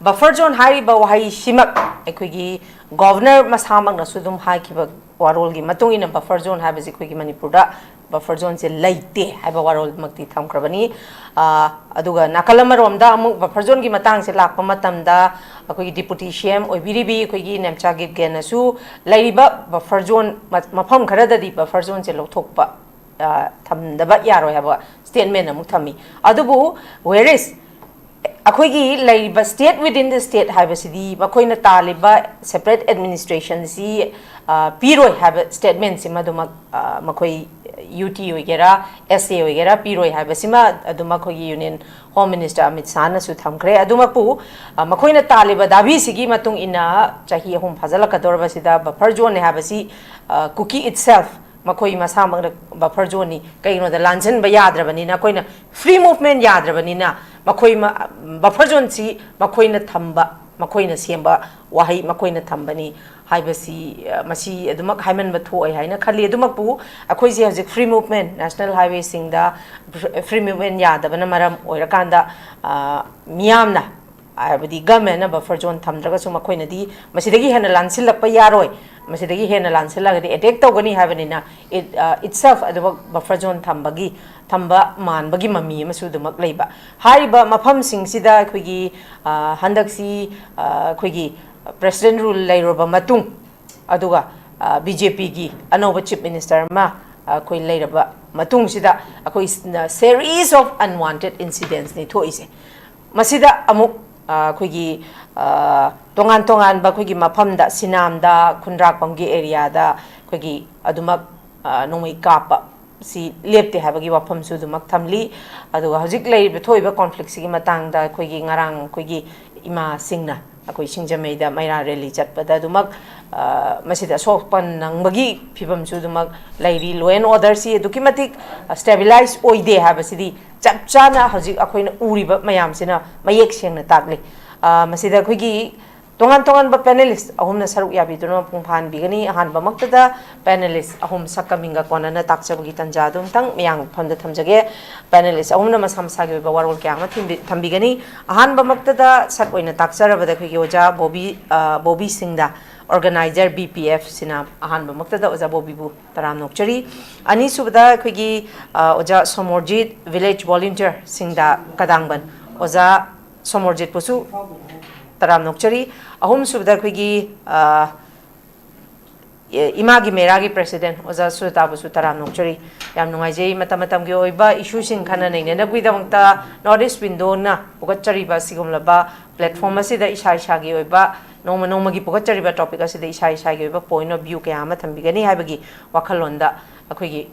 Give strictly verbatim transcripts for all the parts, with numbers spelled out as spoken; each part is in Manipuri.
ꯕꯐꯔ ꯖꯣꯟ ꯍꯥꯏꯔꯤꯕ ꯋꯥꯍꯩꯁꯤꯃꯛ ꯑꯩꯈꯣꯏꯒꯤ ꯒꯣꯚꯔꯅꯔ ꯃꯁꯥꯃꯛꯅꯁꯨ ꯑꯗꯨꯝ ꯍꯥꯏꯈꯤꯕ ꯋꯥꯔꯣꯜꯒꯤ ꯃꯇꯨꯡ ꯏꯟꯅ, ꯕꯐꯔ ꯖꯣꯟ ꯍꯥꯏꯕꯁꯤ ꯑꯩꯈꯣꯏꯒꯤ ꯃꯅꯤꯄꯨꯔꯗ ꯕꯐꯔ ꯖꯣꯟꯁꯦ ꯂꯩꯇꯦ ꯍꯥꯏꯕ ꯋꯥꯔꯣꯜꯃꯛꯇꯤ ꯊꯝꯈ꯭ꯔꯕꯅꯤ꯫ ꯑꯥ, ꯑꯗꯨꯒ ꯅꯥꯀꯜ ꯑꯃꯔꯣꯝꯗ ꯑꯃꯨꯛ ꯕꯐꯔ ꯖꯣꯟꯒꯤ ꯃꯇꯥꯡꯁꯦ ꯂꯥꯛꯄ ꯃꯇꯝꯗ, ꯑꯩꯈꯣꯏꯒꯤ ꯗꯤꯄꯨꯇꯤ ꯁꯤ ꯑꯦꯝ ꯑꯣꯏꯕꯤꯔꯤꯕꯤ ꯑꯩꯈꯣꯏꯒꯤ ꯅꯦꯝꯆꯥ ꯀꯤꯞꯒꯦꯟꯅꯁꯨ ꯂꯩꯔꯤꯕ ꯕꯐꯔ ꯖꯣꯟ ꯃ-, ꯃꯐꯝ ꯈꯔꯗꯗꯤ ꯕꯐꯔ ꯖꯣꯟꯁꯦ ꯂꯧꯊꯣꯛꯄ, ꯑ, ꯊꯝꯗꯕ ꯌꯥꯔꯣꯏ ꯍꯥꯏꯕ ꯁ꯭ꯇꯦꯠꯃꯦꯟ ꯑꯃꯨꯛ ꯊꯝꯃꯤ꯫ ꯑꯗꯨꯕꯨ whereas ꯑꯩꯈꯣꯏꯒꯤ ꯂꯩꯔꯤꯕ state within the state ꯍꯥꯏꯕꯁꯤꯗꯤ ꯃꯈꯣꯏꯅ ꯇꯥꯜꯂꯤꯕ separate administrationꯁꯤ, ꯑ, ꯄꯤꯔꯣꯏ ꯍꯥꯏꯕ ꯁ꯭ꯇꯦꯠꯃꯦꯟꯁꯤ ꯃꯗꯨꯃꯛ, ꯑ, ꯃꯈꯣꯏ ꯌꯨ ꯇꯤ ꯑꯣꯏꯒꯦꯔꯥ, ꯑꯦꯁ ꯑꯦ ꯑꯣꯏꯒꯦꯔꯥ, ꯄꯤꯔꯣꯏ ꯍꯥꯏꯕꯁꯤꯃ ꯑꯗꯨꯝ ꯑꯩꯈꯣꯏꯒꯤ ꯌꯨꯅꯤꯌꯟ ꯍꯣꯝ ꯃꯤꯅꯤꯁꯇꯔ ꯑꯃꯤꯠ ꯁꯥꯍꯅꯁꯨ ꯊꯝꯈ꯭ꯔꯦ꯫ ꯑꯗꯨꯃꯛꯄꯨ, ꯑ, ꯃꯈꯣꯏꯅ ꯇꯥꯜꯂꯤꯕ ꯗꯥꯕꯤꯁꯤꯒꯤ ꯃꯇꯨꯡ ꯏꯟꯅ ꯆꯍꯤ ꯑꯍꯨꯝ ꯐꯥꯖꯤꯜꯂꯛꯀꯗꯧꯔꯕꯁꯤꯗ ꯕꯐꯔ ꯖꯣꯟꯅꯦ ꯍꯥꯏꯕꯁꯤ, ꯑ, ꯀꯨꯀꯤ itself ꯃꯈꯣꯏ ꯃꯁꯥꯃꯛꯅ ꯕꯐꯔ ꯖꯣꯟꯅꯤ꯫ ꯀꯩꯒꯤꯅꯣꯗ ꯂꯥꯟꯁꯤꯟꯕ ꯌꯥꯗ꯭ꯔꯕꯅꯤꯅ, ꯑꯩꯈꯣꯏꯅ ꯐ꯭ꯔꯤ ꯃꯨꯚꯃꯦꯟ ꯌꯥꯗ꯭ꯔꯕꯅꯤꯅ, ꯃꯈꯣꯏ ꯃ-, ꯕꯐꯔ ꯖꯣꯟꯁꯤ ꯃꯈꯣꯏꯅ ꯊꯝꯕ, ꯃꯈꯣꯏꯅ ꯁꯦꯝꯕ ꯋꯥꯍꯩ, ꯃꯈꯣꯏꯅ ꯊꯝꯕꯅꯤ ꯍꯥꯏꯕꯁꯤ, ꯑ, ꯃꯁꯤ ꯑꯗꯨꯃꯛ ꯍꯥꯏꯃꯟꯕ ꯊꯣꯛꯑꯣꯏ ꯍꯥꯏꯅ ꯈꯜꯂꯤ꯫ ꯑꯗꯨꯃꯛꯄꯨ ꯑꯩꯈꯣꯏꯁꯦ ꯍꯧꯖꯤꯛ ꯐ꯭ꯔꯤ ꯃꯨꯚꯃꯦꯟ, ꯅꯦꯁꯅꯦꯜ ꯍꯥꯏꯋꯦꯁꯤꯡꯗ ꯐ꯭ꯔꯤ ꯃꯨꯚꯃꯦꯟ ꯌꯥꯗꯕꯅ ꯃꯔꯝ ꯑꯣꯏꯔꯀꯥꯟꯗ, ꯑ, ꯃꯤꯌꯥꯝꯅ, ꯍꯥꯏꯕꯗꯤ ꯒꯚꯔꯟꯃꯦꯟꯅ ꯕꯐꯔ ꯖꯣꯟ ꯊꯝꯗ꯭ꯔꯒꯁꯨ ꯃꯈꯣꯏꯅꯗꯤ ꯃꯁꯤꯗꯒꯤ ꯍꯦꯟꯅ ꯂꯥꯟꯁꯤꯜꯂꯛꯄ ꯌꯥꯔꯣꯏ, ꯃꯁꯤꯗꯒꯤ ꯍꯦꯟꯅ ꯂꯥꯟꯁꯤꯜꯂꯛꯑꯒꯗꯤ ꯑꯦꯇꯦꯛ ꯇꯧꯒꯅꯤ ꯍꯥꯏꯕꯅꯤꯅ, it, ꯑ, itself ꯑꯗꯨꯃꯛ ꯕꯐꯔ ꯖꯣꯟ ꯊꯝꯕꯒꯤ, ꯊꯝꯕ ꯃꯥꯟꯕꯒꯤ ꯃꯃꯤ ꯑꯃꯁꯨ ꯑꯗꯨꯃꯛ ꯂꯩꯕ꯫ ꯍꯥꯏꯔꯤꯕ ꯃꯐꯝꯁꯤꯡꯁꯤꯗ ꯑꯩꯈꯣꯏꯒꯤ, ꯑ, ꯍꯟꯗꯛꯁꯤ, ꯑ, ꯑꯩꯈꯣꯏꯒꯤ ꯄ꯭ꯔꯦꯁꯤꯗꯦꯟ ꯔꯨꯜ ꯂꯩꯔꯨꯔꯕ ꯃꯇꯨꯡ, ꯑꯗꯨꯒ ꯕꯤ ꯖꯦ ꯄꯤꯒꯤ ꯑꯅꯧꯕ ꯆꯤꯐ ꯃꯤꯅꯤꯁꯇꯔ ꯑꯃ ꯑꯩꯈꯣꯏ ꯂꯩꯔꯕ ꯃꯇꯨꯡꯁꯤꯗ ꯑꯩꯈꯣꯏ series of unwanted incidents ꯅꯤ ꯊꯣꯛꯏꯁꯦ꯫ ꯃꯁꯤꯗ ꯑꯃꯨꯛ ꯑꯩꯈꯣꯏꯒꯤ ꯇꯣꯉꯥꯟ ꯇꯣꯉꯥꯟꯕ ꯑꯩꯈꯣꯏꯒꯤ ꯃꯐꯝꯗ, ꯁꯤꯅꯥꯝꯗ, ꯈꯨꯟꯗ꯭ꯔꯥꯛꯄꯝꯒꯤ ꯑꯦꯔꯤꯌꯥꯗ ꯑꯩꯈꯣꯏꯒꯤ ꯑꯗꯨꯃꯛ ꯅꯣꯡꯃꯩ ꯀꯥꯞꯄ ꯁꯤ ꯂꯦꯞꯇꯦ ꯍꯥꯏꯕꯒꯤ ꯋꯥꯐꯝꯁꯨ ꯑꯗꯨꯃꯛ ꯊꯝꯂꯤ꯫ ꯑꯗꯨꯒ ꯍꯧꯖꯤꯛ ꯂꯩꯔꯤꯕ, ꯊꯣꯛꯏꯕ ꯀꯣꯟꯐ꯭ꯂꯤꯛꯁꯤꯒꯤ ꯃꯇꯥꯡꯗ ꯑꯩꯈꯣꯏꯒꯤ ꯉꯔꯥꯡ ꯑꯩꯈꯣꯏꯒꯤ ꯏꯃꯥꯁꯤꯡꯅ ꯑꯩꯈꯣꯏ ꯁꯤꯡꯖꯃꯩꯗ ꯃꯩꯔꯥ ꯔꯦꯂꯤ ꯆꯠꯄꯗ ꯑꯗꯨꯃꯛ ꯃꯁꯤꯗ ꯑꯁꯣꯛꯄ ꯅꯪꯕꯒꯤ ꯐꯤꯕꯝꯁꯨ ꯑꯗꯨꯃꯛ ꯂꯩꯔꯤ꯫ Law and order ꯁꯤ ꯑꯗꯨꯛꯀꯤ ꯃꯇꯤꯛ stabilize ꯑꯣꯏꯗꯦ ꯍꯥꯏꯕꯁꯤꯗꯤ ꯆꯞ ꯆꯥꯅ ꯍꯧꯖꯤꯛ ꯑꯩꯈꯣꯏꯅ ꯎꯔꯤꯕ ꯃꯌꯥꯝꯁꯤꯅ ꯃꯌꯦꯛ ꯁꯦꯡꯅ ꯇꯥꯛꯂꯤ꯫ ꯃꯁꯤꯗ ꯑꯩꯈꯣꯏꯒꯤ ꯇꯣꯉꯥꯟ ꯇꯣꯉꯥꯟꯕ ꯄꯦꯅꯦꯂꯤꯁ ꯑꯍꯨꯝꯅ ꯁꯔꯨꯛ ꯌꯥꯕꯤꯗꯨꯅ ꯃꯄꯨꯡ ꯐꯥꯍꯟꯕꯤꯒꯅꯤ꯫ ꯑꯍꯥꯟꯕꯃꯛꯇꯗ ꯄꯦꯅꯦꯂꯤꯁ ꯑꯍꯨꯝ ꯁꯛꯀ ꯃꯤꯡꯒ ꯀꯣꯟꯅꯅ ꯇꯥꯛꯆꯕꯒꯤ ꯇꯥꯟꯖꯥ ꯑꯗꯨꯝꯇꯪ ꯃꯤꯌꯥꯝꯒꯤ ꯃꯐꯝꯗ ꯊꯝꯖꯒꯦ꯫ ꯄꯦꯅꯦꯂꯤꯁ ꯑꯍꯨꯝꯅ ꯃꯁꯥ ꯃꯁꯥꯒꯤ ꯑꯣꯏꯕ ꯋꯥꯔꯣꯜ ꯀꯌꯥ ꯑꯃ ꯊꯝꯕꯤ-, ꯊꯝꯕꯤꯒꯅꯤ꯫ ꯑꯍꯥꯟꯕꯃꯛꯇꯗ ꯁꯛ ꯑꯣꯏꯅ ꯇꯥꯛꯆꯔꯕꯗ ꯑꯩꯈꯣꯏꯒꯤ ꯑꯣꯖꯥ ꯕꯣꯕꯤ, ꯑ, ꯕꯣꯕꯤ ꯁꯤꯡꯗ, ꯑꯣꯔꯒꯅꯥꯏꯖꯔ ꯕꯤ ꯄꯤ ꯑꯦꯐ ꯁꯤꯅ ꯑꯍꯥꯟꯕꯃꯛꯇꯗ ꯑꯣꯖꯥ ꯕꯣꯕꯤꯕꯨ ꯇꯔꯥꯝꯅ ꯑꯣꯛꯆꯔꯤ꯫ ꯑꯅꯤꯁꯨꯕꯗ ꯑꯩꯈꯣꯏꯒꯤ, ꯑ, ꯑꯣꯖꯥ ꯁꯣꯃꯣꯔꯖꯤꯠ, ꯚꯤꯂꯦꯖ ꯚꯣꯂꯨꯟꯇꯤꯌꯔ ꯁꯤꯡꯗ ꯀꯗꯥꯡꯕꯟ, ꯑꯣꯖꯥ ꯁꯣꯃꯣꯔꯖꯤꯠꯄꯨꯁꯨ ꯇꯔꯥꯝꯅ ꯑꯣꯛꯆꯔꯤ꯫ ꯑꯍꯨꯝꯁꯨꯕꯗ ꯑꯩꯈꯣꯏꯒꯤ, ꯑ, ꯏꯃꯥꯒꯤ ꯃꯦꯔꯥꯒꯤ ꯄ꯭ꯔꯦꯁꯤꯗꯦꯟ ꯑꯣꯖꯥ ꯁꯨꯖꯇꯥꯕꯨꯁꯨ ꯇꯔꯥꯝꯅ ꯑꯣꯛꯆꯔꯤ꯫ ꯌꯥꯝ ꯅꯨꯡꯉꯥꯏꯖꯩ, ꯃꯇꯝ ꯃꯇꯝꯒꯤ ꯑꯣꯏꯕ ꯏꯁꯨꯁꯤꯡ ꯈꯟꯅ ꯅꯩꯅꯅꯕꯒꯤꯗꯃꯛꯇ North East Windowꯅ ꯄꯨꯈꯠꯆꯔꯤꯕ ꯑꯁꯤꯒꯨꯝꯂꯕ ꯄ꯭ꯂꯦꯠꯐꯣꯝ ꯑꯁꯤꯗ ꯏꯁꯥ ꯏꯁꯥꯒꯤ ꯑꯣꯏꯕ, ꯅꯣꯡꯃ ꯅꯣꯡꯃꯒꯤ ꯄꯨꯈꯠꯆꯔꯤꯕ ꯇꯣꯄꯤꯛ ꯑꯁꯤꯗ ꯏꯁꯥ ꯏꯁꯥꯒꯤ ꯑꯣꯏꯕ ꯄꯣꯏꯟꯠ ꯑꯣꯐ ꯚ꯭ꯌꯨ ꯀꯌꯥ ꯑꯃ ꯊꯝꯕꯤꯒꯅꯤ ꯍꯥꯏꯕꯒꯤ ꯋꯥꯈꯜꯂꯣꯟꯗ ꯑꯩꯈꯣꯏꯒꯤ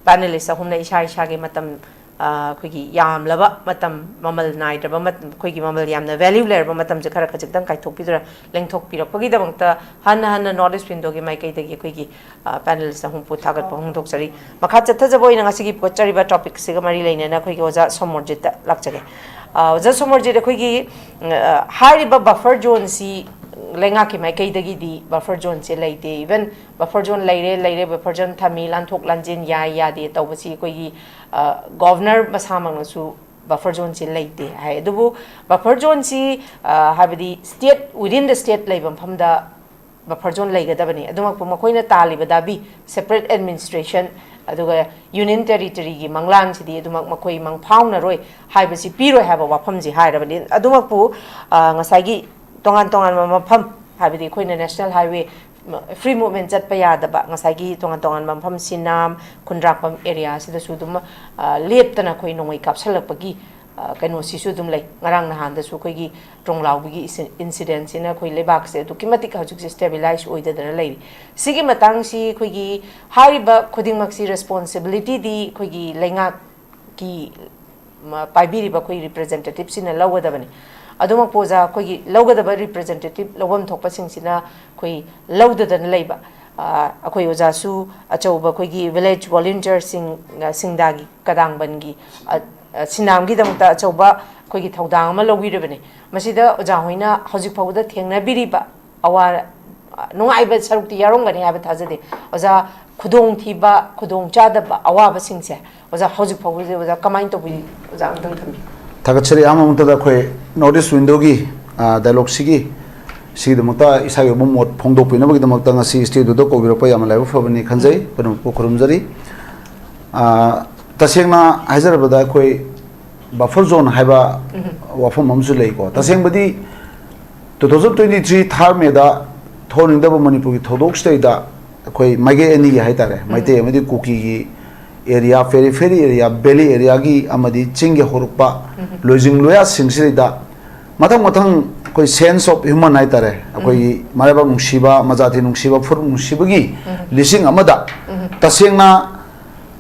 ꯄꯦꯅꯦꯂꯤꯁ ꯑꯍꯨꯝꯅ ꯏꯁꯥ ꯏꯁꯥꯒꯤ ꯃꯇꯝ, ꯑ, ꯑꯩꯈꯣꯏꯒꯤ ꯌꯥꯝꯂꯕ ꯃꯇꯝ, ꯃꯃꯜ ꯅꯥꯏꯗ꯭ꯔꯕ ꯃꯇꯝ, ꯑꯩꯈꯣꯏꯒꯤ ꯃꯃꯜ ꯌꯥꯝꯅ ꯚꯦꯂ꯭ꯌꯨ ꯂꯩꯔꯕ ꯃꯇꯝꯁꯦ ꯈꯔ ꯈꯖꯤꯛꯇꯪ ꯀꯥꯏꯊꯣꯛꯄꯤꯗꯨꯅ ꯂꯦꯡꯊꯣꯛꯄꯤꯔꯛꯄꯒꯤꯗꯃꯛꯇ ꯍꯟꯅ ꯍꯟꯅ North East Windowꯒꯤ ꯃꯥꯏꯀꯩꯗꯒꯤ ꯑꯩꯈꯣꯏꯒꯤ, ꯑ, ꯄꯦꯅꯦꯂꯤꯁ ꯑꯍꯨꯝꯕꯨ ꯊꯥꯒꯠꯄ ꯐꯣꯡꯗꯣꯛꯆꯔꯤ꯫ ꯃꯈꯥ ꯆꯠꯊꯖꯕ ꯑꯣꯏꯅ ꯉꯁꯤꯒꯤ ꯄꯨꯈꯠꯆꯔꯤꯕ ꯇꯣꯄꯤꯛꯁꯤꯒ ꯃꯔꯤ ꯂꯩꯅꯅ ꯑꯩꯈꯣꯏꯒꯤ ꯑꯣꯖꯥ ꯁꯣꯃꯣꯔꯖꯤꯠꯇ ꯂꯥꯛꯆꯒꯦ꯫ ꯑ, ꯑꯣꯖꯥ ꯁꯣꯃꯣꯔꯖꯤꯠ, ꯑꯩꯈꯣꯏꯒꯤ, ꯑ, ꯍꯥꯏꯔꯤꯕ ꯕꯐꯔ ꯖꯣꯟꯁꯤ ꯂꯩꯉꯥꯛꯀꯤ ꯃꯥꯏꯀꯩꯗꯒꯤꯗꯤ ꯕꯐꯔ ꯖꯣꯟꯁꯦ ꯂꯩꯇꯦ꯫ ꯏꯚꯟ ꯕꯐꯔ ꯖꯣꯟ ꯂꯩꯔꯦ, ꯂꯩꯔꯦ, ꯕꯐꯔ ꯖꯣꯟ ꯊꯝꯃꯤ, ꯂꯥꯟꯊꯣꯛ ꯂꯥꯟꯖꯤꯟ ꯌꯥꯏ ꯌꯥꯗꯦ ꯇꯧꯕꯁꯤ ꯑꯩꯈꯣꯏꯒꯤ, ꯑ, ꯒꯣꯚꯔꯅꯔ ꯃꯁꯥꯃꯛꯅꯁꯨ ꯕꯐꯔ ꯖꯣꯟꯁꯤ ꯂꯩꯇꯦ ꯍꯥꯏ꯫ ꯑꯗꯨꯕꯨ ꯕꯐꯔ ꯖꯣꯟꯁꯤ, ꯑ, ꯍꯥꯏꯕꯗꯤ state, within the state ꯂꯩꯕ ꯃꯐꯝꯗ ꯕꯐꯔ ꯖꯣꯟ ꯂꯩꯒꯗꯕꯅꯤ꯫ ꯑꯗꯨꯃꯛꯄꯨ ꯃꯈꯣꯏꯅ ꯇꯥꯜꯂꯤꯕ ꯗꯥꯕꯤ, separate administration, ꯑꯗꯨꯒ ꯌꯨꯅꯤꯌꯟ ꯇꯦꯔꯤꯇꯣꯔꯤꯒꯤ ꯃꯪꯂꯥꯟꯁꯤꯗꯤ ꯑꯗꯨꯃꯛ ꯃꯈꯣꯏ ꯃꯪꯐꯥꯎꯅꯔꯣꯏ ꯍꯥꯏꯕꯁꯤ ꯄꯤꯔꯣꯏ ꯍꯥꯏꯕ ꯋꯥꯐꯝꯁꯤ ꯍꯥꯏꯔꯕꯅꯤ꯫ ꯑꯗꯨꯃꯛꯄꯨ, ꯑ, ꯉꯁꯥꯏꯒꯤ ꯇꯣꯉꯥꯟ ꯇꯣꯉꯥꯟꯕ ꯃꯐꯝ, ꯍꯥꯏꯕꯗꯤ ꯑꯩꯈꯣꯏꯅ National Highway ꯐ꯭ꯔꯤ ꯃꯨꯚꯃꯦꯟ ꯆꯠꯄ ꯌꯥꯗꯕ, ꯉꯁꯥꯏꯒꯤ ꯇꯣꯉꯥꯟ ꯇꯣꯉꯥꯟꯕ ꯃꯐꯝ, ꯁꯤꯅꯥꯝ, ꯈꯨꯟꯗ꯭ꯔꯥꯛꯄꯝ ꯑꯦꯔꯤꯌꯥꯁꯤꯗꯁꯨ ꯑꯗꯨꯝ, ꯑ, ꯂꯦꯞꯇꯅ ꯑꯩꯈꯣꯏ ꯅꯣꯡꯃꯩ ꯀꯥꯞꯁꯜꯂꯛꯄꯒꯤ, ꯑ, ꯀꯩꯅꯣꯁꯤꯁꯨ ꯑꯗꯨꯝ ꯂꯩ꯫ ꯉꯔꯥꯡ ꯅꯍꯥꯟꯗꯁꯨ ꯑꯩꯈꯣꯏꯒꯤ ꯇ꯭ꯔꯣꯡꯂꯥꯎꯕꯤꯒꯤ ꯏꯁꯤ-, ꯏꯟꯁꯤꯗꯦꯟꯁꯤꯅ ꯑꯩꯈꯣꯏ ꯂꯩꯕꯥꯛꯁꯦ ꯑꯗꯨꯛꯀꯤ ꯃꯇꯤꯛ ꯍꯧꯖꯤꯛꯁꯦ ꯁ꯭ꯇꯦꯕꯤꯂꯥꯏꯁ ꯑꯣꯏꯗꯗꯅ ꯂꯩꯔꯤ꯫ ꯁꯤꯒꯤ ꯃꯇꯥꯡꯁꯤ ꯑꯩꯈꯣꯏꯒꯤ ꯍꯥꯏꯔꯤꯕ ꯈꯨꯗꯤꯡꯃꯛꯁꯤ ꯔꯦꯁꯄꯣꯟꯁꯤꯕꯤꯂꯤꯇꯤꯗꯤ ꯑꯩꯈꯣꯏꯒꯤ ꯂꯩꯉꯥꯛꯀꯤ ꯃ-, ꯄꯥꯏꯕꯤꯔꯤꯕ ꯑꯩꯈꯣꯏ ꯔꯤꯄ꯭ꯔꯖꯦꯟꯇꯦꯇꯤꯞꯁꯤꯅ ꯂꯧꯒꯗꯕꯅꯤ꯫ ꯑꯗꯨꯃꯛꯄꯨ ꯑꯣꯖꯥ, ꯑꯩꯈꯣꯏꯒꯤ ꯂꯧꯒꯗꯕ ꯔꯤꯄ꯭ꯔꯖꯦꯟꯇꯦꯇꯤꯞ ꯂꯧꯐꯝ ꯊꯣꯛꯄꯁꯤꯡꯁꯤꯅ ꯑꯩꯈꯣꯏ ꯂꯧꯗꯗꯅ ꯂꯩꯕ, ꯑ, ꯑꯩꯈꯣꯏ ꯑꯣꯖꯥꯁꯨ ꯑꯆꯧꯕ ꯑꯩꯈꯣꯏꯒꯤ ꯚꯤꯂꯦꯖ ꯚꯣꯂꯨꯟꯇꯤꯌꯔꯁꯤꯡ, ꯑ, ꯁꯤꯡꯗꯥꯒꯤ ꯀꯗꯥꯡꯕꯟꯒꯤ, ꯑ, ꯑ, ꯁꯤꯅꯥꯝꯒꯤꯗꯃꯛꯇ ꯑꯆꯧꯕ ꯑꯩꯈꯣꯏꯒꯤ ꯊꯧꯗꯥꯡ ꯑꯃ ꯂꯧꯕꯤꯔꯤꯕꯅꯤ꯫ ꯃꯁꯤꯗ ꯑꯣꯖꯥ ꯍꯣꯏꯅ ꯍꯧꯖꯤꯛ ꯐꯥꯎꯕꯗ ꯊꯦꯡꯅꯕꯤꯔꯤꯕ ꯑꯋꯥ-, ꯅꯨꯡꯉꯥꯏꯕ ꯁꯔꯨꯛꯇꯤ ꯌꯥꯎꯔꯝꯒꯅꯤ ꯍꯥꯏꯕ ꯊꯥꯖꯗꯦ꯫ ꯑꯣꯖꯥ, ꯈꯨꯗꯣꯡꯊꯤꯕ, ꯈꯨꯗꯣꯡꯆꯥꯗꯕ, ꯑꯋꯥꯕꯁꯤꯡꯁꯦ ꯑꯣꯖꯥ ꯍꯧꯖꯤꯛ ꯐꯥꯎꯕꯁꯦ ꯑꯣꯖꯥ ꯀꯃꯥꯏꯅ ꯇꯧꯕꯤ? ꯑꯣꯖꯥ ꯑꯝꯇꯪ ꯊꯝꯕꯤꯌꯨ꯫ ꯊꯥꯒꯠꯆꯔꯤ꯫ ꯑꯍꯥꯟꯕ ꯃꯛꯇꯗ ꯑꯩꯈꯣꯏ ꯅꯣꯔꯠ ꯏꯁ ꯋꯤꯟꯗꯣꯒꯤ, ꯑ, ꯗꯥꯏꯂꯣꯒꯁꯤꯒꯤ, ꯁꯤꯒꯤꯗꯃꯛꯇ ꯏꯁꯥꯒꯤ ꯑꯣꯏꯕ ꯃꯣꯠ ꯐꯣꯡꯗꯣꯛꯄꯤꯅꯕꯒꯤꯗꯃꯛꯇ ꯉꯁꯤ ꯁ꯭ꯇꯨꯗꯤꯑꯣꯗ ꯀꯧꯕꯤꯔꯛꯄ ꯌꯥꯝꯅ ꯂꯥꯏꯕꯛ ꯐꯕꯅꯤ ꯈꯟꯖꯩ꯫ ꯄꯨꯝꯅꯃꯛꯄꯨ ꯈꯨꯔꯨꯝꯖꯔꯤ꯫ ꯑ, ꯇꯁꯦꯡꯅ ꯍꯥꯏꯖꯔꯕꯗ ꯑꯩꯈꯣꯏ ꯕꯐꯔ ꯖꯣꯟ ꯍꯥꯏꯕ ꯎꯝ꯫ ꯋꯥꯐꯝ ꯑꯃꯁꯨ ꯂꯩꯀꯣ꯫ ꯇꯁꯦꯡꯕꯗꯤ two thousand twenty three ꯊꯥꯔ ꯃꯦꯗ ꯊꯣꯛꯍꯟꯅꯤꯡꯗꯕ ꯃꯅꯤꯄꯨꯔꯒꯤ ꯊꯧꯗꯣꯛꯁꯤꯗꯩꯗ ꯑꯩꯈꯣꯏ ꯃꯥꯏꯀꯩ ꯑꯅꯤꯒꯤ ꯍꯥꯏꯇꯥꯔꯦ, ꯎꯝ꯫ ꯃꯩꯇꯩ ꯑꯃꯗꯤ ꯀꯨꯀꯤꯒꯤ ꯑꯦꯔꯤꯌꯥ, ꯄꯦꯔꯤꯐꯦꯔꯤ ꯑꯦꯔꯤꯌꯥ, ꯚꯦꯂꯤ ꯑꯦꯔꯤꯌꯥꯒꯤ ꯑꯃꯗꯤ ꯆꯤꯡꯒꯤ ꯍꯧꯔꯛꯄ ꯎꯝ꯫ ꯂꯣꯏꯖꯤꯡ ꯂꯣꯌꯥꯁꯤꯡꯁꯤꯗꯩꯗ ꯃꯊꯪ ꯃꯊꯪ ꯑꯩꯈꯣꯏ ꯁꯦꯟꯁ ꯑꯣꯐ ꯍ꯭ꯌꯨꯃꯟ ꯍꯥꯏꯇꯥꯔꯦ, ꯑꯩꯈꯣꯏꯒꯤ ꯎꯝ꯫ ꯃꯔꯥꯏꯕꯛ ꯅꯨꯡꯁꯤꯕ, ꯃꯖꯥꯇꯤ ꯅꯨꯡꯁꯤꯕ, ꯐꯨꯔꯨꯞ ꯅꯨꯡꯁꯤꯕꯒꯤ ꯎꯝ꯫ ꯂꯤꯁꯤꯡ ꯑꯃꯗ ꯎꯝ꯫ ꯇꯁꯦꯡꯅ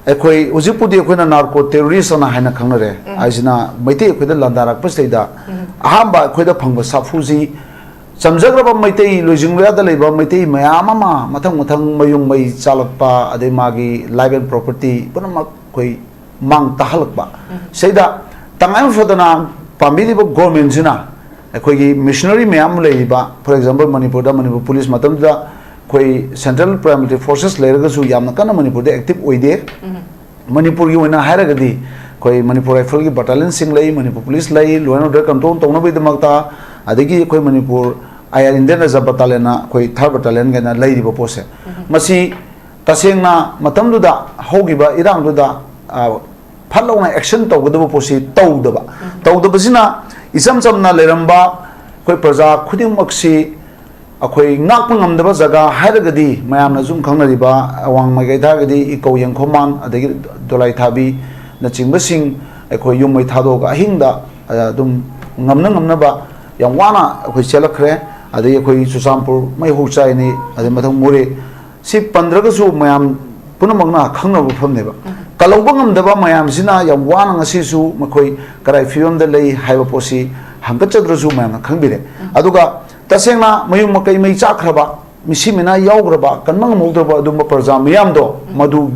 ꯑꯩꯈꯣꯏ ꯍꯧꯖꯤꯛꯄꯨꯗꯤ ꯑꯩꯈꯣꯏꯅ ꯅꯥꯔꯀꯣ ꯇꯦꯔꯣꯔꯤꯁ ꯑꯅ ꯍꯥꯏꯅ ꯈꯪꯅꯔꯦ꯫ ꯎꯝ꯫ ꯍꯥꯏꯁꯤꯅ ꯃꯩꯇꯩ ꯑꯩꯈꯣꯏꯗ ꯂꯥꯟꯗꯥꯔꯛꯄꯁꯤꯗꯩꯗ ꯎꯝ꯫ ꯑꯍꯥꯟꯕ ꯑꯩꯈꯣꯏꯗ ꯐꯪꯕ ꯁꯥꯐꯨꯁꯤ ꯆꯝꯖꯈ꯭ꯔꯕ ꯃꯩꯇꯩ, ꯂꯣꯏꯖꯤꯡ ꯂꯣꯌꯥꯗ ꯂꯩꯕ ꯃꯩꯇꯩ ꯃꯌꯥꯝ ꯑꯃ ꯃꯊꯪ ꯃꯊꯪ ꯃꯌꯨꯝ ꯃꯩ ꯆꯥꯜꯂꯛꯄ, ꯑꯗꯩ ꯃꯥꯒꯤ life and property ꯄꯨꯝꯅꯃꯛ ꯑꯩꯈꯣꯏ ꯃꯥꯡ ꯇꯥꯍꯜꯂꯛꯄ꯫ ꯎꯝ꯫ ꯁꯤꯗ ꯇꯉꯥꯏ ꯐꯗꯅ ꯄꯥꯝꯕꯤꯔꯤꯕ ꯒꯣꯔꯃꯦꯟꯁꯤꯅ ꯑꯩꯈꯣꯏꯒꯤ ꯃꯤꯁꯅꯔꯤ ꯃꯌꯥꯝ ꯑꯃ ꯂꯩꯔꯤꯕ, for example, ꯃꯅꯤꯄꯨꯔꯗ ꯃꯅꯤꯄꯨꯔ ꯄꯨꯂꯤꯁ ꯃꯇꯝꯗꯨꯗ ꯑꯩꯈꯣꯏ ꯁꯦꯟꯇ꯭ꯔꯦꯜ ꯄꯦꯔꯥꯃꯤꯂꯤꯇꯔꯤ ꯐꯣꯔꯁꯦꯁ ꯂꯩꯔꯒꯁꯨ ꯌꯥꯝꯅ ꯀꯟꯅ ꯃꯅꯤꯄꯨꯔꯗ ꯑꯦꯛꯇꯤꯚ ꯑꯣꯏꯗꯦ꯫ ꯎꯝ꯫ ꯃꯅꯤꯄꯨꯔꯒꯤ ꯑꯣꯏꯅ ꯍꯥꯏꯔꯒꯗꯤ ꯑꯩꯈꯣꯏ ꯃꯅꯤꯄꯨꯔ ꯔꯥꯏꯐꯜꯒꯤ ꯕꯠꯇꯥꯂꯤꯌꯟꯁꯤꯡ ꯂꯩ, ꯃꯅꯤꯄꯨꯔ ꯄꯨꯂꯤꯁ ꯂꯩ, law and order control ꯇꯧꯅꯕꯒꯤꯗꯃꯛꯇ, ꯑꯗꯒꯤ ꯑꯩꯈꯣꯏ Manipur I R Indian Reserve Battalion ꯅ ꯑꯩꯈꯣꯏ ꯊꯥꯔꯠ ꯕꯠꯇꯥꯂꯤꯌꯟ ꯀꯥꯏꯅ ꯂꯩꯔꯤꯕ ꯄꯣꯠꯁꯦ, ꯎꯝ꯫ ꯃꯁꯤ ꯇꯁꯦꯡꯅ ꯃꯇꯝꯗꯨꯗ ꯍꯧꯈꯤꯕ ꯏꯔꯥꯡꯗꯨꯗ, ꯑ, ꯐꯠ ꯂꯥꯎꯅ ꯑꯦꯛꯁꯟ ꯇꯧꯒꯗꯕ ꯄꯣꯠꯁꯤ ꯇꯧꯗꯕ꯫ ꯎꯝ꯫ ꯇꯧꯗꯕꯁꯤꯅ ꯏꯆꯝ ꯆꯝꯅ ꯂꯩꯔꯝꯕ ꯑꯩꯈꯣꯏ ꯄ꯭ꯔꯖꯥ ꯈꯨꯗꯤꯡꯃꯛꯁꯤ ꯑꯩꯈꯣꯏ ꯉꯥꯛꯄ ꯉꯝꯗꯕ ꯖꯒꯥ ꯍꯥꯏꯔꯒꯗꯤ, ꯃꯌꯥꯝꯅ ꯁꯨꯝ ꯈꯪꯅꯔꯤꯕ ꯑꯋꯥꯡ ꯃꯥꯏꯀꯩ ꯍꯥꯏꯔꯒꯗꯤ ꯏꯀꯧ ꯌꯦꯡꯈꯣꯃꯥꯟ, ꯑꯗꯒꯤ ꯗꯣꯂꯥꯏ ꯊꯥꯕꯤꯅꯆꯤꯡꯕꯁꯤꯡ, ꯑꯩꯈꯣꯏ ꯌꯨꯝ ꯃꯩ ꯊꯥꯗꯣꯛꯑꯒ ꯑꯍꯤꯡꯗ, ꯑ, ꯑꯗꯨꯝ ꯉꯝꯅ ꯉꯝꯅꯕ ꯌꯥꯝ ꯋꯥꯅ ꯑꯩꯈꯣꯏ ꯆꯦꯜꯂꯛꯈ꯭ꯔꯦ꯫ ꯑꯗꯒꯤ ꯑꯩꯈꯣꯏ ꯆꯨꯔꯆꯥꯟꯄꯨꯔ ꯃꯩ ꯍꯧ ꯆꯥꯏꯅꯤ, ꯑꯗꯩ ꯃꯊꯪ ꯃꯣꯔꯦ, ꯁꯤ ꯄꯟꯗ꯭ꯔꯒꯁꯨ ꯃꯌꯥꯝ ꯄꯨꯝꯅꯃꯛꯅ ꯈꯪꯅꯕ ꯃꯐꯝꯅꯦꯕ꯫ ꯎꯝ꯫ ꯀꯜꯍꯧꯕ ꯉꯝꯗꯕ ꯃꯌꯥꯝꯁꯤꯅ ꯌꯥꯝ ꯋꯥꯅ ꯉꯁꯤꯁꯨ ꯃꯈꯣꯏ ꯀꯔꯥꯏ ꯐꯤꯕꯝꯗ ꯂꯩ ꯍꯥꯏꯕ ꯄꯣꯠꯁꯤ ꯍꯪꯒꯠꯆꯗ꯭ꯔꯁꯨ ꯃꯌꯥꯝꯅ ꯈꯪꯕꯤꯔꯦ꯫ ꯎꯝ꯫ ꯑꯗꯨꯒ ꯇꯁꯦꯡꯅ ꯃꯌꯨꯝ ꯃꯀꯩ ꯃꯩ ꯆꯥꯛꯈ꯭ꯔꯕ, ꯃꯤꯁꯤ ꯃꯤꯅꯥ ꯌꯥꯎꯈ꯭ꯔꯕ, ꯀꯟꯕ ꯉꯝꯍꯧꯗ꯭ꯔꯕ ꯑꯗꯨꯝꯕ ꯄ꯭ꯔꯖꯥ ꯃꯤꯌꯥꯝꯗꯣ, ꯎꯝ꯫ ꯃꯗꯨ,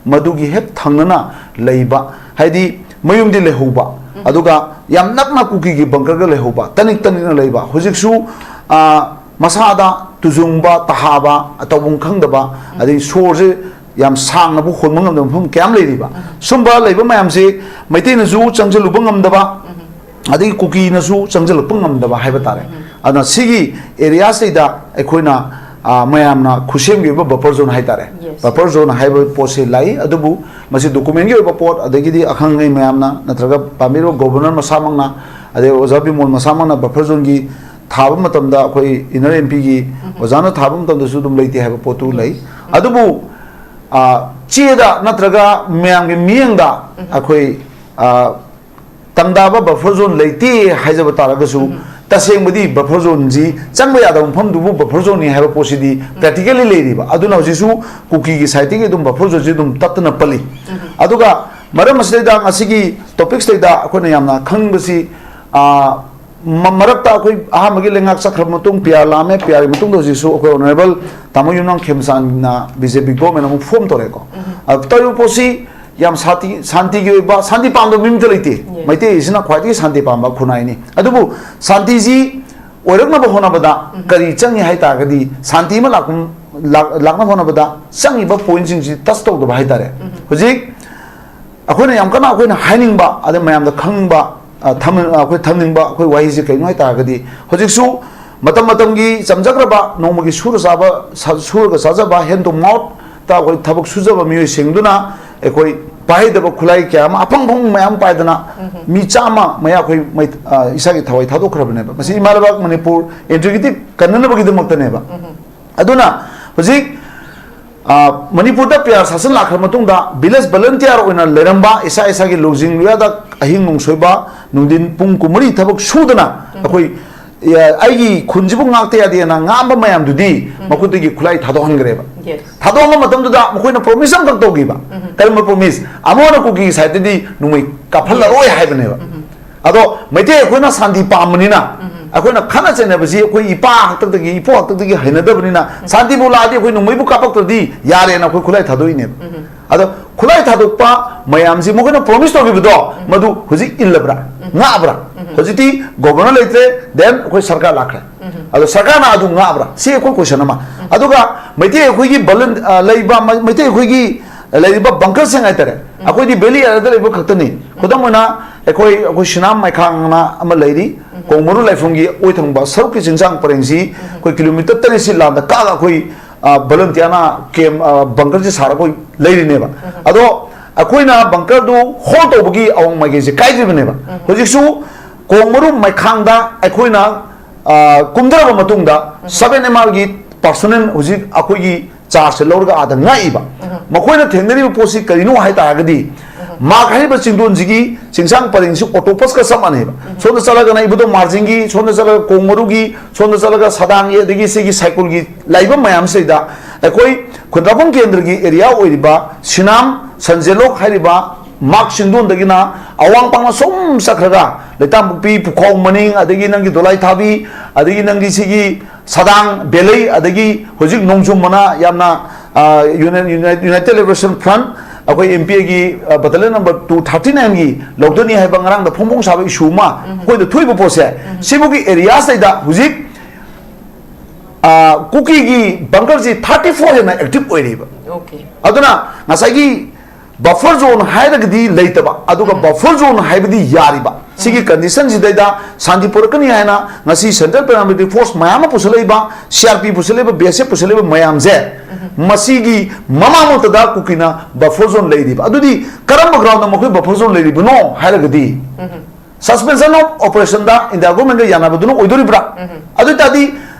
ꯃꯗꯨꯒꯤ ꯍꯦꯛ ꯊꯪꯅꯅ ꯂꯩꯕ, ꯍꯥꯏꯗꯤ ꯃꯌꯨꯝꯗꯤ ꯂꯩꯍꯧꯕ, ꯎꯝ꯫ ꯑꯗꯨꯒ ꯌꯥꯝ ꯅꯛꯅ ꯀꯨꯀꯤꯒꯤ ꯕꯪꯀꯔꯒ ꯂꯩꯍꯧꯕ, ꯇꯅꯤꯛ ꯇꯅꯤꯛꯅ ꯂꯩꯕ, ꯍꯧꯖꯤꯛꯁꯨ, ꯑ, ꯃꯁꯥꯗ ꯇꯨꯖꯨꯡꯕ, ꯇꯍꯥꯕ, ꯇꯧꯐꯝ ꯈꯪꯗꯕ, ꯎꯝ꯫ ꯑꯗꯩ ꯁꯣꯔꯁꯦ ꯌꯥꯝ ꯁꯥꯡꯅꯕꯨ ꯍꯣꯟꯕ ꯉꯝꯗꯕ ꯃꯐꯝ ꯀꯌꯥꯝ ꯂꯩꯔꯤꯕ꯫ ꯎꯝ꯫ ꯁꯨꯝꯕ ꯂꯩꯕ ꯃꯌꯥꯝꯁꯦ ꯃꯩꯇꯩꯅꯁꯨ ꯆꯪꯁꯤꯜꯂꯨꯕ ꯉꯝꯗꯕ, ꯎꯝ꯫ ꯑꯗꯒꯤ ꯀꯨꯀꯤꯅꯁꯨ ꯆꯪꯁꯤꯜꯂꯛꯄ ꯉꯝꯗꯕ ꯍꯥꯏꯕ ꯇꯥꯔꯦ꯫ ꯎꯝ꯫ ꯑꯗꯨꯅ ꯁꯤꯒꯤ ꯑꯦꯔꯤꯌꯥꯁꯤꯗꯩꯗ ꯑꯩꯈꯣꯏꯅ, ꯑ, ꯃꯌꯥꯝꯅ ꯈꯨꯠꯁꯦꯝꯒꯤ ꯑꯣꯏꯕ ꯕꯐꯔ ꯖꯣꯟ ꯍꯥꯏꯇꯥꯔꯦ꯫ Yes꯫ ꯕꯐꯔ ꯖꯣꯟ ꯍꯥꯏꯕ ꯄꯣꯠꯁꯦ ꯂꯥꯛꯏ, ꯑꯗꯨꯕꯨ ꯃꯁꯤ ꯗꯣꯀꯨꯃꯦꯟꯒꯤ ꯑꯣꯏꯕ ꯄꯣꯠ, ꯑꯗꯒꯤꯗꯤ ꯑꯈꯪ ꯑꯍꯩ ꯃꯌꯥꯝꯅ ꯅꯠꯇ꯭ꯔꯒ ꯄꯥꯝꯕꯤꯔꯤꯕ ꯒꯣꯕꯔꯅꯔ ꯃꯁꯥꯃꯛꯅ, ꯑꯗꯩ ꯑꯣꯖꯥ ꯕꯤꯃꯣꯜ ꯃꯁꯥꯃꯛꯅ ꯕꯐꯔ ꯖꯣꯟꯒꯤ ꯊꯥꯕ ꯃꯇꯝꯗ, ꯑꯩꯈꯣꯏ ꯏꯟꯅꯔ ꯑꯦꯝ ꯄꯤꯒꯤ ꯎꯝ꯫ ꯑꯣꯖꯥꯅ ꯊꯥꯕ ꯃꯇꯝꯗꯁꯨ ꯑꯗꯨꯝ ꯂꯩꯇꯦ ꯍꯥꯏꯕ ꯄꯣꯠꯇꯨ ꯂꯩ꯫ ꯎꯝ꯫ ꯑꯗꯨꯕꯨ, ꯑ, ꯆꯦꯗ ꯅꯠꯇ꯭ꯔꯒ ꯃꯌꯥꯝꯒꯤ ꯃꯤꯠꯌꯦꯡꯗ ꯎꯝ꯫ ꯑꯩꯈꯣꯏ, ꯑ, ꯇꯪꯗꯥꯕ ꯕꯐꯔ ꯖꯣꯟ ꯂꯩꯇꯦ ꯍꯥꯏꯖꯕ ꯇꯥꯔꯒꯁꯨ, ꯎꯝ꯫ ꯇꯁꯦꯡꯕꯗꯤ ꯕꯐꯔ ꯖꯣꯟꯁꯤ ꯆꯪꯕ ꯌꯥꯗꯕ ꯃꯐꯝꯗꯨꯕꯨ ꯕꯐꯔ ꯖꯣꯟꯅꯤ ꯍꯥꯏꯕ ꯄꯣꯠꯁꯤꯗꯤ ꯎꯝ꯫ ꯄ꯭ꯔꯦꯛꯇꯤꯀꯦꯜꯂꯤ ꯂꯩꯔꯤꯕ꯫ ꯑꯗꯨꯅ ꯍꯧꯖꯤꯛꯁꯨ ꯀꯨꯀꯤꯒꯤ ꯁꯥꯏꯠꯇꯒꯤ ꯑꯗꯨꯝ ꯕꯐꯔ ꯖꯣꯟꯁꯤ ꯑꯗꯨꯝ ꯇꯠꯇꯅ ꯄꯜꯂꯤ꯫ ꯎꯝ꯫ ꯑꯗꯨꯒ ꯃꯔꯝ ꯑꯁꯤꯗꯩꯗ ꯉꯁꯤꯒꯤ ꯇꯣꯄꯤꯛꯁꯤꯗꯩꯗ ꯑꯩꯈꯣꯏꯅ ꯌꯥꯝꯅ ꯈꯪꯅꯤꯡꯕꯁꯤ, ꯑ, ꯃ-, ꯃꯔꯛꯇ ꯑꯩꯈꯣꯏ ꯑꯍꯥꯟꯕꯒꯤ ꯂꯩꯉꯥꯛ ꯆꯠꯈ꯭ꯔꯕ ꯃꯇꯨꯡ, ꯄꯤ ꯑꯥꯔ ꯂꯥꯛꯑꯝꯃꯦ, ꯄꯤ ꯑꯥꯔꯒꯤ ꯃꯇꯨꯡꯗ ꯍꯧꯖꯤꯛꯁꯨ ꯑꯩꯈꯣꯏ ꯑꯣꯅꯔꯦꯕꯜ ꯇꯥꯃꯣ ꯌꯨꯝꯅꯥꯝ ꯈꯦꯝꯆꯥꯟꯅ ꯕꯤ ꯖꯦ ꯄꯤ ꯒꯣꯔꯃꯦꯟ ꯑꯃꯨꯛ ꯐꯣꯝ ꯇꯧꯔꯦꯀꯣ꯫ ꯎꯝ꯫ ꯑ, ꯇꯧꯔꯤꯕ ꯄꯣꯠꯁꯤ ꯌꯥꯝ ꯁꯥꯟꯇꯤ, ꯁꯥꯟꯇꯤꯒꯤ ꯑꯣꯏꯕ, ꯁꯥꯟꯇꯤ ꯄꯥꯝꯗꯕ ꯃꯤ ꯑꯝꯇ ꯂꯩꯇꯦ꯫ Yes꯫ ꯃꯩꯇꯩꯁꯤꯅ ꯈ꯭ꯋꯥꯏꯗꯒꯤ ꯁꯥꯟꯇꯤ ꯄꯥꯝꯕ ꯈꯨꯟꯅꯥꯏꯅꯤ꯫ ꯑꯗꯨꯕꯨ ꯁꯥꯟꯇꯤꯁꯤ ꯑꯣꯏꯔꯛꯅꯕ ꯍꯣꯠꯅꯕꯗ ꯎꯝ꯫ ꯀꯔꯤ ꯆꯪꯉꯤ ꯍꯥꯏ ꯇꯥꯔꯒꯗꯤ, ꯁꯥꯟꯇꯤ ꯑꯃ ꯂꯥꯛꯄ, ꯂꯥꯛ-, ꯂꯥꯛꯅꯕ ꯍꯣꯠꯅꯕꯗ ꯆꯪꯉꯤꯕ ꯄꯣꯏꯟꯁꯤꯡꯁꯤ ꯇꯆ ꯇꯧꯗꯕ ꯍꯥꯏ ꯇꯥꯔꯦ꯫ ꯎꯝ꯫ ꯍꯧꯖꯤꯛ ꯑꯩꯈꯣꯏꯅ ꯌꯥꯝ ꯀꯟꯅ ꯑꯩꯈꯣꯏꯅ ꯍꯥꯏꯅꯤꯡꯕ, ꯑꯗ ꯃꯌꯥꯝꯗ ꯈꯪꯕ, ꯑ, ꯊꯝ-, ꯑꯩꯈꯣꯏ ꯊꯝꯅꯤꯡꯕ ꯑꯩꯈꯣꯏ ꯋꯥꯍꯩꯁꯦ ꯀꯩꯅꯣ ꯍꯥꯏ ꯇꯥꯔꯒꯗꯤ, ꯍꯧꯖꯤꯛꯁꯨ ꯃꯇꯝ ꯃꯇꯝꯒꯤ ꯆꯝꯖꯈ꯭ꯔꯕ ꯅꯣꯡꯃꯒꯤ ꯁꯨꯔ ꯆꯥꯕ, ꯁ-, ꯁꯨꯔꯒ ꯆꯥꯖꯕ, hand to mouth ꯇ ꯑꯩꯈꯣꯏ ꯊꯕꯛ ꯁꯨꯖꯕ ꯃꯤꯑꯣꯏꯁꯤꯡꯗꯨꯅ ꯑꯩꯈꯣꯏ ꯄꯥꯏꯍꯩꯗꯕ ꯈꯨꯠꯂꯥꯏ ꯀꯌꯥ ꯑꯃ, ꯑꯐꯪ ꯑꯐꯪꯕ ꯃꯌꯥꯝ ꯄꯥꯏꯗꯅ ꯃꯤ ꯆꯥꯝꯃ ꯃꯌꯥ ꯑꯩꯈꯣꯏ ꯃꯩ-, ꯑ, ꯏꯁꯥꯒꯤ ꯊꯋꯥꯏ ꯊꯥꯗꯣꯛꯈ꯭ꯔꯕꯅꯦꯕ꯫ ꯃꯁꯤ ꯏꯃꯥ ꯂꯩꯕꯥꯛ ꯃꯅꯤꯄꯨꯔ integrity ꯀꯟꯅꯅꯕꯒꯤꯗꯃꯛꯇꯅꯦꯕ꯫ ꯑꯗꯨꯅ ꯍꯧꯖꯤꯛ, ꯑ, ꯃꯅꯤꯄꯨꯔꯗ P R ꯁꯥꯁꯟ ꯂꯥꯛꯈ꯭ꯔ ꯃꯇꯨꯡꯗ village volunteer ꯑꯣꯏꯅ ꯂꯩꯔꯝꯕ, ꯏꯁꯥ ꯏꯁꯥꯒꯤ ꯂꯨꯖꯤꯡ ꯂꯨꯌꯥꯗ ꯑꯍꯤꯡ ꯅꯣꯡꯁꯣꯏꯕ, ꯅꯨꯡꯊꯤꯟ ꯄꯨꯡ ꯀꯨꯟꯃꯔꯤ ꯊꯕꯛ ꯁꯨꯗꯅ ꯑꯩꯈꯣꯏ, ꯑ, ꯑꯩꯒꯤ ꯈꯨꯟꯁꯤꯕꯨ ꯉꯥꯛꯇ ꯌꯥꯗꯦꯅ ꯉꯥꯡꯕ ꯃꯌꯥꯝꯗꯨꯗꯤ ꯃꯈꯣꯏꯗꯒꯤ ꯈꯨꯠꯂꯥꯏ ꯊꯥꯗꯣꯛꯍꯟꯈ꯭ꯔꯦꯕ꯫ Yes. ꯊꯥꯗꯣꯛꯑꯕ ꯃꯇꯝꯗꯨꯗ ꯃꯈꯣꯏꯅ promise ꯑꯃꯈꯛ ꯇꯧꯈꯤꯕ꯫ ꯀꯔꯝꯕ promise? ꯑꯃꯅ ꯀꯨꯀꯤꯒꯤ side ꯇꯗꯤ ꯅꯣꯡꯃꯩ ꯀꯥꯞꯍꯜꯂꯔꯣꯏ ꯍꯥꯏꯕꯅꯦꯕ꯫ ꯑꯗꯣ ꯃꯩꯇꯩ ꯑꯩꯈꯣꯏꯅ ꯁꯥꯟꯇꯤ ꯄꯥꯝꯕꯅꯤꯅ, ꯑꯩꯈꯣꯏꯅ ꯈꯠꯅ ꯆꯩꯅꯕꯁꯤ ꯑꯩꯈꯣꯏ ꯏꯄꯥ ꯍꯥꯛꯇꯛꯇꯒꯤ, ꯏꯄꯨ ꯍꯥꯛꯇꯛꯇꯒꯤ ꯍꯩꯅꯗꯕꯅꯤꯅ, ꯁꯥꯟꯇꯤꯕꯨ ꯂꯥꯛꯑꯗꯤ ꯑꯩꯈꯣꯏ ꯅꯣꯡꯃꯩꯕꯨ ꯀꯥꯞꯄꯛꯇ꯭ꯔꯗꯤ ꯌꯥꯔꯦꯅ ꯑꯩꯈꯣꯏ ꯈꯨꯠꯂꯥꯏ ꯊꯥꯗꯣꯛꯏꯅꯦꯕ꯫ ꯑꯗꯣ ꯈꯨꯠꯂꯥꯏ ꯊꯥꯗꯣꯛꯄ ꯃꯌꯥꯝꯁꯤ ꯃꯈꯣꯏꯅ promise ꯇꯧꯈꯤꯕꯗꯣ, ꯃꯗꯨ ꯍꯧꯖꯤꯛ ꯏꯜꯂꯕ꯭ꯔꯥ? ꯉꯥꯛꯑꯕ꯭ꯔꯥ? ꯍꯧꯖꯤꯛꯇꯤ governor ꯂꯩꯇ꯭ꯔꯦ, then ꯑꯩꯈꯣꯏ ꯁꯔꯀꯥꯔ ꯂꯥꯛꯈ꯭ꯔꯦ꯫ ꯑꯗꯣ ꯁꯔꯀꯥꯔꯅ ꯑꯗꯨ ꯉꯥꯛꯑꯕ꯭ꯔꯥ? ꯁꯤ ꯑꯩꯈꯣꯏ question ꯑꯃ꯫ ꯑꯗꯨꯒ ꯃꯩꯇꯩ ꯑꯩꯈꯣꯏꯒꯤ volun-, ꯑ, ꯂꯩꯕ ꯃ-, ꯃꯩꯇꯩ ꯑꯩꯈꯣꯏꯒꯤ ꯂꯩꯔꯤꯕ bunkerꯁꯤꯡ ꯍꯥꯏꯇꯥꯔꯦ, ꯑꯩꯈꯣꯏꯗꯤ valley areaꯗ ꯂꯩꯕ ꯈꯛꯇꯅꯤ꯫ ꯈꯨꯗꯝ ꯑꯣꯏꯅ ꯑꯩꯈꯣꯏ, ꯑꯩꯈꯣꯏ ꯁꯤꯅꯥꯝ ꯃꯩꯈꯥꯡꯅ ꯑꯃ ꯂꯩꯔꯤ, ꯀꯣꯡꯃꯔꯨ ꯂꯥꯏꯐꯝꯒꯤ ꯑꯣꯏ ꯊꯪꯕ ꯁꯔꯨꯛꯀꯤ ꯆꯤꯡꯁꯥꯡ ꯄꯔꯦꯡꯁꯤ ꯑꯩꯈꯣꯏ kilometre ꯇꯔꯦꯠꯁꯤ ꯂꯥꯟꯗ ꯀꯛꯑꯒ ꯑꯩꯈꯣꯏ, ꯑ, volunteerꯅ camp, ꯑ, bunkerꯁꯤ ꯁꯥꯔꯒ ꯑꯩꯈꯣꯏ ꯂꯩꯔꯤꯅꯦꯕ꯫ ꯑꯗꯣ ꯑꯩꯈꯣꯏꯅ bunkerꯗꯨ hold ꯇꯧꯕꯒꯤ ꯑꯋꯥꯡ ꯃꯥꯏꯀꯩꯁꯦ ꯀꯥꯏꯗ꯭ꯔꯤꯕꯅꯦꯕ꯫ ꯍꯧꯖꯤꯛꯁꯨ ꯀꯣꯡꯃꯔꯨ ꯃꯩꯈꯥꯡꯗ ꯑꯩꯈꯣꯏꯅ, ꯑ, ꯀꯨꯝꯊꯔꯕ ꯃꯇꯨꯡꯗ seven MRꯒꯤ personnel ꯍꯧꯖꯤꯛ ꯑꯩꯈꯣꯏꯒꯤ chargeꯁꯦ ꯂꯧꯔꯒ ꯑꯥꯗ ꯉꯥꯛꯏꯕ꯫ ꯃꯈꯣꯏꯅ ꯊꯦꯡꯅꯔꯤꯕ ꯄꯣꯠꯁꯤ ꯀꯔꯤꯅꯣ ꯍꯥꯏ ꯇꯥꯔꯒꯗꯤ, ꯃꯥꯛ ꯍꯥꯏꯔꯤꯕ ꯆꯤꯡꯗꯣꯟꯁꯤꯒꯤ ꯆꯤꯡꯁꯥꯡ ꯄꯔꯦꯡꯁꯤ octopusꯀ ꯆꯞ ꯃꯥꯟꯅꯩꯕ꯫ ꯁꯣꯝꯗ ꯆꯠꯂꯒꯅ ꯏꯕꯨꯙꯧ ꯃꯥꯔꯖꯤꯡꯒꯤ, ꯁꯣꯝꯗ ꯆꯠꯂꯒ ꯀꯣꯡꯃꯔꯨꯒꯤ, ꯁꯣꯝꯗ ꯆꯠꯂꯒ ꯁꯥꯗꯥꯡꯒꯤ, ꯑꯗꯒꯤ ꯁꯤꯒꯤ ꯁꯥꯏꯀꯨꯜꯒꯤ ꯂꯩꯕ ꯃꯌꯥꯝꯁꯤꯗꯩꯗ ꯑꯩꯈꯣꯏ ꯈꯨꯟꯗ꯭ꯔꯥꯛꯄꯝ ꯀꯦꯟꯗ꯭ꯔꯒꯤ area ꯑꯣꯏꯔꯤꯕ ꯁꯤꯅꯥꯝ ꯁꯟꯖꯦꯂꯣꯛ ꯍꯥꯏꯔꯤꯕ ꯃꯥꯛ ꯆꯤꯡꯗꯣꯟꯗꯒꯤꯅ ꯑꯋꯥꯡ ꯄꯥꯡꯅ ꯁꯨꯝ ꯆꯠꯈ꯭ꯔꯒ ꯂꯩꯇꯥꯝꯄꯣꯛꯄꯤ, ꯄꯨꯈꯥꯎ ꯃꯅꯤꯡ, ꯑꯗꯒꯤ ꯅꯪꯒꯤ ꯗꯣꯂꯥꯏ ꯊꯥꯕꯤ, ꯑꯗꯒꯤ ꯅꯪꯒꯤ ꯁꯤꯒꯤ ꯁꯥꯗꯥꯡ ꯕꯦꯂꯩ, ꯑꯗꯒꯤ ꯍꯧꯖꯤꯛ ꯅꯣꯡꯖꯨꯝ ꯃꯅꯥ ꯌꯥꯝꯅ, ꯑ, Union, United Liberation Front, ꯑꯩꯈꯣꯏ MPAꯒꯤ, ꯑ, battalion number two thirty nineꯒꯤ ꯂꯧꯗꯅꯤ ꯍꯥꯏꯕ ꯉꯔꯥꯡꯗ ꯐꯣꯡ ꯐꯣꯡ ꯁꯥꯕ issue ꯑꯃ ꯑꯩꯈꯣꯏꯗ ꯊꯣꯛꯏꯕ ꯄꯣꯠꯁꯦ, ꯁꯤꯕꯨꯒꯤ areaꯁꯤꯗꯩꯗ ꯍꯧꯖꯤꯛ, ꯑ, ꯀꯨꯀꯤꯒꯤ bunkerꯁꯤ thirty four ꯍꯦꯟꯅ active ꯑꯣꯏꯔꯤꯕ꯫ Okay. ꯑꯗꯨꯅ ꯉꯁꯥꯏꯒꯤ buffer zone ꯍꯥꯏꯔꯒꯗꯤ ꯂꯩꯇꯕ, ꯑꯗꯨꯒ buffer zone ꯍꯥꯏꯕꯗꯤ ꯌꯥꯔꯤꯕ꯫ ꯁꯤꯒꯤ condition ꯁꯤꯗꯩꯗ ꯁꯥꯟꯇꯤ ꯄꯨꯔꯛꯀꯅꯤ ꯍꯥꯏꯅ ꯉꯁꯤ central paramilitary force ꯃꯌꯥꯝ ꯑꯃ ꯄꯨꯁꯜꯂꯛꯏꯕ, C R P ꯄꯨꯁꯜꯂꯛꯏꯕ, B S F ꯄꯨꯁꯜꯂꯛꯏꯕ ꯃꯌꯥꯝꯁꯦ, ꯃꯁꯤꯒꯤ ꯃꯃꯥꯡꯃꯛꯇꯗ ꯀꯨꯀꯤꯅ buffer zone ꯂꯩꯔꯤꯕ꯫ ꯑꯗꯨꯗꯤ ꯀꯔꯝꯕ ground ꯗ ꯃꯈꯣꯏ buffer zone ꯂꯩꯔꯤꯕꯅꯣ ꯍꯥꯏꯔꯒꯗꯤ, suspension of operation the India government ꯒ ꯌꯥꯅꯕꯗꯨꯅ ꯑꯣꯏꯗꯣꯔꯤꯕ꯭ꯔꯥ? ꯑꯗꯨ ꯑꯣꯏ ꯇꯥꯔꯗꯤ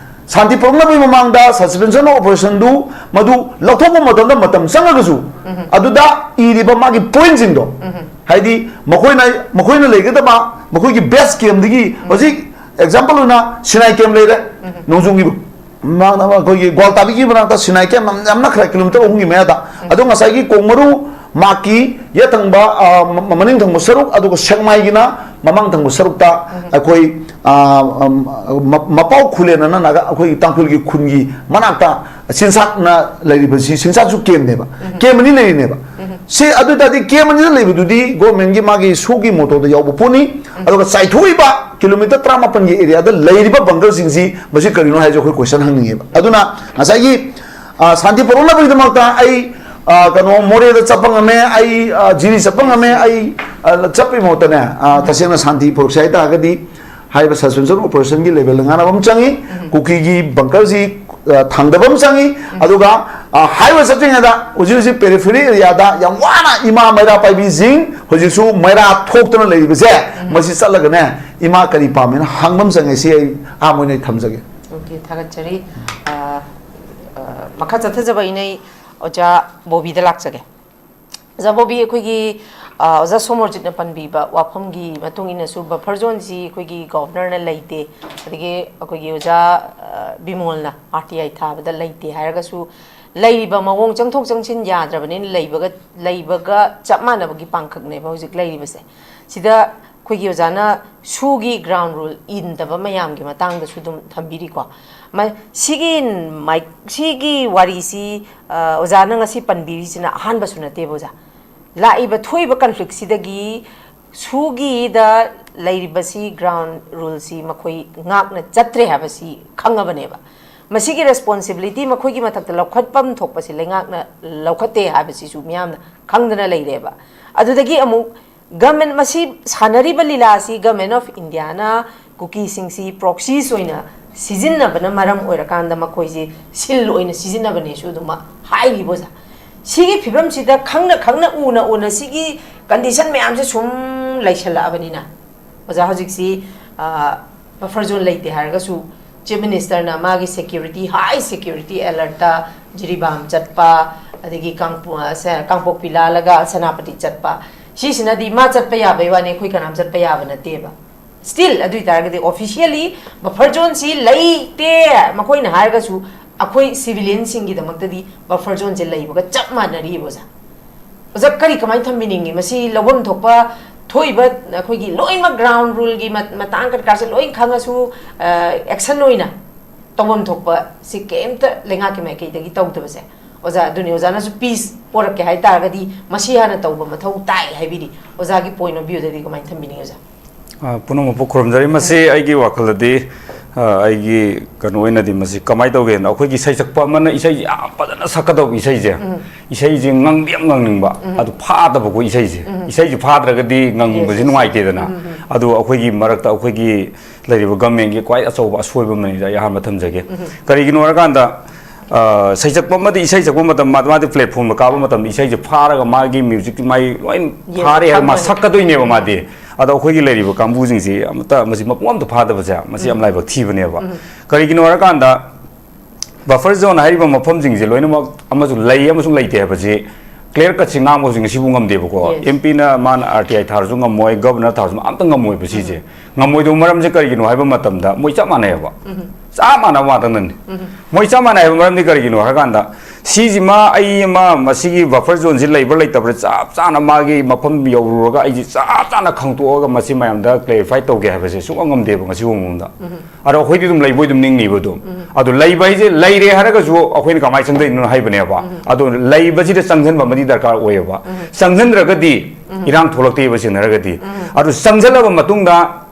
ꯁꯥꯟꯇꯤ ꯄꯨꯔꯛꯅꯕꯒꯤ ꯃꯃꯥꯡꯗ suspension of operation ꯗꯨ ꯃꯗꯨ ꯂꯧꯊꯣꯛꯄ ꯃꯇꯝꯗ ꯃꯇꯝ ꯆꯪꯉꯒꯁꯨ, ꯑꯗꯨꯗ ꯏꯔꯤꯕ ꯃꯥꯒꯤ point ꯁꯤꯡꯗꯣ, ꯍꯥꯏꯗꯤ ꯃꯈꯣꯏꯅ, ꯃꯈꯣꯏꯅ ꯂꯩꯒꯗꯕ ꯃꯈꯣꯏꯒꯤ base camp ꯗꯒꯤ, ꯍꯧꯖꯤꯛ example ꯑꯣꯏꯅ ꯁꯤꯅꯥꯏ camp ꯂꯩꯔꯦ, ꯅꯣꯡꯖꯨꯡꯒꯤ ꯃꯃꯥꯡꯗ ꯑꯩꯈꯣꯏꯒꯤ ꯒ꯭ꯋꯥꯜꯇꯥꯕꯤꯒꯤ ꯃꯅꯥꯛꯇ ꯁꯤꯅꯥꯏ camp ꯌꯥꯝ, ꯌꯥꯝ ꯅꯛꯈ꯭ꯔꯦ, kilometre ꯑꯍꯨꯝꯒꯤ ꯃꯌꯥꯗ꯫ ꯑꯗꯣ ꯉꯁꯥꯏꯒꯤ ꯀꯣꯡꯃꯔꯨ ꯃꯥꯛꯀꯤ ꯌꯦꯠ ꯊꯪꯕ, ꯑ, ꯃ-, ꯃꯅꯤꯡ ꯊꯪꯕ ꯁꯔꯨꯛ, ꯑꯗꯨꯒ ꯁꯦꯛꯃꯥꯏꯒꯤꯅ ꯃꯃꯥꯡ ꯊꯪꯕ ꯁꯔꯨꯛꯇ ꯑꯩꯈꯣꯏ, ꯑ, ꯑꯝ, ꯃ-, ꯃꯄꯥꯎ ꯈꯨꯂꯦꯟ ꯑꯅ ꯅꯥꯒꯥ, ꯑꯩꯈꯣꯏꯒꯤ ꯇꯥꯡꯈꯨꯜꯒꯤ ꯈꯨꯟꯒꯤ ꯃꯅꯥꯛꯇ ꯆꯤꯟꯁꯥꯛꯅ ꯂꯩꯔꯤꯕꯁꯤ, ꯆꯤꯟꯁꯥꯛꯁꯨ camp ꯅꯦꯕ꯫ Camp ꯑꯅꯤ ꯂꯩꯔꯤꯅꯦꯕ꯫ ꯁꯤ ꯑꯗꯨ ꯑꯣꯏ ꯇꯥꯔꯗꯤ camp ꯑꯅꯤꯗ ꯂꯩꯕꯗꯨꯗꯤ government ꯒꯤ ꯃꯥꯒꯤ ꯁꯨꯒꯤ ꯃꯣꯇꯣꯗ ꯌꯥꯎꯕ ꯄꯣꯠꯅꯤ꯫ ꯑꯗꯨꯒ ꯆꯥꯏꯊꯣꯛꯏꯕ kilometre ꯇꯔꯥꯃꯥꯄꯟꯒꯤ area ꯗ ꯂꯩꯔꯤꯕ bunker ꯁꯤꯡꯁꯤ ꯃꯁꯤ ꯀꯔꯤꯅꯣ ꯍꯥꯏꯁꯦ ꯑꯩꯈꯣꯏ question ꯍꯪꯅꯤꯡꯉꯦꯕ꯫ ꯑꯗꯨꯅ ꯉꯁꯥꯏꯒꯤ, ꯑ, ꯁꯥꯟꯇꯤ ꯄꯨꯔꯛꯅꯕꯒꯤꯗꯃꯛꯇ ꯑꯩ, ꯑ, ꯀꯩꯅꯣ, ꯃꯣꯔꯦꯗ ꯆꯠꯄ ꯉꯝꯃꯦ, ꯑꯩ, ꯑ, ꯖꯤꯔꯤ ꯆꯠꯄ ꯉꯝꯃꯦ, ꯑꯩ, ꯑ, ꯆꯠꯄꯒꯤ ꯃꯍꯨꯠꯇꯅꯦ, ꯑ, ꯇꯁꯦꯡꯅ ꯁꯥꯟꯇꯤ ꯄꯨꯔꯛꯁꯦ ꯍꯥꯏ ꯇꯥꯔꯒꯗꯤ ꯍꯥꯏꯔꯤꯕ suspension operation ꯒꯤ level ꯗ ꯉꯥꯡꯅꯕ ꯑꯃ ꯆꯪꯉꯤ, ꯀꯨꯀꯤꯒꯤ bunker ꯁꯤ, ꯑ, ꯊꯥꯡꯗꯕ ꯑꯃ ꯆꯪꯉꯤ, ꯑꯗꯨꯒ, ꯑ, ꯍꯥꯏꯔꯤꯕ ꯆꯠꯇ꯭ꯔꯤꯉꯩꯗ ꯍꯧꯖꯤꯛ ꯍꯧꯖꯤꯛ periphery area ꯗ ꯌꯥꯝ ꯋꯥꯅ ꯏꯃꯥ ꯃꯩꯔꯥ ꯄꯥꯏꯕꯤꯁꯤꯡ ꯍꯧꯖꯤꯛꯁꯨ ꯃꯩꯔꯥ ꯊꯣꯛꯇꯅ ꯂꯩꯔꯤꯕꯁꯦ, ꯃꯁꯤ ꯆꯠꯂꯒꯅꯦ, ꯏꯃꯥ ꯀꯔꯤ ꯄꯥꯝꯃꯦꯅ ꯍꯪꯕ ꯑꯃ ꯆꯪꯉꯦ꯫ ꯁꯤ ꯑꯩ ꯑꯍꯥꯟꯕ ꯑꯣꯏꯅ ꯑꯩ ꯊꯝꯖꯒꯦ꯫ Okay, ꯊꯥꯒꯠꯆꯔꯤ꯫ ꯑ, ꯑ, ꯃꯈꯥ ꯆꯠꯊꯖꯕ ꯑꯩꯅ ꯑꯣꯖꯥ ꯕꯣꯕꯤꯗ ꯂꯥꯛꯆꯒꯦ꯫ ꯑꯣꯖꯥ ꯕꯣꯕꯤ, ꯑꯩꯈꯣꯏꯒꯤ, ꯑ, ꯑꯣꯖꯥ ꯁꯣꯃꯣꯔꯖꯤꯠꯅ ꯄꯟꯕꯤꯕ ꯋꯥꯐꯝꯒꯤ ꯃꯇꯨꯡ ꯏꯟꯅꯁꯨ buffer zone ꯁꯤ ꯑꯩꯈꯣꯏꯒꯤ governor ꯅ ꯂꯩꯇꯦ, ꯑꯗꯒꯤ ꯑꯩꯈꯣꯏꯒꯤ ꯑꯣꯖꯥ, ꯑ, ꯕꯤꯃꯣꯜꯅ R T I ꯊꯥꯕꯗ ꯂꯩꯇꯦ ꯍꯥꯏꯔꯒꯁꯨ, ꯂꯩꯔꯤꯕ ꯃꯑꯣꯡ ꯆꯪꯊꯣꯛ ꯆꯪꯁꯤꯟ ꯌꯥꯗ꯭ꯔꯕꯅꯤꯅ ꯂꯩꯕꯒ, ꯂꯩꯕꯒ ꯆꯞ ꯃꯥꯟꯅꯕꯒꯤ ꯄꯥꯡꯈꯛꯅꯦꯕ ꯍꯧꯖꯤꯛ ꯂꯩꯔꯤꯕꯁꯦ꯫ ꯁꯤꯗ ꯑꯩꯈꯣꯏꯒꯤ ꯑꯣꯖꯥꯅ ꯁꯨꯒꯤ ground rule ꯏꯟꯗꯕ ꯃꯌꯥꯝꯒꯤ ꯃꯇꯥꯡꯗꯁꯨ ꯑꯗꯨꯝ ꯊꯝꯕꯤꯔꯤꯀꯣ꯫ ꯃ-, ꯁꯤꯒꯤ ꯃꯥꯏ-, ꯁꯤꯒꯤ ꯋꯥꯔꯤꯁꯤ, ꯑ, ꯑꯣꯖꯥꯅ ꯉꯁꯤ ꯄꯟꯕꯤꯔꯤꯁꯤꯅ ꯑꯍꯥꯟꯕꯁꯨ ꯅꯠꯇꯦꯕ ꯑꯣꯖꯥ꯫ ꯂꯥꯛꯏꯕ ꯊꯣꯛꯏꯕ conflict ꯁꯤꯗꯒꯤ ꯁꯨꯒꯤꯗ ꯂꯩꯔꯤꯕꯁꯤ ground rule ꯁꯤ ꯃꯈꯣꯏ ꯉꯥꯛꯅ ꯆꯠꯇ꯭ꯔꯦ ꯍꯥꯏꯕꯁꯤ ꯈꯪꯉꯕꯅꯦꯕ꯫ ꯃꯁꯤꯒꯤ responsibility ꯃꯈꯣꯏꯒꯤ ꯃꯊꯛꯇ ꯂꯧꯈꯠꯐꯝ ꯊꯣꯛꯄꯁꯤ ꯂꯩꯉꯥꯛꯅ ꯂꯧꯈꯠꯇꯦ ꯍꯥꯏꯕꯁꯤꯁꯨ ꯃꯤꯌꯥꯝꯅ ꯈꯪꯗꯅ ꯂꯩꯔꯦꯕ꯫ ꯑꯗꯨꯗꯒꯤ ꯑꯃꯨꯛ ꯒꯃꯦꯟ ꯃꯁꯤ ꯁꯥꯟꯅꯔꯤꯕ ꯂꯤꯂꯥ ꯑꯁꯤ Government of Indiaꯅ ꯀꯨꯀꯤꯁꯤꯡꯁꯤ proxies ꯑꯣꯏꯅ ꯁꯤꯖꯤꯟꯅꯕꯅ ꯃꯔꯝ ꯑꯣꯏꯔꯀꯥꯟꯗ ꯃꯈꯣꯏꯁꯤ ꯁꯤꯜ ꯑꯣꯏꯅ ꯁꯤꯖꯤꯟꯅꯕꯅꯦꯁꯨ ꯑꯗꯨꯝ ꯍꯥꯏꯔꯤꯕ ꯑꯣꯖꯥ꯫ ꯁꯤꯒꯤ ꯐꯤꯕꯝꯁꯤꯗ ꯈꯪꯅ ꯈꯪꯅ ꯎꯅ ꯎꯅ ꯁꯤꯒꯤ condition ꯃꯌꯥꯝꯁꯦ ꯁꯨꯝ ꯂꯩꯁꯜꯂꯛꯑꯕꯅꯤꯅ ꯑꯣꯖꯥ, ꯍꯧꯖꯤꯛꯁꯤ buffer zone ꯂꯩꯇꯦ ꯍꯥꯏꯔꯒꯁꯨ Chief Ministerꯅ ꯃꯥꯒꯤ security, high security alertꯇ ꯖꯤꯔꯤꯕꯥꯝ ꯆꯠꯄ, ꯑꯗꯒꯤ ꯀꯥꯡꯄꯣ-, ꯑ, ꯁꯦ-, ꯀꯥꯡꯄꯣꯛꯄꯤ ꯂꯥꯜꯂꯒ ꯁꯦꯅꯥꯄꯇꯤ ꯆꯠꯄ, ꯁꯤꯁꯤꯅꯗꯤ ꯃꯥ ꯆꯠꯄ ꯌꯥꯕꯩ ꯋꯥꯅꯤ, ꯑꯩꯈꯣꯏ ꯀꯅꯥꯝ ꯆꯠꯄ ꯌꯥꯕ ꯅꯠꯇꯦꯕ꯫ Still ꯑꯗꯨ ꯑꯣꯏꯇꯥꯔꯒꯗꯤ officially buffer zoneꯁꯤ ꯂꯩꯇꯦ ꯃꯈꯣꯏꯅ ꯍꯥꯏꯔꯒꯁꯨ, ꯑꯩꯈꯣꯏ civilianꯁꯤꯡꯒꯤꯗꯃꯛꯇꯗꯤ buffer zoneꯁꯦ ꯂꯩꯕꯒ ꯆꯞ ꯃꯥꯟꯅꯔꯤꯕ ꯑꯣꯖꯥ꯫ ꯑꯣꯖꯥ, ꯀꯔꯤ ꯀꯃꯥꯏꯅ ꯊꯝꯕꯤꯅꯤꯡꯉꯤ? ꯃꯁꯤ ꯂꯧꯐꯝ ꯊꯣꯛꯄ ꯊꯣꯛꯏꯕ ꯑꯩꯈꯣꯏꯒꯤ ꯂꯣꯏꯅꯃꯛ ground ruleꯒꯤ ꯃꯠ-, ꯃꯇꯥꯡ ꯀꯔꯤ ꯀꯔꯥꯁꯦ ꯂꯣꯏ ꯈꯪꯉꯁꯨ, ꯑ, action ꯑꯣꯏꯅ ꯇꯧꯐꯝ ꯊꯣꯛꯄ ꯁꯤ ꯀꯩꯝꯇ ꯂꯩꯉꯥꯛꯀꯤ ꯃꯥꯏꯀꯩꯗꯒꯤ ꯇꯧꯗꯕꯁꯦ꯫ ꯑꯣꯖꯥ, ꯑꯗꯨꯅꯤ, ꯑꯣꯖꯥꯅꯁꯨ peace ꯄꯣꯔꯛꯀꯦ ꯍꯥꯏ ꯇꯥꯔꯒꯗꯤ ꯃꯁꯤ ꯍꯥꯟꯅ ꯇꯧꯕ ꯃꯊꯧ ꯇꯥꯏ ꯍꯥꯏꯕꯤꯔꯤ꯫ ꯑꯣꯖꯥꯒꯤ point of viewꯗꯗꯤ ꯀꯃꯥꯏꯅ ꯊꯝꯕꯤꯅꯤꯡꯉꯤ, ꯑꯣꯖꯥ? ꯑ, ꯄꯨꯝꯅꯃꯛꯄꯨ ꯈꯨꯔꯨꯝꯖꯔꯤ꯫ ꯃꯁꯤ ꯑꯩꯒꯤ ꯋꯥꯈꯜꯗꯗꯤ, ꯑ, ꯑꯩꯒꯤ ꯀꯩꯅꯣ ꯑꯣꯏꯅꯗꯤ ꯃꯁꯤ ꯀꯃꯥꯏꯅ ꯇꯧꯒꯦꯅ, ꯑꯩꯈꯣꯏꯒꯤ ꯏꯁꯩ ꯁꯛꯄ ꯑꯃꯅ ꯏꯁꯩ ꯌꯥꯝ ꯐꯖꯅ ꯁꯛꯀꯗꯧꯕ ꯏꯁꯩꯁꯦ, ꯎꯝ꯫ ꯏꯁꯩꯁꯦ ꯉꯪꯗꯤ ꯌꯥꯝ ꯉꯪꯅꯤꯡꯕ, ꯎꯝ꯫ ꯑꯗꯨ ꯐꯥꯗꯕꯀꯣ ꯏꯁꯩꯁꯦ꯫ ꯎꯝ꯫ ꯏꯁꯩꯁꯦ ꯐꯥꯗ꯭ꯔꯒꯗꯤ ꯉꯪꯕꯁꯦ Yes, yes, yes. ꯅꯨꯡꯉꯥꯏꯇꯦꯗꯅ꯫ ꯎꯝ, ꯎꯝ, ꯎꯝ꯫ ꯑꯗꯨ ꯑꯩꯈꯣꯏꯒꯤ ꯃꯔꯛꯇ ꯑꯩꯈꯣꯏꯒꯤ ꯂꯩꯔꯤꯕ governmentꯀꯤ ꯈ꯭ꯋꯥꯏ ꯑꯆꯧꯕ ꯑꯁꯣꯏꯕ ꯑꯃꯅꯤꯗ ꯑꯩ ꯑꯍꯥꯟꯕ ꯊꯝꯖꯒꯦ꯫ ꯎꯝ꯫ ꯀꯔꯤꯒꯤꯅꯣ ꯍꯥꯏꯔꯀꯥꯟꯗ, ꯑ, ꯁꯩꯁꯛꯄ ꯑꯃꯗꯤ ꯏꯁꯩ ꯁꯛꯄ ꯃꯇꯝ, ꯃꯥ-, ꯃꯥꯗꯤ platformꯗ ꯀꯥꯕ ꯃꯇꯝꯗ ꯏꯁꯩꯁꯦ ꯐꯥꯔꯒ ꯃꯥꯒꯤ musicꯇꯤ ꯃꯥꯏ ꯂꯣꯏ Yes, ꯐꯥꯔꯦ ꯍꯥꯏꯔꯒ ꯃꯥ ꯈꯪꯕꯅꯤ꯫ ꯁꯛꯀꯗꯣꯏꯅꯦꯕ ꯃꯥꯗꯤ꯫ ꯑꯗꯣ ꯑꯩꯈꯣꯏꯒꯤ ꯂꯩꯔꯤꯕ ꯀꯥꯡꯕꯨꯁꯤꯡꯁꯤ ꯑꯃꯠꯇ ꯃꯁꯤ ꯃꯄꯨꯡ ꯑꯝꯇ ꯐꯥꯗꯕꯁꯦ ꯃꯁꯤ ꯌꯥꯝ ꯎꯝ꯫ ꯂꯥꯏꯕꯛ ꯊꯤꯕꯅꯦꯕ꯫ ꯎꯝ꯫ ꯀꯔꯤꯒꯤꯅꯣ ꯍꯥꯏꯔꯀꯥꯟꯗ buffer zone ꯍꯥꯏꯔꯤꯕ ꯃꯐꯝꯁꯤꯡꯁꯦ ꯂꯣꯏꯅꯃꯛ ꯑꯃꯁꯨ ꯂꯩ ꯑꯃꯁꯨꯡ ꯂꯩꯇꯦ ꯍꯥꯏꯕꯁꯤ clear cutꯁꯤ ꯉꯥꯡꯕ ꯍꯧꯖꯤꯛ ꯉꯁꯤꯐꯥꯎ ꯉꯝꯗꯦꯕꯀꯣ꯫ Yes. MPꯅ ꯃꯥꯅ RTI ꯊꯥꯔꯁꯨ ꯉꯝꯃꯣꯏ, governor ꯊꯥꯔꯁꯨ ꯑꯝꯇ ꯉꯝꯃꯣꯏꯕ ꯁꯤꯁꯦ꯫ ꯎꯝ꯫ ꯉꯝꯃꯣꯏꯗꯕ ꯃꯔꯝꯁꯦ ꯀꯔꯤꯒꯤꯅꯣ ꯍꯥꯏꯕ ꯃꯇꯝꯗ ꯃꯣꯏ ꯆꯞ ꯃꯥꯟꯅꯩꯑꯕ꯫ ꯎꯝ꯫ ꯆꯞ ꯃꯥꯟꯅꯕ ꯉꯥꯛꯇꯅꯅꯤ꯫ ꯎꯝ꯫ ꯃꯣꯏ ꯆꯞ ꯃꯥꯟꯅꯩ ꯍꯥꯏꯕ ꯃꯔꯝꯗꯤ ꯀꯔꯤꯒꯤꯅꯣ ꯍꯥꯏꯔꯀꯥꯟꯗ ꯁꯤꯁꯤꯃ ꯑꯩ ꯑꯃ ꯃꯁꯤꯒꯤ buffer zoneꯁꯤ ꯂꯩꯕ꯭ꯔꯥ ꯂꯩꯇꯕ꯭ꯔꯥ ꯆꯞ ꯆꯥꯅ ꯃꯥꯒꯤ ꯃꯐꯝ ꯌꯧꯔꯨꯔꯒ ꯑꯩꯁꯤ ꯆꯞ ꯆꯥꯅ ꯈꯪꯗꯣꯛꯑꯒ ꯃꯁꯤ ꯃꯌꯥꯝꯗ clarify ꯇꯧꯒꯦ ꯍꯥꯏꯕꯁꯦ ꯁꯨꯡꯉꯝ ꯉꯝꯗꯦꯕ ꯉꯁꯤ ꯐꯥꯎꯕꯗ꯫ ꯎꯝ꯫ ꯑꯗꯣ ꯑꯩꯈꯣꯏꯗꯤ ꯑꯗꯨꯝ ꯂꯩꯕꯣꯏ ꯑꯗꯨꯝ ꯅꯤꯡꯅꯤꯕ ꯑꯗꯨꯝ꯫ ꯎꯝ꯫ ꯑꯗꯣ ꯂꯩꯕ ꯍꯥꯏꯁꯦ ꯂꯩꯔꯦ ꯍꯥꯏꯔꯒꯁꯨ ꯑꯩꯈꯣꯏꯅ ꯀꯃꯥꯏꯅ ꯆꯪꯗꯣꯏꯅꯣ ꯍꯥꯏꯕꯅꯦꯕ꯫ ꯎꯝ꯫ ꯑꯗꯣ ꯂꯩꯕꯁꯤꯗ ꯆꯪꯁꯤꯟꯕ ꯑꯃꯗꯤ ꯗꯔꯀꯥꯔ ꯑꯣꯏꯌꯦꯕ꯫ ꯎꯝ꯫ ꯆꯪꯁꯤꯟꯗ꯭ꯔꯒꯗꯤ ꯎꯝ꯫ ꯏꯔꯥꯡ ꯊꯣꯛꯂꯛꯇꯦꯕ ꯁꯦꯡꯅ ꯍꯥꯏꯔꯒꯗꯤ꯫ ꯎꯝ꯫ ꯑꯗꯨ ꯆꯪꯁꯤꯜꯂꯕ ꯃꯇꯨꯡꯗ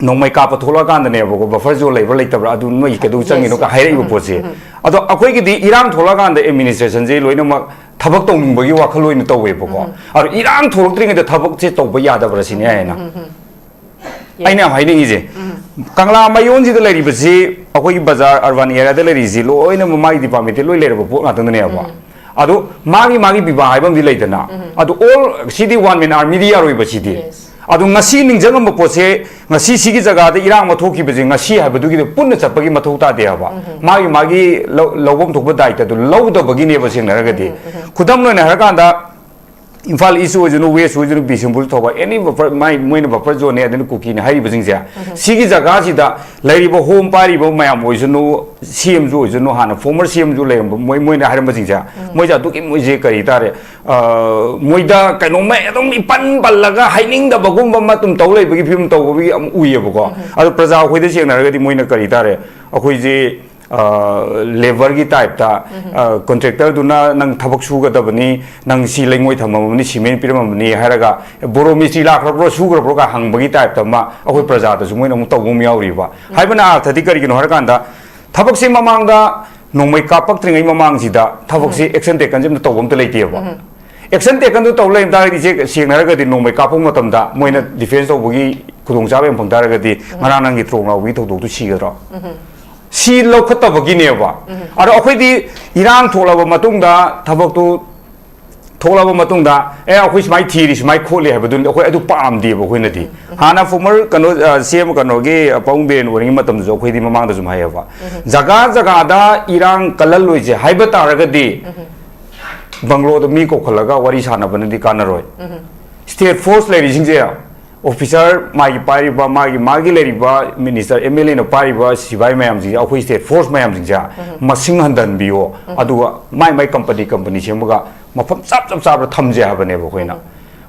ꯅꯣꯡꯃꯩ ꯀꯥꯞꯄ ꯊꯣꯛꯂꯛꯑꯀꯥꯟꯗꯅꯦꯕꯀꯣ, ꯕꯐꯔ ꯖꯣꯟ ꯂꯩꯕ꯭ꯔꯥ ꯂꯩꯇꯕ꯭ꯔꯥ, ꯑꯗꯨ ꯅꯣꯏ ꯀꯩꯗꯧ ꯆꯪꯉꯤꯅꯣ ꯀ ꯍꯥꯏꯔꯛꯏꯕ ꯄꯣꯠꯁꯦ꯫ ꯑꯗꯣ ꯑꯩꯈꯣꯏꯒꯤꯗꯤ ꯏꯔꯥꯡ ꯊꯣꯛꯂꯛꯑꯀꯥꯟꯗ ꯑꯦꯗꯃꯤꯅꯤꯁꯇ꯭ꯔꯦꯁꯟꯁꯦ ꯂꯣꯏꯅꯃꯛ ꯊꯕꯛ ꯇꯧꯅꯤꯡꯕꯒꯤ ꯋꯥꯈꯜ ꯑꯣꯏꯅ ꯇꯧꯋꯦꯕꯀꯣ꯫ ꯑꯗꯣ ꯏꯔꯥꯡ ꯊꯣꯛꯂꯛꯇ꯭ꯔꯤꯉꯩꯗ ꯊꯕꯛꯁꯦ ꯇꯧꯕ ꯌꯥꯗꯕ꯭ꯔꯥ ꯁꯤꯅꯤ ꯑꯩꯅ꯫ ꯑꯩꯅ ꯌꯥꯝ ꯍꯥꯏꯅꯤꯡꯉꯤꯁꯦ, ꯀꯪꯂꯥ ꯃꯌꯣꯟꯁꯤꯗ ꯂꯩꯔꯤꯕꯁꯤ, ꯑꯩꯈꯣꯏꯒꯤ ꯕꯖꯥꯔ, ꯑꯔꯕꯥꯟ ꯑꯦꯔꯤꯌꯥꯗ ꯂꯩꯔꯤꯁꯤ ꯂꯣꯏꯅꯃꯛ ꯃꯥꯒꯤ ꯗꯤꯄꯥꯔꯠꯃꯦꯟꯇꯦ ꯂꯣꯏ ꯂꯩꯔꯕ ꯄꯣꯠ ꯉꯥꯛꯇꯅꯦꯕ꯫ ꯑꯗꯣ ꯃꯥꯒꯤ ꯃꯥꯒꯤ ꯕꯤꯕꯥ ꯍꯥꯏꯕ ꯑꯃꯗꯤ ꯂꯩꯗꯅ꯫ ꯑꯗꯣ ꯑꯣꯜ ꯁꯤꯗꯤ ꯋꯥꯟ ꯃꯦꯟ ꯑꯥꯔꯃꯤꯗꯤ ꯌꯥꯔꯣꯏꯕ ꯁꯤꯗꯤ꯫ ꯑꯗꯣ ꯉꯁꯤ ꯅꯤꯡꯁꯤꯡꯉꯝꯕ ꯄꯣꯠꯁꯦ, ꯉꯁꯤ ꯁꯤꯒꯤ ꯖꯒꯥꯗ ꯏꯔꯥꯡ ꯑꯃ ꯊꯣꯛꯈꯤꯕꯁꯦ ꯉꯁꯤ ꯍꯥꯏꯕꯗꯨꯒꯤꯗꯤ ꯄꯨꯟꯅ ꯆꯠꯄꯒꯤ ꯃꯊꯧ ꯇꯥꯗꯦ ꯍꯥꯏꯕ꯫ ꯃꯥꯒꯤ ꯃꯥꯒꯤ ꯂꯧ-, ꯂꯧꯐꯝ ꯊꯣꯛꯄ ꯗꯥꯏꯇꯗꯨ ꯂꯧꯗꯕꯒꯤꯅꯦꯕ, ꯁꯦꯡꯅ ꯍꯥꯏꯔꯒꯗꯤ꯫ ꯈꯨꯗꯝ ꯑꯣꯏꯅ ꯍꯥꯏꯔꯀꯥꯟꯗ, ꯏꯝꯐꯥꯜ ꯏꯁ ꯑꯣꯏꯁꯅꯨ, ꯋꯦꯁ ꯑꯣꯏꯁꯅꯨ, ꯕꯤꯁꯦꯝꯄꯨꯔ, ꯊꯧꯕꯥꯜ, ꯑꯦꯅꯤ ꯕꯐꯔ, ꯃꯥꯏ, ꯃꯣꯏꯅ ꯕꯐꯔ ꯖꯣꯟꯅꯦ, ꯑꯗꯨꯅ ꯀꯨꯀꯤꯅꯦ ꯍꯥꯏꯔꯤꯕꯁꯤꯡꯁꯦ, ꯁꯤꯒꯤ ꯖꯒꯥꯁꯤꯗ ꯂꯩꯔꯤꯕ ꯍꯣꯝ ꯄꯥꯏꯔꯤꯕ ꯃꯌꯥꯝ ꯑꯣꯏꯁꯅꯨ, ꯁꯤ ꯑꯦꯝꯁꯨ ꯑꯣꯏꯁꯅꯨ, ꯍꯥꯟꯅ ꯐꯣꯔꯃꯔ ꯁꯤ ꯑꯦꯝꯁꯨ ꯂꯩꯔꯝꯕ, ꯃꯣꯏ, ꯃꯣꯏꯅ ꯍꯥꯏꯔꯝꯕꯁꯤꯡꯁꯦ, ꯃꯣꯏꯁꯦ ꯑꯗꯨꯒꯤ ꯃꯣꯏꯁꯦ ꯀꯔꯤ ꯇꯥꯔꯦ, ꯑ, ꯃꯣꯏꯗ ꯀꯩꯅꯣꯝꯃ ꯑꯗꯨꯝ ꯏꯄꯟ ꯄꯜꯂꯒ ꯍꯥꯏꯅꯤꯡꯗꯕꯒꯨꯝꯕ ꯑꯃ ꯑꯗꯨꯝ ꯇꯧ ꯂꯩꯕꯒꯤ ꯐꯤꯕꯝ ꯇꯧꯕꯒꯤ ꯑꯃ ꯎꯏꯌꯦꯕꯀꯣ꯫ ꯑꯗꯣ ꯄ꯭ꯔꯖꯥ ꯑꯩꯈꯣꯏꯗ ꯁꯦꯡꯅ ꯍꯥꯏꯔꯒꯗꯤ ꯃꯣꯏꯅ ꯀꯔꯤ ꯇꯥꯔꯦ, ꯑꯩꯈꯣꯏꯁꯦ, ꯑ, ꯂꯦꯕꯔꯒꯤ ꯇꯥꯏꯞꯇ, ꯑ, ꯀꯣꯟꯇ꯭ꯔꯦꯛꯇꯔꯗꯨꯅ ꯅꯪ ꯊꯕꯛ ꯁꯨꯒꯗꯕꯅꯤ, ꯅꯪ ꯁꯤ ꯂꯩꯉꯣꯏ ꯊꯝꯃꯝꯃꯕꯅꯤ, ꯁꯤꯃꯦꯟ ꯄꯤꯔꯝꯃꯕꯅꯤ ꯍꯥꯏꯔꯒ, "ꯕꯣꯔꯣ ꯃꯤꯁꯇ꯭ꯔꯤ ꯂꯥꯛꯈ꯭ꯔꯕ꯭ꯔꯣ, ꯁꯨꯈ꯭ꯔꯕ꯭ꯔꯣ?" ꯀ ꯍꯪꯕꯒꯤ ꯇꯥꯏꯞꯇ ꯑꯃ ꯑꯩꯈꯣꯏ ꯄ꯭ꯔꯖꯥꯗꯁꯨ ꯃꯣꯏꯅ ꯑꯃꯨꯛ ꯇꯧꯕ ꯑꯃ ꯌꯥꯎꯔꯤꯕ꯫ ꯍꯥꯏꯕꯅ ꯑꯥꯔꯊꯗꯤ ꯀꯔꯤꯒꯤꯅꯣ ꯍꯥꯏꯔꯀꯥꯟꯗ, ꯊꯕꯛꯁꯦ ꯃꯃꯥꯡꯗ ꯅꯣꯡꯃꯩ ꯀꯥꯞꯄꯛꯇ꯭ꯔꯤꯉꯩ ꯃꯃꯥꯡꯁꯤꯗ ꯊꯕꯛꯁꯦ ꯑꯦꯛꯁꯟ ꯇꯦꯀꯟꯁꯦ ꯑꯝꯇ ꯇꯧꯕ ꯑꯝꯇ ꯂꯩꯇꯦꯕ꯫ ꯑꯦꯛꯁꯟ ꯇꯦꯀꯟꯗꯨ ꯇꯧ ꯂꯩꯔꯝ ꯇꯥꯔꯒꯗꯤ, ꯏꯆꯦ, ꯁꯦꯡꯅ ꯍꯥꯏꯔꯒꯗꯤ ꯅꯣꯡꯃꯩ ꯀꯥꯞꯄ ꯃꯇꯝꯗ ꯃꯣꯏꯅ ꯗꯤꯐꯦꯟꯁ ꯇꯧꯕꯒꯤ ꯈꯨꯗꯣꯡꯆꯥꯕ ꯌꯥꯝ ꯐꯪ ꯇꯥꯔꯒꯗꯤ ꯉꯔꯥꯡ ꯅꯪꯒꯤ ꯇ꯭ꯔꯣꯛ ꯂꯥꯎꯕꯒꯤ ꯊꯧꯗꯣꯛꯇꯨ ꯁꯤꯒꯗ꯭ꯔꯣ? ꯁꯤ ꯂꯧꯈꯠꯇꯕꯒꯤꯅꯦꯕ꯫ ꯑꯗꯣ ꯑꯩꯈꯣꯏꯗꯤ ꯏꯔꯥꯡ ꯊꯣꯛꯂꯕ ꯃꯇꯨꯡꯗ, ꯊꯕꯛꯇꯨ ꯊꯣꯛꯂꯕ ꯃꯇꯨꯡꯗ, "ꯑꯦ, ꯑꯩꯈꯣꯏ ꯁꯨꯃꯥꯏꯅ ꯊꯤꯔꯤ, ꯁꯨꯃꯥꯏꯅ ꯈꯣꯠꯂꯤ" ꯍꯥꯏꯕꯗꯨ ꯑꯩꯈꯣꯏ ꯑꯗꯨ ꯄꯥꯝꯗꯦꯕ ꯑꯩꯈꯣꯏꯅꯗꯤ꯫ ꯍꯥꯟꯅ ꯐꯣꯔꯃꯔ ꯀꯩꯅꯣ, ꯑ, ꯁꯤ ꯑꯦꯝ ꯀꯩꯅꯣꯒꯤ, ꯑ, ꯄꯥꯕꯨꯡ ꯕꯤꯔꯦꯟ ꯑꯣꯏꯔꯤꯉꯩ ꯃꯇꯝꯗꯁꯨ ꯑꯩꯈꯣꯏꯗꯤ ꯃꯃꯥꯡꯗꯁꯨ ꯍꯥꯏꯌꯦꯕ, ꯖꯒꯥ ꯖꯒꯥꯗ ꯏꯔꯥꯡ ꯀꯜꯍꯜꯂꯣꯏꯁꯦ ꯍꯥꯏꯕ ꯇꯥꯔꯒꯗꯤ, ꯕꯪꯒ꯭ꯂꯣꯗ ꯃꯤ ꯀꯧꯈꯠꯂꯒ ꯋꯥꯔꯤ ꯁꯥꯟꯅꯕꯅꯗꯤ ꯀꯥꯟꯅꯔꯣꯏ꯫ ꯁ꯭ꯇꯦꯠ ꯐꯣꯔꯁ ꯂꯩꯔꯤꯁꯤꯡꯁꯦ, ꯑꯣꯐꯤꯁꯥꯔ, ꯃꯥꯒꯤ ꯄꯥꯏꯔꯤꯕ, ꯃꯥꯒꯤ, ꯃꯥꯒꯤ ꯂꯩꯔꯤꯕ ꯃꯤꯅꯤꯁꯇꯔ, ꯑꯦꯝ ꯑꯦꯜ ꯑꯦꯅ ꯄꯥꯏꯔꯤꯕ ꯁꯤꯐꯥꯏ ꯃꯌꯥꯝꯁꯤꯡꯁꯦ, ꯑꯩꯈꯣꯏ ꯁ꯭ꯇꯦꯠ ꯐꯣꯔꯁ ꯃꯌꯥꯝꯁꯤꯡꯁꯦ ꯃꯁꯤꯡ ꯍꯟꯊꯍꯟꯕꯤꯌꯣ꯫ ꯑꯗꯨꯒ ꯃꯥꯏ ꯃꯥꯏ ꯀꯝꯄꯅꯤ, ꯀꯝꯄꯅꯤ ꯁꯦꯝꯃꯒ ꯃꯐꯝ ꯆꯞ, ꯆꯞ ꯆꯥꯕꯗ ꯊꯝꯁꯦ ꯍꯥꯏꯕꯅꯦꯕ ꯑꯩꯈꯣꯏꯅ꯫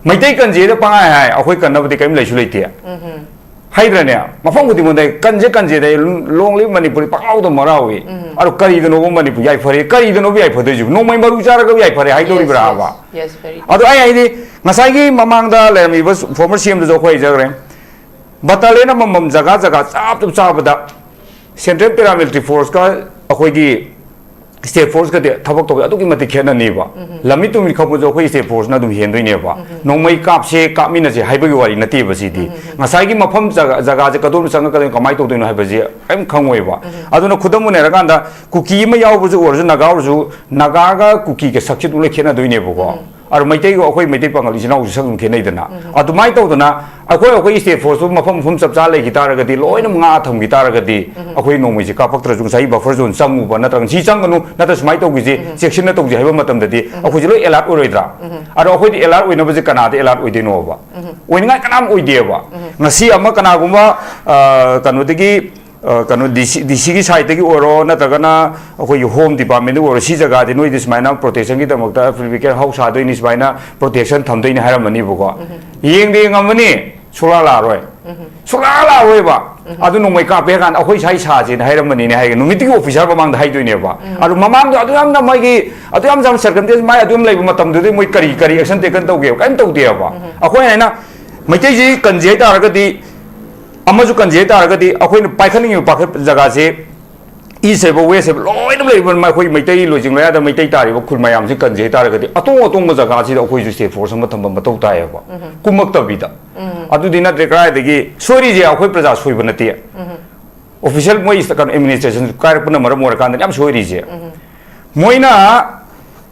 ꯃꯩꯇꯩ ꯀꯟꯁꯦꯗ ꯄꯪꯍꯥꯏ ꯍꯥꯏ, ꯑꯩꯈꯣꯏ ꯀꯟꯅꯕꯗꯤ ꯀꯔꯤꯝ ꯂꯩꯁꯨ ꯂꯩꯇꯦ꯫ ꯍꯥꯏꯗ꯭ꯔꯅꯦ? ꯃꯐꯝ ꯈꯨꯗꯤꯡꯃꯛꯇ "ꯀꯟꯁꯦ, ꯀꯟꯁꯦꯗ, Long live ꯃꯅꯤꯄꯨꯔꯤ" ꯄꯪꯂꯥꯎꯗ ꯃꯔꯥꯎꯏ꯫ ꯑꯗꯣ ꯀꯔꯤꯗꯅꯣꯕ ꯃꯅꯤꯄꯨꯔ ꯌꯥꯏꯐꯔꯦ? ꯀꯔꯤꯗꯅꯣꯕ ꯌꯥꯏꯐꯗꯣꯏꯁꯤꯕꯣ? ꯅꯣꯡꯃꯩ ꯃꯔꯨ ꯆꯥꯔꯒ ꯌꯥꯏꯐꯔꯦ ꯍꯥꯏꯗꯧꯔꯤꯕ꯭ꯔꯥꯕ? Yes, very ꯑꯗꯣ ꯑꯩ ꯍꯥꯏꯗꯤ, ꯉꯁꯥꯏꯒꯤ ꯃꯃꯥꯡꯗ ꯂꯩꯔꯝꯃꯤꯕ ꯐꯣꯔꯃꯔ ꯁꯤ ꯑꯦꯝꯗꯨꯁꯨ ꯑꯩꯈꯣꯏ ꯍꯥꯏꯖꯈ꯭ꯔꯦ꯫ ꯕꯇꯥꯂꯤꯌꯟ ꯑꯃꯃꯝ ꯖꯒꯥ ꯖꯒꯥ ꯆꯞ ꯆꯞ ꯆꯥꯕꯗ ꯁꯦꯟꯇ꯭ꯔꯦꯜ ꯄꯦꯔꯥꯃꯤꯂꯤꯇꯔꯤ ꯐꯣꯔꯁꯀ ꯑꯩꯈꯣꯏꯒꯤ ꯁ꯭ꯇꯦꯠ ꯐꯣꯔꯁꯀꯗꯤ ꯊꯕꯛ ꯇꯧꯕ ꯑꯗꯨꯛꯀꯤ ꯃꯇꯤꯛ ꯈꯦꯠꯅꯅꯤꯕ꯫ ꯂꯝꯃꯤ ꯇꯨꯃꯤ ꯈꯛꯄꯁꯨ ꯑꯩꯈꯣꯏ ꯁ꯭ꯇꯦꯠ ꯐꯣꯔꯁꯅ ꯑꯗꯨꯝ ꯍꯦꯟꯗꯣꯏꯅꯦꯕ꯫ ꯅꯣꯡꯃꯩ ꯀꯥꯞꯁꯦ ꯀꯥꯞꯃꯤꯟꯅꯁꯦ ꯍꯥꯏꯕꯒꯤ ꯋꯥꯔꯤ ꯅꯠꯇꯦꯕ ꯁꯤꯗꯤ꯫ ꯉꯁꯥꯏꯒꯤ ꯃꯐꯝ ꯖꯒꯥ, ꯖꯒꯥꯁꯦ ꯀꯗꯣꯝꯗ ꯆꯪꯉꯛꯀꯗꯣꯏꯅꯣ, ꯀꯃꯥꯏꯅ ꯇꯧꯗꯣꯏꯅꯣ ꯍꯥꯏꯕꯁꯦ ꯀꯔꯤꯝ ꯈꯪꯉꯣꯏꯕ꯫ ꯑꯗꯨꯅ ꯈꯨꯗꯝ ꯑꯣꯏꯅ ꯍꯥꯏꯔꯀꯥꯟꯗ ꯀꯨꯀꯤ ꯑꯃ ꯌꯥꯎꯕꯁꯨ ꯑꯣꯏꯔꯁꯨ, ꯅꯥꯒꯥ ꯑꯣꯏꯔꯁꯨ, ꯅꯥꯒꯥꯒ ꯀꯨꯀꯤꯒ ꯁꯛꯁꯦ ꯑꯗꯨꯝ ꯂꯣꯏ ꯈꯦꯠꯅꯗꯣꯏꯅꯦꯕꯀꯣ꯫ ꯑꯗꯣ ꯃꯩꯇꯩꯒ ꯑꯩꯈꯣꯏ ꯃꯩꯇꯩ ꯄꯥꯉꯜ ꯏꯆꯤꯟ ꯏꯅꯥꯎꯁꯨ ꯁꯛ ꯑꯗꯨꯝ ꯈꯦꯠꯅꯩꯗꯅ꯫ ꯑꯗꯨꯃꯥꯏꯅ ꯇꯧꯗꯅ ꯑꯩꯈꯣꯏ, ꯑꯩꯈꯣꯏ ꯁ꯭ꯇꯦꯠ ꯐꯣꯔꯁꯇꯨ ꯃꯐꯝ ꯃꯐꯝ ꯆꯞ ꯆꯥ ꯂꯩꯈꯤ ꯇꯥꯔꯒꯗꯤ, ꯂꯣꯏꯅ ꯉꯥꯛꯑ ꯊꯝꯈꯤ ꯇꯥꯔꯒꯗꯤ, ꯑꯩꯈꯣꯏ ꯅꯣꯡꯃꯩꯁꯦ ꯀꯥꯞꯄꯛꯇ꯭ꯔꯁꯨ ꯉꯁꯥꯏꯒꯤ ꯕꯐꯔ ꯖꯣꯟ ꯆꯪꯉꯨꯕ ꯅꯠꯇ꯭ꯔꯒ ꯁꯤ ꯆꯪꯒꯅꯨ, ꯅꯠꯇ꯭ꯔ ꯁꯨꯃꯥꯏꯅ ꯇꯧꯈꯤꯁꯦ, ꯆꯦꯛꯁꯤꯟꯅ ꯇꯧꯁꯦ ꯍꯥꯏꯕ ꯃꯇꯝꯗꯗꯤ ꯑꯩꯈꯣꯏꯁꯦ ꯂꯣꯏ ꯑꯦꯂꯔꯠ ꯑꯣꯏꯔꯣꯏꯗ꯭ꯔꯥ? ꯑꯗꯣ ꯑꯩꯈꯣꯏꯗꯤ ꯑꯦꯂꯔꯠ ꯑꯣꯏꯅꯕꯁꯦ ꯀꯅꯥꯗ ꯑꯦꯂꯔꯠ ꯑꯣꯏꯗꯣꯏꯅꯣꯕ? ꯑꯣꯏꯅꯤꯡꯉꯥꯏ ꯀꯅꯥꯝ ꯑꯣꯏꯗꯦꯕ꯫ ꯉꯁꯤ ꯑꯃ ꯀꯅꯥꯒꯨꯝꯕ, ꯑ, ꯀꯩꯅꯣꯗꯒꯤ, ꯑ, ꯀꯩꯅꯣ, ꯗꯤ ꯁꯤ, ꯗꯤ ꯁꯤꯒꯤ ꯁꯥꯏꯠꯇꯒꯤ ꯑꯣꯏꯔꯣ, ꯅꯠꯇ꯭ꯔꯒꯅ ꯑꯩꯈꯣꯏꯒꯤ ꯍꯣꯝ ꯗꯤꯄꯥꯔꯠꯃꯦꯟꯗ ꯑꯣꯏꯔꯣ, ꯁꯤ ꯖꯒꯥꯗꯤ ꯅꯣꯏꯗꯤ ꯁꯨꯃꯥꯏꯅ ꯄ꯭ꯔꯣꯇꯦꯛꯁꯟꯒꯤꯗꯃꯛꯇ ꯐꯤꯕꯤꯀꯦꯜ ꯍꯥꯎꯁ ꯁꯥꯗꯣꯏꯅꯤ, ꯁꯨꯃꯥꯏꯅ ꯄ꯭ꯔꯣꯇꯦꯛꯁꯟ ꯊꯝꯗꯣꯏꯅꯤ ꯍꯥꯏꯔꯝꯃꯅꯤꯕꯀꯣ꯫ ꯌꯦꯡꯗꯤ ꯌꯦꯡꯉꯝꯃꯅꯤ, ꯁꯨꯛꯂꯥ ꯂꯥꯛꯑꯔꯣꯏ꯫ ꯁꯨꯛꯂꯥ ꯂꯥꯛꯑꯔꯣꯏꯕ꯫ ꯑꯗꯨ ꯅꯣꯡꯃꯩ ꯀꯥꯞꯄꯦ ꯍꯥꯏ ꯀꯥꯟꯗ ꯑꯩꯈꯣꯏ ꯁ꯭ꯋꯥꯏ ꯁꯥꯁꯦꯅ ꯍꯥꯏꯔꯝꯕꯅꯤꯅꯦ ꯍꯥꯏꯒꯦ, ꯅꯨꯃꯤꯠꯇꯨꯒꯤ ꯑꯣꯐꯤꯁꯔ ꯃꯃꯥꯡꯗ ꯍꯥꯏꯗꯣꯏꯅꯦꯕ꯫ ꯑꯗꯨ ꯃꯃꯥꯡꯗ ꯑꯗꯨ ꯌꯥꯝꯅ ꯃꯣꯏꯒꯤ, ꯑꯗꯨ ꯌꯥꯝ ꯌꯥꯝ ꯁꯔꯀꯝꯁꯇꯦꯟꯁ ꯃꯥꯏ ꯑꯗꯨ ꯌꯥꯝ ꯂꯩꯕ ꯃꯇꯝꯗꯨꯗꯤ ꯃꯣꯏ ꯀꯔꯤ, ꯀꯔꯤ ꯑꯦꯛꯁꯟ ꯇꯦꯀꯟ ꯇꯧꯒꯦꯕ? ꯀꯔꯤꯝ ꯇꯧꯗꯦꯕ꯫ ꯑꯩꯈꯣꯏ ꯍꯥꯏꯅ ꯃꯩꯇꯩꯁꯤ ꯀꯟꯁꯦ ꯍꯥꯏ ꯇꯥꯔꯒꯗꯤ, ꯑꯃꯁꯨ ꯀꯟꯁꯦ ꯍꯥꯏ ꯇꯥꯔꯒꯗꯤ, ꯑꯩꯈꯣꯏꯅ ꯄꯥꯏꯈꯠꯅꯤꯡꯉꯤꯕ ꯄꯥꯈꯠ ꯖꯒꯥꯁꯦ ꯏꯁ ꯍꯥꯏꯕ, ꯋꯦꯁ ꯍꯥꯏꯕ, ꯂꯣꯏꯅ ꯂꯩꯕ ꯑꯩꯈꯣꯏ ꯃꯩꯇꯩ ꯂꯣꯏꯖꯤꯡ ꯂꯣꯌꯥꯗ ꯃꯩꯇꯩ ꯇꯥꯔꯤꯕ ꯈꯨꯜ ꯃꯌꯥꯝꯁꯤ ꯀꯟꯁꯦ ꯍꯥꯏ ꯇꯥꯔꯒꯗꯤ, ꯑꯇꯣꯡ ꯑꯇꯣꯡꯕ ꯖꯒꯥꯁꯤꯗ ꯑꯩꯈꯣꯏꯁꯨ ꯁ꯭ꯇꯦꯠ ꯐꯣꯔꯁ ꯑꯃ ꯊꯝꯕ ꯃꯊꯧ ꯇꯥꯏꯌꯦꯕ꯫ ꯀꯨꯝꯃꯛꯇꯕꯤꯗ꯫ ꯑꯗꯨꯗꯤ ꯅꯠꯇ꯭ꯔꯦ, ꯀꯗꯥꯏꯗꯒꯤ ꯁꯣꯏꯔꯤꯁꯦ? ꯑꯩꯈꯣꯏ ꯄ꯭ꯔꯖꯥ ꯁꯣꯏꯕ ꯅꯠꯇꯦ꯫ ꯑꯣꯐꯤꯁꯤꯌꯦꯜ ꯃꯣꯏ ꯀꯩꯅꯣ ꯑꯦꯗꯃꯤꯅꯤꯁꯇ꯭ꯔꯦꯁꯟ ꯀꯥꯏꯔꯛꯄꯅ ꯃꯔꯝ ꯑꯣꯏꯔꯀꯥꯟꯗ ꯌꯥꯝ ꯁꯣꯏꯔꯤꯁꯦ꯫ ꯃꯣꯏꯅ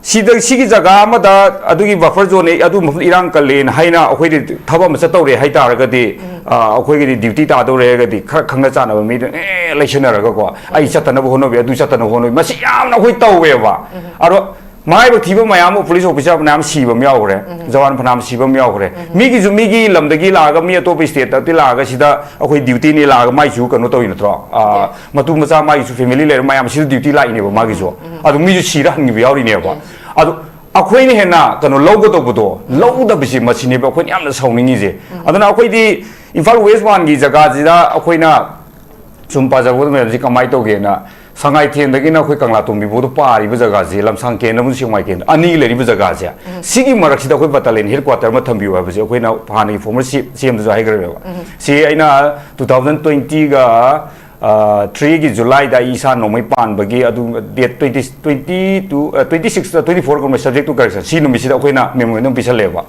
ꯁꯤꯗ, ꯁꯤꯒꯤ ꯖꯒꯥ ꯑꯃꯗ ꯑꯗꯨꯒꯤ ꯕꯐꯔ ꯖꯣꯟꯅꯦ, ꯑꯗꯨ ꯃꯐꯝꯗ ꯏꯔꯥꯡ ꯀꯜꯂꯦꯅ ꯍꯥꯏꯅ ꯑꯩꯈꯣꯏꯗꯤ ꯊꯕꯛ ꯑꯃ ꯆꯠꯇꯧꯔꯦ ꯍꯥꯏ ꯇꯥꯔꯒꯗꯤ, ꯑ, ꯑꯩꯈꯣꯏꯒꯤꯗꯤ ꯗ꯭ꯌꯨꯇꯤ ꯇꯥꯗꯧꯔꯦ ꯍꯥꯏꯔꯒꯗꯤ ꯈꯔ ꯈꯪꯅ ꯆꯥꯟꯅꯕ ꯃꯤꯗꯨ ꯑꯦ ꯂꯩꯁꯟꯅꯔꯒꯀꯣ, "ꯑꯩ ꯆꯠꯇꯅꯕ ꯍꯣꯠꯅꯕꯤ, ꯑꯗꯨ ꯆꯠꯇꯅꯕ ꯍꯣꯠꯅꯕꯤ", ꯃꯁꯤ ꯌꯥꯝꯅ ꯑꯩꯈꯣꯏ ꯇꯧꯋꯦꯕ꯫ ꯑꯗꯣ ꯃꯔꯥꯏꯕꯛ ꯊꯤꯕ ꯃꯌꯥꯝ ꯑꯃ ꯄꯨꯂꯤꯁ ꯑꯣꯐꯤꯁꯔ ꯃꯌꯥꯝ ꯁꯤꯕ ꯑꯃ ꯌꯥꯎꯈ꯭ꯔꯦ, ꯖꯋꯥꯟ ꯐꯅꯌꯥꯝ ꯁꯤꯕ ꯑꯃ ꯌꯥꯎꯈ꯭ꯔꯦ꯫ ꯃꯤꯒꯤꯁꯨ, ꯃꯤꯒꯤ ꯂꯝꯗꯒꯤ ꯂꯥꯛꯑꯒ, ꯃꯤ ꯑꯇꯣꯞꯄ ꯁ꯭ꯇꯦꯠꯇꯒꯤ ꯂꯥꯛꯑꯒ ꯁꯤꯗ ꯑꯩꯈꯣꯏ ꯗ꯭ꯌꯨꯇꯤꯅꯤ ꯂꯥꯛꯑꯒ ꯃꯥꯏꯁꯨ ꯀꯩꯅꯣ ꯇꯧꯔꯤ ꯅꯠꯇ꯭ꯔꯣ? ꯑ, ꯃꯇꯨ ꯃꯆꯥ ꯃꯥꯒꯤꯁꯨ ꯐꯦꯃꯤꯂꯤ ꯂꯩꯔꯦ, ꯃꯌꯥꯝ ꯁꯤꯗ ꯗ꯭ꯌꯨꯇꯤ ꯂꯥꯛꯏꯅꯦꯕ ꯃꯥꯒꯤꯁꯨ꯫ ꯑꯗꯨ ꯃꯤꯁꯨ ꯁꯤꯔ ꯍꯟꯈꯤꯕ ꯌꯥꯎꯔꯤꯅꯦꯕ꯫ ꯑꯗꯨ ꯑꯩꯈꯣꯏꯅ ꯍꯦꯟꯅ ꯀꯩꯅꯣ ꯂꯧꯒꯗꯧꯕꯗꯣ ꯂꯧꯗꯕꯁꯤ, ꯃꯁꯤꯅꯦꯕ ꯑꯩꯈꯣꯏꯅ ꯌꯥꯝꯅ ꯁꯥꯎꯅꯤꯡꯉꯤꯁꯦ꯫ ꯑꯗꯨꯅ ꯑꯩꯈꯣꯏꯗꯤ ꯏꯝꯐꯥꯜ ꯋꯦꯁ ꯋꯥꯟꯒꯤ ꯖꯒꯥꯁꯤꯗ ꯑꯩꯈꯣꯏꯅ ꯁꯨꯝ ꯄꯥꯖꯕ ꯃꯌꯥꯝꯁꯤ ꯀꯃꯥꯏꯅ ꯇꯧꯒꯦꯅ, ꯁꯉꯥꯏꯊꯦꯟꯗꯒꯤꯅ ꯑꯩꯈꯣꯏ ꯀꯪꯂꯥꯇꯣꯡꯕꯤ ꯐꯥꯎꯗ ꯄꯥꯔꯤꯕ ꯖꯒꯥꯁꯦ, ꯂꯝꯁꯥꯡ ꯀꯦꯟꯗ꯭ꯔ ꯑꯃꯁꯨꯡ ꯁꯦꯛꯃꯥꯏ ꯀꯦꯟꯗ꯭ꯔ ꯑꯅꯤꯒꯤ ꯂꯩꯔꯤꯕ ꯖꯒꯥꯁꯦ, ꯁꯤꯒꯤ ꯃꯔꯛꯁꯤꯗ ꯑꯩꯈꯣꯏ ꯕꯇꯥꯂꯤꯌꯟ ꯍꯦꯗꯀ꯭ꯋꯥꯇꯔ ꯑꯃ ꯊꯝꯕꯤꯌꯨ ꯍꯥꯏꯕꯁꯦ ꯑꯩꯈꯣꯏꯅ ꯍꯥꯟꯅꯒꯤ ꯐꯣꯔꯃꯔ ꯁꯤ ꯑꯦꯝꯗꯁꯨ ꯍꯥꯏꯈ꯭ꯔꯦꯕ꯫ ꯁꯤ ꯑꯩꯅ ꯇꯨ ꯊꯥꯎꯖꯟ ꯇ꯭ꯋꯦꯟꯇꯤꯒ ꯊ꯭ꯔꯤꯒꯤ ꯖꯨꯂꯥꯏꯗ ꯑꯩ ꯏꯁꯥ ꯅꯣꯡꯃꯩ ꯄꯥꯟꯕꯒꯤ ꯑꯗꯨ date twenty twenty two twenty six twenty four ꯀꯨꯝꯕ, subject to correction, ꯁꯤ ꯅꯨꯃꯤꯠꯁꯤꯗ ꯑꯩꯈꯣꯏꯅ memorandum ꯄꯤꯁꯜꯂꯦꯕ꯫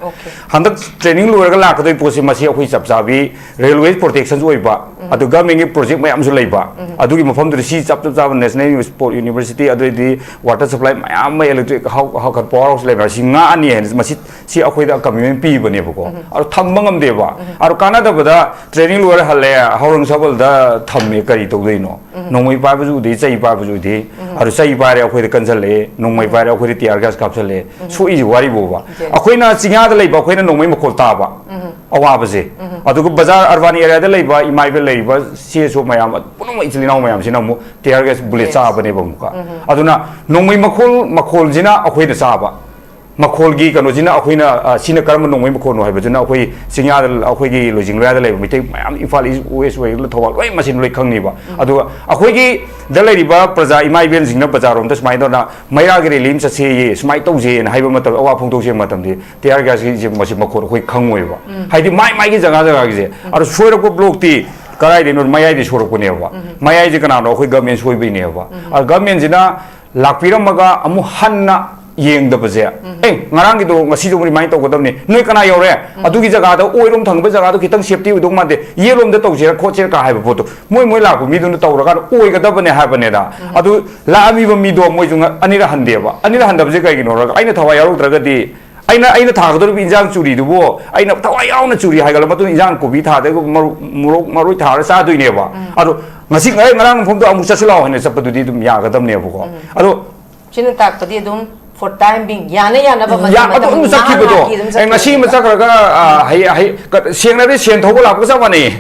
ꯍꯟꯗꯛ training ꯂꯣꯏꯔꯒ ꯂꯥꯛꯀꯗꯣꯏ ꯄꯣꯠꯁꯤ, ꯃꯁꯤ ꯑꯩꯈꯣꯏ ꯆꯞ ꯆꯥꯕꯤ railway protectionꯁꯨ ꯑꯣꯏꯕ, ꯑꯗꯨ governmentꯀꯤ project ꯃꯌꯥꯝꯁꯨ ꯂꯩꯕ, ꯑꯗꯨꯒꯤ ꯃꯐꯝꯗꯨꯗ ꯁꯤ ꯆꯞ ꯆꯞ ꯆꯥꯕ National Sport University, ꯑꯗꯨꯗꯩꯗꯤ water supply ꯃꯌꯥꯝ ꯑꯃ, electric power house ꯂꯩꯕ, ꯁꯤ ꯉꯥꯛꯑꯅꯤ ꯍꯥꯏꯅ ꯃꯁꯤ, ꯁꯤ ꯑꯩꯈꯣꯏꯗ commitment ꯄꯤꯕꯅꯦꯕꯀꯣ꯫ ꯑꯗꯣ ꯊꯝꯕ ꯉꯝꯗꯦꯕ꯫ ꯑꯗꯣ ꯀꯥꯟꯅꯗꯕꯗ training ꯂꯣꯏꯔ ꯍꯜꯂꯦ, ꯍꯧꯔꯪ ꯁꯕꯜꯗ ꯊꯝꯃꯦ, ꯀꯔꯤ ꯇꯧꯗꯣꯏꯅꯣ? ꯅꯣꯡꯃꯩ ꯄꯥꯏꯕꯁꯨ ꯎꯗꯦ, ꯆꯩ ꯄꯥꯏꯕꯁꯨ ꯎꯗꯦ꯫ ꯑꯗꯣ ꯆꯩ ꯄꯥꯏꯔꯦ ꯑꯩꯈꯣꯏꯗ ꯀꯟꯁꯜꯂꯛꯑꯦ, ꯅꯣꯡꯃꯩ ꯄꯥꯏꯔꯦ ꯑꯩꯈꯣꯏꯗ tear gas ꯀꯥꯞꯁꯜꯂꯛꯑꯦ꯫ ꯁꯣꯛꯏꯁꯤ ꯋꯥꯔꯤꯕꯣꯕ꯫ ꯑꯩꯈꯣꯏꯅ ꯆꯤꯡꯌꯥꯗ ꯂꯩꯕ ꯑꯩꯈꯣꯏꯅ ꯅꯣꯡꯃꯩ ꯃꯈꯣꯜ ꯇꯥꯕ꯫ ꯑꯋꯥꯕꯁꯦ꯫ ꯑꯗꯨꯒ ꯕꯖꯥꯔ urban areaꯗ ꯂꯩꯕ ꯏꯃꯥ ꯏꯕꯦꯜ ꯂꯩꯔꯤꯕ ꯁꯤ ꯑꯦꯁ ꯑꯣ ꯃꯌꯥꯝ ꯄꯨꯝꯅꯃꯛ ꯏꯆꯤꯜ ꯏꯅꯥꯎ ꯃꯌꯥꯝꯁꯤꯅ ꯑꯃꯨꯛ tear gas bullet ꯆꯥꯕꯅꯦꯕ ꯑꯃꯨꯛꯀ꯫ ꯑꯗꯨꯅ ꯅꯣꯡꯃꯩ ꯃꯈꯣꯜ, ꯃꯈꯣꯜꯁꯤꯅ ꯑꯩꯈꯣꯏꯗ ꯆꯥꯕ꯫ ꯃꯈꯣꯜꯒꯤ ꯀꯩꯅꯣꯁꯤꯅ ꯑꯩꯈꯣꯏꯅ, ꯑ, ꯁꯤꯅ ꯀꯔꯝꯕ ꯅꯣꯡꯃꯩ ꯃꯈꯣꯜꯅꯣ ꯍꯥꯏꯕꯗꯨꯅ ꯑꯩꯈꯣꯏ ꯆꯤꯡꯌꯥꯗ, ꯑꯩꯈꯣꯏꯒꯤ ꯂꯣꯏꯖꯤꯡ ꯂꯣꯌꯥꯗ ꯂꯩꯕ ꯃꯩꯇꯩ ꯃꯌꯥꯝ, ꯏꯝꯐꯥꯜ ꯏꯁ, ꯋꯦꯁ ꯑꯣꯏꯒꯦꯔꯥ, ꯊꯧꯕꯥꯜ, ꯂꯣꯏ ꯃꯁꯤꯡ ꯂꯣꯏ ꯈꯪꯅꯤꯕ꯫ ꯑꯗꯨꯒ ꯑꯩꯈꯣꯏꯒꯤꯗ ꯂꯩꯔꯤꯕ ꯄ꯭ꯔꯖꯥ ꯏꯃꯥ ꯏꯕꯦꯜꯁꯤꯡꯅ ꯕꯖꯥꯔꯔꯣꯝꯗ ꯁꯨꯃꯥꯏꯅ ꯇꯧꯗꯅ ꯃꯩꯔꯥꯒꯤ rally ꯑꯃ ꯆꯠꯁꯦꯌꯦ, ꯁꯨꯃꯥꯏꯅ ꯇꯧꯁꯦꯅ ꯍꯥꯏꯕ ꯃꯇꯝꯗ, ꯑꯋꯥ ꯐꯣꯡꯗꯣꯛꯁꯦ ꯃꯇꯝꯗꯤ tear gasꯀꯤ ꯃꯁꯤ ꯃꯈꯣꯜ ꯑꯩꯈꯣꯏ ꯈꯪꯉꯣꯏꯕ꯫ ꯍꯥꯏꯗꯤ ꯃꯥꯏ ꯃꯥꯏꯒꯤ ꯖꯒꯥ ꯖꯒꯥꯒꯤꯁꯦ꯫ ꯑꯗꯣ ꯁꯣꯏꯔꯛꯄ blockꯇꯤ ꯀꯗꯥꯏꯗꯩꯅꯣ? ꯃꯌꯥꯏꯗꯤ ꯁꯣꯏꯔꯛꯄꯅꯦꯕ꯫ ꯃꯌꯥꯏꯁꯦ ꯀꯅꯥꯅꯣ? ꯑꯩꯈꯣꯏ government ꯁꯣꯏꯕꯩꯅꯦꯕ꯫ ꯑꯗꯣ governmentꯁꯤꯅ ꯂꯥꯛꯄꯤꯔꯝꯃꯒ ꯑꯃꯨꯛ ꯍꯟꯅ ꯌꯦꯡꯗꯕꯁꯦ, "ꯑꯦ, ꯉꯔꯥꯡꯒꯤꯗꯣ ꯉꯁꯤꯁꯨ ꯑꯃꯨꯛ remind ꯇꯧꯒꯗꯕꯅꯤ, ꯅꯣꯏ ꯀꯅꯥ ꯌꯧꯔꯦ? ꯑꯗꯨꯒꯤ ꯖꯒꯥꯗ ꯑꯣꯏꯔꯣꯝ ꯊꯪꯕ ꯖꯒꯥꯗꯣ ꯈꯤꯇꯪ safety ꯑꯣꯏꯗꯧ ꯃꯥꯟꯗꯦ, ꯌꯦꯠꯂꯣꯝꯗ ꯇꯧꯁꯤꯔꯥ ꯈꯣꯠꯁꯤꯔꯥ" ꯀ ꯍꯥꯏꯕ ꯄꯣꯠꯇꯣ ꯃꯣꯏ, ꯃꯣꯏ ꯂꯥꯛꯄ ꯃꯤꯗꯨꯅ ꯇꯧꯔꯀꯥꯟꯗ ꯑꯣꯏꯒꯗꯕꯅꯦ ꯍꯥꯏꯕꯅꯦꯗ꯫ ꯑꯗꯨ ꯂꯥꯛꯑꯝꯃꯤꯕ ꯃꯤꯗꯣ ꯃꯣꯏꯁꯨ ꯉ-, ꯑꯅꯤꯔꯛ ꯍꯟꯗꯦꯕ꯫ ꯑꯅꯤꯔꯛ ꯍꯟꯗꯕꯁꯦ ꯀꯩꯒꯤꯅꯣ ꯍꯥꯏꯔꯒ, ꯑꯩꯅ ꯊꯋꯥꯏ ꯌꯥꯎꯔꯧꯗ꯭ꯔꯒꯗꯤ, ꯑꯩꯅ, ꯑꯩꯅ ꯊꯥꯒꯗꯧꯔꯤꯕ ꯏꯟꯖꯥꯡ ꯆꯨꯔꯤꯗꯨꯕꯨ, ꯑꯩꯅ ꯊꯋꯥꯏ ꯌꯥꯎꯅ ꯆꯨꯔꯤ ꯍꯥꯏꯒꯠꯂ ꯃꯇꯨꯡꯗ ꯏꯟꯖꯥꯡ ꯀꯣꯕꯤ ꯊꯥꯗꯒ ꯃꯔꯣꯏ, ꯃꯣꯔꯣꯛ, ꯃꯔꯣꯏ ꯊꯥꯔ ꯆꯥꯗꯣꯏꯅꯦꯕ꯫ ꯑꯗꯣ ꯉꯁꯤ, ꯉꯔꯥꯡ, ꯉꯔꯥꯡ ꯃꯐꯝꯗꯣ ꯑꯃꯨꯛ ꯆꯠꯁꯤ ꯂꯥꯛꯑꯣ ꯍꯥꯏꯅ ꯆꯠꯄꯗꯨꯗꯤ ꯑꯗꯨꯝ ꯌꯥꯒꯗꯕꯅꯦꯕꯀꯣ꯫ ꯑꯗꯣ ꯁꯤꯅ ꯇꯥꯛꯄꯗꯤ ꯑꯗꯨꯝ for time being, ꯌꯥꯅ ꯌꯥꯅꯕ ꯃꯇꯝ- ꯌꯥ ꯃꯇꯝ ꯑꯗꯨꯝ ꯉꯥꯏꯍꯥꯛ ꯆꯠꯈꯤꯕꯗꯣ꯫ ꯉꯥꯏꯍꯥꯛꯀꯤ ꯑꯗꯨꯝ ꯑꯦ ꯉꯁꯤ ꯑꯃ ꯆꯠꯈꯤꯕꯗꯣ꯫ ꯆꯠꯈ꯭ꯔꯒ ꯑ, ꯍꯌꯦ- ꯍꯌꯦ- ꯀ- ꯁꯦꯡꯅꯗꯤ ꯁꯦꯟ ꯊꯧꯕ ꯂꯥꯛꯄꯒ ꯆꯞ ꯃꯥꯟꯅꯩ꯫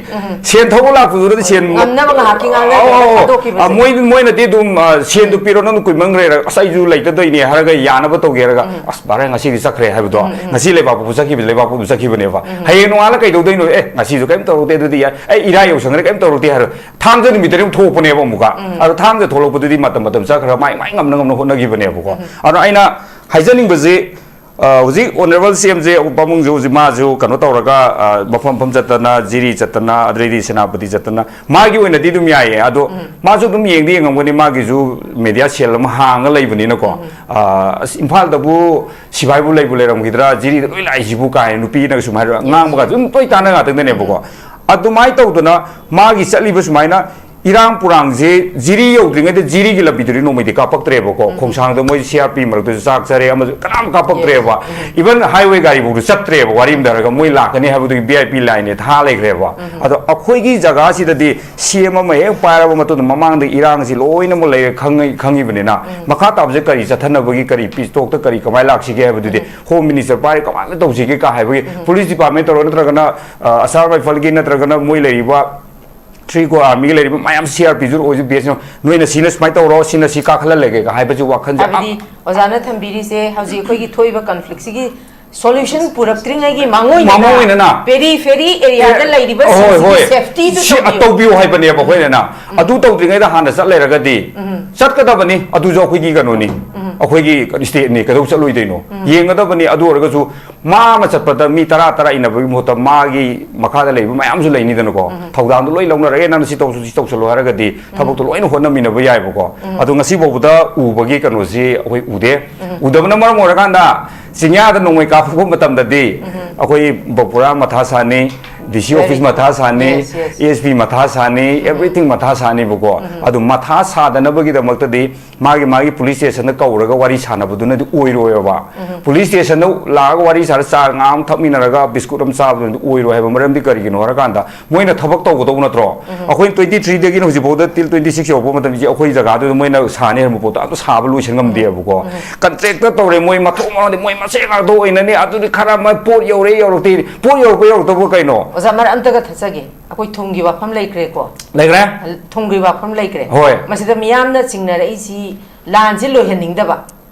ꯁꯦꯟ ꯊꯧꯕ ꯂꯥꯛꯄꯗꯨꯗꯗꯤ ꯁꯦꯟ ꯉꯝꯅꯕ ꯉꯥꯏꯍꯥꯛꯀꯤ ꯉꯥꯡꯅꯔꯒ ꯑꯧ, ꯑꯧ, ꯑꯧ꯫ ꯊꯥꯗꯣꯛꯈꯤꯕꯁꯦ꯫ ꯑ, ꯃꯣꯏ ꯃꯣꯏꯅꯗꯤ ꯑꯗꯨꯝ ꯑ, ꯁꯦꯟꯗꯨ ꯄꯤꯔꯣ, ꯅꯪꯅ ꯀꯨꯏꯃꯟꯈ꯭ꯔꯦ, ꯑꯁ ꯑꯩꯁꯨ ꯂꯩꯇꯗꯣꯏꯅꯦ ꯍꯥꯏꯔꯒ ꯌꯥꯅꯕ ꯇꯧꯒꯦ ꯍꯥꯏꯔꯒ, ꯑꯁ ꯚꯥꯔ ꯉꯁꯤꯗꯤ ꯆꯠꯈ꯭ꯔꯦ ꯍꯥꯏꯕꯗꯣ꯫ ꯉꯁꯤ ꯂꯩꯕꯥꯛꯄꯣꯛꯄ ꯆꯠꯈꯤꯕꯗꯤ ꯂꯩꯕꯥꯛꯄꯣꯛꯄ ꯆꯠꯈꯤꯕꯅꯦꯕ꯫ ꯍꯌꯦꯡ ꯅꯣꯡꯉꯥꯜꯂ ꯀꯩꯗꯧꯗꯣꯏꯅꯣ? ꯑꯦ ꯉꯁꯤꯁꯨ ꯀꯩꯝ ꯇꯧꯔꯛꯇꯦ, ꯑꯗꯨꯗꯤ ꯌꯥꯏ, ꯑꯩ ꯏꯔꯥꯏ ꯌꯧꯁꯪꯈ꯭ꯔꯦ, ꯀꯩꯝ ꯇꯧꯔꯛꯇꯦ ꯍꯥꯏꯔꯣ꯫ ꯊꯥꯡꯖ ꯅꯨꯃꯤꯠꯇꯗꯤ ꯑꯃꯨꯛ ꯊꯣꯛꯂꯛꯄꯅꯦꯕ ꯑꯃꯨꯛꯀ꯫ ꯑꯗꯣ ꯊꯥꯡꯖ ꯊꯣꯛꯂꯛꯄꯗꯨꯗꯤ ꯃꯇꯝ ꯃꯇꯝ ꯆꯠꯈ꯭ꯔꯒ ꯃꯥꯏ ꯃꯥꯏ ꯉꯝꯅ ꯉꯝꯅ ꯍꯣꯠꯅꯈꯤꯕꯅꯦꯕꯀꯣ꯫ ꯑꯗꯣ ꯑꯩꯅ ꯍꯥꯏꯖꯅꯤꯡꯕꯁꯤ, ꯑ, ꯍꯧꯖꯤꯛ ꯑꯣꯅꯔꯦꯕꯜ ꯁꯤ ꯑꯦꯝꯁꯦ ꯄꯥꯕꯨꯡꯁꯨ ꯍꯧꯖꯤꯛ ꯃꯥꯁꯨ ꯀꯩꯅꯣ ꯇꯧꯔꯒ, ꯑ, ꯃꯐꯝ ꯃꯐꯝ ꯆꯠꯇꯅ, ꯖꯤꯔꯤ ꯆꯠꯇꯅ, ꯑꯗꯩꯗꯤ ꯁꯦꯅꯥꯄꯇꯤ ꯆꯠꯇꯅ, ꯃꯥꯒꯤ ꯑꯣꯏꯅꯗꯤ ꯑꯗꯨꯝ ꯌꯥꯏꯌꯦ꯫ ꯑꯗꯣ ꯃꯥꯁꯨ ꯑꯗꯨꯝ ꯌꯦꯡꯗꯤ ꯌꯦꯡꯉꯝꯒꯅꯤ, ꯃꯥꯒꯤꯁꯨ ꯃꯦꯗꯤꯌꯥ ꯁꯦꯜ ꯑꯃ ꯍꯥꯡꯉ ꯂꯩꯕꯅꯤꯅꯀꯣ꯫ ꯑ, ꯑꯁ, ꯏꯝꯐꯥꯜꯗꯕꯨ ꯁꯤꯐꯥꯏꯕꯨ ꯂꯩꯕꯨ ꯂꯩꯔꯝꯈꯤꯗ꯭ꯔꯥ, ꯖꯤꯔꯤꯗ ꯂꯣꯏ ꯂꯥꯛꯏꯁꯤꯕꯨ ꯀꯥꯏꯅ ꯅꯨꯄꯤꯅꯒ ꯁꯨꯝ ꯍꯥꯏꯔ ꯉꯥꯡꯕꯒ ꯑꯗꯨꯝ ꯂꯣꯏ ꯇꯥꯟꯅ ꯉꯥꯛꯇꯪꯗꯅꯦꯕꯀꯣ꯫ ꯑꯗꯨꯃꯥꯏꯅ ꯇꯧꯗꯅ ꯃꯥꯒꯤ ꯆꯠꯂꯤꯕ ꯁꯨꯃꯥꯏꯅ ꯏꯔꯥꯡ ꯄꯨꯔꯥꯡꯁꯦ ꯖꯤꯔꯤ ꯌꯧꯗ꯭ꯔꯤꯉꯩꯗ ꯖꯤꯔꯤꯒꯤ ꯂꯝꯕꯤꯗꯨꯗꯤ ꯅꯣꯡꯃꯩꯗꯤ ꯀꯥꯞꯄꯛꯇ꯭ꯔꯦꯕꯀꯣ꯫ ꯈꯣꯡꯁꯥꯡꯗ ꯃꯣꯏ ꯁꯤ ꯑꯥꯔ ꯄꯤ ꯃꯔꯛꯇꯁꯨ ꯆꯥꯛ ꯆꯔꯦ, ꯑꯃꯁꯨ ꯀꯅꯥꯝ ꯀꯥꯞꯄꯛꯇ꯭ꯔꯦꯕ꯫ ꯏꯚꯟ ꯍꯥꯏꯋꯦ ꯒꯥꯔꯤꯐꯧꯗ ꯆꯠꯇ꯭ꯔꯦꯕ, ꯋꯥꯔꯤ ꯑꯃꯗ ꯍꯥꯏꯔꯒ ꯃꯣꯏ ꯂꯥꯛꯀꯅꯤ ꯍꯥꯏꯕꯗꯨꯒꯤ ꯚꯤ ꯑꯥꯏ ꯄꯤ ꯂꯥꯏꯟꯅꯦ ꯊꯥ ꯂꯩꯈ꯭ꯔꯦꯕ꯫ ꯑꯗꯣ ꯑꯩꯈꯣꯏꯒꯤ ꯖꯒꯥꯁꯤꯗꯗꯤ ꯁꯤ ꯑꯦꯝ ꯑꯃ ꯍꯦꯛ ꯄꯥꯏꯔꯕ ꯃꯇꯨꯡꯗ ꯃꯃꯥꯡꯗ ꯏꯔꯥꯡꯁꯤ ꯂꯣꯏꯅꯃꯛ ꯂꯩꯔꯦ ꯈꯪꯉꯤ- ꯈꯪꯉꯤꯕꯅꯤꯅ, ꯃꯈꯥ ꯇꯥꯕꯁꯦ ꯀꯔꯤ ꯆꯠꯊꯅꯕꯒꯤ, ꯀꯔꯤ ꯄꯤꯁ ꯇꯣꯛꯇ ꯀꯔꯤ ꯀꯃꯥꯏꯅ ꯂꯥꯛꯁꯤꯒꯦ ꯍꯥꯏꯕꯗꯨꯗꯤ ꯍꯣꯝ ꯃꯤꯅꯤꯁꯇꯔ ꯄꯥꯏꯔꯦ ꯀꯃꯥꯏꯅ ꯇꯧꯁꯤꯒꯦ ꯀ ꯍꯥꯏꯕꯒꯤ ꯄꯨꯂꯤꯁ ꯗꯤꯄꯥꯔꯠꯃꯦꯟ ꯇꯧꯔꯣ, ꯅꯠꯇ꯭ꯔꯒꯅ ꯑ, ꯑꯁꯥꯝ ꯔꯥꯏꯐꯜꯒꯤ, ꯅꯠꯇ꯭ꯔꯒꯅ ꯃꯣꯏ ꯂꯩꯔꯤꯕ ꯊ꯭ꯔꯤ ꯀꯣ ꯑꯥꯔꯃꯤꯒꯤ ꯂꯩꯔꯤꯕ ꯃꯌꯥꯝ ꯁꯤ ꯑꯥꯔ ꯄꯤꯁꯨ ꯑꯣꯏꯁꯨ ꯕꯤ ꯑꯦꯁ ꯅꯣꯏꯅ ꯁꯤꯅ ꯁꯨꯃꯥꯏꯅ ꯇꯧꯔꯣ, ꯁꯤꯅ ꯁꯤ ꯀꯥꯈꯠꯍꯜꯂꯒꯦ ꯀ ꯍꯥꯏꯕꯁꯤ ꯋꯥꯈꯜꯁꯦ ꯑ- ꯍꯥꯏꯕꯗꯤ ꯑꯣꯖꯥꯅ ꯊꯝꯕꯤꯔꯤꯁꯦ ꯍꯧꯖꯤꯛ ꯑꯩꯈꯣꯏꯒꯤ ꯊꯣꯛꯏꯕ ꯀꯟꯐ꯭ꯂꯤꯛꯁꯤꯒꯤ ꯁꯣꯂꯨꯁꯟ ꯄꯨꯔꯛꯇ꯭ꯔꯤꯉꯩꯒꯤ ꯃꯥꯡꯑꯣꯏꯅꯅ ꯃꯥꯡꯑꯣꯏꯅꯅ ꯄꯦꯔꯤ ꯐꯦꯔꯤ ꯑꯦꯔꯤꯌꯥꯗ ꯑꯦ, ꯂꯩꯔꯤꯕ ꯍꯣꯏ, ꯁꯤꯡꯁꯤꯒꯤ ꯍꯣꯏ꯫ ꯁꯦꯐꯇꯤꯗꯨ ꯁꯤ ꯇꯧꯕꯤꯌꯨ꯫ ꯇꯧꯕꯤꯌꯨ ꯍꯥꯏꯕꯅꯦꯕ ꯑꯩꯈꯣꯏꯅ꯫ ꯑꯗꯨ ꯇꯧꯗ꯭ꯔꯤꯉꯩꯗ ꯍꯥꯟꯅ ꯆꯠ ꯂꯩꯔꯒꯗꯤ ꯆꯠꯀꯗꯕꯅꯤ, ꯑꯗꯨꯁꯨ ꯑꯩꯈꯣꯏꯒꯤ ꯀꯩꯅꯣꯅꯤ, ꯑꯩꯈꯣꯏꯒꯤ ꯏꯁꯇꯦꯠꯅꯤ, ꯀꯩꯗꯧ ꯆꯠꯂꯣꯏꯗꯣꯏꯅꯣ? ꯌꯦꯡꯒꯗꯕꯅꯤ꯫ ꯑꯗꯨ ꯑꯣꯏꯔꯒꯁꯨ ꯃꯥ ꯑꯃ ꯆꯠꯄꯗ ꯃꯤ ꯇꯔꯥ ꯇꯔꯥ ꯏꯟꯅꯕꯒꯤ ꯃꯍꯨꯠꯇ ꯃꯥꯒꯤ ꯃꯈꯥꯗ ꯂꯩꯕ ꯃꯌꯥꯝꯁꯨ ꯂꯩꯅꯤꯗꯅꯀꯣ꯫ ꯊꯧꯗꯥꯡꯗꯣ ꯂꯣꯏ ꯂꯧꯅꯔꯒ, "ꯑꯦ, ꯅꯪꯅ ꯁꯤ ꯇꯧꯁꯨ, ꯁꯤ ꯇꯧꯁꯜꯂꯣ" ꯍꯥꯏꯔꯒꯗꯤ ꯊꯕꯛꯇꯣ ꯂꯣꯏꯅ ꯍꯣꯠꯅꯃꯤꯟꯅꯕ ꯌꯥꯏꯕꯀꯣ꯫ ꯑꯗꯣ ꯉꯁꯤ ꯐꯥꯎꯕꯗ ꯎꯕꯒꯤ ꯀꯩꯅꯣꯁꯤ ꯑꯩꯈꯣꯏ ꯎꯗꯦ꯫ ꯎꯗꯕꯅ ꯃꯔꯝ ꯑꯣꯏꯔꯀꯥꯟꯗ ꯆꯤꯡꯌꯥꯗ ꯅꯣꯡꯃꯩ ꯀꯥꯞꯄꯛꯄ ꯃꯇꯝꯗꯗꯤ ꯑꯩꯈꯣꯏ ꯕꯄꯨꯔꯥ ꯃꯊꯥ ꯁꯥꯅꯤ, ꯗꯤ ꯁꯤ ꯑꯣꯐꯤꯁ ꯃꯊꯥ ꯁꯥꯅꯤ, Yes, yes. ꯑꯦꯁ ꯄꯤ ꯃꯊꯥ ꯁꯥꯅꯤ, ꯑꯦꯚ꯭ꯔꯤꯊꯤꯡ ꯃꯊꯥ ꯁꯥꯅꯤꯕꯀꯣ꯫ ꯑꯗꯨ ꯃꯊꯥ ꯁꯥꯗꯅꯕꯒꯤꯗꯃꯛꯇꯗꯤ ꯃꯥꯒꯤ ꯃꯥꯒꯤ ꯄꯨꯂꯤꯁ ꯁ꯭ꯇꯦꯁꯟꯗ ꯀꯧꯔꯒ ꯋꯥꯔꯤ ꯁꯥꯟꯅꯕꯗꯨꯅꯗꯤ ꯑꯣꯏꯔꯣꯏꯕ꯫ ꯄꯨꯂꯤꯁ ꯁ꯭ꯇꯦꯁꯟꯗ ꯂꯥꯛꯑꯒ ꯋꯥꯔꯤ ꯁꯥꯔ ꯆꯥ ꯉꯥ ꯑꯃ ꯊꯛꯃꯤꯟꯅꯔꯒ ꯕꯤꯁꯀꯨꯠ ꯑꯃ ꯆꯥꯕꯗꯨꯅꯗꯤ ꯑꯣꯏꯔꯣꯏ ꯍꯥꯏꯕ ꯃꯔꯝꯗꯤ ꯀꯔꯤꯒꯤꯅꯣ ꯍꯥꯏꯔꯀꯥꯟꯗ, ꯃꯣꯏꯅ ꯊꯕꯛ ꯇꯧꯒꯗꯧꯕ ꯅꯠꯇ꯭ꯔꯣ? ꯑꯩꯈꯣꯏꯅ ꯇ꯭ꯋꯦꯟꯇꯤ ꯊ꯭ꯔꯤꯗꯒꯤꯅ ꯍꯧꯖꯤꯛꯐꯥꯎꯗ ꯇꯤꯜ ꯇ꯭ꯋꯦꯟꯇꯤ ꯁꯤꯛꯁ ꯌꯧꯔꯛꯄ ꯃꯇꯝꯁꯤ ꯑꯩꯈꯣꯏ ꯖꯒꯥꯗꯨꯗ ꯃꯣꯏꯅ ꯁꯥꯅꯤ ꯍꯥꯏꯔꯝꯕ ꯄꯣꯠꯇꯣ ꯑꯝꯇ ꯁꯥꯕ ꯂꯣꯏꯁꯟ ꯉꯝꯗꯦꯕꯀꯣ꯫ ꯀꯟꯇ꯭ꯔꯦꯛꯇ ꯇꯧꯔꯦ, ꯃꯣꯏ ꯃꯊꯣꯡ ꯃꯔꯝꯗꯤ ꯃꯣꯏ ꯃꯁꯦꯟ ꯉꯥꯛꯇ ꯑꯣꯏꯅꯅꯤ꯫ ꯑꯗꯨꯗꯤ ꯈꯔ ꯑꯃ ꯄꯣꯠ ꯌꯧꯔꯦ ꯌꯧꯔꯛꯇꯦ, ꯄꯣꯠ ꯌꯧꯔꯛꯄ ꯌꯧꯔꯛꯇꯕ ꯀꯩꯅꯣ? ꯑꯣꯖꯥ, ꯃꯔꯛ ꯑꯝꯇꯒ ꯊꯠꯆꯒꯦ꯫ ꯑꯩꯈꯣꯏ ꯊꯨꯝꯒꯤ ꯋꯥꯐꯝ ꯂꯩꯈ꯭ꯔꯦꯀꯣ꯫ ꯂꯩꯈ꯭ꯔꯦ? ꯊꯨꯝꯒꯤ ꯋꯥꯐꯝ ꯂꯩꯈ꯭ꯔꯦ꯫ ꯍꯣꯏ꯫ ꯃꯁꯤꯗ ꯃꯤꯌꯥꯝꯅ ꯆꯤꯡꯅꯔꯛꯏꯁꯤ ꯂꯥꯟꯁꯤ ꯂꯣꯏꯍꯟꯅꯤꯡꯗꯕ,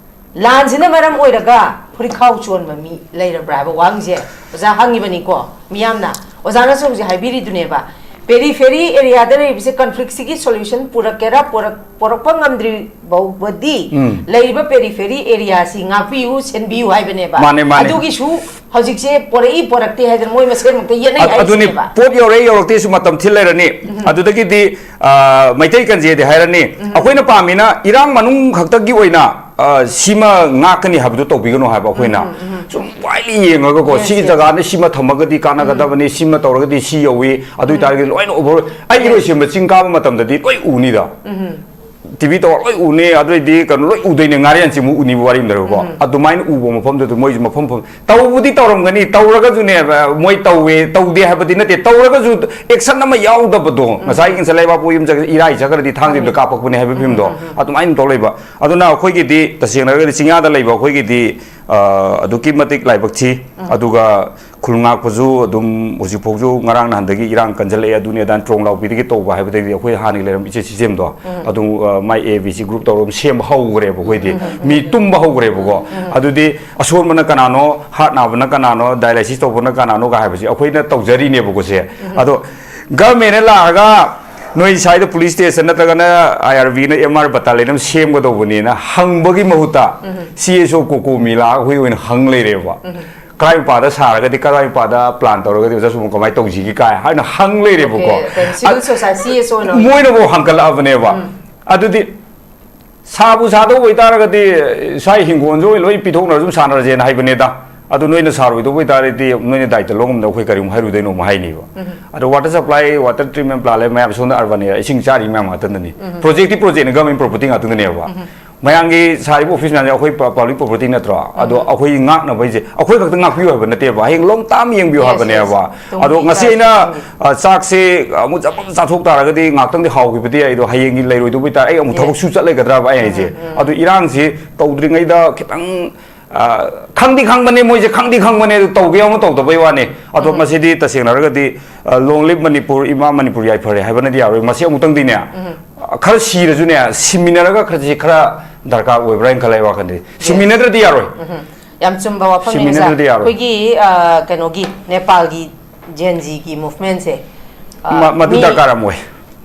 ꯂꯥꯟꯁꯤꯅ ꯃꯔꯝ ꯑꯣꯏꯔꯒ ꯐꯨꯔꯤꯠꯈꯥꯎ ꯆꯣꯟꯕ ꯃꯤ ꯂꯩꯔꯕ꯭ꯔꯥ ꯍꯥꯏꯕ ꯋꯥꯍꯪꯁꯦ ꯑꯣꯖꯥ ꯍꯪꯉꯤꯕꯅꯤꯀꯣ ꯃꯤꯌꯥꯝꯅ꯫ ꯑꯣꯖꯥꯅꯁꯨ ꯍꯧꯖꯤꯛ ꯍꯥꯏꯕꯤꯔꯤꯗꯨꯅꯦꯕ, ꯄꯦꯔꯤꯐꯦꯔꯤ ꯑꯦꯔꯤꯌꯥꯗ ꯂꯩꯔꯤꯕꯁꯦ ꯀꯟꯐ꯭ꯂꯤꯛꯁꯤꯒꯤ ꯁꯣꯂꯨꯁꯟ ꯄꯨꯔꯛꯀꯦꯔꯥ ꯄꯨꯔꯛ-, ꯄꯨꯔꯛꯄ ꯉꯝꯗ꯭ꯔꯤ ꯐꯥꯎꯕꯗꯤ ꯎꯝ꯫ ꯂꯩꯔꯤꯕ ꯄꯦꯔꯤꯐꯦꯔꯤ ꯑꯦꯔꯤꯌꯥꯁꯤ ꯉꯥꯛꯄꯤꯌꯨ, ꯁꯦꯟꯕꯤꯌꯨ ꯍꯥꯏꯕꯅꯦꯕ꯫ ꯃꯥꯅꯦ, ꯃꯥꯅꯦ꯫ ꯑꯗꯨꯒꯤꯁꯨ ꯍꯧꯖꯤꯛꯁꯦ ꯄꯣꯔꯛꯏ ꯄꯣꯔꯛꯇꯦ ꯍꯥꯏꯗꯅ ꯃꯣꯏ ꯃꯁꯦꯟꯃꯛꯇ ꯌꯦꯠꯅꯩ ꯑ-, ꯑꯗꯨꯅꯤ, ꯍꯥꯏꯁꯤꯅꯦꯕ꯫ ꯄꯣꯠ ꯌꯧꯔꯛꯏ ꯌꯧꯔꯛꯇꯦꯁꯨ ꯃꯇꯝ ꯊꯤꯜ ꯂꯩꯔꯅꯤ꯫ ꯑꯗꯨꯗꯒꯤꯗꯤ, ꯑ, ꯃꯩꯇꯩ ꯀꯟꯖꯦꯗꯤ ꯍꯥꯏꯔꯅꯤ꯫ ꯑꯩꯈꯣꯏꯅ ꯄꯥꯝꯃꯤꯅ ꯏꯔꯥꯡ ꯃꯅꯨꯡ ꯈꯛꯇꯒꯤ ꯑꯣꯏꯅ, ꯑ, ꯁꯤꯃ ꯉꯥꯛꯀꯅꯤ ꯍꯥꯏꯕꯗꯨ ꯇꯧꯕꯤꯒꯅꯨ ꯍꯥꯏꯕ ꯑꯩꯈꯣꯏꯅ꯫ ꯁꯨꯝ widely ꯌꯦꯡꯉꯒꯀꯣ, yes, ꯁꯤꯒꯤ yes꯫ ꯖꯒꯥꯗ ꯁꯤꯃ ꯊꯝꯃꯒꯗꯤ ꯀꯥꯟꯅꯒꯗꯕꯅꯤ, ꯁꯤꯃ ꯇꯧꯔꯒꯗꯤ ꯁꯤ ꯌꯧꯏ, ꯑꯗꯨ ꯑꯣꯏꯇꯥꯔꯒꯗꯤ ꯂꯣꯏꯅ over-, ꯑꯩ yes꯫ ꯏꯔꯣꯏꯁꯦꯝꯕ ꯆꯤꯡ ꯀꯥꯕ ꯃꯇꯝꯗꯗꯤ ꯂꯣꯏ ꯎꯅꯤꯗ꯫ ꯇꯤꯚꯤ ꯇꯧꯔ ꯂꯣꯏ ꯎꯅꯤ, ꯑꯗꯨ ꯑꯣꯏꯗꯤ ꯀꯩꯅꯣ ꯂꯣꯏ ꯎꯗꯣꯏꯅꯦ, ꯉꯥꯔꯦꯟ ꯆꯤꯡꯕ ꯎꯅꯤꯕ ꯋꯥꯔꯤ ꯑꯃ ꯂꯩꯔꯒꯀꯣ꯫ ꯑꯗꯨꯃꯥꯏꯅ ꯎꯕ ꯃꯐꯝꯗꯨꯗ ꯃꯣꯏꯁꯨ ꯃꯐꯝ ꯐꯝ-, ꯇꯧꯕꯗꯤ ꯇꯧꯔꯝꯒꯅꯤ, ꯇꯧꯔꯒꯁꯨꯅꯦ, ꯃꯣꯏ ꯇꯧꯋꯦ, ꯇꯧꯗꯦ ꯍꯥꯏꯕꯗꯤ ꯅꯠꯇꯦ, ꯇꯧꯔꯒꯁꯨ action ꯑꯃ ꯌꯥꯎꯗꯕꯗꯣ, ꯉꯁꯥꯏꯒꯤ ꯉꯁꯥꯏ ꯂꯩꯕꯥꯛꯄꯣꯛꯄ ꯌꯨꯝ ꯆꯠꯈ꯭ꯔ-, ꯏꯔꯥꯏ ꯆꯠꯈ꯭ꯔꯗꯤ ꯊꯥꯡꯖꯤꯡꯗ ꯀꯥꯞꯄꯛꯄꯅꯦ ꯍꯥꯏꯕ ꯐꯤꯂꯝꯗꯣ, ꯑꯗꯨꯃꯥꯏꯅ ꯇꯧ ꯂꯩꯕ꯫ ꯑꯗꯨꯅ ꯑꯩꯈꯣꯏꯒꯤꯗꯤ ꯇꯁꯦꯡꯅ ꯍꯥꯏꯔꯒꯗꯤ ꯆꯤꯡꯌꯥꯗ ꯂꯩꯕ ꯑꯩꯈꯣꯏꯒꯤꯗꯤ, ꯑ, ꯑꯗꯨꯛꯀꯤ ꯃꯇꯤꯛ ꯂꯥꯏꯕꯛ ꯊꯤ꯫ ꯑꯗꯨꯒ ꯈꯨꯜ ꯉꯥꯛꯄꯁꯨ ꯑꯗꯨꯝ ꯍꯧꯖꯤꯛꯐꯥꯎꯁꯨ ꯉꯔꯥꯡ ꯅꯍꯥꯟꯗꯒꯤ ꯏꯔꯥꯡ ꯀꯟꯖꯜꯂꯛꯑꯦ, ꯑꯗꯨꯅꯤ ꯑꯗꯥꯅ ꯇ꯭ꯔꯣꯡ ꯂꯥꯎꯕꯤꯗꯒꯤ ꯇꯧꯕ ꯍꯥꯏꯕꯗꯒꯤ ꯑꯩꯈꯣꯏ ꯍꯥꯟꯅꯒꯤ ꯂꯩꯔꯝꯕ ꯏꯆꯦ ꯁꯤꯁꯇꯦꯝꯗꯣ ꯑꯗꯨꯝ, ꯑ, ꯃꯥꯏ A B C group ꯇꯧꯔꯒ ꯑꯗꯨꯝ ꯁꯦꯝꯕ ꯍꯧꯈ꯭ꯔꯦꯕ ꯑꯩꯈꯣꯏꯗꯤ꯫ ꯃꯤ ꯇꯨꯝꯕ ꯍꯧꯈ꯭ꯔꯦꯕꯀꯣ꯫ ꯑꯗꯨꯗꯤ ꯑꯁꯣꯟꯕꯅ ꯀꯅꯥꯅꯣ, heart ꯅꯥꯕꯅ ꯀꯅꯥꯅꯣ, dialysis ꯇꯧꯕꯅ ꯀꯅꯥꯅꯣꯒ ꯍꯥꯏꯕꯁꯦ ꯑꯩꯈꯣꯏꯅ ꯇꯧꯖꯔꯤꯅꯦꯕꯀꯣ ꯁꯦ꯫ ꯑꯗꯣ government ꯅ ꯂꯥꯛꯑꯒ ꯅꯣꯏ ꯁ꯭ꯋꯥꯏꯗ police station ꯅꯠꯇ꯭ꯔꯒꯅ I R B ꯅ M R battalion ꯑꯃ ꯁꯦꯝꯒꯗꯧꯕꯅꯦꯅ ꯍꯪꯕꯒꯤ ꯃꯍꯨꯠꯇ C S O ꯀꯣꯀꯣꯃꯤ ꯂꯥꯛꯑꯒ ꯑꯩꯈꯣꯏ ꯑꯣꯏꯅ ꯍꯪ ꯂꯩꯔꯦꯕ꯫ ꯀꯔꯥꯏ ꯃꯄꯥꯗ ꯁꯥꯔꯒꯗꯤ, ꯀꯔꯥꯏ ꯃꯄꯥꯗ plan ꯇꯧꯔꯒꯗꯤ ꯑꯣꯖꯥ ꯁꯨꯃꯟ ꯀꯃꯥꯏꯅ ꯇꯧꯁꯤꯒꯦ ꯀꯥꯏ ꯍꯥꯏꯅ ꯍꯪ ꯂꯩꯔꯦꯕꯀꯣ꯫ Okay, okay. Civil society C S O ꯑꯣꯏꯅ ꯑꯣꯏꯅ꯫ ꯃꯣꯏꯅꯐꯥꯎ ꯍꯪꯒꯠꯂꯛꯑꯕꯅꯦꯕ꯫ ꯑꯗꯨꯗꯤ ꯁꯥꯕꯨ ꯁꯥꯗꯧꯕ ꯑꯣꯏꯇꯥꯔꯒꯗꯤ ꯁ꯭ꯋꯥꯏ ꯍꯤꯡꯒꯣꯜꯁꯨ ꯂꯣꯏ ꯄꯤꯊꯣꯛꯅꯔ ꯁꯨꯝ ꯁꯥꯟꯅꯔꯁꯦꯅ ꯍꯥꯏꯕꯅꯦꯗ꯫ ꯑꯗꯣ ꯅꯣꯏꯅ ꯁꯥꯔꯣꯏꯗꯧꯕ ꯑꯣꯏꯇꯥꯔꯗꯤ ꯅꯣꯏꯅ ꯗꯥꯏꯇ ꯂꯧꯉꯝꯗ ꯑꯩꯈꯣꯏ ꯀꯔꯤꯃꯨꯛ ꯍꯥꯏꯔꯨꯗꯣꯏꯅꯣ ꯑꯃꯨꯛ ꯍꯥꯏꯅꯤꯕ꯫ ꯑꯗꯣ water supply, water treatment plant ꯂꯩ ꯃꯌꯥꯝ ꯁꯣꯝꯗ urban area ꯏꯁꯤꯡ ꯆꯥꯔꯤ ꯃꯌꯥꯝ ꯉꯥꯛꯇꯅꯤ꯫ Project ꯇꯤ project ꯅ government property ꯉꯥꯛꯇꯅꯦꯕ꯫ ꯃꯌꯥꯝꯒꯤ ꯁꯥꯔꯤꯕ office ꯃꯌꯥꯝꯁꯦ ꯑꯩꯈꯣꯏ ꯄ-, public property ꯅꯠꯇ꯭ꯔꯣ? ꯑꯗꯣ ꯑꯩꯈꯣꯏ ꯉꯥꯛꯅꯕ ꯍꯥꯏꯁꯦ ꯑꯩꯈꯣꯏ ꯈꯛꯇ ꯉꯥꯛꯄꯤꯌꯨ ꯍꯥꯏꯕ ꯅꯠꯇꯦꯕ, ꯍꯌꯦꯡ long term ꯌꯦꯡꯕꯤꯌꯨ ꯍꯥꯏꯕꯅꯦꯕ꯫ ꯑꯗꯣ ꯉꯁꯤ ꯑꯩꯅ, ꯑ, ꯆꯥꯛꯁꯦ ꯑꯃꯨꯛ ꯆꯞ ꯆꯥꯊꯣꯛ ꯇꯥꯔꯒꯗꯤ ꯉꯥꯛꯇꯪꯗꯤ ꯍꯥꯎꯈꯤꯕꯗꯤ ꯌꯥꯏ, ꯑꯗꯣ ꯍꯌꯦꯡꯒꯤ ꯂꯩꯔꯣꯏꯗꯧꯕ ꯑꯣꯏꯇꯥꯔꯦ ꯑꯩ ꯑꯃꯨꯛ ꯊꯕꯛ ꯁꯨ ꯆꯠꯂꯒꯗ꯭ꯔꯕ ꯑꯩ ꯍꯥꯏꯁꯦ? ꯑꯗꯣ ꯏꯔꯥꯡꯁꯤ ꯇꯧꯗ꯭ꯔꯤꯉꯩꯗ ꯈꯤꯇꯪ, ꯑ, ꯈꯪꯗꯤ ꯈꯪꯕꯅꯦ, ꯃꯣꯏꯁꯦ ꯈꯪꯗꯤ ꯈꯪꯕꯅꯦ, ꯑꯗꯨ ꯇꯧꯒꯦ ꯌꯥꯎꯅ ꯇꯧꯗꯕꯩ ꯋꯥꯅꯤ꯫ ꯑꯗꯣ ꯃꯁꯤꯗꯤ ꯇꯁꯦꯡꯅ ꯍꯥꯏꯔꯒꯗꯤ, ꯑ, long live ꯃꯅꯤꯄꯨꯔ, ꯏꯃꯥ ꯃꯅꯤꯄꯨꯔ ꯌꯥꯏꯐꯔꯦ ꯍꯥꯏꯕꯅꯗꯤ ꯌꯥꯔꯣꯏ꯫ ꯃꯁꯤ ꯑꯃꯨꯛꯇꯪꯗꯤꯅꯦ, ꯈꯔ ꯁꯤꯔꯁꯨꯅꯦ, ꯁꯤꯃꯤꯟꯅꯔꯒ ꯈꯔꯁꯤ ꯈꯔ ꯗꯔꯀꯥꯔ ꯑꯣꯏꯕ꯭ꯔꯥ ꯍꯥꯏꯅ ꯈꯜꯂꯦ ꯑꯩ ꯋꯥꯈꯜꯗꯤ꯫ ꯁꯤꯃꯤꯟꯅꯗ꯭ꯔꯗꯤ ꯌꯥꯔꯣꯏ꯫ ꯌꯥꯝ ꯆꯨꯝꯕ ꯋꯥꯐꯝꯅꯤ ꯑꯣꯖꯥ꯫ ꯁꯤꯃꯤꯟꯅꯗ꯭ꯔꯗꯤ ꯌꯥꯔꯣꯏ꯫ ꯑꯩꯈꯣꯏꯒꯤ, ꯑ, ꯀꯩꯅꯣꯒꯤ ꯅꯦꯄꯥꯜꯒꯤ Gen Zꯒꯤ movementꯁꯦ, ꯑ, ꯃ-, ꯃꯗꯨ ꯃꯤ ꯗꯔꯀꯥꯔ ꯑꯃ ꯑꯣꯏ꯫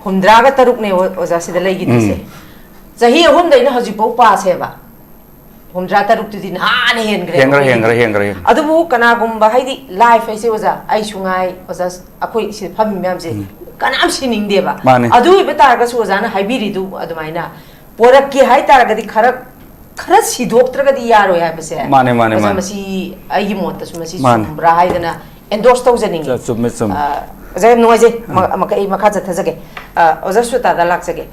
ꯍꯨꯝꯗ꯭ꯔꯥꯒ ꯇꯔꯨꯛꯅꯦ ꯑꯣ-, ꯑꯣꯖꯥ ꯁꯤꯗ ꯂꯩꯈꯤꯗ꯭ꯔꯤꯁꯦ꯫ ꯎꯝ꯫ ꯆꯍꯤ ꯑꯍꯨꯝꯗꯩꯅ ꯍꯧꯖꯤꯛꯐꯥꯎ ꯄꯥꯁꯦꯕ꯫ ꯍꯨꯝꯗ꯭ꯔꯥ ꯇꯔꯨꯛꯇꯨꯗꯤ ꯅꯍꯥꯟꯅ ꯍꯦꯟꯈ꯭ꯔꯦ ꯍꯦꯟꯈ꯭ꯔꯦ, ꯑꯩꯈꯣꯏꯒꯤ꯫ ꯍꯦꯟꯈ꯭ꯔꯦ, ꯍꯦꯟꯈ꯭ꯔꯦ, ꯍꯦꯟꯈ꯭ꯔꯦ꯫ ꯑꯗꯨꯕꯨ ꯀꯅꯥꯒꯨꯝꯕ, ꯍꯥꯏꯗꯤ, life ꯍꯥꯏꯁꯦ ꯑꯣꯖꯥ, ꯑꯩꯁꯨ ꯉꯥꯏ, ꯑꯣꯖꯥ, ꯑꯩꯈꯣꯏ ꯁꯤꯗ ꯐꯝꯃꯤ ꯃꯌꯥꯝꯁꯦ, ꯎꯝ꯫ ꯀꯅꯥꯝ ꯁꯤꯅꯤꯡꯗꯦꯕ꯫ ꯃꯥꯅꯦ꯫ ꯑꯗꯨ ꯑꯣꯏꯕ ꯇꯥꯔꯒꯁꯨ ꯑꯣꯖꯥꯅ ꯍꯥꯏꯕꯤꯔꯤꯗꯨ ꯑꯗꯨꯃꯥꯏꯅ ꯄꯣꯔꯛꯀꯦ ꯍꯥꯏ ꯇꯥꯔꯒꯗꯤ ꯈꯔ, ꯈꯔ ꯁꯤꯗꯣꯛꯇ꯭ꯔꯒꯗꯤ ꯌꯥꯔꯣꯏ ꯍꯥꯏꯕꯁꯦ꯫ ꯃꯥꯅꯦ, ꯃꯥꯅꯦ, ꯑꯣꯖꯥ, ꯃꯥꯅꯦ꯫ ꯃꯁꯤ ꯑꯩꯒꯤ ꯃꯣꯠꯇꯁꯨ ꯃꯁꯤ ꯃꯥꯅꯦ꯫ ꯆꯨꯝꯕ꯭ꯔꯥ ꯍꯥꯏꯗꯅ endorse ꯇꯧꯖꯅꯤꯡꯉꯤ꯫ ꯆꯨꯝꯃꯦ, ꯆꯨꯝꯃꯦ꯫ ꯑ, ꯑꯣꯖꯥ, ꯌꯥꯝ ꯅꯨꯡꯉꯥꯏꯖꯩ꯫ ꯃ-, ꯑꯃꯨꯛꯀ ꯑꯩ ꯃꯈꯥ ꯆꯠꯊꯖꯒꯦ꯫ ꯑ, ꯑꯣꯖꯥ ꯁꯨꯖꯥꯇꯥꯗ ꯂꯥꯛꯆꯒꯦ꯫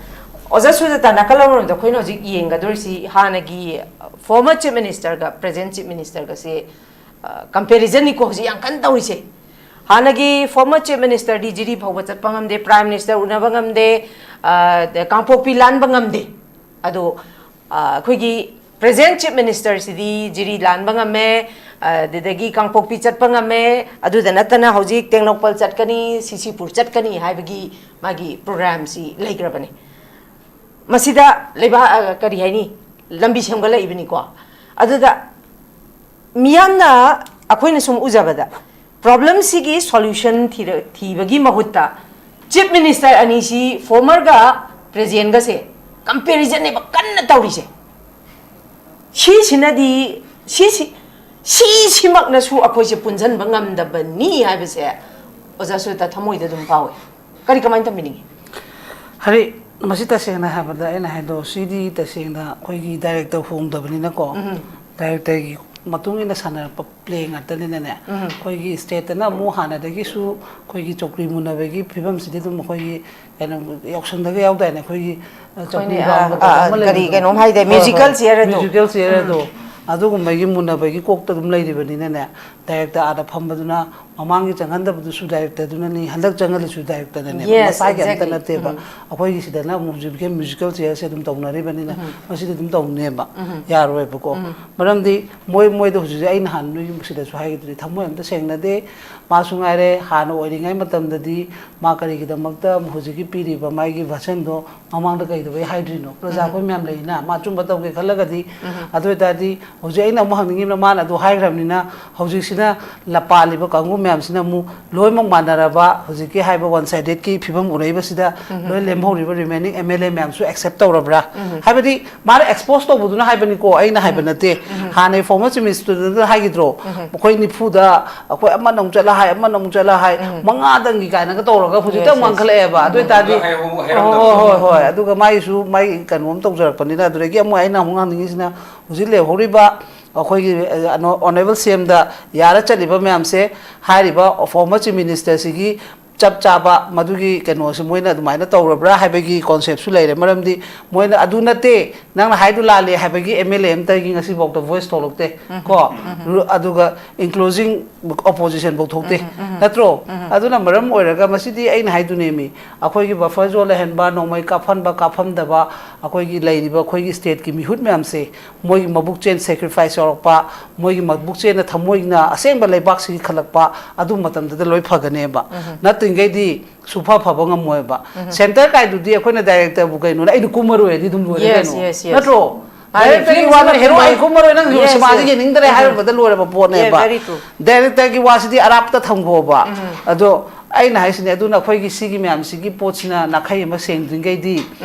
ꯑꯣꯖꯥ ꯁꯨꯖꯥꯇꯥ, ꯅꯥꯀꯜ ꯑꯃꯔꯣꯝꯗ ꯑꯩꯈꯣꯏꯅ ꯍꯧꯖꯤꯛ ꯌꯦꯡꯒꯗꯧꯔꯤꯁꯤ ꯍꯥꯟꯅꯒꯤ former Chief Ministerꯒ present Chief Ministerꯒꯁꯦ, ꯑ, comparisonꯅꯤꯀꯣ ꯍꯧꯖꯤꯛ ꯌꯥꯝ ꯀꯟꯅ ꯇꯧꯔꯤꯁꯦ꯫ ꯍꯥꯟꯅꯒꯤ former Chief Ministerꯗꯤ ꯖꯤꯔꯤ ꯐꯥꯎꯕ ꯆꯠꯄ ꯉꯝꯗꯦ, Prime Minister ꯎꯅꯕ ꯉꯝꯗꯦ, ꯑ, ꯀꯥꯡꯄꯣꯛꯄꯤ ꯂꯥꯟꯕ ꯉꯝꯗꯦ꯫ ꯑꯗꯣ, ꯑ, ꯑꯩꯈꯣꯏꯒꯤ present Chief Ministerꯁꯤꯗꯤ ꯖꯤꯔꯤ ꯂꯥꯟꯕ ꯉꯝꯃꯦ, ꯑꯗꯨꯗꯒꯤ ꯀꯥꯡꯄꯣꯛꯄꯤ ꯆꯠꯄ ꯉꯝꯃꯦ, ꯑꯗꯨꯗ ꯅꯠꯇꯅ ꯍꯧꯖꯤꯛ ꯇꯦꯡꯅꯧꯄꯜ ꯆꯠꯀꯅꯤ, ꯁꯤꯁꯤꯄꯨꯔ ꯆꯠꯀꯅꯤ ꯍꯥꯏꯕꯒꯤ ꯃꯥꯒꯤ programꯁꯤ ꯂꯩꯈ꯭ꯔꯕꯅꯤ꯫ ꯃꯁꯤꯗ ꯂꯩꯕꯥꯛ, ꯑ, ꯀꯔꯤ ꯍꯥꯏꯅꯤ, ꯂꯝꯕꯤ ꯁꯦꯝꯒꯠꯂꯛꯏꯕꯅꯤꯀꯣ꯫ ꯑꯗꯨꯗ ꯃꯤꯌꯥꯝꯅ, ꯑꯩꯈꯣꯏꯅ ꯁꯨꯝ ꯎꯖꯕꯗ, problemꯁꯤꯒꯤ solution ꯊꯤꯔ-, ꯊꯤꯕꯒꯤ ꯃꯍꯨꯠꯇ Chief Minister ꯑꯅꯤꯁꯤ formerꯒ presentꯒꯁꯦ comparisonꯅꯦꯕ ꯀꯟꯅ ꯇꯧꯔꯤꯁꯦ꯫ ꯁꯤꯁꯤꯅꯗꯤ, ꯁꯤꯁꯤ, ꯁꯤꯁꯤꯃꯛꯅꯁꯨ ꯑꯩꯈꯣꯏꯁꯦ ꯄꯨꯟꯁꯤꯟꯕ ꯉꯝꯗꯕꯅꯤ ꯍꯥꯏꯕꯁꯦ ꯑꯣꯖꯥ ꯁꯨꯖꯥꯇꯥ ꯊꯃꯣꯏꯗ ꯑꯗꯨꯝ ꯐꯥꯎꯏ꯫ ꯀꯔꯤ, ꯀꯃꯥꯏꯅ ꯊꯝꯕꯤꯅꯤꯡꯉꯤ? ꯍꯥꯏꯗꯤ, ꯃꯁꯤ ꯇꯁꯦꯡꯅ ꯍꯥꯏꯕꯗ ꯑꯩꯅ ꯍꯥꯏꯗꯣ, ꯁꯤꯗꯤ ꯇꯁꯦꯡꯅ ꯑꯩꯈꯣꯏꯒꯤ director ꯍꯣꯡꯗꯕꯅꯤꯅꯀꯣ, ꯎꯝ꯫ directorꯒꯤ ꯃꯇꯨꯡ ꯏꯟꯅ ꯁꯥꯟꯅꯔꯛꯄ ꯄ꯭ꯂꯦ ꯉꯥꯛꯇꯅꯤꯅꯅꯦ, ꯑꯩꯈꯣꯏꯒꯤ ꯁ꯭ꯇꯦꯠꯇꯅ ꯑꯃꯨꯛ ꯍꯥꯟꯅꯗꯒꯤꯁꯨ ꯑꯩꯈꯣꯏꯒꯤ ꯆꯧꯀ꯭ꯔꯤ ꯃꯨꯟꯅꯕꯒꯤ ꯐꯤꯕꯝꯁꯤꯗꯤ ꯑꯗꯨꯝ ꯑꯩꯈꯣꯏꯒꯤ ꯀꯩꯅꯣ ꯌꯥꯎꯁꯪꯗꯒ ꯌꯥꯎꯗꯥꯏꯅꯦ, ꯑꯩꯈꯣꯏꯒꯤ ꯑ, ꯆꯧꯀ꯭ꯔꯤ ꯍꯣꯏꯅꯦ, ꯑꯥ, ꯔꯥꯎꯟꯒ ꯑꯥ, ꯇꯧꯕ ꯑꯃ ꯀꯔꯤ ꯂꯩꯕꯗꯣ꯫ ꯀꯩꯅꯣꯝ ꯍꯥꯏꯗꯥꯏ, ꯍꯣꯏ, ꯍꯣꯏ, ꯃ꯭ꯌꯨꯖꯤꯀꯦꯜ ꯆꯤꯌꯔ ꯑꯗꯣ꯫ ꯃ꯭ꯌꯨꯖꯤꯀꯦꯜ ꯆꯤꯌꯔ ꯑꯗꯣ꯫ ꯑꯗꯨꯒꯨꯝꯕꯒꯤ ꯃꯨꯟꯅꯕꯒꯤ ꯀꯣꯛꯇ ꯑꯗꯨꯝ ꯂꯩꯔꯤꯕꯅꯤꯅꯅꯦ, ꯗꯥꯏꯔꯦꯛꯇꯔ ꯑꯥꯗ ꯐꯝꯕꯗꯨꯅ ꯃꯃꯥꯡꯒꯤ ꯆꯪꯍꯟꯗꯕꯗꯨꯁꯨ ꯗꯥꯏꯔꯦꯛꯇꯔꯗꯨꯅꯅꯤ, ꯍꯟꯗꯛ ꯆꯪꯍꯜꯂꯤꯁꯨ ꯗꯥꯏꯔꯦꯛꯇꯔꯅꯅꯦꯕ꯫ Yes, ꯃꯁꯥꯒꯤ ꯑꯝꯇ exactly. ꯅꯠꯇꯦꯕ꯫ ꯑꯩꯈꯣꯏꯒꯤ ꯁꯤꯗꯅ ꯑꯃꯨꯛ ꯍꯧꯖꯤꯛꯀꯤ ꯃ꯭ꯌꯨꯖꯤꯀꯦꯜ ꯆꯤꯌꯔꯁꯦ ꯑꯗꯨꯝ ꯇꯧꯅꯔꯤꯕꯅꯤꯅ ꯃꯁꯤꯗꯤ ꯑꯗꯨꯝ ꯇꯧꯅꯦꯕ꯫ ꯌꯥꯔꯣꯏꯕꯀꯣ꯫ ꯃꯔꯝꯗꯤ ꯃꯣꯏ, ꯃꯣꯏꯗ ꯍꯧꯖꯤꯛ ꯍꯧꯖꯤꯛ ꯑꯩ ꯅꯍꯥꯟ ꯅꯣꯏ ꯁꯤꯗꯁꯨ ꯍꯥꯏꯈꯤꯗꯨꯅꯤ, ꯊꯃꯣꯏ ꯑꯝꯇ ꯁꯦꯡꯅꯗꯦ꯫ ꯃꯥꯁꯨ ꯉꯥꯏꯔꯦ, ꯍꯥꯟꯅ ꯑꯣꯏꯔꯤꯉꯩ ꯃꯇꯝꯗꯗꯤ ꯃꯥ ꯀꯔꯤꯒꯤꯗꯃꯛꯇ ꯍꯧꯖꯤꯛꯀꯤ ꯄꯤꯔꯤꯕ ꯃꯥꯒꯤ ꯚꯔꯁꯟꯗꯣ ꯃꯃꯥꯡꯗ ꯀꯩꯗꯧꯕꯩ ꯍꯥꯏꯗ꯭ꯔꯤꯅꯣ? ꯄ꯭ꯔꯖꯥ ꯑꯩꯈꯣꯏ ꯃꯌꯥꯝ ꯂꯩꯔꯤꯅ, ꯃꯥ ꯑꯆꯨꯝꯕ ꯇꯧꯒꯦ ꯈꯜꯂꯒꯗꯤ꯫ ꯑꯗꯨ ꯑꯣꯏꯇꯥꯔꯗꯤ ꯍꯧꯖꯤꯛ ꯑꯩꯅ ꯑꯃꯨꯛ ꯍꯪꯅꯤꯡꯉꯤꯕꯅ, ꯃꯥꯅ ꯑꯗꯨ ꯍꯥꯏꯈ꯭ꯔꯕꯅꯤꯅ ꯍꯧꯖꯤꯛꯁꯤꯅ ꯂ-, ꯄꯥꯜꯂꯤꯕ ꯀꯥꯡꯕꯨ ꯃꯌꯥꯝꯁꯤꯅ ꯑꯃꯨꯛ ꯂꯣꯏꯅꯃꯛ ꯃꯥꯟꯅꯔꯕ ꯍꯧꯖꯤꯛꯀꯤ ꯍꯥꯏꯕ ꯋꯥꯟ ꯁꯥꯏꯗꯦꯠꯀꯤ ꯐꯤꯕꯝ ꯎꯔꯛꯏꯕꯁꯤꯗ ꯂꯣꯏ ꯂꯦꯝꯍꯧꯔꯤꯕ ꯔꯤꯃꯦꯅꯤꯡ ꯑꯦꯝ ꯑꯦꯜ ꯑꯦ ꯃꯌꯥꯝꯁꯨ ꯑꯦꯛꯁꯦꯞ ꯇꯧꯔꯕ꯭ꯔꯥ? ꯍꯥꯏꯕꯗꯤ ꯃꯥꯅ ꯑꯦꯛꯁꯄꯣꯖ ꯇꯧꯕꯗꯨꯅ ꯍꯥꯏꯕꯅꯤꯀꯣ, ꯑꯩꯅ ꯍꯥꯏꯕ ꯅꯠꯇꯦ꯫ ꯍꯥꯟꯅꯩ ꯐꯣꯔꯃꯔ ꯆꯤꯐ ꯃꯤꯅꯤꯁꯇꯔꯗꯨꯅ ꯍꯥꯏꯈꯤꯗ꯭ꯔꯣ? ꯃꯈꯣꯏ ꯅꯤꯐꯨꯗ ꯑꯩꯈꯣꯏ ꯑꯃꯅ ꯑꯃꯨꯛ ꯆꯠꯂ ꯍꯥꯏ, ꯑꯃꯅ ꯑꯃꯨꯛ ꯆꯠꯂ ꯍꯥꯏ, ꯃꯉꯥꯗꯪꯒꯤ ꯀꯥꯏꯅꯒ ꯇꯧꯔꯒ ꯍꯧꯖꯤꯛꯇ Yes, yes. ꯋꯥꯡꯈꯠꯂꯛꯑꯦꯕ꯫ ꯑꯗꯨ ꯑꯣꯏꯇꯥꯔꯗꯤ ꯍꯥꯏꯍꯧ-, ꯍꯣꯏ, ꯍꯥꯏꯔꯝꯗꯕꯗꯣ꯫ ꯍꯣꯏ, ꯍꯣꯏ, ꯍꯣꯏ꯫ ꯑꯗꯨꯒ ꯃꯥꯒꯤꯁꯨ ꯃꯥꯒꯤ ꯀꯩꯅꯣ ꯑꯃ ꯇꯧꯖꯔꯛꯄꯅꯤꯅ, ꯑꯗꯨꯗꯒꯤ ꯑꯃꯨꯛ ꯑꯩꯅ ꯑꯃꯨꯛ ꯉꯥꯡꯅꯤꯡꯉꯤꯁꯤꯅ ꯍꯧꯖꯤꯛ ꯂꯩꯍꯧꯔꯤꯕ ꯑꯩꯈꯣꯏꯒꯤ, ꯑ, ꯑꯅꯣ-, ꯑꯣꯅꯔꯦꯕꯜ ꯁꯤ ꯑꯦꯝꯗ ꯌꯥꯔ ꯆꯠꯂꯤꯕ ꯃꯌꯥꯝꯁꯦ, ꯍꯥꯏꯔꯤꯕ ꯐꯣꯔꯃꯔ ꯆꯤꯐ ꯃꯤꯅꯤꯁꯇꯔꯁꯤꯒꯤ ꯆꯞ ꯆꯥꯕ ꯃꯗꯨꯒꯤ ꯀꯩꯅꯣꯁꯦ ꯃꯣꯏꯅ ꯑꯗꯨꯃꯥꯏꯅ ꯇꯧꯔꯕ꯭ꯔꯥ ꯍꯥꯏꯕꯒꯤ ꯀꯣꯟꯁꯦꯞꯁꯨ ꯂꯩꯔꯦ꯫ ꯃꯔꯝꯗꯤ ꯃꯣꯏꯅ ꯑꯗꯨ ꯅꯠꯇꯦ, ꯅꯪꯅ ꯍꯥꯏꯗꯨ ꯂꯥꯜꯂꯦ ꯍꯥꯏꯕꯒꯤ ꯑꯦꯝ ꯑꯦꯜ ꯑꯦ ꯑꯃꯇꯒꯤ ꯉꯁꯤꯐꯥꯎꯗ ꯚꯣꯏꯁ ꯊꯣꯛꯂꯛꯇꯦ ꯀꯣ꯫ ꯔꯨ-, ꯑꯗꯨꯒ ꯏꯟꯀ꯭ꯂꯨꯖꯤꯡ ꯑꯣꯄꯣꯖꯤꯁꯟꯐꯧ ꯊꯣꯛꯇꯦ, ꯅꯠꯇ꯭ꯔꯣ? ꯑꯗꯨꯅ ꯃꯔꯝ ꯑꯣꯏꯔꯒ ꯃꯁꯤꯗꯤ ꯑꯩꯅ ꯍꯥꯏꯗꯨꯅꯦꯃꯤ, ꯑꯩꯈꯣꯏꯒꯤ ꯕꯐꯔ ꯖꯣꯟ ꯂꯩꯍꯟꯕ, ꯅꯣꯡꯃꯩ ꯀꯥꯞꯍꯟꯕ ꯀꯥꯞꯍꯟꯗꯕ, ꯑꯩꯈꯣꯏꯒꯤ ꯂꯩꯔꯤꯕ ꯑꯩꯈꯣꯏꯒꯤ ꯁ꯭ꯇꯦꯠꯀꯤ ꯃꯤꯍꯨꯠ ꯃꯌꯥꯝꯁꯦ, ꯃꯣꯏꯒꯤ ꯃꯕꯨꯛ ꯆꯦꯟ ꯁꯦꯀ꯭ꯔꯤꯐꯥꯏꯁ ꯌꯥꯎꯔꯛꯄ, ꯃꯣꯏꯒꯤ ꯃꯕꯨꯛ ꯆꯦꯟꯅ ꯊꯃꯣꯏꯅ ꯑꯁꯦꯡꯕ ꯂꯩꯕꯥꯛꯁꯤꯒꯤ ꯈꯜꯂꯛꯄ, ꯑꯗꯨ ꯃꯇꯝꯗꯨꯗ ꯂꯣꯏ ꯐꯒꯅꯦꯕ꯫ ꯅꯠꯇ꯭ꯔꯤꯉꯩꯗꯤ ꯁꯨꯐ ꯐꯕ ꯉꯝꯃꯣꯏꯕ꯫ ꯁꯦꯟꯇꯔ ꯀꯥꯏꯗꯨꯗꯤ ꯑꯩꯈꯣꯏꯅ ꯗꯥꯏꯔꯦꯛꯇꯔꯕꯨ ꯀꯩꯅꯣꯅꯦ, ꯑꯩꯅ ꯀꯨꯝꯃꯔꯣꯏꯗꯤ ꯑꯗꯨꯝ ꯂꯣꯏꯔꯦ Yes, ꯀꯩꯅꯣ꯫ Yes, yes. ꯅꯠꯇ꯭ꯔꯣ? ꯗꯥꯏꯔꯦꯛꯇꯔꯒꯤ ꯐꯤꯂꯝꯁꯤꯅ ꯋꯥꯗꯨꯅ ꯍꯦꯔꯣ ꯑꯩ ꯀꯨꯝꯃꯔꯣꯏ, ꯅꯪ Yes, ꯁꯤꯃꯥꯁꯦ yes. ꯌꯦꯡꯅꯤꯡꯗꯔꯦ ꯍꯥꯏꯔꯝꯕꯗ ꯂꯣꯏꯔꯕ ꯄꯣꯠꯅꯦꯕ꯫ Yeah, very true. ꯗꯥꯏꯔꯦꯛꯇꯔꯒꯤ ꯋꯥꯁꯤꯗꯤ ꯑꯔꯥꯞꯄꯗ ꯊꯝꯈꯣꯕ꯫ ꯑꯗꯣ ꯑꯩꯅ ꯍꯥꯏꯁꯤꯅꯦ, ꯑꯗꯨꯅ ꯑꯩꯈꯣꯏꯒꯤ ꯁꯤꯒꯤ ꯃꯌꯥꯝꯁꯤꯒꯤ ꯄꯣꯠꯁꯤꯅ ꯅꯥꯈꯩ ꯑꯃ ꯁꯦꯡꯗ꯭ꯔꯤꯉꯩꯗꯤ,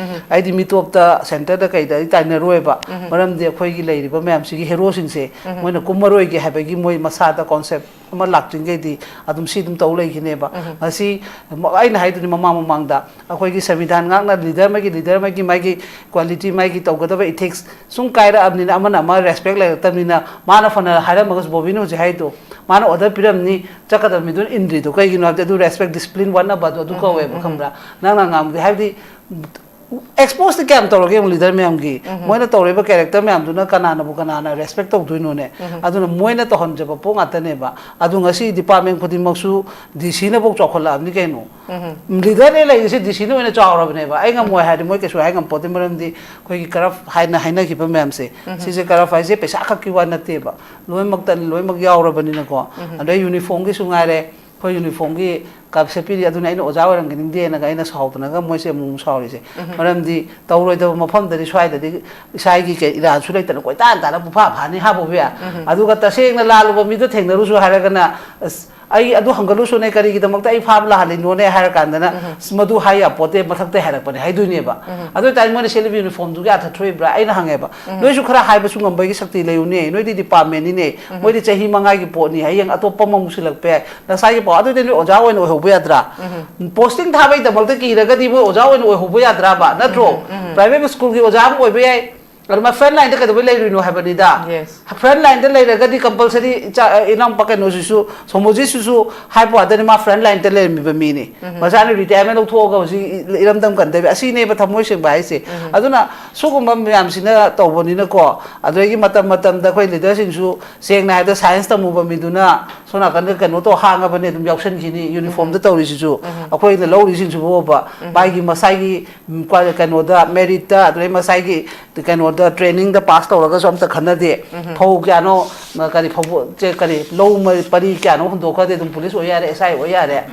ꯑꯩꯗꯤ ꯃꯤꯇꯣꯞꯇ, ꯁꯦꯟꯇꯔꯗ ꯀꯩꯗ ꯑꯩ ꯇꯥꯏꯅꯔꯣꯏꯕ꯫ ꯃꯔꯝꯗꯤ ꯑꯩꯈꯣꯏꯒꯤ ꯂꯩꯔꯤꯕ ꯃꯌꯥꯝꯁꯤꯒꯤ ꯍꯦꯔꯣꯁꯤꯡꯁꯦ, ꯃꯣꯏꯅ ꯀꯨꯝꯃꯔꯣꯏꯒꯦ ꯍꯥꯏꯕꯒꯤ ꯃꯣꯏ ꯃꯁꯥꯗ ꯀꯣꯟꯁꯦꯞ ꯑꯃ ꯂꯥꯛꯇ꯭ꯔꯤꯉꯩꯗꯤ ꯑꯗꯨꯝ ꯁꯤ ꯑꯗꯨꯝ ꯇꯧ ꯂꯩꯈꯤꯅꯦꯕ꯫ ꯉꯁꯤ ꯑꯩꯅ ꯍꯥꯏꯗꯨꯅꯤ ꯃꯃꯥꯡ ꯃꯃꯥꯡꯗ, ꯑꯩꯈꯣꯏꯒꯤ ꯁꯪꯕꯤꯙꯥꯟ ꯉꯥꯛꯅ ꯂꯤꯗꯔ ꯑꯃꯒꯤ, ꯂꯤꯗꯔ ꯑꯃꯒꯤ ꯃꯥꯒꯤ ꯀ꯭ꯋꯥꯂꯤꯇꯤ, ꯃꯥꯒꯤ ꯇꯧꯒꯗꯕ ꯏꯊꯤꯛꯁ ꯁꯨꯝ ꯀꯥꯏꯔꯛꯑꯕꯅꯤꯅ, ꯑꯃꯅ ꯑꯃ ꯔꯦꯁꯄꯦꯛ ꯂꯩꯔꯛꯇꯕꯅꯤꯅ, ꯃꯥꯅ ꯐꯅ ꯍꯥꯏꯔꯝꯃꯒꯁꯨ, ꯕꯣꯕꯤꯅ ꯍꯧꯖꯤꯛ ꯍꯥꯏꯗꯣ, ꯃꯥꯅ ꯑꯣꯔꯗꯔ ꯄꯤꯔꯝꯅꯤ, ꯆꯠꯀꯗꯕ ꯃꯤꯗꯨꯅ ꯏꯟꯗ꯭ꯔꯤꯗꯣ ꯀꯩꯒꯤꯅꯣ ꯍꯥꯏꯕꯗꯤ, ꯑꯗꯨ ꯔꯦꯁꯄꯦꯛ, ꯗꯤꯁꯤꯄ꯭ꯂꯤꯟ ꯋꯥꯠꯅꯕ ꯑꯗꯨ, ꯑꯗꯨ ꯀꯧꯋꯦꯕ, ꯈꯪꯕ꯭ꯔꯥ? ꯅꯪꯅ ꯉꯥꯡꯕꯗꯤ ꯍꯥꯏꯕꯗꯤ, ꯑꯦꯛꯁꯄꯣꯖꯇꯤ ꯀꯌꯥꯝ ꯇꯧꯔꯒꯦ ꯌꯦꯡꯉꯨ ꯂꯤꯗꯔ ꯃꯌꯥꯝꯒꯤ? ꯃꯣꯏꯅ ꯇꯧꯔꯤꯕ ꯀꯦꯔꯦꯛꯇꯔ ꯃꯌꯥꯝꯗꯨꯅ ꯀꯅꯥꯅꯕꯨ ꯀꯅꯥꯅ ꯔꯦꯁꯄꯦꯛ ꯇꯧꯗꯣꯏꯅꯣꯅꯦ? ꯑꯗꯨꯅ ꯃꯣꯏꯅ ꯇꯧꯍꯟꯖꯕ ꯄꯣꯠ ꯉꯥꯛꯇꯅꯦꯕ꯫ ꯑꯗꯨ ꯉꯁꯤ ꯗꯤꯄꯥꯔꯠꯃꯦꯟ ꯈꯨꯗꯤꯡꯃꯛꯁꯨ ꯗꯤ ꯁꯤꯅꯐꯧ ꯆꯥꯎꯈꯠꯂꯛꯑꯕꯅꯤ ꯀꯩꯅꯣ꯫ ꯂꯤꯗꯔꯅꯦ ꯂꯩꯔꯤꯁꯦ, ꯗꯤ ꯁꯤꯅ ꯑꯣꯏꯅ ꯆꯥꯎꯔꯕꯅꯦꯕ꯫ ꯑꯩ ꯉꯝꯃꯣꯏ ꯍꯥꯏꯔꯗꯤ ꯃꯣꯏ ꯀꯩꯁꯨ ꯍꯥꯏ ꯉꯝꯄꯣꯠꯇꯦ, ꯃꯔꯝꯗꯤ ꯑꯩꯈꯣꯏꯒꯤ ꯀꯔꯞ ꯍꯥꯏꯅ ꯍꯥꯏꯅꯈꯤꯕ ꯃꯌꯥꯝꯁꯦ, ꯁꯤꯁꯦ ꯀꯔꯞ ꯍꯥꯏꯁꯦ ꯄꯩꯁꯥ ꯈꯛꯀꯤ ꯋꯥ ꯅꯠꯇꯦꯕ, ꯂꯣꯏꯅꯃꯛꯇ ꯂꯣꯏꯅꯃꯛ ꯌꯥꯎꯔꯕꯅꯤꯅꯀꯣ꯫ ꯑꯗꯩ ꯌꯨꯅꯤꯐꯣꯔꯝꯒꯤꯁꯨ ꯉꯥꯏꯔꯦ, ꯑꯩꯈꯣꯏ ꯌꯨꯅꯤꯐꯣꯔꯝꯒꯤ ꯀꯞ ꯁꯦꯠꯄꯤꯔꯤ, ꯑꯗꯨꯅ ꯑꯩꯅ ꯑꯣꯖꯥ ꯑꯣꯏꯔꯝꯒꯅꯤꯡꯗꯦꯅꯒ ꯑꯩꯅ ꯁꯥꯎꯗꯅꯒ ꯃꯣꯏꯁꯦ ꯑꯃꯨꯛ ꯑꯃꯨꯛ ꯁꯥꯎꯔꯤꯁꯦ꯫ ꯃꯔꯝꯗꯤ ꯇꯧꯔꯣꯏꯗꯕ ꯃꯐꯝꯗꯗꯤ ꯁ꯭ꯋꯥꯏꯗꯗꯤ ꯏꯁꯥꯒꯤ ꯀꯩ ꯏꯔꯥꯟꯁꯨ ꯂꯩꯇꯅ ꯀꯣꯏꯇꯥꯟ ꯇꯥꯟꯅ ꯄꯨꯐꯥ ꯐꯥꯅꯤ ꯍꯥ ꯕꯣꯕꯤ? ꯑꯗꯨꯒ ꯇꯁꯦꯡꯅ ꯂꯥꯜꯂꯨꯕ ꯃꯤꯗꯣ ꯊꯦꯡꯅꯔꯨꯁꯨ ꯍꯥꯏꯔꯒꯅ, "ꯑꯁ, ꯑꯩ ꯑꯗꯨ ꯍꯪꯒꯠꯂꯨꯁꯨꯅꯦ, ꯀꯔꯤꯒꯤꯗꯃꯛꯇ ꯑꯩ ꯐꯥꯕ ꯂꯥꯛꯍꯜꯂꯤꯅꯣꯅꯦ?" ꯍꯥꯏꯔ ꯀꯥꯟꯗꯅ, "ꯑꯁ, ꯃꯗꯨ ꯍꯥꯏ ꯌꯥꯄꯣꯠꯇꯦ, ꯃꯊꯛꯇ ꯍꯥꯏꯔꯛꯄꯅꯦ" ꯍꯥꯏꯗꯣꯏꯅꯦꯕ꯫ ꯑꯗꯨ ꯑꯣꯏꯇꯥꯔꯗꯤ ꯃꯣꯏꯅ ꯁꯦꯠꯂꯤꯕ ꯌꯨꯅꯤꯐꯣꯔꯝꯗꯨꯒꯤ ꯑꯥꯔꯊ ꯊꯣꯛꯏꯕ꯭ꯔꯥ? ꯑꯩꯅ ꯍꯪꯉꯦꯕ, "ꯅꯣꯏꯁꯨ ꯈꯔ ꯍꯥꯏꯕꯁꯨ ꯉꯝꯕꯒꯤ ꯁꯛꯇꯤ ꯂꯩꯌꯨꯅꯦ, ꯅꯣꯏꯗꯤ ꯗꯤꯄꯥꯔꯠꯃꯦꯟꯅꯤꯅꯦ, ꯃꯣꯏꯗꯤ ꯆꯍꯤ ꯃꯉꯥꯒꯤ ꯄꯣꯠꯅꯤ, ꯍꯌꯦꯡ ꯑꯇꯣꯞꯄ ꯑꯃꯃꯨꯛ ꯁꯤꯜꯂꯛꯄ ꯌꯥꯏ, ꯅꯁꯥꯒꯤ ꯄꯥꯎ ꯑꯗꯨꯗꯤ ꯅꯣꯏ ꯑꯣꯖꯥ ꯑꯣꯏꯅ ꯑꯣꯏꯍꯧꯕ ꯌꯥꯗ꯭ꯔꯥ? ꯄꯣꯁꯇꯤꯡ ꯊꯥꯕꯩꯗꯃꯛꯇ ꯀꯤꯔꯒꯗꯤ ꯃꯣꯏ ꯑꯣꯖꯥ ꯑꯣꯏꯅ ꯑꯣꯏꯍꯧꯕ ꯌꯥꯗ꯭ꯔꯕ? ꯅꯠꯇ꯭ꯔꯣ? ꯄ꯭ꯔꯥꯏꯚꯦꯠ ꯁ꯭ꯀꯨꯜꯒꯤ ꯑꯣꯖꯥ ꯑꯃ ꯑꯣꯏꯕ ꯌꯥꯏ, ꯑꯗꯨ ꯃꯥ ꯐ꯭ꯔꯟ ꯂꯥꯏꯟꯗ ꯀꯩꯗꯧꯕꯩ ꯂꯩꯔꯨꯏꯅꯣ ꯍꯥꯏꯕꯅꯤꯗ꯫ ꯐ꯭ꯔꯟ ꯂꯥꯏꯟꯗ ꯂꯩꯔꯒꯗꯤ ꯀꯝꯄꯜꯁꯔꯤ ꯏꯆꯥ, ꯏꯅꯥꯎꯄꯥ ꯀꯩꯅꯣꯁꯤꯁꯨ, ꯁꯣꯃꯣꯖꯤꯠꯁꯤꯁꯨ ꯍꯥꯏꯕ ꯋꯥꯗꯅꯤ, ꯃꯥ ꯐ꯭ꯔꯟ ꯂꯥꯏꯟꯗ ꯂꯩꯔꯝꯃꯤꯕ ꯃꯤꯅꯤ꯫ ꯃꯆꯥꯅ ꯔꯤꯇꯥꯌꯔꯃꯦꯟ ꯂꯧꯊꯣꯛꯑꯒ ꯍꯧꯖꯤꯛ ꯏꯔꯝꯗꯝ ꯀꯟꯗꯕ ꯑꯁꯤꯅꯦꯕ ꯊꯃꯣꯏ ꯁꯦꯡꯕ ꯍꯥꯏꯁꯦ꯫ ꯑꯗꯨꯅ ꯁꯤꯒꯨꯝꯕ ꯃꯌꯥꯝꯁꯤꯅ ꯇꯧꯕꯅꯤꯅꯀꯣ, ꯑꯗꯨꯗꯒꯤ ꯃꯇꯝ ꯃꯇꯝꯗ ꯑꯩꯈꯣꯏ ꯂꯤꯗꯔꯁꯤꯡꯁꯨ, ꯁꯦꯡꯅ ꯍꯥꯏꯔꯕꯗ, ꯁꯥꯏꯟꯁ ꯇꯝꯃꯨꯕ ꯃꯤꯗꯨꯅ ꯁꯣꯝ ꯅꯥꯀꯟꯗ ꯀꯩꯅꯣ ꯇꯧ ꯍꯥꯡꯉꯕꯅꯦ, ꯑꯗꯨꯝ ꯌꯥꯎꯁꯟꯈꯤꯅꯤ꯫ ꯌꯨꯅꯤꯐꯣꯔꯝꯗ ꯇꯧꯔꯤꯁꯤꯁꯨ ꯑꯩꯈꯣꯏꯅ ꯂꯧꯔꯤꯁꯤꯡꯁꯤꯕꯨꯕ ꯃꯥꯒꯤ ꯃꯁꯥꯒꯤ, ꯎꯝ, ꯀ꯭ꯋꯥ-, ꯀꯩꯅꯣꯗ, ꯃꯦꯔꯤꯠꯇ, ꯑꯗꯨꯗꯩ ꯃꯁꯥꯒꯤ ꯀꯩꯅꯣꯗ, ꯇ꯭ꯔꯦꯅꯤꯡꯗ ꯄꯥꯁ ꯇꯧꯔꯒꯁꯨ ꯑꯝꯇ ꯈꯟꯅꯗꯦ꯫ ꯐꯧ ꯀꯌꯥꯅꯣ, ꯀꯔꯤ ꯐꯧꯕꯣꯠ, ꯆꯦ-, ꯀꯔꯤ ꯂꯧ ꯃ-, ꯄꯔꯤ ꯀꯌꯥꯅꯣ ꯍꯨꯟꯗꯣꯛꯈ꯭ꯔꯗꯤ ꯑꯗꯨꯝ ꯄꯨꯂꯤꯁ ꯑꯣꯏ ꯌꯥꯔꯦ, ꯑꯦꯁ ꯑꯥꯏ ꯑꯣꯏ ꯌꯥꯔꯦ꯫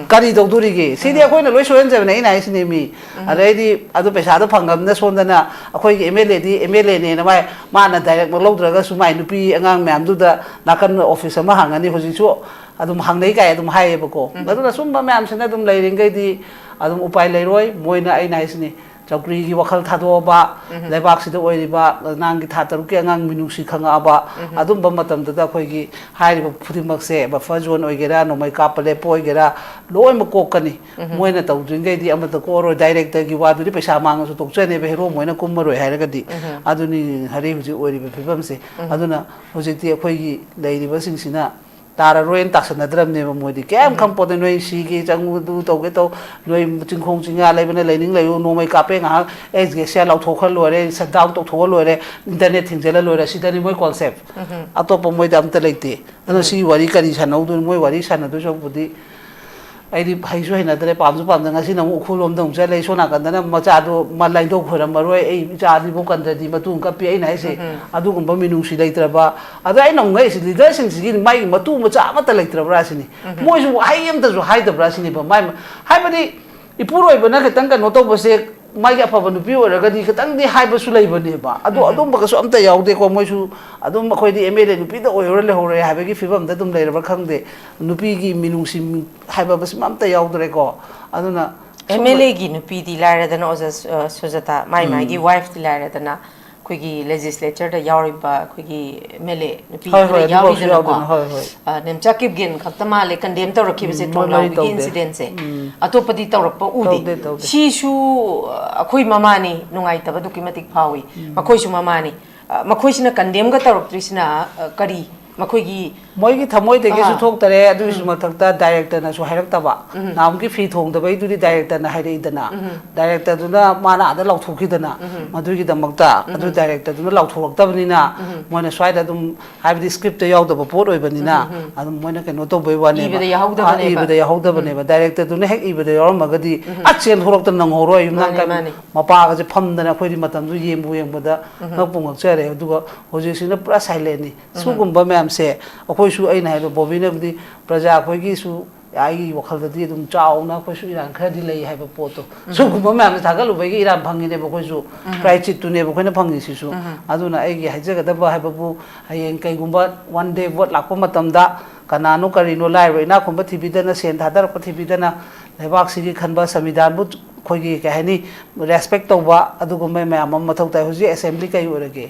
ꯀꯔꯤ ꯇꯧꯗꯣꯔꯤꯒꯦ? ꯁꯤꯗꯤ ꯑꯩꯈꯣꯏꯅ ꯂꯣꯏ ꯁꯣꯏꯍꯟꯖꯕꯅꯦ, ꯑꯩꯅ ꯍꯥꯏꯁꯤꯅꯦ ꯃꯤ꯫ ꯑꯗꯩꯗꯤ ꯑꯗꯨ ꯄꯩꯁꯥꯗꯣ ꯐꯪꯉꯕꯅꯤꯅ ꯁꯣꯝꯗꯅ ꯑꯩꯈꯣꯏꯒꯤ ꯑꯦꯝ ꯑꯦꯜ ꯑꯦꯗꯤ ꯑꯦꯝ ꯑꯦꯜ ꯑꯦꯅꯦꯅ ꯃꯥꯏ, ꯃꯥꯅ ꯗꯥꯏꯔꯦꯛꯃꯛ ꯂꯧꯗ꯭ꯔꯒꯁꯨ ꯃꯥꯏ ꯅꯨꯄꯤ ꯑꯉꯥꯡ ꯃꯌꯥꯝꯗꯨꯗ ꯅꯥꯀꯟ ꯑꯣꯐꯤꯁ ꯑꯃ ꯍꯥꯡꯉꯅꯤ꯫ ꯍꯧꯖꯤꯛ ꯁꯨ ꯑꯗꯨꯝ ꯍꯪꯅꯩ ꯀꯥꯏ ꯑꯗꯨꯝ ꯍꯥꯏꯌꯦꯕꯀꯣ꯫ ꯎꯝ꯫ ꯑꯗꯨꯅ ꯁꯨꯝꯕ ꯃꯌꯥꯝꯁꯤꯅ ꯑꯗꯨꯝ ꯂꯩꯔꯤꯉꯩꯗꯤ ꯑꯗꯨꯝ ꯎꯄꯥꯏ ꯂꯩꯔꯣꯏ꯫ ꯃꯣꯏꯅ, ꯑꯩꯅ ꯍꯥꯏꯁꯤꯅꯤ, ꯆꯧꯀ꯭ꯔꯤꯒꯤ ꯋꯥꯈꯜ ꯊꯥꯗꯣꯛꯑꯕ, ꯎꯝ꯫ ꯂꯩꯕꯥꯛꯁꯤꯗ ꯑꯣꯏꯔꯤꯕ ꯑꯉꯥꯡꯒꯤ ꯊꯥ ꯇꯔꯨꯛꯀꯤ ꯑꯉꯥꯡ ꯃꯤꯅꯨꯡꯁꯤ ꯈꯪꯉꯛꯑꯕ, ꯎꯝ꯫ ꯑꯗꯨꯝꯕ ꯃꯇꯝꯗꯨꯗ ꯑꯩꯈꯣꯏꯒꯤ ꯍꯥꯏꯔꯤꯕ ꯈꯨꯗꯤꯡꯃꯛꯁꯦ, ꯕꯐꯔ ꯖꯣꯟ ꯑꯣꯏꯒꯦꯔꯥ, ꯅꯣꯡꯃꯩ ꯀꯥꯞꯄ ꯂꯦꯞꯄ ꯑꯣꯏꯒꯦꯔꯥ, ꯂꯣꯏꯅꯃꯛ ꯀꯣꯛꯀꯅꯤ꯫ ꯎꯝ꯫ ꯃꯣꯏꯅ ꯇꯧꯗ꯭ꯔꯤꯉꯩꯗꯤ ꯑꯃꯠꯇ ꯀꯣꯛꯑꯔꯣꯏ꯫ ꯗꯥꯏꯔꯦꯛꯇꯔꯒꯤ ꯋꯥꯗꯨꯗꯤ ꯄꯩꯁꯥ ꯃꯥꯡꯉꯁꯨ ꯇꯣꯛꯆꯅꯦꯕ, ꯍꯦꯔꯣ ꯃꯣꯏꯅ ꯀꯨꯝꯃꯔꯣꯏ ꯍꯥꯏꯔꯒꯗꯤ꯫ ꯎꯝ꯫ ꯑꯗꯨꯅꯤ ꯍꯧꯖꯤꯛ ꯍꯧꯖꯤꯛ ꯑꯣꯏꯔꯤꯕ ꯐꯤꯕꯝꯁꯦ꯫ ꯎꯝ꯫ ꯑꯗꯨꯅ ꯍꯧꯖꯤꯛꯇꯤ ꯑꯩꯈꯣꯏꯒꯤ ꯂꯩꯔꯤꯕꯁꯤꯡꯁꯤꯅ ꯇꯥꯔꯔꯣꯏꯅ ꯇꯥꯁꯟꯅꯗ꯭ꯔꯕꯅꯦꯕ ꯃꯣꯏꯗꯤ꯫ ꯀꯩꯝ ꯎꯝ꯫ ꯈꯪꯄꯣꯠꯇꯦ, ꯅꯣꯏ ꯁꯤꯒꯦ ꯆꯪꯉꯨ, ꯑꯗꯨ ꯇꯧꯒꯦ ꯇꯧ, ꯅꯣꯏ ꯆꯤꯡꯈꯣꯡ ꯆꯤꯡꯌꯥ ꯂꯩꯕꯅ ꯂꯩꯅꯤꯡ ꯂꯩꯌꯨ, ꯅꯣꯡꯃꯩ ꯀꯥꯞꯄꯦ ꯉꯥꯏꯍꯥꯛ, ꯑꯦꯁ ꯒꯦꯁꯤꯌꯥ ꯂꯧꯊꯣꯛꯈ꯭ꯔ ꯂꯣꯏꯔꯦ, ꯁꯠ ꯗꯥꯎꯟ ꯇꯧꯊꯣꯛꯑ ꯂꯣꯏꯔꯦ, ꯏꯟꯇꯔꯅꯦꯠ ꯊꯤꯡꯖꯤꯜꯂ ꯂꯣꯏꯔꯦ, ꯁꯤꯗꯅꯤ ꯃꯣꯏ ꯀꯣꯟꯁꯦꯞ꯫ ꯎꯝ꯫ ꯑꯇꯣꯞꯄ ꯃꯣꯏꯗ ꯑꯝꯇ ꯂꯩꯇꯦ꯫ ꯑꯗꯨꯅ ꯎꯝ꯫ ꯁꯤꯒꯤ ꯋꯥꯔꯤ ꯀꯔꯤ ꯁꯥꯟꯅꯧꯗꯣꯏꯅꯣ? ꯃꯣꯏ ꯋꯥꯔꯤ ꯁꯥꯟꯅꯗꯣꯏ ꯁꯔꯨꯛꯄꯨꯗꯤ ꯑꯩꯗꯤ ꯍꯩꯁꯨ ꯍꯩꯅꯗ꯭ꯔꯦ, ꯄꯥꯝꯁꯨ ꯄꯥꯝꯗ꯭ꯔꯦ꯫ ꯉꯁꯤꯅ ꯑꯃꯨꯛ ꯎꯈ꯭ꯔꯨꯜ ꯂꯣꯝꯗ ꯑꯃꯨꯛ ꯆꯠꯂꯦ, ꯁꯣꯝ ꯅꯥꯀꯟꯗꯅ ꯃꯆꯥꯗꯣ ꯃ-, ꯂꯥꯏꯟꯗꯧ ꯈꯣꯏꯔꯝꯃꯔꯣꯏ, ꯑꯩ ꯏꯆꯥ ꯑꯅꯤꯐꯥꯎ ꯀꯟꯗ꯭ꯔꯗꯤ ꯃꯇꯨꯡ ꯀꯞꯄꯤ ꯑꯩꯅ ꯍꯥꯏꯁꯦ꯫ ꯎꯝ꯫ ꯑꯗꯨꯒꯨꯝꯕ ꯃꯤꯅꯨꯡꯁꯤ ꯂꯩꯇ꯭ꯔꯕ꯫ ꯑꯗ ꯑꯩꯅ ꯑꯃꯨꯛ ꯉꯛꯏꯁꯦ, ꯂꯤꯗꯔꯁꯤꯡꯁꯤꯒꯤ ꯃꯥꯒꯤ ꯃꯇꯨ ꯃꯆꯥ ꯑꯃꯠꯇ ꯂꯩꯇ꯭ꯔꯕ꯭ꯔꯥ ꯁꯤꯅꯤ꯫ ꯎꯝ꯫ ꯃꯣꯏꯁꯨ ꯋꯥꯍꯩ ꯑꯃꯇꯁꯨ ꯍꯥꯏꯗꯕ꯭ꯔꯥ ꯁꯤꯅꯦꯕ꯫ ꯃꯥꯏ ꯃ-, ꯍꯥꯏꯕꯗꯤ ꯏꯄꯨꯔꯣꯏꯕꯅ ꯈꯤꯇꯪ ꯀꯩꯅꯣ ꯇꯧꯕꯁꯦ, ꯃꯥꯒꯤ ꯑꯐꯕ ꯅꯨꯄꯤ ꯑꯣꯏꯔꯒꯗꯤ ꯈꯤꯇꯪꯗꯤ ꯍꯥꯏꯕꯁꯨ ꯂꯩꯕꯅꯦꯕ꯫ ꯑꯗꯣ ꯎꯝ꯫ ꯑꯗꯨꯝꯕꯒꯁꯨ ꯑꯝꯇ ꯌꯥꯎꯗꯦꯀꯣ꯫ ꯃꯣꯏꯁꯨ ꯑꯗꯨꯝ ꯑꯩꯈꯣꯏꯗꯤ ꯑꯦꯝ ꯑꯦꯜ ꯑꯦ ꯅꯨꯄꯤꯗ ꯑꯣꯏꯍꯧꯔ ꯂꯩꯍꯧꯔꯦ ꯍꯥꯏꯕꯒꯤ ꯐꯤꯕꯝꯗ ꯑꯗꯨꯝ ꯂꯩꯔꯕ꯭ꯔꯥ ꯈꯪꯗꯦ꯫ ꯅꯨꯄꯤꯒꯤ ꯃꯤꯅꯨꯡꯁꯤ ꯍꯥꯏꯕ ꯑꯃꯁꯤꯃ ꯑꯝꯇ ꯌꯥꯎꯗ꯭ꯔꯦꯀꯣ꯫ ꯑꯗꯨꯅ ꯁꯨꯝ ꯑꯦꯝ ꯑꯦꯜ ꯑꯦꯒꯤ ꯅꯨꯄꯤꯗꯤ ꯂꯥꯏꯔꯗꯅ, ꯑꯣꯖꯥ ꯁꯨ-, ꯑ, ꯁꯨꯖꯥꯇꯥ, ꯃꯥꯏ ꯎꯝ꯫ ꯃꯥꯏꯒꯤ ꯋꯥꯏꯐꯇꯤ ꯂꯥꯏꯔꯗꯅ, ꯑꯩꯈꯣꯏꯒꯤ ꯂꯦꯖꯤꯁꯂꯦꯆꯔꯗ ꯌꯥꯎꯔꯤꯕ ꯑꯩꯈꯣꯏꯒꯤ ꯑꯦꯝ ꯑꯦꯜ ꯑꯦ ꯅꯨꯄꯤ ꯍꯣꯏ, ꯈꯔ ꯍꯣꯏ, ꯑꯗꯨꯐꯥꯎꯁꯨ ꯌꯥꯎꯔꯤꯗꯅꯀꯣ꯫ ꯌꯥꯎꯗꯅ, ꯍꯣꯏ, ꯍꯣꯏ꯫ ꯑ, ꯅꯦꯝꯆꯥ ꯀꯤꯞꯒꯦꯟ ꯈꯛꯇ ꯃꯥꯜꯂꯦ ꯀꯟꯗꯦꯝ ꯇꯧꯔꯛꯈꯤꯕꯁꯦ, ꯎꯝ, ꯃꯣꯏ ꯃꯔꯤ ꯊꯣꯡꯅꯥꯎꯕꯤꯒꯤ ꯇꯧꯗꯦ꯫ ꯏꯟꯁꯤꯗꯦꯟꯁꯦ꯫ ꯎꯝ꯫ ꯑꯇꯣꯞꯄꯗꯤ ꯇꯧꯔꯛꯄ ꯎꯗꯦ꯫ ꯇꯧꯗꯦ, ꯇꯧꯗꯦ꯫ ꯁꯤꯁꯨ, ꯑ, ꯑꯩꯈꯣꯏ ꯃꯃꯥꯅꯤ, ꯅꯨꯡꯉꯥꯏꯇꯕ ꯑꯗꯨꯛꯀꯤ ꯃꯇꯤꯛ ꯐꯥꯎꯏ꯫ ꯎꯝ꯫ ꯃꯈꯣꯏꯁꯨ ꯃꯃꯥꯅꯤ꯫ ꯑ, ꯃꯈꯣꯏꯁꯤꯅ ꯀꯟꯗꯦꯝꯒ ꯇꯧꯔꯛꯇ꯭ꯔꯤꯁꯤꯅ, ꯑ, ꯀꯔꯤ? ꯃꯈꯣꯏꯒꯤ ꯃꯣꯏꯒꯤ ꯊꯃꯣꯏꯗꯒꯤꯁꯨ ꯑꯥ꯫ ꯊꯣꯛꯇꯔꯦ, ꯑꯗꯨꯒꯤꯁꯨ ꯎꯝ꯫ ꯃꯊꯛꯇ ꯗꯥꯏꯔꯦꯛꯇꯔꯅꯁꯨ ꯍꯥꯏꯔꯛꯇꯕ꯫ ꯎꯝ꯫ ꯅꯍꯥꯟꯃꯨꯛꯀꯤ ꯐꯤ ꯊꯣꯡꯗꯕꯩꯗꯨꯗꯤ ꯗꯥꯏꯔꯦꯛꯇꯔꯅ ꯍꯥꯏꯔꯛꯏꯗꯅ꯫ ꯎꯝ꯫ ꯗꯥꯏꯔꯦꯛꯇꯔꯗꯨꯅ ꯃꯥꯅ ꯑꯥꯗ ꯂꯥꯎꯊꯣꯛꯈꯤꯗꯅ꯫ ꯎꯝ꯫ ꯃꯗꯨꯒꯤꯗꯃꯛꯇ, ꯑꯗꯨ ꯎꯝ꯫ ꯗꯥꯏꯔꯦꯛꯇꯔꯗꯨꯅ ꯂꯥꯎꯊꯣꯔꯛꯇꯕꯅꯤꯅ, ꯎꯝ꯫ ꯃꯣꯏꯅ ꯁ꯭ꯋꯥꯏꯗ ꯑꯗꯨꯝ, ꯍꯥꯏꯕꯗꯤ ꯁ꯭ꯀ꯭ꯔꯤꯞꯇ ꯌꯥꯎꯗꯕ ꯄꯣꯠ ꯑꯣꯏꯕꯅꯤꯅ, ꯎꯝ, ꯎꯝ꯫ ꯑꯗꯨꯝ ꯃꯣꯏꯅ ꯀꯩꯅꯣ ꯇꯧꯕꯩ ꯋꯥꯅꯦꯕ꯫ ꯏꯕꯗ ꯑꯥ, ꯌꯥꯎꯍꯧꯗꯕꯅꯦꯕ꯫ ꯏꯕꯗ ꯌꯥꯎꯍꯧꯗꯕꯅꯦꯕ꯫ ꯎꯝ꯫ ꯗꯥꯏꯔꯦꯛꯇꯔꯗꯨꯅ ꯍꯦꯛ ꯏꯕꯗ ꯌꯥꯎꯔꯝꯃꯒꯗꯤ, ꯎꯝ꯫ ꯑ, ꯆꯦꯟꯊꯣꯔꯛꯇꯅ ꯅꯪꯍꯧꯔꯣꯏ꯫ ꯌꯨꯝꯅꯥꯝ ꯃꯥꯅꯦ, ꯀꯩ-, ꯃꯥꯅꯦ꯫ ꯃꯄꯥꯒꯁꯦ ꯐꯝꯗꯅ ꯑꯩꯈꯣꯏꯗꯤ ꯃꯇꯝꯗꯨ ꯌꯦꯡꯕꯨ ꯌꯦꯡꯕꯗ ꯎꯝ꯫ ꯉꯛꯄꯨ ꯉꯛꯆꯔꯦ꯫ ꯑꯗꯨꯒ ꯍꯧꯖꯤꯛꯁꯤꯅ ꯄꯨꯔꯥ ꯁꯥꯏꯂꯦꯟꯅꯤ꯫ ꯎꯝ꯫ ꯁꯤꯒꯨꯝꯕ ꯃꯌꯥꯝꯁꯦ ꯑꯩꯈꯣꯏꯁꯨ, ꯑꯩꯅ ꯍꯥꯏꯕ, ꯕꯣꯕꯤꯅꯕꯨꯗꯤ ꯄ꯭ꯔꯖꯥ ꯑꯩꯈꯣꯏꯒꯤꯁꯨ, ꯑꯩꯒꯤ ꯋꯥꯈꯜꯗꯗꯤ ꯑꯗꯨꯝ ꯆꯥꯎꯅ ꯑꯩꯈꯣꯏꯁꯨ ꯏꯔꯥꯟ ꯈꯔꯗꯤ ꯂꯩ ꯍꯥꯏꯕ ꯄꯣꯠꯇꯣ꯫ ꯎꯝ꯫ ꯁꯤꯒꯨꯝꯕ ꯃꯌꯥꯝꯁꯦ ꯊꯥꯒꯠꯂꯨꯕꯒꯤ ꯏꯔꯥꯟ ꯐꯪꯉꯤꯅꯦꯕ ꯑꯩꯈꯣꯏꯁꯨ꯫ ꯎꯝ꯫ ꯄ꯭ꯔꯥꯏꯆꯤꯠꯇꯨꯅꯦꯕ ꯑꯩꯈꯣꯏꯅ ꯐꯪꯉꯤꯁꯤꯁꯨ꯫ ꯎꯝ꯫ ꯑꯗꯨꯅ ꯑꯩꯒꯤ ꯍꯥꯏꯖꯒꯗꯕ ꯍꯥꯏꯕꯕꯨ, ꯍꯌꯦꯡ ꯀꯩꯒꯨꯝꯕ one day vote ꯂꯥꯛꯄ ꯃꯇꯝꯗ ꯀꯅꯥꯅꯣ ꯀꯔꯤꯅꯣ ꯂꯥꯏꯔꯕ ꯏꯅꯥꯛ ꯈꯨꯟꯕ ꯊꯤꯕꯤꯗꯅ, ꯁꯦꯟ ꯊꯥꯗꯔꯛꯄ ꯊꯤꯕꯤꯗꯅ, ꯂꯩꯕꯥꯛꯁꯤꯒꯤ ꯈꯟꯕ, ꯁꯪꯕꯤꯙꯥꯟꯕꯨ ꯑꯩꯈꯣꯏꯒꯤ ꯀꯩ ꯍꯥꯏꯅꯤ, ꯔꯦꯁꯄꯦꯛ ꯇꯧꯕ, ꯑꯗꯨꯒꯨꯝꯕ ꯃꯌꯥꯝ ꯑꯃ ꯃꯊꯧ ꯇꯥꯏ꯫ ꯍꯧꯖꯤꯛ ꯑꯦꯁꯦꯝꯕ꯭ꯂꯤ ꯀꯩ ꯑꯣꯏꯔꯒꯦ?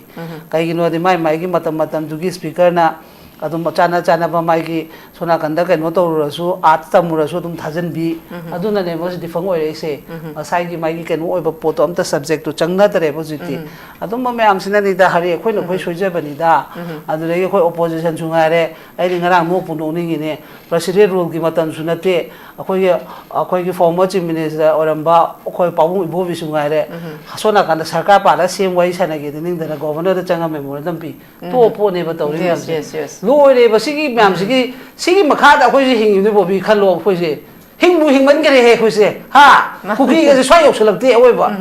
ꯀꯩꯒꯤꯅꯣꯗꯤ ꯃꯥꯏ ꯃꯥꯏꯒꯤ ꯃꯇꯝ ꯃꯇꯝꯗꯨꯒꯤ ꯁ꯭ꯄꯤꯀꯔꯅ ꯑꯗꯨꯝ ꯆꯥꯅ ꯆꯥꯅꯕ ꯃꯥꯒꯤ ꯁꯣꯝ ꯅꯥꯀꯟꯗ ꯀꯩꯅꯣ ꯇꯧꯔꯨꯔꯁꯨ, ꯑꯥꯔꯠꯁ ꯇꯝꯃꯨꯔꯁꯨ ꯑꯗꯨꯝ ꯊꯥꯖꯟꯕꯤ꯫ ꯑꯗꯨꯅꯅꯦꯕ ꯍꯧꯖꯤꯛ ꯗꯤꯐꯪ ꯑꯣꯏꯔꯛꯏꯁꯦ꯫ ꯉꯁꯥꯏꯒꯤ ꯃꯥꯒꯤ ꯀꯩꯅꯣ ꯑꯣꯏꯕ ꯄꯣꯠꯇꯣ ꯑꯝꯇ ꯁꯕꯖꯦꯛꯇꯣ ꯆꯪꯅꯗꯔꯦꯕ ꯍꯧꯖꯤꯛꯇꯤ꯫ ꯑꯗꯨꯝꯕ ꯃꯌꯥꯝꯁꯤꯅꯅꯤꯗ ꯍꯥꯔꯤ, ꯑꯩꯈꯣꯏꯅ ꯑꯩꯈꯣꯏ ꯁꯣꯏꯖꯕꯅꯤꯗ꯫ ꯑꯗꯨꯗꯒꯤ ꯑꯩꯈꯣꯏ ꯑꯣꯄꯣꯖꯤꯁꯟꯁꯨ ꯉꯥꯏꯔꯦ, ꯑꯩꯗꯤ ꯉꯔꯥꯡ ꯅꯣꯛꯄꯨ ꯅꯣꯛꯅꯤꯡꯉꯤꯅꯦ꯫ ꯄ꯭ꯔꯁꯤꯗꯦꯟ ꯔꯨꯜꯒꯤ ꯃꯇꯝꯁꯨ ꯅꯠꯇꯦ꯫ ꯑꯩꯈꯣꯏꯒꯤ, ꯑꯩꯈꯣꯏꯒꯤ ꯐꯣꯔꯃꯔ ꯆꯤꯐ ꯃꯤꯅꯤꯁꯇꯔ ꯑꯣꯏꯔꯝꯕ ꯑꯩꯈꯣꯏ ꯄꯥꯕꯨꯡ ꯏꯕꯣꯕꯤꯁꯨ ꯉꯥꯏꯔꯦ꯫ ꯑꯁꯣꯝ ꯅꯥꯀꯟꯗ ꯁꯔꯀꯥꯔ ꯄꯥꯜꯂꯒ ꯁꯤ ꯑꯦꯝ ꯋꯥꯔꯤ ꯁꯥꯟꯅꯒꯦꯗꯤ ꯅꯤꯡꯗꯅ ꯒꯣꯚꯔꯅꯔꯗ ꯆꯪꯉ ꯃꯦꯃꯣꯔꯦꯟꯗꯝ ꯄꯤ꯫ ꯇꯣꯛꯄ ꯄꯣꯠꯅꯦꯕ ꯇꯧꯔꯤ ꯃꯌꯥꯝꯁꯦ꯫ ꯂꯣꯏꯔꯦꯕ ꯁꯤꯒꯤ ꯃꯌꯥꯝꯁꯤꯒꯤ, ꯁꯤꯒꯤ ꯃꯈꯥꯗ ꯑꯩꯈꯣꯏꯁꯦ ꯍꯤꯡꯉꯤꯕꯅꯤ ꯕꯣꯕꯤ, ꯈꯜꯂꯣ ꯑꯩꯈꯣꯏꯁꯦ꯫ ꯍꯤꯡꯕꯨ ꯍꯤꯡꯃꯟꯈ꯭ꯔꯦꯍꯦ ꯑꯩꯈꯣꯏꯁꯦ꯫ ꯍꯥ? ꯀꯨꯀꯤꯒꯁꯦ ꯁ꯭ꯋꯥꯏ ꯌꯧꯁꯜꯂꯛꯇꯦ ꯑꯋꯣꯏꯕ꯫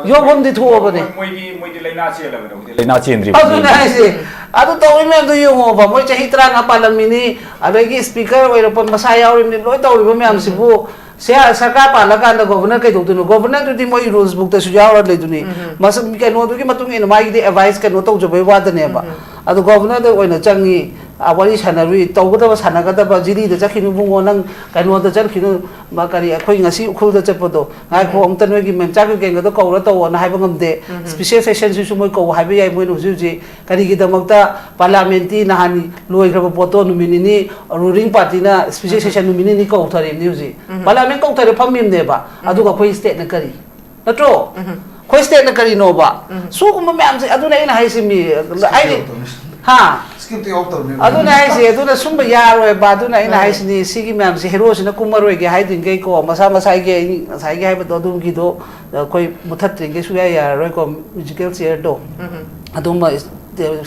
ꯌꯧꯐꯝꯗꯤ ꯊꯣꯛꯑꯕꯅꯦ꯫ ꯃꯣꯏꯗꯤ, ꯃꯣꯏꯗꯤ ꯂꯥꯏꯅꯥ ꯆꯦꯜꯂꯕꯅꯦ, ꯍꯧꯖꯤꯛ ꯂꯥꯏꯅꯥ ꯆꯦꯟꯗ꯭ꯔꯤꯕꯅꯤ꯫ ꯑꯗꯨꯅꯦ ꯍꯥꯏꯁꯦ꯫ ꯑꯗꯨ ꯇꯧꯔꯤ ꯃꯌꯥꯝꯗꯣ ꯌꯦꯡꯉꯣꯕ꯫ ꯃꯣꯏ ꯆꯍꯤ ꯇꯔꯥꯃꯉꯥ ꯄꯥꯜꯂꯝꯃꯤꯅꯤ, ꯑꯗꯒꯤ ꯁ꯭ꯄꯤꯀꯔ ꯑꯣꯏꯔꯛꯄ ꯃꯁꯥ ꯌꯥꯎꯔꯤꯕꯅꯤ, ꯂꯣꯏ ꯇꯧꯔꯤꯕ ꯃꯌꯥꯝꯁꯤꯕꯨ꯫ ꯁꯦ-, ꯁꯔꯀꯥꯔ ꯄꯥꯜꯂꯀꯥꯟꯗ ꯒꯣꯚꯔꯅꯔ ꯀꯩꯗꯧꯗꯣꯏꯅꯣ? ꯒꯣꯚꯔꯅꯔꯗꯨꯗꯤ ꯃꯣꯏ ꯔꯨꯜꯁ ꯕꯨꯛꯇꯁꯨ ꯌꯥꯎꯔ ꯂꯩꯗꯨꯅꯤ꯫ ꯃꯁ-, ꯀꯩꯅꯣꯗꯨꯒꯤ ꯃꯇꯨꯡ ꯏꯟꯅ ꯃꯥꯒꯤꯗꯤ ꯑꯦꯗꯚꯥꯏꯁ ꯀꯩꯅꯣ ꯇꯧꯖꯕꯩ ꯋꯥꯗꯅꯦꯕ꯫ ꯑꯗꯣ ꯒꯣꯚꯔꯅꯔꯗ ꯑꯣꯏꯅ ꯆꯪꯉꯤ, ꯑ, ꯋꯥꯔꯤ ꯁꯥꯟꯅꯔꯨꯏ, ꯇꯧꯒꯗꯕ ꯁꯥꯟꯅꯒꯗꯕ, ꯖꯤꯔꯤꯗ ꯆꯠꯈꯤꯅꯨ ꯏꯕꯨꯡꯉꯣ, ꯅꯪ ꯀꯩꯅꯣꯗ ꯆꯠꯈꯤꯅꯨ, ꯃ-, ꯀꯔꯤ, ꯑꯩꯈꯣꯏ ꯉꯁꯤ ꯎꯈ꯭ꯔꯨꯜꯗ ꯆꯠꯄꯗꯣ, ꯉꯥꯏꯈꯣ, ꯑꯃꯨꯛꯇ ꯅꯣꯏꯒꯤ ꯃꯦꯝꯆꯥ ꯀꯩꯀꯦꯟꯒꯗꯣ ꯀꯧꯔ ꯇꯧꯑꯣꯅ ꯍꯥꯏꯕ ꯉꯝꯗꯦ꯫ ꯁ꯭ꯄꯤꯁꯦꯜ ꯁꯦꯁꯟꯁꯤꯁꯨ ꯃꯣꯏ ꯀꯧ ꯍꯥꯏꯕ ꯌꯥꯏ, ꯃꯣꯏꯅ ꯍꯧꯖꯤꯛ ꯍꯧꯖꯤꯛ ꯀꯔꯤꯒꯤꯗꯃꯛꯇ ꯄꯥꯔꯂꯤꯌꯥꯃꯦꯟꯠꯀꯤ ꯅꯍꯥꯟ ꯂꯣꯏꯈ꯭ꯔꯕ ꯄꯣꯠꯇꯣ ꯅꯨꯃꯤꯠ ꯅꯤꯅꯤ, ꯔꯨꯂꯤꯡ ꯄꯥꯔꯇꯤꯅ ꯁ꯭ꯄꯤꯁꯦꯜ ꯁꯦꯁꯟ ꯅꯨꯃꯤꯠ ꯅꯤꯅꯤ ꯀꯧꯊꯔꯤꯕꯅꯤ ꯍꯧꯖꯤꯛ꯫ ꯄꯥꯔꯂꯤꯌꯥꯃꯦꯟꯠ ꯀꯧꯊꯔꯦ ꯐꯝꯃꯤꯕꯅꯦꯕ꯫ ꯑꯗꯨꯒ ꯑꯩꯈꯣꯏ ꯁ꯭ꯇꯦꯠꯅ ꯀꯔꯤ? ꯅꯠꯇ꯭ꯔꯣ? ꯑꯩꯈꯣꯏ ꯁ꯭ꯇꯦꯠꯅ ꯀꯔꯤꯅꯣꯕ? ꯁꯤꯒꯨꯝꯕ ꯃꯌꯥꯝꯁꯦ, ꯑꯗꯨꯅ ꯑꯩꯅ ꯍꯥꯏꯁꯦ ꯃꯤ, ꯑꯩꯗꯤ, ꯍꯥ? ꯁ꯭ꯀꯤꯞꯇ ꯌꯥꯎꯔꯛꯇꯕꯅꯦꯕ꯫ ꯑꯗꯨꯅ ꯍꯥꯏꯁꯦ, ꯑꯗꯨꯅ ꯁꯨꯝꯕ ꯌꯥꯔꯣꯏꯕ꯫ ꯑꯗꯨꯅ ꯑꯩꯅ ꯍꯥꯏꯁꯤꯅꯤ, ꯁꯤꯒꯤ ꯃꯌꯥꯝꯁꯦ ꯍꯦꯔꯣꯁꯤꯅ ꯀꯨꯝꯃꯔꯣꯏꯒꯦ ꯍꯥꯏꯗ꯭ꯔꯤꯉꯩꯀꯣ, ꯃꯁꯥ ꯃꯁꯥꯒꯤ, ꯑꯩ ꯉꯁꯥꯏꯒꯤ ꯍꯥꯏꯕꯗꯣ ꯑꯗꯨꯒꯤꯗꯣ, ꯑꯩꯈꯣꯏ ꯃꯨꯊꯠꯇ꯭ꯔꯤꯉꯩ ꯁꯨꯡꯌꯥ ꯌꯥꯔꯔꯣꯏꯀꯣ, ꯃ꯭ꯌꯨꯖꯤꯀꯦꯜ ꯆꯤꯌꯔꯗꯣ꯫ ꯑꯗꯨꯝꯕ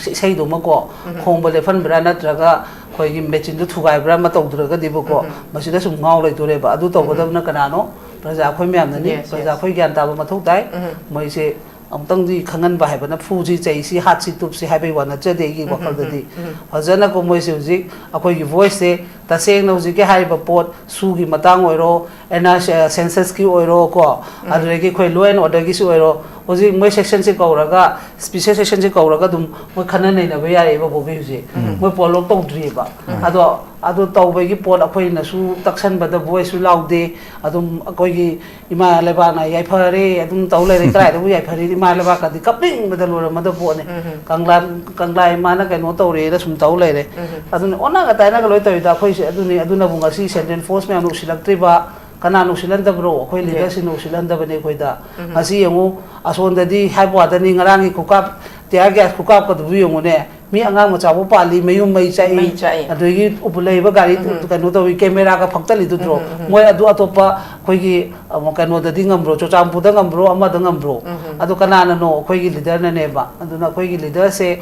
ꯏꯁꯩꯗꯨꯃꯀꯣ, ꯈꯣꯡꯕ ꯂꯦꯞꯍꯟꯕ꯭ꯔꯥ ꯅꯠꯇ꯭ꯔꯒ ꯑꯩꯈꯣꯏꯒꯤ ꯃꯦꯆꯤꯟꯗꯨ ꯊꯨꯒꯥꯏꯕ꯭ꯔꯥ ꯑꯃ ꯇꯧꯗ꯭ꯔꯒꯗꯤꯕꯀꯣ, ꯃꯁꯤꯗ ꯁꯨꯝ ꯉꯥꯎ ꯂꯩꯗꯣꯔꯦꯕ꯫ ꯑꯗꯨ ꯇꯧꯒꯗꯕꯅ ꯀꯅꯥꯅꯣ? ꯄ꯭ꯔꯖꯥ ꯑꯩꯈꯣꯏ ꯃꯌꯥꯝꯅꯅꯤ꯫ Yes, ꯄ꯭ꯔꯖꯥ yes꯫ ꯑꯩꯈꯣꯏ ꯒ꯭ꯌꯥꯟ ꯇꯥꯕ ꯃꯊꯧ ꯇꯥꯏ꯫ ꯃꯣꯏꯁꯦ ꯑꯃꯨꯛꯇꯪꯗꯤ ꯈꯪꯍꯟꯕ ꯍꯥꯏꯕ ꯅꯝꯐꯨꯁꯤ, ꯆꯩꯁꯤ, ꯍꯥꯠꯁꯤ, ꯇꯨꯞꯁꯤ ꯍꯥꯏꯕꯒꯤ ꯋꯥ ꯅꯠꯆꯗꯦ ꯑꯩꯒꯤ ꯋꯥꯈꯜꯗꯗꯤ꯫ ꯐꯖꯅꯀꯣ ꯃꯣꯏꯁꯦ ꯍꯧꯖꯤꯛ ꯑꯩꯈꯣꯏꯒꯤ ꯚꯣꯏꯁꯁꯦ ꯇꯁꯦꯡꯅ ꯍꯧꯖꯤꯛꯀꯤ ꯍꯥꯏꯔꯤꯕ ꯄꯣꯠ, ꯁꯨꯒꯤ ꯃꯇꯥꯡ ꯑꯣꯏꯔꯣ, ꯑꯦꯟ ꯑꯥꯔ ꯁꯤ, ꯁꯦꯟꯁꯁꯀꯤ ꯑꯣꯏꯔꯣ ꯀꯣ, ꯑꯗꯨꯗꯒꯤ ꯑꯩꯈꯣꯏ law and orderꯒꯤꯁꯨ ꯑꯣꯏꯔꯣ, ꯍꯧꯖꯤꯛ ꯃꯣꯏ ꯁꯦꯛꯁꯟꯁꯦ ꯀꯧꯔꯒ, ꯁ꯭ꯄꯤꯁꯦꯜ ꯁꯦꯛꯁꯟꯁꯦ ꯀꯧꯔꯒ ꯑꯗꯨꯝ ꯃꯣꯏ ꯈꯟꯅ ꯅꯩꯅꯕ ꯌꯥꯏꯌꯦꯕ ꯕꯣꯕꯤ ꯍꯧꯖꯤꯛ꯫ ꯎꯝ꯫ ꯃꯣꯏ ꯄꯣꯜ ꯂꯣꯛ ꯇꯧꯗ꯭ꯔꯤꯑꯕ꯫ ꯎꯝ꯫ ꯑꯗꯣ, ꯑꯗꯨ ꯇꯧꯕꯒꯤ ꯄꯣꯠ ꯑꯩꯈꯣꯏꯅꯁꯨ ꯇꯛꯁꯟꯕꯗ ꯚꯣꯏꯁꯁꯨ ꯂꯥꯎꯗꯦ꯫ ꯑꯗꯨꯝ ꯑꯩꯈꯣꯏꯒꯤ ꯏꯃꯥ ꯂꯩꯕꯥꯛꯅ ꯌꯥꯏꯐꯔꯦ ꯑꯗꯨꯝ ꯇꯧ ꯂꯩꯔꯦ꯫ ꯀꯗꯥꯏꯗꯕꯨ ꯌꯥꯏꯐꯔꯤꯅꯤ? ꯏꯃꯥ ꯂꯩꯕꯥꯛꯀꯗꯤ ꯀꯞꯅꯤꯡꯕꯗ ꯂꯣꯏꯔꯝꯃꯗꯕ ꯄꯣꯠꯅꯤ꯫ ꯎꯝ꯫ ꯀꯪꯂꯥ, ꯀꯪꯂꯥ ꯏꯃꯥꯅ ꯀꯩꯅꯣ ꯇꯧꯔꯦꯅ ꯁꯨꯝ ꯇꯧ ꯂꯩꯔꯦ꯫ ꯎꯝ꯫ ꯑꯗꯨꯅ ꯑꯣꯟꯅꯒ ꯇꯥꯏꯅꯒ ꯂꯣꯏ ꯇꯧꯔꯤꯗ ꯑꯩꯈꯣꯏꯁꯦ꯫ ꯑꯗꯨꯅꯤ, ꯑꯗꯨꯅꯕꯨ ꯉꯁꯤ ꯁꯦꯟꯇ꯭ꯔꯦꯜ ꯐꯣꯔꯁ ꯃꯌꯥꯝꯅ ꯎꯁꯤꯜꯂꯛꯇ꯭ꯔꯤꯕ꯫ ꯀꯅꯥꯅ ꯎꯁꯤꯜꯍꯟꯗꯕ꯭ꯔꯣ? ꯑꯩꯈꯣꯏ ꯎꯝ꯫ ꯂꯤꯗꯔꯁꯤꯡꯅ ꯎꯁꯤꯜꯍꯟꯗꯕꯅꯤ ꯑꯩꯈꯣꯏꯗ꯫ ꯎꯝ꯫ ꯉꯁꯤ ꯌꯦꯡꯉꯨ, ꯑꯁꯣꯝꯗꯗꯤ ꯍꯥꯏꯕ ꯋꯥꯗꯅꯤ, ꯉꯔꯥꯡꯒꯤ ꯈꯨꯀꯥꯞ, ꯇꯤꯌꯥꯔ ꯒ꯭ꯌꯥꯁ ꯈꯨꯀꯥꯞꯀꯗꯨꯕꯨ ꯌꯦꯡꯉꯨꯅꯦ꯫ ꯃꯤ ꯑꯉꯥꯡ ꯃꯆꯥꯕꯨ ꯄꯥꯜꯂꯤ, ꯃꯌꯨꯝ ꯃꯩ ꯆꯥꯛꯏ, ꯃꯩ ꯆꯥꯛꯏ꯫ ꯑꯗꯒꯤ ꯎꯄꯨ ꯂꯩꯕ ꯒꯥꯔꯤ ꯎꯝ꯫ ꯀꯩꯅꯣ ꯇꯧꯏ, ꯀꯦꯃꯦꯔꯥꯒ ꯐꯛꯇꯠꯂꯤꯗꯨꯗ꯭ꯔꯣ? ꯎꯝ, ꯎꯝ, ꯎꯝ꯫ ꯃꯣꯏ ꯑꯗꯨ ꯑꯇꯣꯞꯄ ꯑꯩꯈꯣꯏꯒꯤ, ꯑ, ꯀꯩꯅꯣꯗꯗꯤ ꯉꯝꯕ꯭ꯔꯣ? ꯆꯨꯔꯆꯥꯟꯄꯨꯔꯗ ꯉꯝꯕ꯭ꯔꯣ? ꯑꯃꯗ ꯉꯝꯕ꯭ꯔꯣ? ꯎꯝ, ꯎꯝ꯫ ꯑꯗꯣ ꯀꯅꯥꯅꯅꯣ? ꯑꯩꯈꯣꯏꯒꯤ ꯂꯤꯗꯔꯅꯅꯦꯕ꯫ ꯑꯗꯨꯅ ꯑꯩꯈꯣꯏꯒꯤ ꯂꯤꯗꯔꯁꯦ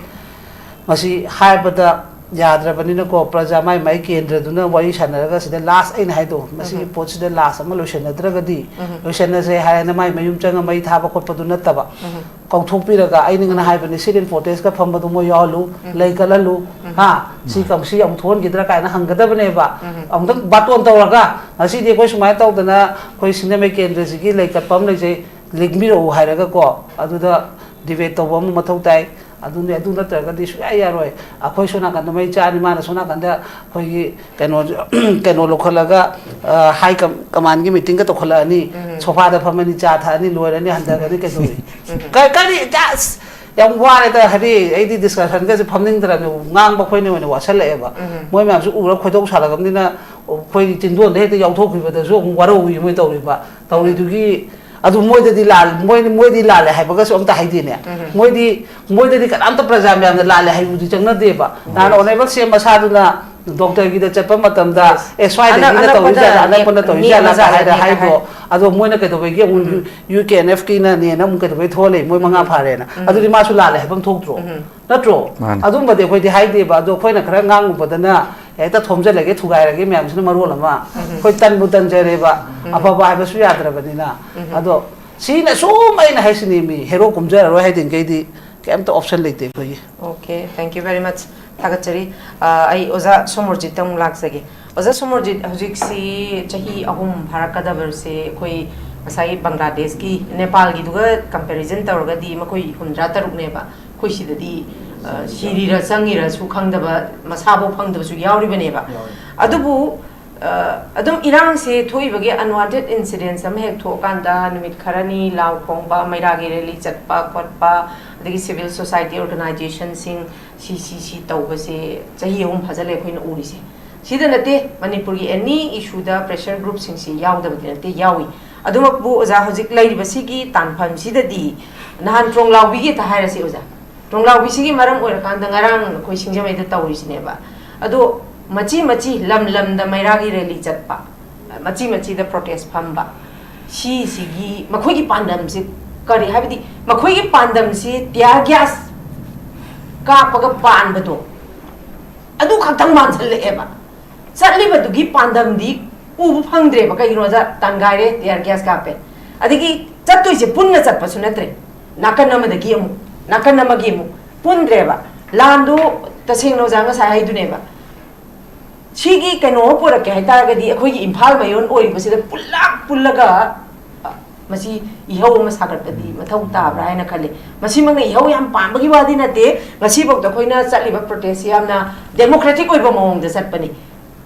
ꯃꯁꯤ ꯍꯥꯏꯕꯗ ꯌꯥꯗ꯭ꯔꯕꯅꯤꯅꯀꯣ, ꯄ꯭ꯔꯖꯥ ꯃꯥꯏ ꯃꯥꯏ ꯀꯦꯟꯗ꯭ꯔꯗꯨꯅ ꯋꯥꯔꯤ ꯁꯥꯟꯅꯔꯒ ꯁꯤꯗ ꯂꯥꯁ ꯑꯩꯅ ꯍꯥꯏꯗꯣ, ꯃꯁꯤꯒꯤ ꯎꯝ꯫ ꯄꯣꯠꯁꯤꯗ ꯂꯥꯁ ꯑꯃ ꯂꯣꯏꯁꯟꯅꯗ꯭ꯔꯒꯗꯤ, ꯎꯝ꯫ ꯂꯣꯏꯁꯟꯅꯁꯦ ꯍꯥꯏꯔꯦꯅ ꯃꯥꯏ ꯃꯌꯨꯝ ꯆꯪꯉ ꯃꯩ ꯊꯥꯕ ꯈꯣꯠꯄꯗꯨ ꯅꯠꯇꯕ, ꯎꯝ꯫ ꯀꯧꯊꯣꯛꯄꯤꯔꯒ ꯑꯩꯅ ꯉꯅ ꯍꯥꯏꯕꯅꯤ, ꯁꯤꯠ ꯏꯟ ꯄ꯭ꯔꯣꯇꯦꯁꯀ ꯐꯝꯕꯗꯣ ꯃꯣꯏ ꯌꯥꯎꯍꯜꯂꯨ, ꯎꯝ꯫ ꯂꯩ ꯀꯠꯍꯜꯂꯨ, ꯎꯝ꯫ ꯍꯥ? ꯁꯤ ꯎꯝ꯫ ꯀꯝ-, ꯁꯤ ꯑꯃꯨꯛ ꯊꯣꯛꯍꯟꯈꯤꯗ꯭ꯔꯥ ꯀꯥꯏꯅ ꯍꯪꯒꯗꯕꯅꯦꯕ꯫ ꯎꯝ꯫ ꯑꯃꯨꯛꯇꯪ ꯕꯥꯇꯣꯟ ꯇꯧꯔꯒ, "ꯉꯁꯤꯗꯤ ꯑꯩꯈꯣꯏ ꯁꯨꯃꯥꯏꯅ ꯇꯧꯗꯅ ꯑꯩꯈꯣꯏ ꯁꯤꯡꯖꯃꯩ ꯀꯦꯟꯗ꯭ꯔꯁꯤꯒꯤ ꯂꯩ ꯀꯠꯄ ꯑꯃ ꯂꯩꯖꯩ, ꯂꯦꯡꯕꯤꯔꯛꯎ" ꯍꯥꯏꯔꯒꯀꯣ, ꯑꯗꯨꯗ ꯗꯤꯕꯦꯠ ꯇꯧꯕ ꯑꯃ ꯃꯊꯧ ꯇꯥꯏ꯫ ꯑꯗꯨꯅꯦ, ꯑꯗꯨ ꯅꯠꯇ꯭ꯔꯒꯗꯤ ꯁꯨꯡꯌꯥ ꯌꯥꯔꯣꯏ꯫ ꯑꯩꯈꯣꯏ ꯁꯣꯝ ꯅꯥꯀꯟꯗ ꯃꯩ ꯆꯥꯅꯤ, ꯃꯥꯅ ꯁꯣꯝ ꯅꯥꯀꯟꯗ ꯑꯩꯈꯣꯏꯒꯤ ꯀꯩꯅꯣ, ꯀꯩꯅꯣ ꯂꯧꯈꯠꯂꯒ, ꯑ, ꯍꯥꯏ ꯀꯝ-, ꯀꯃꯥꯟꯒꯤ ꯃꯤꯇꯤꯡꯒ ꯇꯧꯈꯠꯂꯛꯑꯅꯤ, ꯎꯝ꯫ ꯁꯣꯐꯥꯗ ꯐꯝꯃꯅꯤ, ꯆꯥ ꯊꯛꯑꯅꯤ, ꯂꯣꯏꯔꯅꯤ, ꯍꯟꯊꯒꯅꯤ, ꯀꯩꯗꯧꯔꯤ? ꯎꯝ꯫ ꯀ-, ꯀꯔꯤ, just ꯌꯥꯝ ꯋꯥꯔꯦꯗ, ꯍꯥꯏꯗꯤ ꯑꯩꯗꯤ ꯗꯤꯁꯀꯁꯟꯒꯁꯦ ꯐꯝꯅꯤꯡꯗ꯭ꯔꯕꯅꯦ, ꯉꯥꯡꯕ ꯑꯩꯈꯣꯏꯅ ꯑꯣꯏꯅ ꯋꯥꯁꯜꯂꯛꯑꯦꯕ꯫ ꯎꯝ꯫ ꯃꯣꯏ ꯃꯌꯥꯝꯁꯨ ꯎꯔ ꯈꯣꯏꯗꯧ ꯁꯥꯎꯒꯠꯂꯛꯑꯕꯅꯤꯅ ꯑꯩꯈꯣꯏꯒꯤ ꯆꯤꯟꯗꯣꯟꯗ ꯍꯦꯛꯇ ꯌꯥꯎꯊꯣꯛꯈꯤꯕꯗꯁꯨ ꯑꯃꯨꯛ ꯋꯥꯔꯧꯏ ꯃꯣꯏ ꯇꯧꯔꯤꯕ, ꯇꯧꯔꯤꯗꯨꯒꯤ꯫ ꯑꯗꯨ ꯃꯣꯏꯗꯗꯤ ꯂꯥꯜ-, ꯃꯣꯏ, ꯃꯣꯏꯗꯤ ꯂꯥꯜꯂꯦ ꯍꯥꯏꯕꯒꯁꯨ ꯑꯝꯇ ꯍꯥꯏꯗꯦꯅꯦ꯫ ꯎꯝ꯫ ꯃꯣꯏꯗꯤ, ꯃꯣꯏꯗꯗꯤ ꯀꯅꯥꯝꯇ ꯄ꯭ꯔꯖꯥ ꯃꯌꯥꯝꯅ ꯂꯥꯜꯂꯦ ꯍꯥꯏꯕꯗꯨꯗꯤ ꯆꯪꯅꯗꯦꯕ꯫ ꯎꯝ꯫ ꯅꯍꯥꯟ ꯑꯣꯅꯦꯕꯜ ꯁꯤ ꯑꯦꯝ ꯃꯁꯥꯗꯨꯅ ꯗꯣꯛꯇꯔꯒꯤꯗ ꯆꯠꯄ ꯃꯇꯝꯗ, Yes. "ꯑꯦ, ꯁ꯭ꯋꯥꯏꯗꯒꯤꯅ ꯑꯅꯛ-, ꯇꯧꯔꯤꯖꯥꯠꯂ, ꯑꯅꯛꯄꯗ ꯑꯅꯛꯄꯅ ꯇꯧꯔꯤꯖꯥꯠꯂ" ꯅꯦꯛ-, ꯀ ꯍꯥꯏꯔ ꯅꯦꯛꯑꯖꯥꯠꯅꯤꯅ ꯍꯥꯏꯗꯣ꯫ ꯍꯥꯏ꯫ ꯑꯗꯣ ꯃꯣꯏꯅ ꯀꯩꯗꯧꯕꯒꯤ ꯑꯃꯨꯛ ꯎꯝ꯫ ꯌꯨ-, ꯌꯨ ꯀꯦ ꯑꯦꯟ ꯑꯦꯐ ꯀꯤꯅꯅꯦꯅ ꯑꯃꯨꯛ ꯀꯩꯗꯧꯕꯩ ꯊꯣꯛꯍꯜꯂꯦ? ꯃꯣꯏ ꯃꯉꯥ ꯎꯝ꯫ ꯐꯥꯔꯦꯅ꯫ ꯎꯝ꯫ ꯑꯗꯨꯗꯤ ꯃꯥꯁꯨ ꯂꯥꯜꯂꯦ ꯍꯥꯏꯐꯝ ꯊꯣꯛꯇ꯭ꯔꯣ? ꯎꯝ꯫ ꯅꯠꯇ꯭ꯔꯣ? ꯃꯥꯅꯤ꯫ ꯑꯗꯨꯝꯕꯗꯤ ꯑꯩꯈꯣꯏꯗꯤ ꯍꯥꯏꯗꯦꯕ꯫ ꯑꯗꯣ ꯑꯩꯈꯣꯏꯅ ꯈꯔ ꯉꯥꯡꯉꯨꯕꯗꯅ ꯍꯦꯛꯇ ꯊꯣꯝꯖꯜꯂꯒꯦ, ꯊꯨꯒꯥꯏꯔꯒꯦ ꯃꯌꯥꯝꯁꯤꯅ ꯃꯔꯣꯜ ꯑꯃ꯫ ꯎꯝ꯫ ꯑꯩꯈꯣꯏ ꯇꯟꯕꯨ ꯇꯟꯖꯔꯦꯕ꯫ ꯎꯝ꯫ ꯑꯐꯕ ꯍꯥꯏꯕꯁꯨ ꯌꯥꯗ꯭ꯔꯕꯅꯤꯅ꯫ ꯎꯝ꯫ ꯑꯗꯣ ꯁꯤꯅ ꯁꯨꯝ ꯑꯩꯅ ꯍꯥꯏꯁꯤꯅꯤ, ꯃꯤ ꯍꯦꯔꯣ ꯀꯨꯝꯖꯔꯔꯣꯏ ꯍꯥꯏꯗꯤꯡꯈꯩꯗꯤ ꯀꯩꯝꯇ ꯑꯣꯞꯁꯟ ꯂꯩꯇꯦ ꯑꯩꯈꯣꯏꯒꯤ꯫ Okay, thank you very much. ꯊꯥꯒꯠꯆꯔꯤ꯫ ꯑ, ꯑꯩ ꯑꯣꯖꯥ ꯁꯣꯃꯣꯔꯖꯤꯠꯇ ꯑꯃꯨꯛ ꯂꯥꯛꯆꯒꯦ꯫ ꯑꯣꯖꯥ ꯁꯣꯃꯣꯔꯖꯤꯠ, ꯍꯧꯖꯤꯛꯁꯤ ꯆꯍꯤ ꯑꯍꯨꯝ ꯐꯥꯔꯛꯀꯗꯕꯁꯦ ꯑꯩꯈꯣꯏ ꯉꯁꯥꯏꯒꯤ ꯕꯪꯒ꯭ꯂꯥꯗꯦꯁꯀꯤ, ꯅꯦꯄꯥꯜꯒꯤꯗꯨꯒ comparison ꯇꯧꯔꯒꯗꯤ ꯃꯈꯣꯏ ꯍꯨꯝꯗ꯭ꯔꯥ ꯇꯔꯨꯛꯅꯦꯕ, ꯑꯩꯈꯣꯏ ꯁꯤꯗꯗꯤ, ꯑ, ꯁꯤꯔꯤꯔ ꯆꯪꯉꯤꯔꯁꯨ ꯈꯪꯗꯕ, ꯃꯁꯥꯐꯧ ꯐꯪꯗꯕꯁꯨ ꯌꯥꯎꯔꯤꯕꯅꯦꯕ꯫ ꯌꯥꯎꯔꯤ꯫ ꯑꯗꯨꯕꯨ, ꯑ, ꯑꯗꯨꯝ ꯏꯔꯥꯡꯁꯦ ꯊꯣꯛꯏꯕꯒꯤ unwanted incidents ꯑꯃ ꯍꯦꯛ ꯊꯣꯛꯑꯀꯥꯟꯗ ꯅꯨꯃꯤꯠ ꯈꯔꯅꯤ ꯂꯥꯎ ꯈꯣꯡꯕ, ꯃꯩꯔꯥꯒꯤ rally ꯆꯠꯄ ꯈꯣꯠꯄ, ꯑꯗꯒꯤ civil society organizationꯁꯤꯡ ꯁꯤ, ꯁꯤ, ꯁꯤ ꯇꯧꯕꯁꯦ ꯆꯍꯤ ꯑꯍꯨꯝ ꯐꯥꯖꯤꯜꯂꯦ ꯑꯩꯈꯣꯏꯅ ꯎꯔꯤꯁꯦ꯫ ꯁꯤꯗ ꯅꯠꯇꯦ, ꯃꯅꯤꯄꯨꯔꯒꯤ any issueꯗ pressure groupꯁꯤꯡꯁꯤ ꯌꯥꯎꯗꯕꯗꯤ ꯅꯠꯇꯦ, ꯌꯥꯎꯏ꯫ ꯑꯗꯨꯃꯛꯄꯨ ꯑꯣꯖꯥ, ꯍꯧꯖꯤꯛ ꯂꯩꯔꯤꯕꯁꯤꯒꯤ ꯇꯥꯟꯐꯝꯁꯤꯗꯗꯤ ꯅꯍꯥꯟ ꯇ꯭ꯔꯣꯡꯂꯥꯎꯕꯤꯒꯤ ꯍꯦꯛꯇ ꯍꯥꯏꯔꯁꯤ ꯑꯣꯖꯥ, ꯇ꯭ꯔꯣꯡꯂꯥꯎꯕꯤꯁꯤꯒꯤ ꯃꯔꯝ ꯑꯣꯏꯔꯀꯥꯟꯗ ꯉꯔꯥꯡ ꯑꯩꯈꯣꯏ ꯁꯤꯡꯖꯃꯩꯗ ꯇꯧꯔꯤꯁꯤꯅꯦꯕ꯫ ꯑꯗꯣ ꯃꯆꯤ ꯃꯆꯤ ꯂꯝ ꯂꯝꯗ ꯃꯩꯔꯥꯒꯤ rally ꯆꯠꯄ, ꯃꯆꯤ ꯃꯆꯤꯗ protest ꯐꯝꯕ, ꯁꯤꯁꯤꯒꯤ ꯃꯈꯣꯏꯒꯤ ꯄꯥꯟꯗꯝꯁꯤ ꯀꯔꯤ? ꯍꯥꯏꯕꯗꯤ ꯃꯈꯣꯏꯒꯤ ꯄꯥꯟꯗꯝꯁꯤ tear gas ꯀꯥꯞꯄꯒ ꯄꯥꯟꯕꯗꯣ, ꯑꯗꯨ ꯈꯛꯇꯪ ꯃꯥꯟꯁꯤꯜꯂꯛꯑꯦꯕ꯫ ꯆꯠꯂꯤꯕꯗꯨꯒꯤ ꯄꯥꯟꯗꯝꯗꯤ ꯎꯕ ꯐꯪꯗ꯭ꯔꯦꯕ꯫ ꯀꯩꯒꯤꯅꯣꯗ ꯇꯥꯟꯒꯥꯏꯔꯦ, tear gas ꯀꯥꯞꯄꯦ, ꯑꯗꯒꯤ ꯆꯠꯇꯣꯏꯁꯦ ꯄꯨꯟꯅ ꯆꯠꯄꯁꯨ ꯅꯠꯇ꯭ꯔꯦ, ꯅꯥꯀꯟ ꯑꯃꯗꯒꯤ ꯑꯃꯨꯛ, ꯅꯥꯀꯟ ꯑꯃꯒꯤ ꯑꯃꯨꯛ, ꯄꯨꯟꯗ꯭ꯔꯦꯕ꯫ ꯂꯥꯟꯗꯣ ꯇꯁꯦꯡꯅ ꯑꯣꯖꯥ ꯉꯁꯥꯏ ꯍꯥꯏꯗꯨꯅꯦꯕ, ꯁꯤꯒꯤ ꯀꯩꯅꯣ ꯑꯃ ꯄꯨꯔꯛꯀꯦ ꯍꯥꯏꯇꯥꯔꯒꯗꯤ ꯑꯩꯈꯣꯏꯒꯤ ꯏꯝꯐꯥꯜ ꯃꯌꯣꯟ ꯑꯣꯏꯔꯤꯕꯁꯤꯗ ꯄꯨꯜꯂꯞ ꯄꯨꯜꯂꯒ, ꯑ, ꯃꯁꯤ ꯏꯍꯧ ꯑꯃ ꯁꯥꯒꯠꯄꯗꯤ ꯃꯊꯧ ꯇꯥꯕ꯭ꯔꯥ ꯍꯥꯏꯅ ꯈꯜꯂꯤ꯫ ꯃꯁꯤꯃꯛꯅ ꯏꯍꯧ ꯌꯥꯝ ꯄꯥꯟꯕꯒꯤ ꯋꯥꯗꯤ ꯅꯠꯇꯦ, ꯉꯁꯤꯐꯥꯎꯗ ꯑꯩꯈꯣꯏꯅ ꯆꯠꯂꯤꯕ protestꯁꯤ ꯌꯥꯝꯅ democratic ꯑꯣꯏꯕ ꯃꯑꯣꯡꯗ ꯆꯠꯄꯅꯤ꯫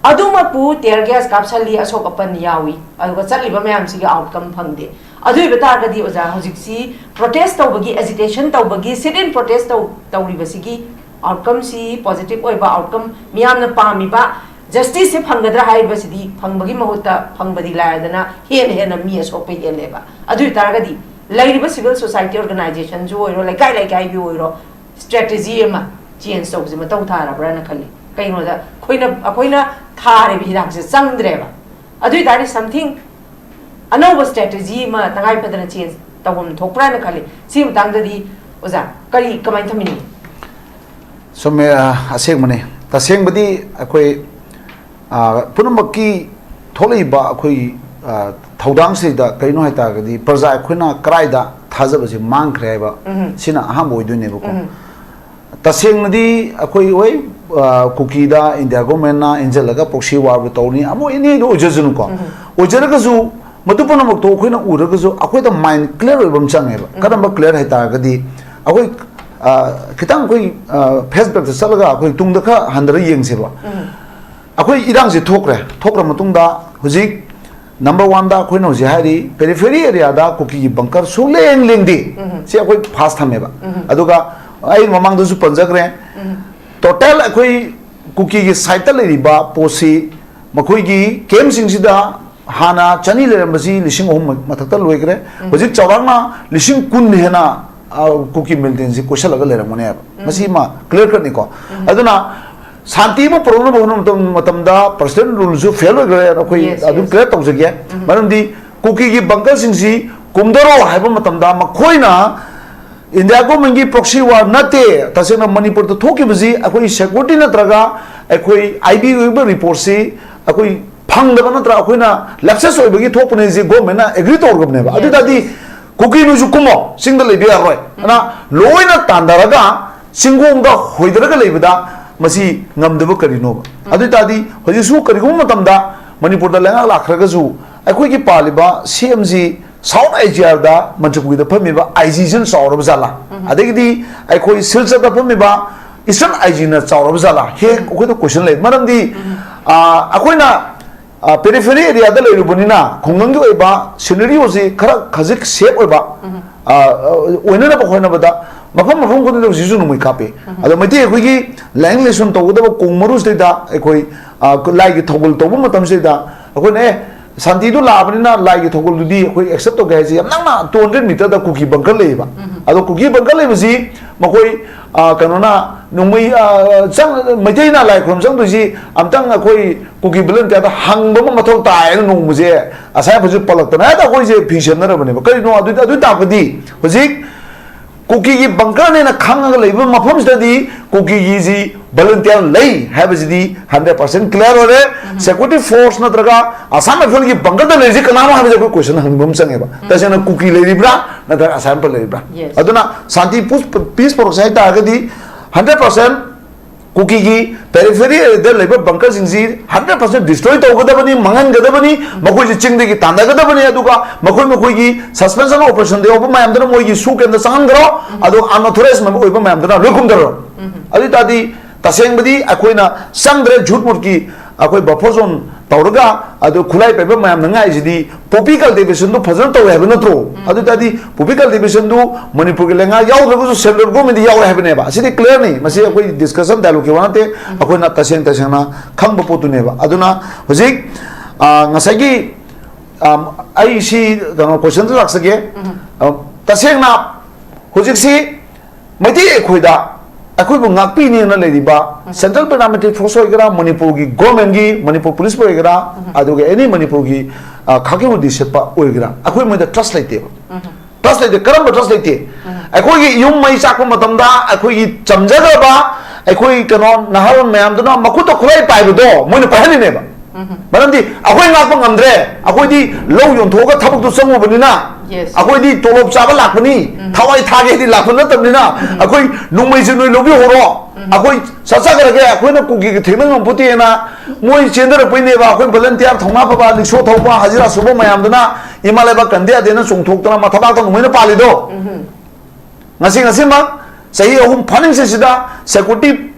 ꯑꯗꯨꯃꯛꯄꯨ tear gas ꯀꯥꯞꯁꯜꯂꯤ, ꯑꯁꯣꯛ ꯑꯄꯟ ꯌꯥꯎꯏ, ꯑꯗꯨꯒ ꯆꯠꯂꯤꯕ ꯃꯌꯥꯝꯁꯤꯒꯤ outcome ꯐꯪꯗꯦ꯫ ꯑꯗꯨ ꯑꯣꯏꯕ ꯇꯥꯔꯒꯗꯤ ꯑꯣꯖꯥ, ꯍꯧꯖꯤꯛꯁꯤ protest ꯇꯧꯕꯒꯤ, agitation ꯇꯧꯕꯒꯤ, sit in protest ꯇꯧ-, ꯇꯧꯔꯤꯕꯁꯤꯒꯤ outcomeꯁꯤ positive ꯑꯣꯏꯕ outcome, ꯃꯤꯌꯥꯝꯅ ꯄꯥꯝꯃꯤꯕ justiceꯁꯦ ꯐꯪꯒꯗ꯭ꯔꯥ ꯍꯥꯏꯔꯤꯕꯁꯤꯗꯤ ꯐꯪꯕꯒꯤ ꯃꯍꯨꯠꯇ ꯐꯪꯕꯗꯤ ꯂꯥꯏꯔꯗꯅ ꯍꯦꯟꯅ ꯍꯦꯟꯅ ꯃꯤ ꯑꯁꯣꯛꯄ ꯍꯦꯜꯂꯦꯕ꯫ ꯑꯗꯨ ꯑꯣꯏ ꯇꯥꯔꯒꯗꯤ ꯂꯩꯔꯤꯕ civil society organizationꯁꯨ ꯑꯣꯏꯔꯣ, ꯂꯩꯀꯥꯏ ꯂꯩꯀꯥꯏꯒꯤ ꯑꯣꯏꯔꯣ, strategy ꯑꯃ change ꯇꯧꯕꯁꯦ ꯃꯊꯧ ꯇꯥꯔꯕ꯭ꯔꯥꯅ ꯈꯜꯂꯤ꯫ ꯀꯩꯒꯤꯅꯣꯗ ꯑꯩꯈꯣꯏꯅ, ꯑꯩꯈꯣꯏꯅ ꯊꯥꯔꯤꯕ ꯍꯤꯗꯥꯛꯁꯦ ꯆꯪꯗ꯭ꯔꯦꯕ꯫ ꯑꯗꯨ ꯑꯣꯏ ꯇꯥꯔꯗꯤ something ꯑꯅꯧꯕ strategy ꯑꯃ ꯇꯉꯥꯏ ꯐꯗꯅ change ꯇꯧꯐꯝ ꯊꯣꯛꯄ꯭ꯔꯥꯅ ꯈꯜꯂꯤ꯫ ꯁꯤꯒꯤ ꯃꯇꯥꯡꯗꯗꯤ ꯑꯣꯖꯥ ꯀꯔꯤ, ꯀꯃꯥꯏꯅ ꯊꯝꯕꯤꯅꯤꯡꯉꯤ? ꯆꯨꯝꯃꯦ, ꯑ, ꯑꯁꯦꯡꯕꯅꯤ꯫ ꯇꯁꯦꯡꯕꯗꯤ ꯑꯩꯈꯣꯏ, ꯑ, ꯄꯨꯝꯅꯃꯛꯀꯤ ꯊꯣꯛꯂꯛꯏꯕ ꯑꯩꯈꯣꯏ, ꯑ, ꯊꯧꯗꯥꯡꯁꯤꯗ ꯀꯔꯤꯅꯣ ꯍꯥꯏꯇꯥꯔꯒꯗꯤ ꯄ꯭ꯔꯖꯥ ꯑꯩꯈꯣꯏꯅ ꯀꯗꯥꯏꯗ ꯊꯥꯖꯕꯁꯦ ꯃꯥꯡꯈ꯭ꯔꯦ ꯍꯥꯏꯕ, ꯎꯝ꯫ ꯁꯤꯅ ꯑꯍꯥꯟꯕ ꯑꯣꯏꯗꯣꯏꯅꯦꯕꯀꯣ꯫ ꯎꯝ꯫ ꯇꯁꯦꯡꯅꯗꯤ ꯑꯩꯈꯣꯏ, ꯍꯣꯏ, ꯑ, ꯀꯨꯀꯤꯗ ꯏꯟꯗꯤꯌꯥ ꯒꯣꯔꯃꯦꯟꯅ ꯏꯟꯁꯤꯜꯂꯒ proxy warꯕꯨ ꯇꯧꯅꯤ, ꯑꯃ ꯑꯦꯅꯤꯗꯨ ꯑꯣꯏꯖꯁꯅꯨꯀꯣ꯫ ꯎꯝ꯫ ꯑꯣꯏꯖꯔꯒꯁꯨ ꯃꯗꯨ ꯄꯨꯝꯅꯃꯛꯇꯣ ꯑꯩꯈꯣꯏꯅ ꯎꯔꯒꯁꯨ ꯑꯩꯈꯣꯏꯗ mind clear ꯑꯣꯏꯕ ꯑꯃ ꯆꯪꯉꯦꯕ꯫ ꯀꯔꯝꯕ clear ꯍꯥꯏ ꯇꯥꯔꯒꯗꯤ, ꯑꯩꯈꯣꯏ, ꯑ, ꯈꯤꯇꯪ ꯑꯩꯈꯣꯏ, ꯑ, flashbackꯇ ꯆꯠꯂꯒ ꯑꯩꯈꯣꯏ ꯇꯨꯡꯗ ꯈꯔ ꯍꯟꯊꯔ ꯌꯦꯡꯁꯦꯕ꯫ ꯑꯩꯈꯣꯏ ꯏꯔꯥꯡꯁꯦ ꯊꯣꯛꯈ꯭ꯔꯦ꯫ ꯊꯣꯛꯈ꯭ꯔ ꯃꯇꯨꯡꯗ ꯍꯧꯖꯤꯛ number oneꯗ ꯑꯩꯈꯣꯏꯅ ꯍꯧꯖꯤꯛ ꯍꯥꯏꯔꯤ periphery areaꯗ ꯀꯨꯀꯤꯒꯤ bunker ꯁꯨꯡꯂꯦꯡ ꯂꯦꯡꯗꯦ꯫ ꯁꯤ ꯑꯩꯈꯣꯏ first ꯊꯝꯃꯦꯕ꯫ ꯑꯗꯨꯒ ꯑꯩ ꯃꯃꯥꯡꯗꯁꯨ ꯄꯟꯖꯈ꯭ꯔꯦ, total ꯑꯩꯈꯣꯏ ꯀꯨꯀꯤꯒꯤ sideꯇ ꯂꯩꯔꯤꯕ ꯄꯣꯠꯁꯤ, ꯃꯈꯣꯏꯒꯤ campꯁꯤꯡꯁꯤꯗ ꯍꯥꯟꯅ ꯆꯅꯤ ꯂꯩꯔꯝꯕꯁꯤ ꯂꯤꯁꯤꯡ ꯑꯍꯨꯝ ꯃꯊꯛꯇ ꯂꯣꯏꯈ꯭ꯔꯦ꯫ ꯍꯧꯖꯤꯛ ꯆꯥꯎꯔꯥꯛꯅ ꯂꯤꯁꯤꯡ ꯀꯨꯟ ꯍꯦꯟꯅ, ꯑ, ꯀꯨꯀꯤ militantꯁꯤ ꯀꯣꯏꯁꯜꯂꯒ ꯂꯩꯔꯝꯒꯅꯦꯕ꯫ ꯃꯁꯤ ꯑꯃ clear cutꯅꯤꯀꯣ꯫ ꯑꯗꯨꯅ ꯁꯥꯟꯇꯤ ꯑꯃ ꯄꯨꯔꯛꯅꯕ ꯍꯣꯠꯅꯕ ꯃꯇꯝ-, ꯃꯇꯝꯗ president ruleꯁꯨ fail ꯑꯣꯏꯈ꯭ꯔꯦ꯫ ꯑꯩꯈꯣꯏ Yes, ꯑꯗꯨ yes. clear ꯇꯧꯖꯒꯦ꯫ ꯃꯔꯝꯗꯤ ꯀꯨꯀꯤꯒꯤ bunkerꯁꯤꯡꯁꯤ ꯀꯨꯝꯊꯔꯣ ꯍꯥꯏꯕ ꯃꯇꯝꯗ ꯃꯈꯣꯏꯅ India governmentꯀꯤ proxy war ꯅꯠꯇꯦ꯫ ꯇꯁꯦꯡꯅ ꯃꯅꯤꯄꯨꯔꯗ ꯊꯣꯛꯈꯤꯕꯁꯤ ꯑꯩꯈꯣꯏ security ꯅꯠꯇ꯭ꯔꯒ ꯑꯩꯈꯣꯏ IB ꯑꯣꯏꯕ reportꯁꯤ ꯑꯩꯈꯣꯏ ꯐꯪꯗꯕ ꯅꯠꯇ꯭ꯔꯒ ꯑꯩꯈꯣꯏꯅ lapses ꯑꯣꯏꯕꯒꯤ ꯊꯣꯛꯄꯅꯦ ꯁꯤ governmentꯅ agree ꯇꯧꯔꯕꯅꯦꯕ꯫ ꯑꯗꯨ Yes, ꯑꯣꯏꯇꯥꯔꯗꯤ yes. ꯀꯨꯀꯤ ꯅꯣꯏꯁꯨ ꯀꯨꯝꯃꯣ, ꯆꯤꯡꯗ ꯂꯩꯕ ꯌꯥꯔꯣꯏ꯫ ꯑꯗꯨꯅ ꯂꯣꯏꯅ ꯇꯥꯟꯊꯔꯒ ꯆꯤꯡꯒꯣꯡꯗ ꯍꯣꯏꯗꯔꯒ ꯂꯩꯕꯗ ꯃꯁꯤ ꯉꯝꯗꯕ ꯀꯔꯤꯅꯣꯕ? ꯑꯗꯨ ꯑꯣꯏꯇꯥꯔꯗꯤ ꯍꯧꯖꯤꯛꯁꯨ ꯀꯔꯤꯒꯨꯝꯕ ꯃꯇꯝꯗ ꯃꯅꯤꯄꯨꯔꯗ ꯂꯩꯉꯥꯛ ꯂꯥꯛꯈ꯭ꯔꯒꯁꯨ ꯑꯩꯈꯣꯏꯒꯤ ꯄꯥꯜꯂꯤꯕ CMꯁꯤ South Asiaꯗ ꯃꯟꯇ꯭ꯔꯤꯄꯨꯈ꯭ꯔꯤꯗ ꯐꯝꯃꯤꯕ IGꯁꯤꯅ ꯆꯥꯎꯔꯕ ꯖꯥꯠꯂꯥ? ꯑꯗꯒꯤꯗꯤ ꯑꯩꯈꯣꯏ ꯁꯤꯜꯆꯔꯗ ꯐꯝꯃꯤꯕ Eastern IGꯅ ꯆꯥꯎꯔꯕ ꯖꯥꯠꯂꯥ? ꯍꯦꯛ ꯑꯩꯈꯣꯏꯗ question ꯂꯩ꯫ ꯃꯔꯝꯗꯤ, ꯑ, ꯑꯩꯈꯣꯏꯅ, ꯑ, periphery areaꯗ ꯂꯩꯔꯨꯕꯅꯤꯅ ꯈꯨꯡꯒꯪꯒꯤ ꯑꯣꯏꯕ scenario ꯑꯁꯤ ꯈꯔ ꯈꯖꯤꯛ safe ꯑꯣꯏꯕ, ꯑ, ꯑ, ꯑꯣꯏꯅꯅꯕ ꯍꯣꯠꯅꯕꯗ ꯃꯐꯝ ꯃꯐꯝ ꯈꯨꯗꯤꯡꯗ ꯍꯧꯖꯤꯛꯁꯨ ꯅꯣꯡꯃꯩ ꯀꯥꯞꯄꯤ꯫ ꯑꯗꯣ ꯃꯩꯇꯩ ꯑꯩꯈꯣꯏꯒꯤ ꯂꯥꯏꯅꯤꯡ ꯂꯥꯏꯁꯣꯟ ꯇꯧꯒꯗꯕ ꯀꯣꯡ ꯃꯔꯨꯁꯤꯗꯩꯗ ꯑꯩꯈꯣꯏ, ꯑ, ꯂꯥꯏꯒꯤ ꯊꯧꯒꯜ ꯇꯧꯕ ꯃꯇꯝꯁꯤꯗꯩꯗ ꯑꯩꯈꯣꯏꯅ, ꯑꯦ, ꯁꯥꯟꯇꯤꯗꯨ ꯂꯥꯛꯑꯕꯅꯤꯅ ꯂꯥꯏꯒꯤ ꯊꯧꯒꯜꯗꯨꯗꯤ ꯑꯩꯈꯣꯏ accept ꯇꯧꯒꯦ ꯍꯥꯏꯁꯦ ꯌꯥꯝ ꯅꯛꯅ two hundred meterꯗ ꯀꯨꯀꯤ bunker ꯂꯩꯌꯦꯕ꯫ ꯑꯗꯣ ꯀꯨꯀꯤ bunker ꯂꯩꯕꯁꯤ ꯃꯈꯣꯏ, ꯑ, ꯀꯩꯅꯣꯅ ꯅꯣꯡꯃꯩ, ꯑ, ꯆꯪ-, ꯃꯩꯇꯩꯅ ꯂꯥꯏ ꯈꯨꯔꯨꯝ ꯆꯪꯗꯣꯏꯁꯤ ꯑꯝꯇꯪ ꯑꯩꯈꯣꯏ ꯀꯨꯀꯤ volunteerꯗ ꯍꯪꯕ ꯑꯃ ꯃꯊꯧ ꯇꯥꯏꯅ ꯅꯣꯡꯃꯁꯦ ꯉꯁꯥꯏ ꯍꯧꯖꯤꯛ ꯄꯜꯂꯛꯇꯅ ꯍꯦꯛꯇ ꯑꯩꯈꯣꯏꯁꯦ ꯐꯤ ꯁꯦꯝꯅꯔꯕꯅꯦꯕ꯫ ꯀꯔꯤꯅꯣ ꯑꯗꯨ, ꯑꯗꯨ ꯇꯥꯛꯄꯗꯤ ꯍꯧꯖꯤꯛ ꯀꯨꯀꯤꯒꯤ bunkerꯅꯦꯅ ꯈꯪꯉꯒ ꯂꯩꯕ ꯃꯐꯝꯁꯤꯗꯗꯤ ꯀꯨꯀꯤꯒꯤꯁꯤ volunteer ꯂꯩ ꯍꯥꯏꯕꯁꯤꯗꯤ hundred percent clear ꯑꯣꯏꯔꯦ꯫ Security force ꯅꯠꯇ꯭ꯔꯒ Assam Riflesꯀꯤ bunkerꯗ ꯂꯩꯔꯤꯁꯤ ꯀꯅꯥꯅꯣ ꯍꯥꯏꯕꯁꯦ ꯑꯩꯈꯣꯏ question ꯍꯪꯕ ꯑꯃ ꯆꯪꯉꯦꯕ꯫ ꯇꯁꯦꯡꯅ ꯀꯨꯀꯤ ꯂꯩꯔꯤꯕ꯭ꯔꯥ ꯅꯠꯇ꯭ꯔꯒ Assam Rifles ꯂꯩꯔꯤꯕ꯭ꯔꯥ? Yes. ꯑꯗꯨꯅ ꯁꯥꯟꯇꯤ ꯄꯨꯁ-, peace ꯄꯨꯔꯛꯁꯦ ꯍꯥꯏ ꯇꯥꯔꯒꯗꯤ hundred percent ꯀꯨꯀꯤꯒꯤ ꯄꯦꯔꯤꯐꯦꯔꯤ ꯑꯦꯔꯤꯌꯥꯗ ꯂꯩꯕ ꯕꯪꯀꯔꯁꯤꯡꯁꯤ ꯍꯟꯗ꯭ꯔꯦꯠ ꯄꯥꯔꯁꯦꯟ ꯗꯤꯁꯇ꯭ꯔꯣꯏ ꯇꯧꯒꯗꯕꯅꯤ, ꯃꯥꯡꯍꯟꯒꯗꯕꯅꯤ, ꯃꯈꯣꯏꯁꯤ ꯆꯤꯡꯗꯒꯤ ꯇꯥꯟꯊꯒꯗꯕꯅꯤ꯫ ꯑꯗꯨꯒ ꯃꯈꯣꯏ ꯃꯈꯣꯏꯒꯤ ꯁꯁꯄꯦꯟꯁꯟ ꯑꯣꯄꯔꯦꯁꯟꯗ ꯌꯥꯎꯕ ꯃꯌꯥꯝꯗꯨꯅ ꯃꯣꯏꯒꯤ ꯁꯨ ꯀꯦꯝꯗ ꯆꯪꯍꯟꯈ꯭ꯔꯣ꯫ ꯑꯗꯨꯒ ꯑꯟꯑꯣꯊꯣꯔꯥꯏꯖ ꯑꯣꯏꯕ ꯃꯌꯥꯝꯗꯨꯅ ꯂꯣꯏ ꯀꯨꯝꯊꯔꯣ꯫ ꯑꯗꯨ ꯑꯣꯏ ꯇꯥꯔꯗꯤ ꯇꯁꯦꯡꯕꯗꯤ ꯑꯩꯈꯣꯏꯅ ꯆꯪꯗ꯭ꯔꯦ, ꯖꯨꯠ ꯃꯨꯠꯀꯤ ꯑꯩꯈꯣꯏ ꯕꯐꯔ ꯖꯣꯟ ꯇꯧꯔꯒ ꯑꯗꯨ ꯈꯨꯠꯂꯥꯏ ꯄꯥꯏꯕ ꯃꯌꯥꯝꯅ ꯉꯥꯏꯁꯤꯗꯤ ꯄꯣꯄꯤ ꯀꯜꯇꯤꯚꯦꯁꯟꯗꯨ ꯐꯖꯅ ꯇꯧꯋꯦ ꯍꯥꯏꯕ ꯅꯠꯇ꯭ꯔꯣ? ꯑꯗꯨ ꯑꯣꯏ ꯇꯥꯔꯗꯤ ꯄꯣꯄꯤ ꯀꯜꯇꯤꯚꯦꯁꯟꯗꯨ ꯃꯅꯤꯄꯨꯔꯒꯤ ꯂꯩꯉꯥꯛ ꯌꯥꯎꯗ꯭ꯔꯒꯁꯨ ꯁꯦꯟꯇ꯭ꯔꯦꯜ ꯒꯣꯔꯃꯦꯟꯗꯤ ꯌꯥꯎꯔꯦ ꯍꯥꯏꯕꯅꯦꯕ꯫ ꯑꯁꯤꯗꯤ ꯀ꯭ꯂꯤꯌꯥꯔꯅꯤ, ꯃꯁꯤ ꯑꯩꯈꯣꯏ ꯗꯤꯁꯀꯁꯟ ꯗꯥꯏꯂꯣꯒꯀꯤ ꯋꯥ ꯅꯠꯇꯦ, ꯑꯩꯈꯣꯏꯅ ꯇꯁꯦꯡ ꯇꯁꯦꯡꯅ ꯈꯪꯕ ꯄꯣꯠꯇꯨꯅꯦꯕ꯫ ꯑꯗꯨꯅ ꯍꯧꯖꯤꯛ, ꯑ, ꯉꯁꯥꯏꯒꯤ, ꯑ, ꯑꯩ ꯁꯤ ꯀꯩꯅꯣ ꯀꯣꯏꯁꯟꯗ ꯂꯥꯛꯆꯒꯦ꯫ ꯑ, ꯇꯁꯦꯡꯅ ꯍꯧꯖꯤꯛꯁꯤ ꯃꯩꯇꯩ ꯑꯩꯈꯣꯏꯗ ꯑꯩꯈꯣꯏꯕꯨ ꯉꯥꯛꯄꯤꯅꯦꯅ ꯂꯩꯔꯤꯕ ꯁꯦꯟꯇ꯭ꯔꯦꯜ ꯄꯦꯔꯥꯃꯤꯂꯤꯇꯔꯤ ꯐꯣꯔꯁ ꯑꯣꯏꯒꯦꯔꯥ, ꯃꯅꯤꯄꯨꯔꯒꯤ ꯒꯣꯔꯃꯦꯟꯒꯤ, ꯃꯅꯤꯄꯨꯔ ꯄꯨꯂꯤꯁꯄꯨ ꯑꯣꯏꯒꯦꯔꯥ, ꯑꯗꯨꯒ ꯑꯦꯅꯤ ꯃꯅꯤꯄꯨꯔꯒꯤ, ꯑ, ꯈꯥꯀꯤ ꯋꯥꯔꯤ ꯁꯦꯠꯄ ꯑꯣꯏꯒꯦꯔꯥ, ꯑꯩꯈꯣꯏ ꯃꯣꯏꯗ ꯇ꯭ꯔꯁ ꯂꯩꯇꯦꯕ꯫ ꯇ꯭ꯔꯁ ꯂꯩꯇꯦ꯫ ꯀꯔꯝꯕ ꯇ꯭ꯔꯁ ꯂꯩꯇꯦ? ꯑꯩꯈꯣꯏꯒꯤ ꯌꯨꯝ ꯃꯩ ꯆꯥꯛꯄ ꯃꯇꯝꯗ ꯑꯩꯈꯣꯏꯒꯤ ꯆꯝꯖꯈ꯭ꯔꯕ, ꯑꯩꯈꯣꯏ ꯀꯩꯅꯣ ꯅꯍꯥꯔꯣꯜ ꯃꯌꯥꯝꯗꯨꯅ ꯃꯈꯨꯠꯇ ꯈꯨꯠꯂꯥꯏ ꯄꯥꯏꯕꯗꯣ ꯃꯣꯏꯅ ꯄꯥꯏꯍꯜꯂꯤꯅꯦꯕ꯫ ꯃꯔꯝꯗꯤ ꯑꯩꯈꯣꯏ ꯉꯥꯛꯄ ꯉꯝꯗ꯭ꯔꯦ꯫ ꯑꯩꯈꯣꯏꯗꯤ ꯂꯧ ꯌꯣꯟꯊꯣꯛꯑꯒ ꯊꯕꯛꯇꯨ ꯆꯪꯉꯨꯕꯅꯤꯅ, Yes. ꯑꯩꯈꯣꯏꯗꯤ ꯇꯣꯂꯣꯞ ꯆꯥꯕ ꯂꯥꯛꯄꯅꯤ, ꯊꯋꯥꯏ ꯊꯥꯒꯦ ꯍꯥꯏꯗꯤ ꯂꯥꯛꯄ ꯅꯠꯇꯕꯅꯤꯅ, ꯑꯩꯈꯣꯏ ꯅꯣꯡꯃꯩꯁꯦ ꯅꯣꯏ ꯂꯧꯕꯤꯍꯧꯔꯣ, ꯑꯩꯈꯣꯏ ꯆꯠꯆꯈ꯭ꯔꯒꯦ, ꯑꯩꯈꯣꯏꯅ ꯀꯨꯀꯤꯒ ꯊꯦꯡꯅ ꯉꯝꯄꯣꯠꯇꯦꯅ ꯃꯣꯏ ꯆꯦꯟꯊꯔꯛꯄꯩꯅꯦꯕ꯫ ꯑꯩꯈꯣꯏ ꯚꯣꯂꯟꯇꯤꯌꯥꯔ ꯊꯧꯅꯥ ꯐꯕ, ꯔꯤꯛꯁꯣ ꯊꯧꯕ, ꯍꯖꯤꯔꯥ ꯁꯨꯕ ꯃꯌꯥꯝꯗꯨꯅ ꯏꯃꯥ ꯂꯩꯕꯥꯛ ꯀꯟꯗꯦ ꯌꯥꯗꯦꯅ ꯆꯣꯡꯊꯣꯛꯇꯅ ꯃꯊꯕꯥꯛꯇ ꯅꯣꯡꯃꯩꯅ ꯄꯥꯜꯂꯤꯗꯣ꯫ ꯉꯁꯤ ꯉꯁꯤꯃꯛ ꯆꯍꯤ ꯑꯍꯨꯝ ꯐꯥꯅꯤꯡꯁꯤꯁꯤꯗ ꯁꯦꯀꯨꯔꯤꯇꯤ,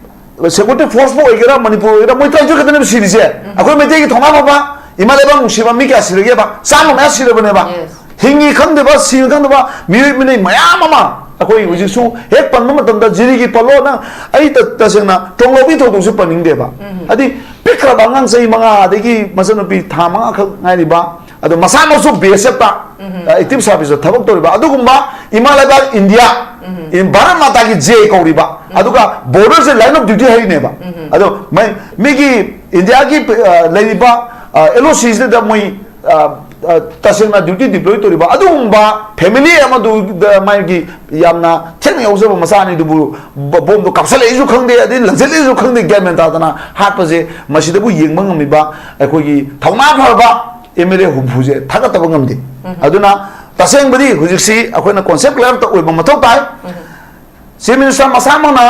ꯁꯦꯀꯨꯔꯤꯇꯤ ꯐꯣꯔꯁꯄꯨ ꯑꯣꯏꯒꯦꯔꯥ, ꯃꯅꯤꯄꯨꯔ ꯑꯣꯏꯒꯦꯔꯥ, ꯃꯣꯏ ꯇꯔꯥꯅꯤꯊꯣꯏ ꯈꯛꯇꯅꯦꯕ ꯁꯤꯔꯤꯁꯦ꯫ ꯑꯩꯈꯣꯏ ꯃꯩꯇꯩꯒꯤ ꯊꯧꯅꯥ ꯐꯕ, ꯏꯃꯥ ꯂꯩꯕꯥꯛ ꯅꯨꯡꯁꯤꯕ ꯃꯤ ꯀꯌꯥ ꯁꯤꯔꯒꯦꯕ? ꯆꯥꯝꯃ ꯃꯌꯥ ꯁꯤꯔꯕꯅꯦꯕ꯫ Yes. ꯍꯤꯡꯉꯤ ꯈꯪꯗꯕ, ꯁꯤꯔ ꯈꯪꯗꯕ ꯃꯤꯑꯣꯏ ꯃꯤꯅꯩ ꯃꯌꯥꯝ ꯑꯃ ꯑꯩꯈꯣꯏ ꯍꯧꯖꯤꯛꯁꯨ ꯍꯦꯛ ꯄꯟꯕ ꯃꯇꯝꯗ ꯖꯤꯔꯤꯒꯤ ꯄꯜꯂꯣ, ꯅꯪ ꯑꯩ ꯇ-, ꯇꯁꯦꯡꯅ ꯇ꯭ꯔꯣꯡꯂꯧꯕꯤ ꯊꯧꯗꯣꯛꯁꯨ ꯄꯟꯅꯤꯡꯗꯦꯕ꯫ ꯍꯥꯏꯗꯤ ꯄꯤꯛꯈ꯭ꯔꯕ ꯑꯉꯥꯡ ꯆꯍꯤ ꯃꯉꯥ ꯑꯗꯒꯤ ꯃꯆꯟꯅꯨꯄꯤ ꯊꯥ ꯃꯉꯥꯈꯛ ꯉꯥꯏꯔꯤꯕ, ꯑꯗꯣ ꯃꯁꯥꯃꯛꯁꯨ ꯕꯤ ꯑꯦꯁ ꯑꯦꯐꯇ, ꯑ, ꯑꯦꯛꯇꯤꯚ ꯁꯥꯔꯚꯤꯁꯇ ꯊꯕꯛ ꯇꯧꯔꯤꯕ, ꯑꯗꯨꯒꯨꯝꯕ ꯏꯃꯥ ꯂꯩꯕꯥꯛ ꯏꯟꯗꯤꯌꯥ, ꯏꯟ-, ꯚꯥꯔꯠ ꯃꯥꯇꯥꯒꯤ ꯖꯦ ꯀꯧꯔꯤꯕ, ꯑꯗꯨꯒ ꯕꯣꯔꯗꯔꯁꯦ ꯂꯥꯏꯟ ꯑꯣꯐ ꯗ꯭ꯌꯨꯇꯤ ꯍꯥꯏꯔꯤꯅꯦꯕ꯫ ꯑꯗꯣ ꯃꯩ-, ꯃꯤꯒꯤ ꯏꯟꯗꯤꯌꯥꯒꯤ, ꯑ, ꯂꯩꯔꯤꯕ, ꯑ, ꯑꯦꯜ ꯑꯣ ꯁꯤꯁꯤꯗ ꯃꯣꯏ, ꯑ, ꯑ, ꯇꯁꯦꯡꯅ ꯗ꯭ꯌꯨꯇꯤ ꯗꯤꯄ꯭ꯂꯣꯏ ꯇꯧꯔꯤꯕ ꯑꯗꯨꯒꯨꯝꯕ ꯐꯦꯃꯤꯂꯤ ꯑꯃꯗꯨꯗ ꯃꯥꯒꯤ ꯌꯥꯝꯅ ꯊꯦꯡꯅ ꯌꯥꯎꯖꯕ ꯃꯆꯥ ꯑꯅꯤꯗꯨꯕꯨ ꯕ-, ꯕꯣꯝꯗꯣ ꯀꯥꯞꯁꯜꯂꯛꯏꯁꯨ ꯈꯪꯗꯦ, ꯑꯗꯩ ꯂꯪꯁꯤꯜꯂꯛꯏꯁꯨ ꯈꯪꯗꯦ, ꯒ꯭ꯌꯥꯟ ꯃꯦꯟ ꯇꯥꯗꯅ ꯍꯥꯠꯄꯁꯦ, ꯃꯁꯤꯗꯕꯨ ꯌꯦꯡꯕ ꯉꯝꯃꯤꯕ ꯑꯩꯈꯣꯏꯒꯤ ꯊꯧꯅꯥ ꯐꯔꯕ ꯑꯦꯝ ꯑꯦꯜ ꯑꯦ ꯍꯨꯝꯐꯨꯁꯦ ꯊꯥꯒꯠꯇꯕ ꯉꯝꯗꯦ꯫ ꯑꯗꯨꯅ ꯇꯁꯦꯡꯕꯗꯤ ꯍꯧꯖꯤꯛꯁꯤ ꯑꯩꯈꯣꯏꯅ ꯀꯣꯟꯁꯦꯞ ꯀ꯭ꯂꯤꯌꯥꯔ ꯑꯣꯏꯕ ꯃꯊꯧ ꯇꯥꯏ꯫ ꯆꯤꯐ ꯃꯤꯅꯤꯁꯇꯔ ꯃꯁꯥꯃꯛꯅ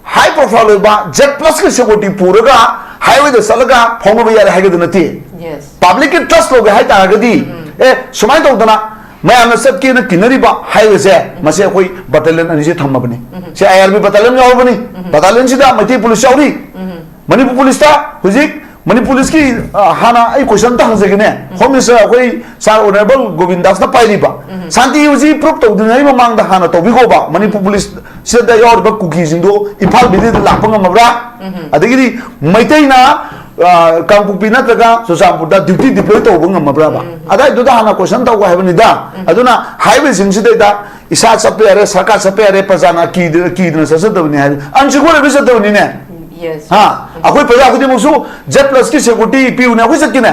ꯍꯥꯏ ꯄ꯭ꯔꯣꯐꯥꯏꯜ ꯑꯣꯏꯕ ꯖꯦꯠ ꯄ꯭ꯂꯁꯀꯤ ꯁꯦꯀꯨꯔꯤꯇꯤ ꯄꯨꯔꯒ ꯍꯥꯏꯋꯦꯗ ꯆꯠꯂꯒ ꯐꯥꯎꯅꯕ ꯌꯥꯔꯦ ꯍꯥꯏꯒꯗ ꯅꯠꯇꯦ꯫ Yes. ꯄꯕ꯭ꯂꯤꯛꯀꯤ ꯇ꯭ꯔꯁ ꯂꯧꯒꯦ ꯍꯥꯏ ꯇꯥꯔꯒꯗꯤ, ꯑꯦ, ꯁꯨꯃꯥꯏꯅ ꯇꯧꯗꯅ ꯃꯌꯥꯝꯅ ꯆꯠꯀꯦꯅ ꯀꯤꯅꯔꯤꯕ ꯍꯥꯏꯋꯦꯁꯦ, ꯃꯁꯤ ꯑꯩꯈꯣꯏ ꯕꯇꯥꯂꯤꯌꯟ ꯑꯅꯤꯁꯦ ꯊꯝꯃꯕꯅꯤ꯫ C I R B battalion ꯌꯥꯎꯔꯕꯅꯤ꯫ ꯕꯇꯥꯂꯤꯌꯟꯁꯤꯗ ꯃꯩꯇꯩ ꯄꯨꯂꯤꯁ ꯌꯥꯎꯔꯤ꯫ ꯃꯅꯤꯄꯨꯔ ꯄꯨꯂꯤꯁꯇ ꯍꯧꯖꯤꯛ ꯃꯅꯤꯄꯨꯔ ꯄꯨꯂꯤꯁꯀꯤ, ꯑ, ꯍꯥꯟꯅ ꯑꯩ ꯀꯣꯏꯁꯟ ꯑꯝꯇ ꯍꯪꯖꯒꯦꯅꯦ꯫ ꯍꯣꯝ ꯃꯤꯅꯤꯁꯇꯔ ꯑꯩꯈꯣꯏ ꯁꯥꯔ ꯑꯣꯅꯔꯦꯕꯜ ꯒꯣꯕꯤꯟꯗꯥꯁꯅ ꯄꯥꯏꯔꯤꯕ ꯁꯥꯟꯇꯤ ꯍꯧꯖꯤꯛ ꯄ꯭ꯔꯨꯞ ꯇꯧꯗ꯭ꯔꯤꯉꯩ ꯃꯃꯥꯡꯗ ꯍꯥꯟꯅ ꯇꯧꯕꯤꯈꯣꯕ꯫ ꯃꯅꯤꯄꯨꯔ ꯄꯨꯂꯤꯁ ꯁꯤꯗ ꯌꯥꯎꯔꯤꯕ ꯀꯨꯀꯤꯁꯤꯡꯗꯣ ꯏꯝꯐꯥꯜ ꯚꯦꯂꯤꯗ ꯂꯥꯛꯄ ꯉꯝꯃꯕ꯭ꯔꯥ? ꯑꯗꯒꯤꯗꯤ ꯃꯩꯇꯩꯅ, ꯑ, ꯀꯥꯡꯄꯣꯛꯄꯤ ꯅꯠꯇ꯭ꯔꯒ ꯆꯨꯔꯆꯥꯟꯄꯨꯔꯗ ꯗ꯭ꯌꯨꯇꯤ ꯗꯤꯄ꯭ꯂꯣꯏ ꯇꯧꯕ ꯉꯝꯃꯕ꯭ꯔꯕ? ꯑꯗꯥꯏꯗꯨꯗ ꯍꯥꯟꯅ ꯀꯣꯏꯁꯟ ꯇꯧꯕ ꯍꯥꯏꯕꯅꯤꯗ꯫ ꯑꯗꯨꯅ ꯍꯥꯏꯋꯦꯁꯤꯡꯁꯤꯗꯩꯗ ꯏꯁꯥ ꯆꯠꯄ ꯌꯥꯔꯦ, ꯁꯔꯀꯥꯔ ꯆꯠꯄ ꯌꯥꯔꯦ, ꯄ꯭ꯔꯖꯥꯅ ꯀꯤꯗ-, ꯀꯤꯗꯅ ꯆꯠꯆꯗꯕꯅꯤ ꯍꯥꯏ꯫ ꯑꯟꯁꯤꯀ꯭ꯌꯣꯔ ꯑꯣꯏꯕ ꯆꯠꯇꯕꯅꯤꯅꯦ꯫ Yes. ꯍꯥ? ꯑꯩꯈꯣꯏ ꯄ꯭ꯔꯖꯥ ꯈꯨꯗꯤꯡꯃꯛꯁꯨ ꯖꯦꯠ ꯄ꯭ꯂꯁꯀꯤ ꯁꯦꯀꯨꯔꯤꯇꯤ ꯄꯤꯌꯨꯅꯦ, ꯑꯩꯈꯣꯏ ꯆꯠꯀꯦꯅꯦ꯫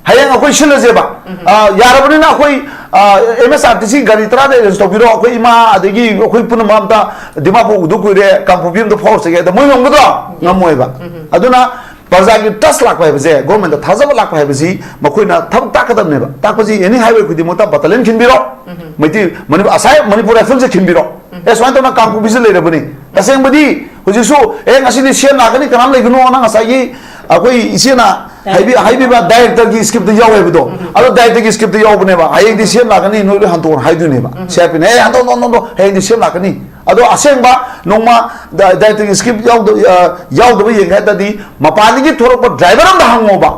ꯍꯌꯦꯡ ꯑꯩꯈꯣꯏ ꯁꯤꯜꯂꯁꯦꯕ꯫ ꯑ, ꯌꯥꯔꯕꯅꯤꯅ ꯑꯩꯈꯣꯏ, ꯑ, ꯑꯦꯝ ꯑꯦꯁ ꯑꯥꯔ ꯇꯤ ꯁꯤ ꯒꯥꯔꯤ ꯇꯔꯥꯗ ꯑꯦꯔꯦꯟꯖ ꯇꯧꯕꯤꯔꯣ꯫ ꯑꯩꯈꯣꯏ ꯏꯃꯥ ꯑꯗꯒꯤ ꯑꯩꯈꯣꯏ ꯄꯨꯝꯅꯃꯛ ꯑꯝꯇ ꯗꯤꯃꯥꯄꯨꯔ ꯎꯗ ꯀꯨꯏꯔꯦ, ꯀꯥꯡꯄꯣꯛꯄꯤ ꯑꯝꯇ ꯐꯥꯎꯔꯁꯤꯒꯦ꯫ ꯑꯗ ꯃꯣꯏ ꯉꯝꯒꯗ꯭ꯔꯣ? ꯉꯝꯃꯣꯏꯕ꯫ ꯑꯗꯨꯅ ꯄ꯭ꯔꯖꯥꯒꯤ ꯇ꯭ꯔꯁ ꯂꯥꯛꯄ ꯍꯥꯏꯕꯁꯦ, ꯒꯣꯔꯃꯦꯟꯗ ꯊꯥꯖꯕ ꯂꯥꯛꯄ ꯍꯥꯏꯕꯁꯤ ꯃꯈꯣꯏꯅ ꯊꯕꯛ ꯇꯥꯛꯀꯗꯕꯅꯦꯕ꯫ ꯇꯥꯛꯄꯁꯤ ꯑꯦꯅꯤ ꯍꯥꯏꯋꯦ ꯈꯨꯗꯤꯡꯃꯛꯇ ꯕꯇꯥꯂꯤꯌꯟ ꯈꯤꯟꯕꯤꯔꯣ꯫ ꯃꯩꯇꯩ, ꯃꯅꯤꯄꯨꯔ, ꯑꯁꯥꯏ ꯃꯅꯤꯄꯨꯔ ꯔꯥꯏꯐꯜꯁꯦ ꯈꯤꯟꯕꯤꯔꯣ꯫ ꯑꯦ, ꯁꯨꯃꯥꯏꯅ ꯇꯧꯅ ꯀꯥꯡꯄꯣꯛꯄꯤꯁꯦ ꯂꯩꯔꯕꯅꯤ꯫ ꯇꯁꯦꯡꯕꯗꯤ ꯍꯧꯖꯤꯛꯁꯨ, "ꯑꯦ, ꯉꯁꯤꯗꯤ ꯁꯤ ꯑꯦꯝ ꯂꯥꯛꯀꯅꯤ, ꯀꯅꯥꯝ ꯂꯩꯒꯅꯣꯅ" ꯉꯁꯥꯏꯒꯤ ꯑꯩꯈꯣꯏ ꯏꯆꯦꯅ ꯍꯥꯏꯕꯤ-, ꯍꯥꯏꯕꯤꯕ ꯗꯥꯏꯔꯦꯛꯇꯔꯒꯤ ꯁ꯭ꯀ꯭ꯔꯤꯞꯇ ꯌꯥꯎꯋꯦ ꯍꯥꯏꯕꯗꯣ꯫ ꯑꯗꯣ ꯗꯥꯏꯔꯦꯛꯇꯔꯒꯤ ꯁ꯭ꯀ꯭ꯔꯤꯞꯇ ꯌꯥꯎꯕꯅꯦꯕ꯫ "ꯍꯌꯦꯡꯗꯤ ꯁꯤ ꯑꯦꯝ ꯂꯥꯛꯀꯅꯤ, ꯅꯣꯏ ꯂꯣꯏ ꯍꯟꯗꯣꯛꯑꯣꯅ" ꯍꯥꯏꯗꯣꯏꯅꯦꯕ꯫ ꯁꯤ ꯑꯥꯔ ꯄꯤꯅ, "ꯑꯦ, ꯍꯟꯗꯣꯛ, ꯍꯟꯗꯣꯛ, ꯍꯟꯗꯣꯛ, ꯍꯌꯦꯡꯗꯤ ꯁꯤ ꯑꯦꯝ ꯂꯥꯛꯀꯅꯤ"꯫ ꯑꯗꯣ ꯑꯁꯦꯡꯕ ꯅꯣꯡꯃ ꯗꯥ-, ꯗꯥꯏꯔꯦꯛꯇꯔꯒꯤ ꯁ꯭ꯀ꯭ꯔꯤꯞ ꯌꯥꯎꯗ-, ꯑ, ꯌꯥꯎꯗꯕ ꯌꯦꯡꯒꯦ ꯍꯥꯏ ꯇꯥꯔꯗꯤ, ꯃꯄꯥꯟꯗꯒꯤ ꯊꯣꯛꯂꯛꯄ ꯗ꯭ꯔꯥꯏꯚꯔ ꯑꯃꯗ ꯍꯪꯉꯣꯕ꯫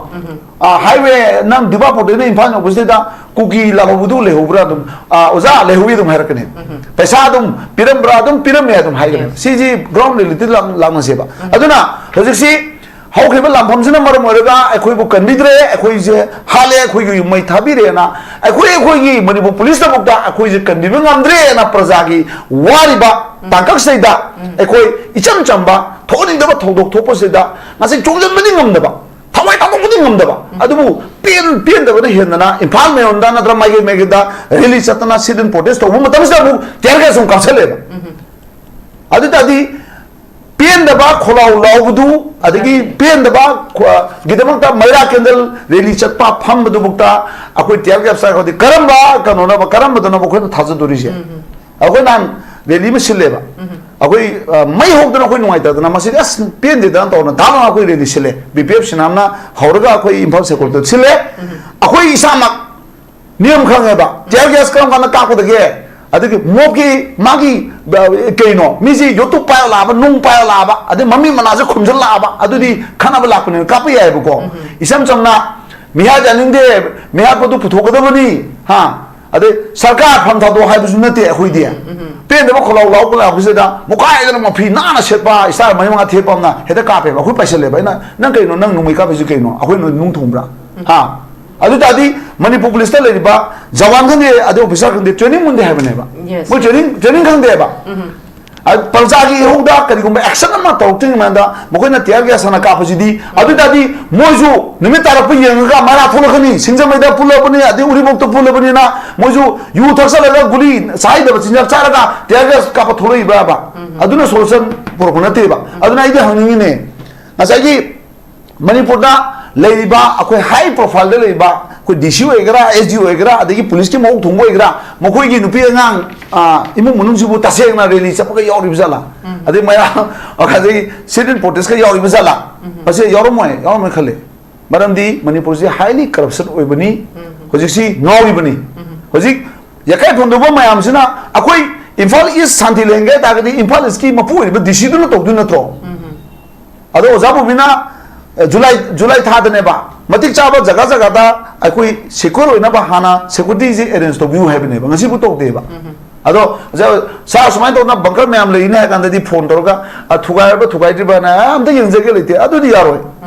ꯑ, ꯍꯥꯏꯋꯦ, ꯅꯪ ꯗꯤꯃꯥꯄꯨꯔꯗꯩꯅ ꯏꯝꯐꯥꯜ ꯌꯧꯕꯁꯤꯗ ꯀꯨꯀꯤ ꯂꯥꯛꯍꯧꯕꯗꯨ ꯂꯩꯍꯧꯕ꯭ꯔꯥ? ꯑꯗꯨꯝ, ꯑ, "ꯑꯣꯖꯥ, ꯂꯩꯍꯧꯏ" ꯑꯗꯨꯝ ꯍꯥꯏꯔꯛꯀꯅꯤ꯫ ꯄꯩꯁꯥ ꯑꯗꯨꯝ ꯄꯤꯔꯝꯕ꯭ꯔꯥ? ꯑꯗꯨꯝ ꯄꯤꯔꯝꯃꯦ ꯑꯗꯨꯝ ꯍꯥꯏꯒꯅꯤ꯫ Yes. ꯁꯤꯁꯤ ꯒ꯭ꯔꯥꯎꯟ ꯔꯤꯌꯦꯂꯤꯇꯤ ꯂꯥꯛ-, ꯂꯥꯛꯅꯁꯦꯕ꯫ ꯑꯗꯨꯅ ꯍꯧꯖꯤꯛꯁꯤ ꯍꯧꯈꯤꯕ ꯂꯥꯟꯐꯝꯁꯤꯅ ꯃꯔꯝ ꯑꯣꯏꯔꯒ ꯑꯩꯈꯣꯏꯕꯨ ꯀꯟꯕꯤꯗ꯭ꯔꯦ, ꯑꯩꯈꯣꯏꯁꯦ ꯍꯥꯠꯂꯦ, ꯑꯩꯈꯣꯏꯒꯤ ꯌꯨꯝ ꯃꯩ ꯊꯥꯕꯤꯔꯦꯅ ꯑꯩꯈꯣꯏ, ꯑꯩꯈꯣꯏꯒꯤ ꯃꯅꯤꯄꯨꯔ ꯄꯨꯂꯤꯁꯇꯐꯥꯎꯗ ꯑꯩꯈꯣꯏꯁꯦ ꯀꯟꯕꯤꯕ ꯉꯝꯗ꯭ꯔꯦꯅ ꯄ꯭ꯔꯖꯥꯒꯤ ꯋꯥꯔꯤꯕ ꯇꯥꯡꯀꯛꯁꯤꯗꯩꯗ ꯑꯩꯈꯣꯏ ꯏꯆꯝ ꯆꯝꯕ ꯊꯣꯛꯍꯟꯅꯤꯡꯗꯕ ꯊꯧꯗꯣꯛ ꯊꯣꯛꯄꯁꯤꯗ ꯉꯁꯤ ꯆꯣꯡꯁꯤꯟꯕꯗꯤ ꯉꯝꯗꯕ, ꯊꯋꯥꯏ ꯊꯥꯗꯣꯛꯄꯗꯤ ꯉꯝꯗꯕ, ꯑꯗꯨꯕꯨ ꯄꯦꯟ-, ꯄꯦꯟꯗꯕꯅ ꯍꯦꯟꯗꯅ ꯏꯝꯐꯥꯜ ꯃꯌꯣꯟꯗ ꯅꯠꯇ꯭ꯔ ꯃꯥꯏꯀꯩ ꯃꯥꯏꯀꯩꯗ ꯔꯦꯂꯤ ꯆꯠꯇꯅ ꯁꯤꯠ ꯏꯟ ꯄ꯭ꯔꯣꯇꯦꯁ ꯇꯧꯕ ꯃꯇꯝꯁꯤꯗ ꯑꯃꯨꯛ ꯇꯤꯌꯔ ꯒ꯭ꯌꯥꯁ ꯑꯃꯨꯛ ꯀꯥꯞꯁꯜꯂꯦꯕ꯫ ꯑꯗꯨ ꯇꯥꯔꯗꯤ ꯄꯦꯟꯗꯕ ꯈꯣꯜꯂꯥꯎ ꯂꯥꯎꯕꯗꯨ, ꯑꯗꯒꯤ ꯄꯦꯟꯗꯕ ꯈꯣ-, ꯒꯤꯗꯃꯛꯇ ꯃꯩꯔꯥ ꯀꯦꯟꯗꯜ ꯔꯦꯂꯤ ꯆꯠꯄ ꯐꯝꯕꯗꯨꯐꯥꯎꯗ ꯑꯩꯈꯣꯏ ꯇꯤꯌꯔ ꯒ꯭ꯌꯥꯁ ꯆꯥꯏꯈ꯭ꯔꯗꯤ ꯀꯔꯝꯕ ꯀꯩꯅꯣꯅꯣꯕ, ꯀꯔꯝꯕꯗꯅꯣꯕ ꯑꯩꯈꯣꯏꯅ ꯊꯥꯖꯗꯣꯔꯤꯁꯦ? ꯑꯩꯈꯣꯏ ꯅꯍꯥꯟ ꯔꯦꯂꯤ ꯑꯃ ꯁꯤꯜꯂꯦꯕ꯫ ꯑꯩꯈꯣꯏ ꯑ, ꯃꯩ ꯍꯧꯗꯅ ꯑꯩꯈꯣꯏ ꯅꯨꯡꯉꯥꯏꯇꯗꯅ ꯃꯁꯤꯗꯤ ꯑꯁ ꯄꯦꯟꯗꯦꯗꯅ ꯇꯧꯅ ꯗꯥꯝ ꯑꯃ ꯑꯩꯈꯣꯏ ꯔꯦꯂꯤ ꯁꯤꯜꯂꯦ, ꯕꯤ ꯄꯤ ꯑꯦꯐ ꯁꯤꯅꯥꯝꯅ ꯍꯧꯔꯒ ꯑꯩꯈꯣꯏ ꯏꯝꯐꯥꯜ ꯁꯦꯀꯣꯔꯇ ꯁꯤꯜꯂꯦ꯫ ꯑꯩꯈꯣꯏ ꯏꯁꯥꯃꯛ ꯅꯤꯌꯝ ꯈꯪꯉꯦꯕ, ꯇꯤꯌꯔ ꯒ꯭ꯌꯥꯁ ꯀꯔꯝ ꯀꯥꯟꯗ ꯀꯥꯞꯀꯗꯒꯦ, ꯑꯗꯒꯤ ꯃꯣꯞꯀꯤ ꯃꯥꯒꯤ ꯑ, ꯀꯩꯅꯣ, ꯃꯤꯁꯤ ꯌꯣꯠꯇꯨꯞ ꯄꯥꯏꯔ ꯂꯥꯛꯑꯕ, ꯅꯨꯡ ꯄꯥꯏꯔ ꯂꯥꯛꯑꯕ, ꯑꯗꯩ ꯃꯃꯤꯠ ꯃꯅꯥꯁꯦ ꯈꯨꯝꯖꯤꯜꯂꯛꯑꯕ, ꯑꯗꯨꯗꯤ ꯈꯠꯅꯕ ꯂꯥꯛꯄꯅꯤꯅ ꯀꯥꯞꯄ ꯌꯥꯏꯑꯕꯀꯣ꯫ ꯏꯆꯝ ꯆꯝꯅ ꯃꯤꯍꯥꯠ ꯌꯥꯅꯤꯡꯗꯦ, ꯃꯤꯍꯥꯠꯄꯗꯨ ꯄꯨꯊꯣꯛꯀꯗꯕꯅꯤ, ꯍꯥ, ꯑꯗꯩ ꯁꯔꯀꯥꯔ ꯐꯝ ꯊꯥꯗꯣꯛꯑꯣ ꯍꯥꯏꯕꯁꯨ ꯅꯠꯇꯦ ꯑꯩꯈꯣꯏꯗꯤ꯫ ꯄꯦꯟꯗꯕ ꯈꯣꯜꯂꯥꯎ ꯂꯥꯎꯕ ꯂꯥꯎꯕꯁꯤꯗ ꯃꯨꯀꯥꯏꯗꯅ ꯃꯐꯤ ꯅꯥꯟꯅ ꯁꯦꯠꯄ ꯏꯁꯇꯥꯔ ꯃꯔꯤ ꯃꯉꯥ ꯊꯦꯠꯄ ꯑꯃꯅ ꯍꯦꯛꯇ ꯀꯥꯞꯄꯦꯕ꯫ ꯑꯩꯈꯣꯏ ꯄꯥꯏꯁꯜꯂꯦꯕ꯫ ꯑꯩꯅ, "ꯅꯪ ꯀꯩꯅꯣ, ꯅꯪ ꯅꯣꯡꯃꯩ ꯀꯥꯞꯄꯤꯁꯤ ꯀꯩꯅꯣ? ꯑꯩꯈꯣꯏ ꯅꯣꯏ ꯅꯨꯡ ꯊꯣꯡꯕ꯭ꯔꯥ?" ꯍꯥ? ꯑꯗꯨ ꯇꯥꯔꯗꯤ ꯃꯅꯤꯄꯨꯔ ꯄꯨꯂꯤꯁꯇ ꯂꯩꯔꯤꯕ ꯖꯋꯥꯟ ꯈꯪꯗꯦ, ꯑꯗꯩ ꯑꯣꯐꯤꯁꯥꯔ ꯈꯪꯗꯦ, ꯇ꯭ꯔꯦꯅꯤꯡ ꯃꯨꯟꯗꯦ ꯍꯥꯏꯕꯅꯦꯕ꯫ Yes. ꯃꯣꯏ ꯇ꯭ꯔꯦꯅꯤꯡ, ꯇ꯭ꯔꯦꯅꯤꯡ ꯈꯪꯗꯦꯕ꯫ ꯑ, ꯄ꯭ꯔꯖꯥꯒꯤ ꯏꯍꯧꯗ ꯀꯔꯤꯒꯨꯝꯕ ꯑꯦꯛꯁꯟ ꯑꯃ ꯇꯧꯔꯛꯇ꯭ꯔꯤꯉꯩ ꯃꯃꯥꯡꯗ ꯃꯈꯣꯏꯅ ꯇꯤꯌꯔ ꯒ꯭ꯌꯥꯁ ꯍꯥꯟꯅ ꯀꯥꯞꯄꯁꯤꯗꯤ, ꯑꯗꯨ ꯇꯥꯔꯗꯤ ꯃꯣꯏꯁꯨ ꯅꯨꯃꯤꯠ ꯇꯥꯔꯛꯄ ꯌꯦꯡꯉꯒ ꯃꯔꯥ ꯊꯣꯛꯂꯛꯀꯅꯤ꯫ ꯁꯤꯡꯖꯃꯩꯗ ꯄꯨꯜꯂꯕꯅꯤ, ꯑꯗꯩ ꯎꯔꯤꯄꯣꯛꯇ ꯄꯨꯜꯂꯕꯅꯤꯅ ꯃꯣꯏꯁꯨ ꯌꯨ ꯊꯛꯆꯜꯂꯒ ꯒꯨꯂꯤ ꯆꯥꯍꯩꯗꯕ ꯆꯤꯟꯖꯥꯛ ꯆꯥꯔꯒ ꯇꯤꯌꯔ ꯒ꯭ꯌꯥꯁ ꯀꯥꯞꯄ ꯊꯣꯛꯂꯛꯏꯕ꯭ꯔꯕ? ꯑꯗꯨꯅ ꯁꯣꯂꯨꯁꯟ ꯄꯨꯔꯛꯄ ꯅꯠꯇꯦꯕ꯫ ꯑꯗꯨꯅ ꯑꯩꯗꯤ ꯍꯪꯅꯤꯡꯉꯤꯅꯦ, ꯉꯁꯥꯏꯒꯤ ꯃꯅꯤꯄꯨꯔꯗ ꯂꯩꯔꯤꯕ ꯑꯩꯈꯣꯏ ꯍꯥꯏ ꯄ꯭ꯔꯣꯐꯥꯏꯜꯗ ꯂꯩꯔꯤꯕ ꯑꯩꯈꯣꯏ ꯗꯤ ꯁꯤ ꯑꯣꯏꯒꯦꯔꯥ, ꯑꯦꯁ ꯗꯤ ꯑꯣꯏꯒꯦꯔꯥ, ꯑꯗꯒꯤ ꯄꯨꯂꯤꯁꯀꯤ ꯃꯀꯣꯛ ꯊꯣꯡꯕ ꯑꯣꯏꯒꯦꯔꯥ, ꯃꯈꯣꯏꯒꯤ ꯅꯨꯄꯤ ꯑꯉꯥꯡ, ꯑ, ꯏꯃꯨꯡ ꯃꯅꯨꯡꯁꯤꯕꯨ ꯇꯁꯦꯡꯅ ꯔꯦꯂꯤ ꯆꯠꯄꯒ ꯌꯥꯎꯔꯤꯕ ꯖꯥꯠꯂꯥ? ꯑꯗꯩ ꯃꯌꯥꯝ ꯑꯗꯒꯤ ꯁꯤꯠ ꯏꯟ ꯄ꯭ꯔꯣꯇꯦꯁꯀ ꯌꯥꯎꯔꯤꯕ ꯖꯥꯠꯂꯥ? ꯃꯁꯤ ꯌꯥꯎꯔꯝꯃꯣꯏ, ꯌꯥꯎꯔꯝꯃꯣꯏ ꯈꯜꯂꯤ꯫ ꯃꯔꯝꯗꯤ ꯃꯅꯤꯄꯨꯔꯁꯤ highly corruption ꯑꯣꯏꯕꯅꯤ, ꯍꯧꯖꯤꯛꯁꯤ ꯉꯥꯎꯔꯤꯕꯅꯤ꯫ ꯍꯧꯖꯤꯛ ꯌꯥꯀꯥꯏ ꯐꯣꯡꯗꯣꯛꯄ ꯃꯌꯥꯝꯁꯤꯅ ꯑꯩꯈꯣꯏ ꯏꯝꯐꯥꯜ ꯏꯁ ꯁꯥꯟꯇꯤ ꯂꯩꯍꯟꯒꯦ ꯍꯥꯏ ꯇꯥꯔꯒꯗꯤ ꯏꯝꯐꯥꯜ ꯏꯁꯀꯤ ꯃꯄꯨ ꯑꯣꯏꯔꯤꯕ ꯗꯤ ꯁꯤꯗꯨꯅ ꯇꯧꯗꯣꯏ ꯅꯠꯇ꯭ꯔꯣ? ꯑꯗꯣ ꯑꯣꯖꯥ ꯕꯣꯕꯤꯅ, ꯑ, ꯖꯨꯂꯥꯏ, ꯖꯨꯂꯥꯏ ꯊꯥꯗꯅꯦꯕ ꯃꯇꯤꯛ ꯆꯥꯕ ꯖꯒꯥ ꯖꯒꯥꯗ ꯑꯩꯈꯣꯏ ꯁꯦꯀ꯭ꯌꯨꯔ ꯑꯣꯏꯅꯕ ꯍꯥꯟꯅ ꯁꯦꯀ꯭ꯌꯨꯔꯤꯇꯤꯁꯦ ꯑꯦꯔꯦꯟꯖ ꯇꯧꯕꯤꯌꯨ ꯍꯥꯏꯕꯅꯦꯕ, ꯉꯁꯤꯕꯨ ꯇꯧꯗꯦꯕ꯫ ꯑꯗꯣ ꯑꯣꯖꯥ, "ꯁꯥꯔ, ꯁꯨꯃꯥꯏꯅ ꯇꯧꯗꯅ ꯕꯪꯀꯔ ꯃꯌꯥꯝ ꯂꯩꯅꯦ" ꯍꯥꯏ ꯀꯥꯟꯗꯗꯤ ꯐꯣꯟ ꯇꯧꯔꯒ, "ꯑ, ꯊꯨꯒꯥꯏꯔꯕ ꯊꯨꯒꯥꯏꯗ꯭ꯔꯤꯕꯅ ꯑꯝꯇ ꯌꯦꯡꯖꯒꯦ ꯂꯩꯇꯦ", ꯑꯗꯨꯗꯤ ꯌꯥꯔꯣꯏ꯫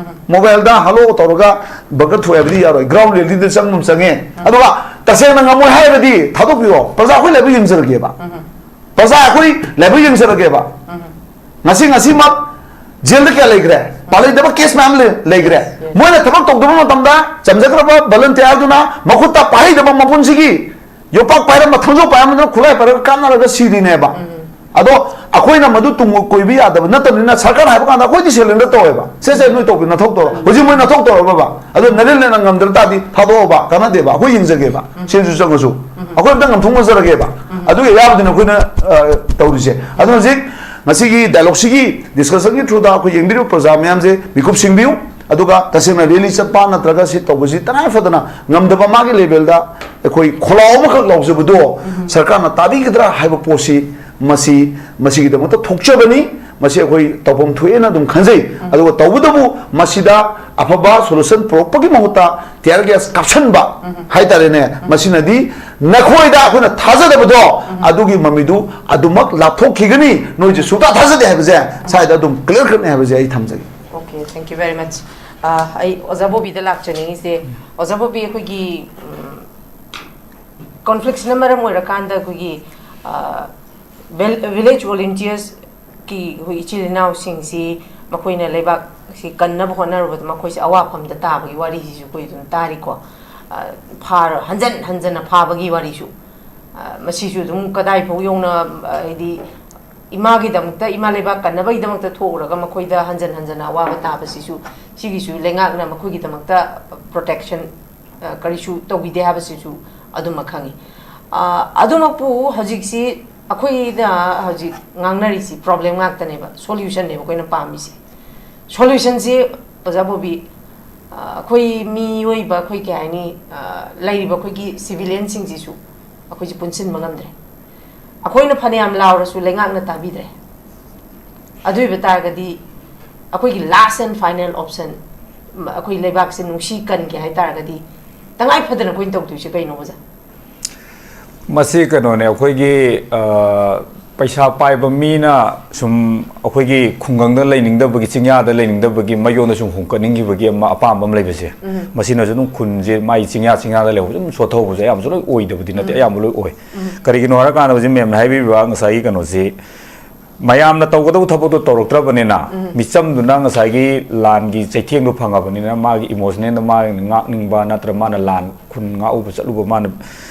ꯃꯣꯕꯥꯏꯜꯗ ꯍꯜꯂꯣ ꯇꯧꯔꯒ ꯕꯪꯀꯔ ꯊꯨꯒꯥꯏꯕꯗꯤ ꯌꯥꯔꯣꯏ, ꯒ꯭ꯔꯥꯎꯟ ꯔꯤꯌꯦꯂꯤꯇꯤꯗ ꯆꯪꯕ ꯑꯃ ꯆꯪꯉꯦ꯫ ꯑꯗꯨꯒ ꯇꯁꯦꯡꯅ ꯉꯝꯃꯣꯏ ꯍꯥꯏꯔꯒꯗꯤ ꯊꯥꯗꯣꯛꯄꯤꯔꯣ, ꯄ꯭ꯔꯖꯥ ꯑꯩꯈꯣꯏ ꯂꯥꯏꯕꯛ ꯌꯦꯡꯖꯔꯒꯦꯕ꯫ ꯄ꯭ꯔꯖꯥ ꯑꯩꯈꯣꯏ ꯂꯥꯏꯕꯛ ꯌꯦꯡꯖꯔꯒꯦꯕ꯫ ꯉꯁꯤ, ꯉꯁꯤꯃꯛ ꯖꯦꯜꯗ ꯀꯌꯥ ꯂꯩꯈ꯭ꯔꯦ? ꯄꯥꯜꯂꯩꯗꯕ ꯀꯦꯁ ꯃꯌꯥꯝ ꯂꯩ-, ꯂꯩꯈ꯭ꯔꯦ꯫ ꯃꯣꯏꯅ ꯊꯕꯛ ꯇꯧꯗꯕ ꯃꯇꯝꯗ ꯆꯝꯖꯈ꯭ꯔꯕ ꯚꯣꯂꯟꯇꯤꯌꯔꯗꯨꯅ ꯃꯈꯨꯠꯇ ꯄꯥꯏꯍꯩꯗꯕ ꯃꯄꯨꯟꯁꯤꯒꯤ ꯌꯣꯄꯥꯛ ꯄꯥꯏꯔꯝꯕ, ꯊꯥꯡꯖꯧ ꯄꯥꯏꯔꯝꯕꯗꯨꯅ ꯈꯨꯠꯂꯥꯏ ꯄꯥꯏꯔꯒ ꯀꯥꯞꯅꯔꯒ ꯁꯤꯔꯤꯅꯦꯕ꯫ ꯑꯗꯣ ꯑꯩꯈꯣꯏꯅ ꯃꯗꯨ ꯇꯨꯡ ꯀꯣꯏꯕ ꯌꯥꯗꯕ ꯅꯠꯇꯕꯅꯤꯅ ꯁꯔꯀꯥꯔ ꯍꯥꯏꯕ ꯀꯥꯟꯗ ꯑꯩꯈꯣꯏꯗꯤ ꯁꯦꯂꯦꯟꯗꯔ ꯇꯧꯋꯦꯕ꯫ "ꯁꯦ, ꯁꯦ, ꯅꯣꯏ ꯇꯧꯕꯤ ꯅꯊꯧ ꯇꯧꯔꯣ"꯫ ꯍꯧꯖꯤꯛ ꯃꯣꯏ ꯅꯊꯧ ꯇꯧꯔꯕꯕ? ꯑꯗꯣ ꯅꯔꯦꯟ ꯂꯦꯟꯅ ꯉꯝꯗ꯭ꯔ ꯇꯥꯔꯗꯤ ꯊꯥꯗꯣꯛꯑꯣꯕ, ꯀꯥꯟꯅꯗꯦꯕ꯫ ꯑꯩꯈꯣꯏ ꯌꯦꯡꯖꯒꯦꯕ꯫ ꯁꯦꯜꯁꯨ ꯆꯪꯉꯁꯨ꯫ ꯑꯩꯈꯣꯏ ꯑꯝꯇ ꯉꯝꯊꯣꯛ ꯉꯝꯖꯔꯒꯦꯕ꯫ ꯑꯗꯨꯒꯤ ꯑꯌꯥꯕꯗꯨꯅ ꯑꯩꯈꯣꯏꯅ, ꯑ, ꯇꯧꯔꯤꯁꯦ꯫ ꯑꯗꯣ ꯍꯧꯖꯤꯛ ꯉꯁꯤꯒꯤ ꯗꯥꯏꯂꯣꯒꯁꯤꯒꯤ ꯗꯤꯁꯀꯁꯟꯒꯤ ꯊ꯭ꯔꯨꯗ ꯑꯩꯈꯣꯏ ꯌꯦꯡꯕꯤꯔꯤꯕ ꯄ꯭ꯔꯖꯥ ꯃꯌꯥꯝꯁꯦ ꯃꯤꯀꯨꯞ ꯁꯤꯡꯕꯤꯌꯨ꯫ ꯑꯗꯨꯒ ꯇꯁꯦꯡꯅ ꯔꯦꯂꯤ ꯆꯠꯄ ꯅꯠꯇ꯭ꯔꯒ ꯁꯤ ꯇꯧꯕꯁꯤ ꯇꯉꯥꯏ ꯐꯗꯅ ꯉꯝꯗꯕ ꯃꯥꯒꯤ ꯂꯦꯚꯦꯜꯗ ꯑꯩꯈꯣꯏ ꯈꯣꯜꯂꯥꯎ ꯑꯃꯈꯛ ꯂꯥꯎꯖꯕꯗꯣ ꯁꯔꯀꯥꯔꯅ ꯇꯥꯕꯤꯒꯗ꯭ꯔꯥ ꯍꯥꯏꯕ ꯄꯣꯠꯁꯤ ꯃꯁꯤ ꯃꯁꯤꯒꯤꯗꯃꯛꯇ ꯊꯣꯛꯆꯕꯅꯤ꯫ ꯃꯁꯤ ꯑꯩꯈꯣꯏ ꯇꯧꯐꯝ ꯊꯣꯛꯑꯦꯅ ꯑꯗꯨꯝ ꯈꯟꯖꯩ꯫ ꯑꯗꯨꯒ ꯇꯧꯕꯇꯕꯨ ꯃꯁꯤꯗ ꯑꯐꯕ ꯁꯣꯂꯨꯁꯟ ꯄꯨꯔꯛꯄꯒꯤ ꯃꯍꯨꯠꯇ ꯇꯤꯌꯔ ꯒ꯭ꯌꯥꯁ ꯀꯥꯞꯁꯟꯕ ꯍꯥꯏꯇꯥꯔꯦꯅꯦ, ꯃꯁꯤꯅꯗꯤ ꯅꯈꯣꯏꯗ ꯑꯩꯈꯣꯏꯅ ꯊꯥꯖꯗꯕꯗꯣ ꯑꯗꯨꯒꯤ ꯃꯃꯤꯗꯨ ꯑꯗꯨꯃꯛ ꯂꯥꯞꯊꯣꯛꯈꯤꯒꯅꯤ, ꯅꯣꯏꯁꯦ ꯁꯨꯡꯊꯥ ꯊꯥꯖꯗꯦ ꯍꯥꯏꯕꯁꯦ ꯁ꯭ꯋꯥꯏꯗ ꯑꯗꯨꯝ ꯀ꯭ꯂꯤꯌꯔ ꯀꯠꯅꯤ ꯍꯥꯏꯕꯁꯦ ꯑꯩ ꯊꯝꯖꯒꯦ꯫ Okay, thank you very much. ꯑꯩ ꯑꯣꯖꯥ ꯕꯣꯕꯤꯗ ꯂꯥꯛꯆꯅꯤꯡꯉꯤꯁꯦ, ꯑꯣꯖꯥ ꯕꯣꯕꯤ, ꯑꯩꯈꯣꯏꯒꯤ ꯀꯣꯟꯐ꯭ꯂꯤꯛꯁꯤꯅ ꯃꯔꯝ ꯑꯣꯏꯔꯀꯥꯟꯗ ꯑꯩꯈꯣꯏꯒꯤ ꯚꯤꯂꯦꯖ ꯚꯣꯂꯨꯟꯇꯤꯌꯔꯁꯀꯤ ꯑꯩꯈꯣꯏ ꯏꯆꯤꯜ ꯏꯅꯥꯎꯁꯤꯡꯁꯤ ꯃꯈꯣꯏꯅ ꯂꯩꯕꯥꯛꯁꯤ ꯀꯟꯅꯕ ꯍꯣꯠꯅꯔꯨꯕꯗ ꯃꯈꯣꯏꯁꯦ ꯑꯋꯥꯐꯝꯗ ꯇꯥꯕꯒꯤ ꯋꯥꯔꯤꯁꯤꯁꯨ ꯑꯩꯈꯣꯏ ꯑꯗꯨꯝ ꯇꯥꯔꯤꯀꯣ꯫ ꯐꯥꯔ ꯍꯟꯖꯟ ꯍꯟꯖꯟꯅ ꯐꯥꯕꯒꯤ ꯋꯥꯔꯤꯁꯨ꯫ ꯃꯁꯤꯁꯨ ꯑꯗꯨꯝ ꯀꯗꯥꯏ ꯐꯥꯎ ꯌꯧꯅ, ꯍꯥꯏꯗꯤ ꯏꯃꯥꯒꯤꯗꯃꯛꯇ, ꯏꯃꯥ ꯂꯩꯕꯥꯛ ꯀꯟꯅꯕꯒꯤꯗꯃꯛꯇ ꯊꯣꯛꯎꯔꯒ ꯃꯈꯣꯏꯗ ꯍꯟꯖꯟ ꯍꯟꯖꯟꯅ ꯑꯋꯥꯕ ꯇꯥꯕꯁꯤꯁꯨ, ꯁꯤꯒꯤꯁꯨ ꯂꯩꯉꯥꯛꯅ ꯃꯈꯣꯏꯒꯤꯗꯃꯛꯇ ꯄ꯭ꯔꯣꯇꯦꯛꯁꯟ ꯀꯔꯤꯁꯨ ꯇꯧꯕꯤꯗꯦ ꯍꯥꯏꯕꯁꯤꯁꯨ ꯑꯗꯨꯃꯛ ꯈꯪꯉꯤ꯫ ꯑꯗꯨꯃꯛꯄꯨ ꯍꯧꯖꯤꯛꯁꯤ ꯑꯩꯈꯣꯏꯅ ꯍꯧꯖꯤꯛ ꯉꯥꯡꯅꯔꯤꯁꯤ ꯄ꯭ꯔꯣꯕ꯭ꯂꯦꯝ ꯉꯥꯛꯇꯅꯦꯕ, ꯁꯣꯂ꯭ꯌꯨꯁꯟꯅꯦꯕ ꯑꯩꯈꯣꯏꯅ ꯄꯥꯝꯃꯤꯁꯦ꯫ ꯁꯣꯂ꯭ꯌꯨꯁꯟꯁꯤ, ꯑꯣꯖꯥ ꯕꯣꯕꯤ, ꯑꯩꯈꯣꯏ ꯃꯤꯑꯣꯏꯕ, ꯑꯩꯈꯣꯏ ꯀꯩ ꯍꯥꯏꯅꯤ, ꯂꯩꯔꯤꯕ ꯑꯩꯈꯣꯏꯒꯤ ꯁꯤꯚꯤꯂꯤꯌꯟꯁꯤꯡꯁꯤꯁꯨ ꯑꯩꯈꯣꯏꯁꯦ ꯄꯨꯟꯁꯤꯟꯕ ꯉꯝꯗ꯭ꯔꯦ꯫ ꯑꯩꯈꯣꯏꯅ ꯐꯅꯌꯥꯝ ꯂꯥꯎꯔꯁꯨ ꯂꯩꯉꯥꯛꯅ ꯇꯥꯕꯤꯗ꯭ꯔꯦ꯫ ꯑꯗꯨ ꯑꯣꯏꯕ ꯇꯥꯔꯒꯗꯤ ꯑꯩꯈꯣꯏꯒꯤ last and final option, ꯑꯩꯈꯣꯏ ꯂꯩꯕꯥꯛꯁꯦ ꯅꯨꯡꯁꯤ ꯀꯟꯒꯦ ꯍꯥꯏ ꯇꯥꯔꯒꯗꯤ ꯇꯉꯥꯏ ꯐꯗꯅ ꯑꯩꯈꯣꯏꯅ ꯇꯧꯗꯣꯏꯁꯦ ꯀꯩꯅꯣ, ꯑꯣꯖꯥ? ꯃꯁꯤ ꯀꯩꯅꯣꯅꯦ, ꯑꯩꯈꯣꯏꯒꯤ ꯄꯩꯁꯥ ꯄꯥꯏꯕ ꯃꯤꯅ ꯁꯨꯝ ꯑꯩꯈꯣꯏꯒꯤ ꯈꯨꯡꯒꯪꯗ ꯂꯩꯅꯤꯡꯗꯕꯒꯤ, ꯆꯤꯡꯌꯥꯗ ꯂꯩꯅꯤꯡꯗꯕꯒꯤ, ꯃꯌꯣꯟꯗ ꯁꯨꯝ ꯍꯣꯡꯀꯠꯅꯤꯡꯈꯤꯕꯒꯤ ꯑꯃ ꯑꯄꯥꯝꯕ ꯑꯃ ꯂꯩꯕꯁꯦ, ꯃꯁꯤꯅꯁꯨ ꯑꯗꯨꯝ ꯈꯨꯟꯁꯦ ꯃꯥꯒꯤ ꯆꯤꯡꯌꯥ ꯆꯤꯡꯌꯥꯗ ꯂꯩꯍꯧꯕꯁꯦ ꯑꯗꯨꯝ ꯁꯣꯠꯊꯍꯧꯕꯁꯦ ꯑꯌꯥꯝꯕꯁꯨ ꯂꯣꯏ ꯑꯣꯏꯗꯕꯗꯤ ꯅꯠꯇꯦ, ꯑꯌꯥꯝꯕ ꯂꯣꯏ ꯑꯣꯏ꯫ ꯀꯔꯤꯒꯤꯅꯣ ꯍꯥꯏꯔꯀꯥꯟꯗ ꯍꯧꯖꯤꯛ ꯃꯦꯝꯅ ꯍꯥꯏꯕꯤꯕ ꯉꯁꯥꯏꯒꯤ ꯀꯩꯅꯣꯁꯤ ꯃꯌꯥꯝꯅ ꯇꯧꯒꯗꯕ ꯊꯕꯛꯇꯣ ꯇꯧꯔꯛꯇ꯭ꯔꯕꯅꯤꯅ, ꯃꯤꯆꯝꯗꯨꯅ ꯉꯁꯥꯏꯒꯤ ꯂꯥꯟꯒꯤ ꯆꯩꯊꯦꯡꯗꯣ ꯐꯪꯉꯕꯅꯤꯅ ꯃꯥꯒꯤ ꯏꯃꯣꯁꯅꯦꯜꯗ ꯃꯥꯅ ꯉꯥꯛꯅꯤꯡꯕ ꯅꯠꯇ꯭ꯔ ꯃꯥꯅ ꯂꯥꯟ ꯈꯨꯟ ꯉꯥꯛꯎꯕ ꯆꯠꯂꯨꯕ, ꯃꯥꯅ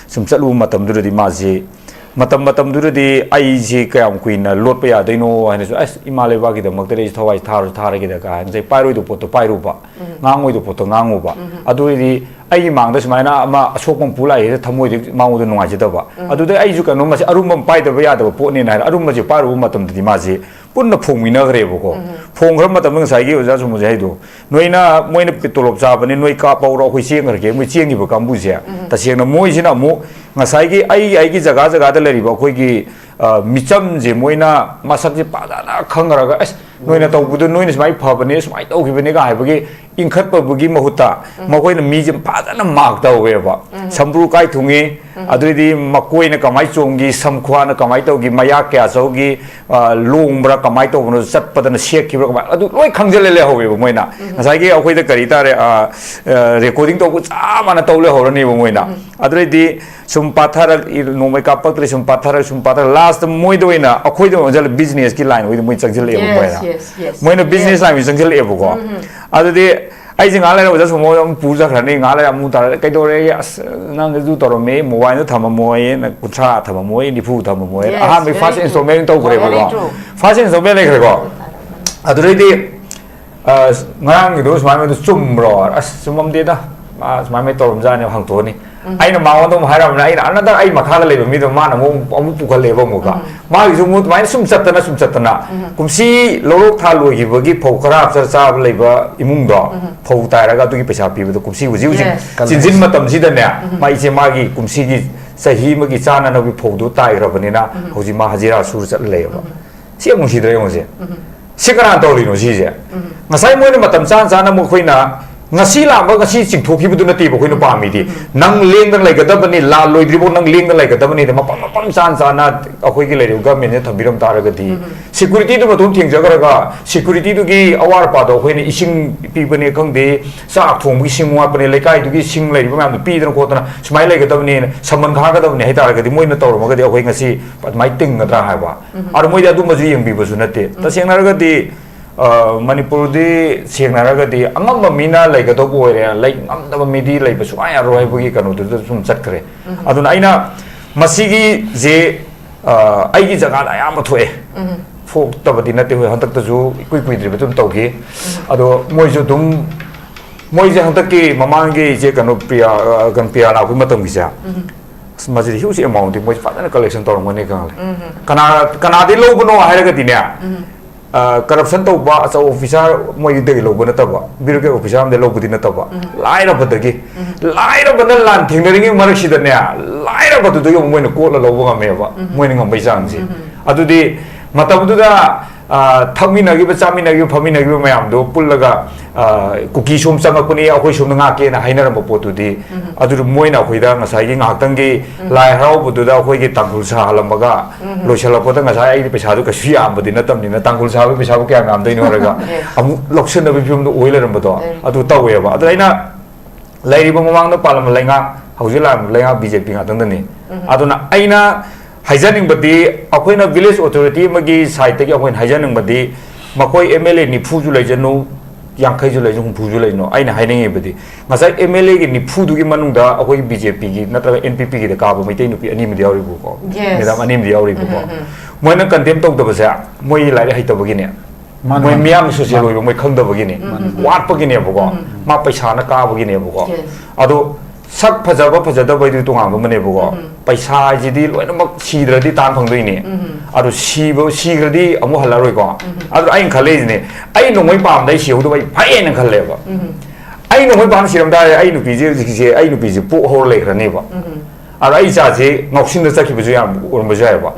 ꯁꯨꯝ ꯆꯠꯂꯨꯕ ꯃꯇꯝꯗꯨꯗꯗꯤ ꯃꯥꯁꯤ ꯃꯇꯝ ꯃꯇꯝꯗꯨꯗꯗꯤ ꯑꯩꯁꯤ ꯀꯌꯥꯝ ꯀꯨꯏꯅ ꯂꯣꯠꯄ ꯌꯥꯗꯣꯏꯅꯣ ꯍꯥꯏꯅꯁꯨ, ꯑꯁ, ꯏꯃꯥ ꯂꯩꯕꯥꯛꯀꯤꯗꯃꯛꯇꯗꯤ ꯑꯩꯁꯨ ꯊꯋꯥꯏꯁꯤ ꯊꯥꯔꯁꯨ ꯊꯥꯔꯒꯦꯗ ꯀꯥꯏ ꯍꯥꯏꯅ ꯉꯁꯥꯏ ꯄꯥꯏꯔꯣꯏꯗꯕ ꯄꯣꯠꯇꯣ ꯄꯥꯏꯔꯨꯕ, ꯉꯥꯡꯉꯣꯏꯗꯕ ꯄꯣꯠꯇꯣ ꯉꯥꯡꯉꯨꯕ꯫ ꯑꯗꯨ ꯑꯣꯏꯔꯗꯤ ꯑꯩꯒꯤ ꯃꯥꯡꯗ ꯁꯨꯃꯥꯏꯅ ꯑꯃ ꯑꯁꯣꯛꯄ ꯑꯃ ꯄꯨ ꯂꯥꯛꯏꯁꯤꯗ ꯊꯃꯣꯏꯗꯤ ꯃꯉꯣꯟꯗ ꯅꯨꯡꯉꯥꯏꯖꯗꯕ꯫ ꯑꯗꯨꯗ ꯑꯩꯁꯨ ꯀꯩꯅꯣꯝꯃꯁꯦ ꯑꯔꯨꯝꯕ ꯑꯃ ꯄꯥꯏꯗꯕ ꯌꯥꯗꯕ ꯄꯣꯠꯅꯦꯅ ꯍꯥꯏꯔ ꯑꯔꯨꯝꯕꯁꯦ ꯄꯥꯏꯔꯨꯕ ꯃꯇꯝꯗꯗꯤ ꯃꯥꯁꯤ ꯄꯨꯟꯅ ꯐꯣꯡꯃꯤꯟꯅꯈ꯭ꯔꯦꯕꯀꯣ꯫ ꯐꯣꯡꯈ꯭ꯔ ꯃꯇꯝꯗ ꯉꯁꯥꯏꯒꯤ ꯑꯣꯖꯥ ꯁꯨꯝꯕꯁꯦ ꯍꯥꯏꯗꯣ, ꯅꯣꯏꯅ, ꯃꯣꯏꯅ ꯇꯣꯂꯣꯞ ꯆꯥꯕꯅꯤ, ꯅꯣꯏ ꯀꯥꯞꯍꯧꯔꯣ, ꯑꯩꯈꯣꯏ ꯆꯦꯟꯈ꯭ꯔꯒꯦ, ꯃꯣꯏ ꯆꯦꯟꯈꯤꯕ ꯀꯥꯡꯕꯨꯁꯦ꯫ ꯇꯁꯦꯡꯅ ꯃꯣꯏꯁꯤꯅ ꯑꯃꯨꯛ ꯉꯁꯥꯏꯒꯤ ꯑꯩ, ꯑꯩꯒꯤ ꯖꯒꯥ ꯖꯒꯥꯗ ꯂꯩꯔꯤꯕ ꯑꯩꯈꯣꯏꯒꯤ, ꯑ, ꯃꯤꯆꯝꯁꯦ ꯃꯣꯏꯅ ꯃꯁꯛꯁꯦ ꯐꯖꯅ ꯈꯪꯈ꯭ꯔꯒ, "ꯑꯁ, ꯅꯣꯏꯅ ꯇꯧꯕꯗꯣ ꯅꯣꯏꯅ ꯁꯨꯃꯥꯏꯅ ꯐꯕꯅꯦ, ꯁꯨꯃꯥꯏꯅ ꯇꯧꯈꯤꯕꯅꯦꯒ" ꯍꯥꯏꯕꯒꯤ ꯏꯟꯈꯠꯄꯕꯨꯒꯤ ꯃꯍꯨꯠꯇ ꯃꯈꯣꯏꯅ ꯃꯤꯁꯦ ꯐꯖꯅ ꯃꯥꯔꯛ ꯇꯧꯋꯦꯕ꯫ ꯁꯝꯕ꯭ꯔꯨ ꯀꯥꯏ ꯊꯨꯡꯉꯤ, ꯑꯗꯨꯏꯗꯤ ꯃꯀꯣꯏꯅ ꯀꯃꯥꯏꯅ ꯆꯣꯡꯈꯤ, ꯁꯝꯈ꯭ꯋꯥꯅ ꯀꯃꯥꯏꯅ ꯇꯧꯈꯤ, ꯃꯌꯥ ꯀꯌꯥ ꯆꯧꯈꯤ, ꯑ, ꯂꯣꯡꯕ꯭ꯔꯥ, ꯀꯃꯥꯏꯅ ꯇꯧꯕꯅꯣ, ꯆꯠꯄꯗꯅ ꯁꯦꯛꯈꯤꯕ꯭ꯔꯥ, ꯀꯃꯥꯏꯅ, ꯑꯗꯨ ꯂꯣꯏ ꯈꯪꯖꯤꯜꯂꯦ ꯂꯩꯍꯧꯋꯦꯕ ꯃꯣꯏꯅ꯫ ꯉꯁꯥꯏꯒꯤ ꯑꯩꯈꯣꯏꯗ ꯀꯔꯤ ꯇꯥꯔꯦ, ꯑ, ꯑ, ꯔꯦꯀꯣꯔꯗꯤꯡ ꯇꯧꯕ ꯆꯞ ꯃꯥꯟꯅ ꯇꯧ ꯂꯩꯍꯧꯔꯅꯦꯕ ꯃꯣꯏꯅ꯫ ꯑꯗꯨꯗꯩꯗꯤ ꯁꯨꯝ ꯄꯥꯊꯔꯛ-, ꯅꯣꯡꯃꯩ ꯀꯥꯞꯄꯛꯇ꯭ꯔꯦ, ꯁꯨꯝ ꯄꯥꯊꯔꯛ, ꯁꯨꯝ ꯄꯥꯊꯔꯛ, ꯂꯥꯁꯇ ꯃꯣꯏꯗ ꯑꯣꯏꯅ, ꯑꯩꯈꯣꯏꯗ ꯑꯣꯏꯅ ꯆꯠꯂ ꯕꯤꯖꯤꯅꯦꯁꯀꯤ ꯂꯥꯏꯟ ꯑꯣꯏꯗ ꯃꯣꯏ ꯆꯪꯁꯤꯜꯂꯛꯑꯦꯕ ꯃꯣꯏꯅ꯫ Yes, yes, yes. ꯃꯣꯏꯅ ꯕꯤꯖꯤꯅꯦꯁ ꯂꯥꯏꯟ ꯑꯣꯏꯅ ꯆꯪꯁꯤꯜꯂꯛꯑꯦꯕꯀꯣ꯫ ꯑꯗꯨꯗꯤ ꯑꯩꯁꯦ ꯉꯥꯏꯍꯥꯛ ꯂꯩꯔ ꯑꯣꯖꯥ ꯁꯣꯃꯣ ꯑꯃꯨꯛ ꯄꯨ ꯆꯠꯈ꯭ꯔꯅꯤ, ꯉꯥꯏꯍꯥꯛ ꯂꯩꯔ ꯑꯃꯨꯛ ꯇꯥꯔ, "ꯀꯩꯗꯧꯔꯦ? ꯑꯁ, ꯅꯪ ꯑꯗꯨ ꯇꯧꯔꯝꯃꯦ, ꯃꯣꯕꯥꯏꯜꯗꯣ ꯊꯝꯃꯝꯃꯣ" ꯍꯥꯏꯌꯦ, ꯅꯪ ꯀꯨꯟꯊ꯭ꯔꯥ ꯊꯝꯃꯝꯃꯣ ꯍꯥꯏꯌꯦ, ꯅꯤꯐꯨ ꯊꯝꯃꯝꯃꯣ ꯍꯥꯏꯌꯦ꯫ Yes, ꯑꯍꯥꯟꯕꯒꯤ very first true. Installment ꯇꯧꯈ꯭ꯔꯦꯕꯀꯣ꯫ Very true. First installment ꯂꯩꯈ꯭ꯔꯦꯀꯣ꯫ ꯑꯗꯨꯗꯩꯗꯤ, ꯑ, ꯉꯔꯥꯡꯒꯤꯗꯣ ꯁꯨꯃꯥꯏꯅ ꯆꯨꯝꯕ꯭ꯔꯣ? "ꯑꯁ, ꯆꯨꯝꯃꯝꯗꯦꯗ, ꯃꯥ ꯁꯨꯃꯥꯏꯅ ꯇꯧꯔꯝꯖꯥꯠꯅꯦ" ꯍꯪꯇꯣꯛꯑꯅꯤ꯫ ꯑꯩꯅ ꯃꯉꯣꯟꯗ ꯑꯃꯨꯛ ꯍꯥꯏꯔꯕꯅꯤꯅ, ꯑꯩꯅ another ꯑꯩ ꯃꯈꯥꯗ ꯂꯩꯕ ꯃꯤꯗꯣ ꯃꯥꯅ ꯑꯃꯨꯛ, ꯑꯃꯨꯛ ꯄꯨꯈꯠꯂꯛꯑꯦꯕ ꯑꯃꯨꯛꯀ꯫ ꯃꯥꯒꯤꯁꯨ ꯑꯃꯨꯛ ꯑꯗꯨꯃꯥꯏꯅ ꯁꯨꯝ ꯆꯠꯇꯅ, ꯁꯨꯝ ꯆꯠꯇꯅ, ꯀꯨꯝꯁꯤ ꯂꯧꯔꯣꯛ ꯊꯥ ꯂꯣꯏꯈꯤꯕꯒꯤ ꯐꯧ ꯈꯔ ꯍꯥꯞꯆꯔ ꯆꯥꯕ ꯂꯩꯕ ꯏꯃꯨꯡꯗꯣ, ꯐꯧ ꯇꯥꯏꯔꯒ ꯑꯗꯨꯒꯤ ꯄꯩꯁꯥ ꯄꯤꯕꯗꯣ ꯀꯨꯝꯁꯤ ꯍꯧꯖꯤꯛ, ꯍꯧꯖꯤꯛ Yes. ꯆꯤꯟꯖꯤꯟ ꯃꯇꯝꯁꯤꯗꯅꯦ, ꯃꯥ ꯏꯆꯦ ꯃꯥꯒꯤ ꯀꯨꯝꯁꯤꯒꯤ ꯆꯍꯤ ꯑꯃꯒꯤ ꯆꯥꯅꯅꯕꯒꯤ ꯐꯧꯗꯣ ꯇꯥꯏꯈ꯭ꯔꯕꯅꯤꯅ ꯍꯧꯖꯤꯛ ꯃꯥ ꯍꯖꯤꯔꯥ ꯁꯨꯔ ꯆꯠꯂ ꯂꯩꯌꯦꯕ꯫ ꯁꯤ ꯌꯥꯝ ꯅꯨꯡꯁꯤꯗ꯭ꯔꯥ ꯌꯦꯡꯉꯨꯁꯦ꯫ ꯁꯤ ꯀꯅꯥꯅ ꯇꯧꯔꯤꯅꯣ ꯁꯤꯁꯦ? ꯉꯁꯥꯏ ꯃꯣꯏꯅ ꯃꯇꯝ ꯆꯥꯅ ꯆꯥꯅ ꯃꯈꯣꯏꯅ ꯉꯁꯤ ꯂꯥꯛꯑꯒ ꯉꯁꯤ ꯆꯤꯡꯊꯣꯛꯈꯤꯕꯗꯨ ꯅꯠꯇꯦꯕ ꯑꯩꯈꯣꯏꯅ ꯄꯥꯝꯃꯤꯗꯤ꯫ ꯅꯪ ꯂꯦꯡꯗꯅ ꯂꯩꯒꯗꯕꯅꯤ, ꯂꯥꯜ ꯂꯣꯏꯗ꯭ꯔꯤꯐꯥꯎ ꯅꯪ ꯂꯦꯡꯗꯅ ꯂꯩꯒꯗꯕꯅꯤ, ꯃꯐꯝ ꯃꯐꯝ ꯆꯥꯅ ꯆꯥꯅ ꯑꯩꯈꯣꯏꯒꯤ ꯂꯩꯔꯤꯕ ꯒꯃꯦꯟꯁꯤꯅ ꯊꯝꯕꯤꯔꯝ ꯇꯥꯔꯒꯗꯤ, ꯁꯦꯀ꯭ꯌꯨꯔꯤꯇꯤꯗꯨ ꯃꯇꯣꯝ ꯊꯦꯡꯖꯈ꯭ꯔꯒ, ꯁꯦꯀ꯭ꯌꯨꯔꯤꯇꯤꯗꯨꯒꯤ ꯑꯋꯥꯠ ꯑꯄꯥꯗꯣ ꯑꯩꯈꯣꯏꯅ ꯏꯁꯤꯡ ꯄꯤꯕꯅꯦ ꯈꯪꯗꯦ, ꯆꯥꯛ ꯊꯣꯡꯕꯒꯤ ꯁꯤꯡ ꯋꯥꯠꯄꯅꯦ, ꯂꯩꯀꯥꯏꯗꯨꯒꯤ ꯁꯤꯡ ꯂꯩꯔꯤꯕ ꯃꯌꯥꯝꯗꯣ ꯄꯤꯗꯅ ꯈꯣꯠꯇꯅ ꯁꯨꯃꯥꯏꯅ ꯂꯩꯒꯗꯕꯅꯦꯅ ꯁꯃꯟ ꯈꯥꯒꯗꯕꯅꯦ ꯍꯥꯏꯇꯥꯔꯒꯗꯤ, ꯃꯣꯏꯅ ꯇꯧꯔꯝꯃꯒꯗꯤ ꯑꯩꯈꯣꯏ ꯉꯁꯤ ꯑꯗꯨꯃꯥꯏꯅ ꯇꯤꯡꯒꯗ꯭ꯔꯥ ꯍꯥꯏꯕ꯫ ꯑꯗꯣ ꯃꯣꯏꯗꯤ ꯑꯗꯨꯝꯕꯁꯨ ꯌꯦꯡꯕꯤꯕꯁꯨ ꯅꯠꯇꯦ꯫ ꯇꯁꯦꯡꯅ ꯍꯥꯏꯔꯒꯗꯤ, ꯑ, ꯃꯅꯤꯄꯨꯔꯗꯤ ꯁꯦꯡꯅ ꯍꯥꯏꯔꯒꯗꯤ ꯑꯉꯝꯕ ꯃꯤꯅ ꯂꯩꯒꯗꯧꯕ ꯑꯣꯏꯔꯦ, ꯂꯩ ꯉꯝꯗꯕ ꯃꯤꯗꯤ ꯂꯩꯕ ꯁꯨꯡꯌꯥ ꯌꯥꯔꯣꯏ ꯍꯥꯏꯕꯒꯤ ꯀꯩꯅꯣꯗꯨꯗ ꯁꯨꯝ ꯆꯠꯈ꯭ꯔꯦ꯫ ꯑꯗꯨꯅ ꯑꯩꯅ ꯃꯁꯤꯒꯤꯁꯦ ꯑ, ꯑꯩꯒꯤ ꯖꯒꯥꯗ ꯑꯌꯥꯝꯕ ꯊꯣꯛꯑꯦ꯫ ꯊꯣꯛꯇꯕꯗꯤ ꯅꯠꯇꯦ, ꯍꯣꯏ, ꯍꯟꯗꯛꯇꯁꯨ ꯏꯀꯨꯏ ꯀꯨꯏꯗ꯭ꯔꯤꯕ ꯑꯗꯨꯝ ꯇꯧꯈꯤ꯫ ꯑꯗꯣ ꯃꯣꯏꯁꯨ ꯑꯗꯨꯝ, ꯃꯣꯏꯁꯦ ꯍꯟꯗꯛꯀꯤ ꯃꯃꯥꯡꯒꯤ ꯏꯆꯦ ꯀꯩꯅꯣ ꯄ꯭ꯔꯤꯌꯥ, ꯑ, ꯀꯩꯅꯣ ꯄ꯭ꯔꯤꯌꯥ ꯂꯥꯛꯄꯒꯤ ꯃꯇꯝꯒꯤꯁꯦ, ꯑꯁ, ꯃꯁꯤꯗꯤ huge amount ꯇꯤ ꯃꯣꯏꯁꯦ ꯐꯖꯅ collection ꯇꯧꯔꯝꯒꯅꯤ ꯈꯪꯂꯦ꯫ ꯀꯅꯥ, ꯀꯅꯥꯗꯩ ꯂꯧꯕꯅꯣ ꯍꯥꯏꯔꯒꯗꯤꯅꯦ, ꯑ, corruption ꯇꯧꯕ ꯑꯆꯧꯕ officer ꯃꯣꯏꯗꯒꯤ ꯂꯧꯕ ꯅꯠꯇꯕ, bureaucrat officer ꯑꯃꯗꯒꯤ ꯂꯧꯕꯗꯤ ꯅꯠꯇꯕ, ꯂꯥꯏꯔꯕꯗꯒꯤ, ꯂꯥꯏꯔꯕꯅ ꯂꯥꯟ ꯊꯦꯡꯅꯔꯤꯉꯩ ꯃꯔꯛꯁꯤꯗꯅꯦ, ꯂꯥꯏꯔꯕꯗꯨꯗꯒꯤ ꯑꯃꯨꯛ ꯃꯣꯏꯅ ꯀꯣꯠꯂ ꯂꯧꯕ ꯉꯝꯃꯦꯕ, ꯃꯣꯏꯅ ꯉꯝꯕꯩ ꯆꯥꯡꯁꯦ꯫ ꯑꯗꯨꯗꯤ ꯃꯇꯝꯗꯨꯗ, ꯑ, ꯊꯛꯃꯤꯟꯅꯈꯤꯕ, ꯆꯥꯃꯤꯟꯅꯈꯤꯕ, ꯐꯝꯃꯤꯟꯅꯈꯤꯕ ꯃꯌꯥꯝꯗꯣ ꯄꯨꯜꯂꯒ, ꯑ, ꯀꯨꯀꯤ ꯁꯣꯝ ꯆꯪꯉꯛꯄꯅꯤ, ꯑꯩꯈꯣꯏ ꯁꯣꯝꯗ ꯉꯥꯛꯀꯦꯅ ꯍꯥꯏꯅꯔꯝꯕ ꯄꯣꯠꯇꯨꯗꯤ, ꯑꯗꯨꯗ ꯃꯣꯏꯅ ꯑꯩꯈꯣꯏꯗ ꯉꯁꯥꯏꯒꯤ ꯉꯥꯏꯍꯥꯛꯇꯪꯒꯤ ꯂꯥꯏ ꯍꯔꯥꯎꯕꯗꯨꯗ ꯑꯩꯈꯣꯏꯒꯤ ꯇꯥꯡꯈꯨꯜ ꯁꯥꯍꯜꯂꯝꯃꯒ, ꯂꯣꯏꯁꯤꯜꯂꯛꯄꯗ ꯉꯁꯥꯏ ꯑꯩꯗꯤ ꯄꯩꯁꯥꯗꯨ ꯀꯩꯁꯨ ꯌꯥꯝꯕꯗꯤ ꯅꯠꯇꯕꯅꯤꯅ, ꯇꯥꯡꯈꯨꯜ ꯁꯥꯕꯒꯤ ꯄꯩꯁꯥꯕꯨ ꯀꯌꯥꯝ ꯌꯥꯝꯗꯣꯏꯅꯣ ꯍꯥꯏꯔꯒ ꯑꯃꯨꯛ ꯂꯧꯁꯤꯟꯅꯕꯒꯤ ꯐꯤꯕꯝꯗ ꯑꯣꯏ ꯂꯩꯔꯝꯕꯗꯣ, ꯑꯗꯨ ꯇꯧꯋꯦꯕ꯫ ꯑꯗꯨꯗ ꯑꯩꯅ ꯂꯩꯔꯤꯕ ꯃꯃꯥꯡꯗ ꯄꯥꯜꯂꯝꯕ ꯂꯩꯉꯥꯛ, ꯍꯧꯖꯤꯛ ꯂꯥꯛꯂꯤꯕ ꯂꯩꯉꯥꯛ ꯕꯤ ꯖꯦ ꯄꯤ ꯉꯥꯛꯇꯪꯗꯅꯤ꯫ ꯑꯗꯨꯅ ꯑꯩꯅ ꯍꯥꯏꯖꯅꯤꯡꯕꯗꯤ, ꯑꯩꯈꯣꯏꯅ village authority ꯑꯃꯒꯤ side ꯇꯒꯤ ꯑꯩꯈꯣꯏꯅ ꯍꯥꯏꯖꯅꯤꯡꯕꯗꯤ, ꯃꯈꯣꯏ ꯑꯦꯝ ꯑꯦꯜ ꯑꯦ ꯅꯤꯐꯨꯁꯨ ꯂꯩꯖꯅꯨ, ꯌꯥꯡꯈꯩꯁꯨ ꯂꯩꯖꯅꯨ, ꯍꯨꯝꯐꯨꯁꯨ ꯂꯩꯖꯅꯨ, ꯑꯩꯅ ꯍꯥꯏꯅꯤꯡꯉꯤꯕꯗꯤ, ꯉꯁꯥꯏ ꯑꯦꯝ ꯑꯦꯜ ꯑꯦꯒꯤ ꯅꯤꯐꯨꯗꯨꯒꯤ ꯃꯅꯨꯡꯗ ꯑꯩꯈꯣꯏꯒꯤ ꯕꯤ ꯖꯦ ꯄꯤꯒꯤ ꯅꯠꯇ꯭ꯔꯒ ꯑꯦꯟ ꯄꯤ ꯄꯤꯒꯤꯗ ꯀꯥꯕ ꯃꯩꯇꯩ ꯅꯨꯄꯤ ꯑꯅꯤ ꯑꯃꯗꯤ ꯌꯥꯎꯔꯤꯕꯀꯣ, Yes. ꯃꯦꯗꯥꯝ ꯑꯅꯤ ꯑꯃꯗꯤ ꯌꯥꯎꯔꯤꯕꯀꯣ꯫ ꯃꯣꯏꯅ condemn ꯇꯧꯗꯕꯁꯦ, ꯃꯣꯏꯒꯤ ꯂꯥꯏꯔꯤꯛ ꯍꯩꯇꯕꯒꯤꯅꯦ꯫ ꯃꯥꯅꯦ, ꯃꯣꯏ ꯃꯥꯅꯦ꯫ ꯃꯤꯌꯥꯝꯒꯤ social ꯃꯥꯅꯦ꯫ ꯑꯣꯏꯕ ꯃꯣꯏ ꯈꯪꯗꯕꯒꯤꯅꯦ꯫ ꯋꯥꯠꯄꯒꯤꯅꯦꯕꯀꯣ꯫ ꯃꯥ ꯄꯩꯁꯥꯅ ꯀꯥꯕꯒꯤꯅꯦꯕꯀꯣ꯫ Yes. ꯑꯗꯣ ꯁꯛ ꯐꯖꯕ ꯐꯖꯗꯕ ꯍꯥꯏꯗꯨꯗꯤ ꯇꯣꯉꯥꯟꯕ ꯑꯃꯅꯦꯕꯀꯣ꯫ ꯄꯩꯁꯥ ꯍꯥꯏꯁꯤꯗꯤ ꯂꯣꯏꯅꯃꯛ ꯁꯤꯗ꯭ꯔꯗꯤ ꯇꯥꯟ ꯐꯪꯗꯣꯏꯅꯦ꯫ ꯑꯗꯣ ꯁꯤꯕ, ꯁꯤꯈ꯭ꯔꯗꯤ ꯑꯃꯨꯛ ꯍꯜꯂꯔꯣꯏꯀꯣ꯫ ꯑꯗꯣ ꯑꯩꯅ ꯈꯜꯂꯛꯏꯁꯤꯅꯦ, ꯑꯩ ꯅꯣꯡꯃꯩ ꯄꯥꯝꯗ ꯑꯩ ꯁꯤꯍꯧꯗꯕ ꯑꯩ ꯐꯩꯌꯦꯅ ꯈꯜꯂꯦꯕ꯫ ꯑꯩ ꯅꯣꯡꯃꯩ ꯄꯥꯝꯗ ꯁꯤꯔꯝ ꯇꯥꯔꯦ, ꯑꯩ ꯅꯨꯄꯤꯁꯦ ꯍꯧꯖꯤꯛꯁꯦ, ꯑꯩ ꯅꯨꯄꯤꯁꯦ ꯄꯣꯛ ꯍꯧꯔ ꯂꯩꯈ꯭ꯔꯅꯦꯕ꯫ ꯑꯗꯣ ꯑꯩ ꯏꯆꯥꯁꯦ ꯉꯥꯎꯁꯤꯟꯅ ꯆꯠꯈꯤꯕꯁꯨ ꯌꯥꯝ ꯑꯣꯏꯔꯝꯕꯁꯨ ꯌꯥꯏꯕ꯫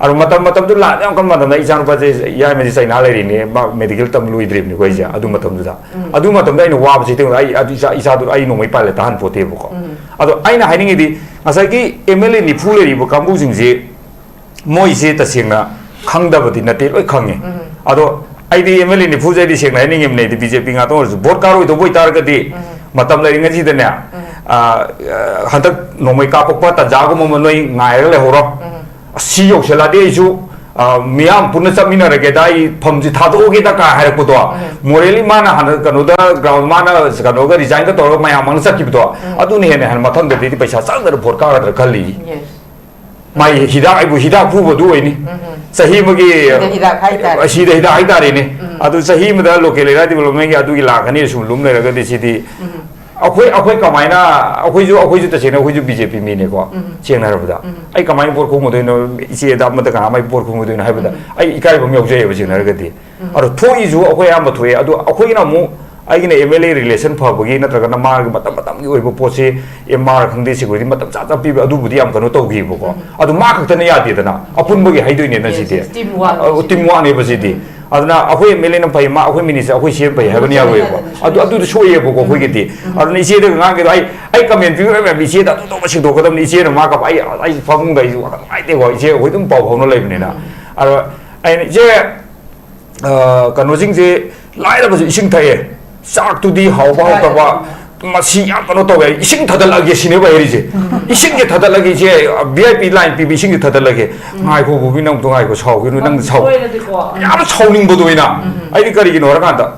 ꯑꯗꯣ ꯃꯇꯝ, ꯃꯇꯝꯗꯨ ꯂꯥꯟ ꯌꯥꯝ ꯀꯟꯕ ꯃꯇꯝꯗ ꯑꯩ ꯏꯆꯥꯅꯨꯄꯥꯁꯦ, ꯌꯥꯏꯃꯁꯦ ꯆꯩꯅꯥ ꯂꯩꯔꯤꯅꯦ, ꯃꯥ medical ꯇꯝ ꯂꯣꯏꯗ꯭ꯔꯤꯕꯅꯤꯀꯣ ꯑꯩꯁꯦ ꯑꯗꯨ ꯃꯇꯝꯗꯨꯗ꯫ ꯑꯗꯨ ꯃꯇꯝꯗ ꯑꯩꯅ ꯋꯥꯕꯁꯤ ꯇꯦꯡ-, ꯑꯩ ꯑꯗꯨ ꯏꯆꯥ, ꯏꯆꯥꯗꯨ ꯑꯩ ꯅꯣꯡꯃꯩ ꯄꯥꯏꯔ ꯇꯥꯍꯟ ꯄꯣꯠꯇꯦꯕꯀꯣ꯫ ꯑꯗꯣ ꯑꯩꯅ ꯍꯥꯏꯅꯤꯡꯉꯤꯗꯤ, ꯉꯁꯥꯏꯒꯤ ꯑꯦꯝ ꯑꯦꯜ ꯑꯦ ꯅꯤꯐꯨ ꯂꯩꯔꯤꯕ ꯀꯥꯡꯕꯨꯁꯤꯡꯁꯦ, ꯃꯣꯏꯁꯦ ꯇꯁꯦꯡꯅ ꯈꯪꯗꯕꯗꯤ ꯅꯠꯇꯦ, ꯂꯣꯏ ꯈꯪꯉꯦ꯫ ꯑꯗꯣ ꯑꯩꯗꯤ ꯑꯦꯝ ꯑꯦꯜ ꯑꯦ ꯅꯤꯐꯨꯁꯦ ꯑꯩꯗꯤ ꯁꯦꯡꯅ ꯍꯥꯏꯅꯤꯡꯉꯤꯕꯅꯦ, ꯑꯩꯗꯤ ꯕꯤ ꯖꯦ ꯄꯤ ꯉꯥꯛꯇ ꯑꯣꯏꯔꯁꯨ, ꯚꯣꯠ ꯀꯥꯔꯣꯏꯗꯧꯕ ꯑꯣꯏꯇꯥꯔꯒꯗꯤ, ꯃꯇꯝ ꯂꯩꯔꯤꯉꯩꯁꯤꯗꯅꯦ, ꯑ, ꯑ, ꯍꯟꯗꯛ ꯅꯣꯡꯃꯩ ꯀꯥꯞꯄꯛꯄ ꯇꯥꯟꯖꯥꯒꯨꯝꯕ ꯑꯃ ꯅꯣꯏ ꯉꯥꯏꯔꯒ ꯂꯩꯍꯧꯔꯣ꯫ ꯑꯁ, ꯁꯤ ꯌꯧꯁꯜꯂꯛꯑꯗꯤ ꯑꯩꯁꯨ ꯑ, ꯃꯤꯌꯥꯝ ꯄꯨꯟꯅ ꯆꯠꯃꯤꯟꯅꯔꯒꯦꯗ, ꯑꯩ ꯐꯝꯁꯤ ꯊꯥꯗꯣꯛꯑꯒꯦꯗ ꯀꯥ ꯍꯥꯏꯔꯛꯄꯗꯣ, ꯃꯣꯔꯦꯂꯤ ꯃꯥꯅ ꯍꯥꯟꯅ ꯀꯩꯅꯣꯗ, ꯒ꯭ꯔꯥꯎꯟ ꯃꯥꯅ ꯀꯩꯅꯣꯒ ꯔꯤꯖꯥꯏꯟꯒ ꯇꯧꯔꯒ ꯃꯌꯥꯝ ꯃꯥꯡꯗ ꯆꯠꯈꯤꯕꯗꯣ, ꯑꯗꯨꯅ ꯍꯦꯟꯅ ꯍꯦꯟꯅ ꯃꯊꯪꯗꯗꯤ ꯄꯩꯁꯥ ꯆꯪꯗꯅ ꯚꯣꯠ ꯀꯥꯒꯗ꯭ꯔꯥ ꯈꯜꯂꯤ꯫ ꯃꯥꯏ ꯍꯤꯗꯥꯛ, ꯑꯩꯕꯨ ꯍꯤꯗꯥꯛ ꯐꯨꯕꯗꯨ ꯑꯣꯏꯅꯤ꯫ ꯆꯍꯤ ꯑꯃꯒꯤ ꯁꯤꯗ ꯍꯤꯗꯥꯛ ꯍꯥꯏꯇꯥꯔꯦ꯫ ꯁꯤꯗ ꯍꯤꯗꯥꯛ ꯍꯥꯏꯇꯥꯔꯦꯅꯦ꯫ ꯑꯗꯨ ꯆꯍꯤ ꯑꯃꯗ local area developmentꯒꯤ ꯑꯗꯨꯒꯤ ꯂꯥꯛꯀꯅꯤ ꯁꯨꯝ ꯂꯨꯝ ꯂꯩꯔꯒꯗꯤ ꯁꯤꯗꯤ ꯑꯩꯈꯣꯏ, ꯑꯩꯈꯣꯏ ꯀꯃꯥꯏꯅ, ꯑꯩꯈꯣꯏꯁꯨ, ꯑꯩꯈꯣꯏꯁꯨ ꯇꯁꯦꯡꯅ ꯑꯩꯈꯣꯏꯁꯨ BJP ꯃꯤꯅꯦꯀꯣ꯫ ꯁꯦꯡꯅ ꯍꯥꯏꯔꯕꯗ ꯑꯩ ꯀꯃꯥꯏꯅ ꯄꯣꯠ ꯈꯣꯝꯒꯗꯣꯏꯅꯣ? ꯏꯆꯦꯗ ꯑꯃꯗ ꯀꯅꯥ ꯃꯥꯏ ꯄꯣꯠ ꯈꯣꯝꯒꯗꯣꯏꯅꯣ ꯍꯥꯏꯕꯗ ꯑꯩ ꯏꯀꯥꯏꯕ ꯑꯃ ꯌꯥꯎꯖꯩꯑꯕ, ꯁꯦꯡꯅ ꯍꯥꯏꯔꯒꯗꯤ꯫ ꯑꯗꯣ ꯊꯣꯛꯏꯁꯨ ꯑꯩꯈꯣꯏ ꯑꯌꯥꯝꯕ ꯊꯣꯛꯑꯦ꯫ ꯑꯗꯣ ꯑꯩꯈꯣꯏꯒꯤꯅ ꯑꯃꯨꯛ ꯑꯩꯒꯤꯅ MLA relation ꯐꯕꯒꯤ ꯅꯠꯇ꯭ꯔꯒꯅ ꯃꯥꯒꯤ ꯃꯇꯝ ꯃꯇꯝꯒꯤ ꯑꯣꯏꯕ ꯄꯣꯠꯁꯤ, MR ꯈꯪꯗꯦ, security ꯃꯇꯝ ꯆꯥ ꯆꯥ ꯄꯤꯕ, ꯑꯗꯨꯕꯨꯗꯤ ꯌꯥꯝ ꯀꯩꯅꯣ ꯇꯧꯈꯤꯕꯀꯣ꯫ ꯑꯗꯨ ꯃꯥ ꯈꯛꯇꯅ ꯌꯥꯗꯦꯗꯅ, ꯑꯄꯨꯟꯕꯒꯤ ꯍꯥꯏꯗꯣꯏꯅꯦꯅ ꯁꯤꯗꯤ꯫ Team work ꯑ, team workꯅꯦꯕ ꯁꯤꯗꯤ꯫ ꯑꯗꯨꯅ ꯑꯩꯈꯣꯏ MLAꯅ ꯐꯩ, ꯃꯥ, ꯑꯩꯈꯣꯏ minister, ꯑꯩꯈꯣꯏ CM ꯐꯩ ꯍꯥꯏꯕꯅ ꯌꯥꯔꯣꯏꯕ꯫ ꯑꯗꯨ, ꯑꯗꯨꯗꯤ ꯁꯣꯏꯌꯦꯕꯀꯣ ꯑꯩꯈꯣꯏꯒꯤꯗꯤ꯫ ꯑꯗꯨꯅ ꯏꯆꯦꯗ ꯉꯥꯡꯒꯦꯗꯣ, ꯑꯩ, ꯑꯩ comment ꯄꯤꯕ ꯃꯌꯥꯝ ꯏꯆꯦꯗ ꯑꯗꯨ ꯇꯧꯕ ꯁꯦꯡꯗꯣꯛꯀꯗꯕꯅꯤ꯫ ꯏꯆꯦꯅ ꯃꯥ ꯀꯞ-, ꯑꯩ, ꯑꯩ ꯐꯃꯨꯡꯗ ꯑꯩꯁꯨ ꯋꯥꯈꯜ ꯅꯨꯡꯉꯥꯏꯇꯦꯀꯣ꯫ ꯏꯆꯦ ꯑꯩꯈꯣꯏ ꯑꯗꯨꯝ ꯄꯥꯎ ꯐꯥꯎꯅ ꯂꯩꯕꯅꯤꯅ꯫ ꯑꯗꯣ ꯑꯩꯅ, "ꯏꯆꯦ, ꯑ, ꯀꯩꯅꯣꯁꯤꯡꯁꯦ, ꯂꯥꯏꯔꯕꯁꯨ ꯏꯁꯤꯡ ꯊꯛꯑꯦ, ꯆꯥꯛꯇꯨꯗꯤ ꯍꯥꯎꯕ ꯍꯥꯎꯇꯕ, ꯃꯁꯤ ꯌꯥꯝ ꯀꯩꯅꯣ ꯇꯧꯋꯦ, ꯏꯁꯤꯡ ꯊꯥꯗꯠꯂꯛꯑꯒꯦ ꯁꯤꯅꯦꯕ ꯍꯥꯏꯔꯤꯁꯦ꯫ ꯏꯁꯤꯡꯁꯦ ꯊꯥꯗꯠꯂꯒꯦ ꯏꯆꯦ, VIP line ꯄꯤꯕ ꯏꯁꯤꯡꯁꯦ ꯊꯥꯗꯠꯂꯒꯦ꯫ ꯉꯥꯏꯈꯣ ꯕꯣꯕꯤ, ꯅꯪ ꯑꯝꯇ ꯉꯥꯏꯈꯣ, ꯁꯥꯎꯈꯤꯅꯨ, ꯅꯪ ꯁꯥꯎ-" ꯁꯣꯏꯔꯗꯤꯀꯣ꯫ ꯌꯥꯝ ꯁꯥꯎꯅꯤꯡꯕꯗꯣ ꯑꯩꯅ꯫ ꯑꯩꯗꯤ ꯀꯔꯤꯒꯤꯅꯣ ꯍꯥꯏꯔꯀꯥꯟꯗ,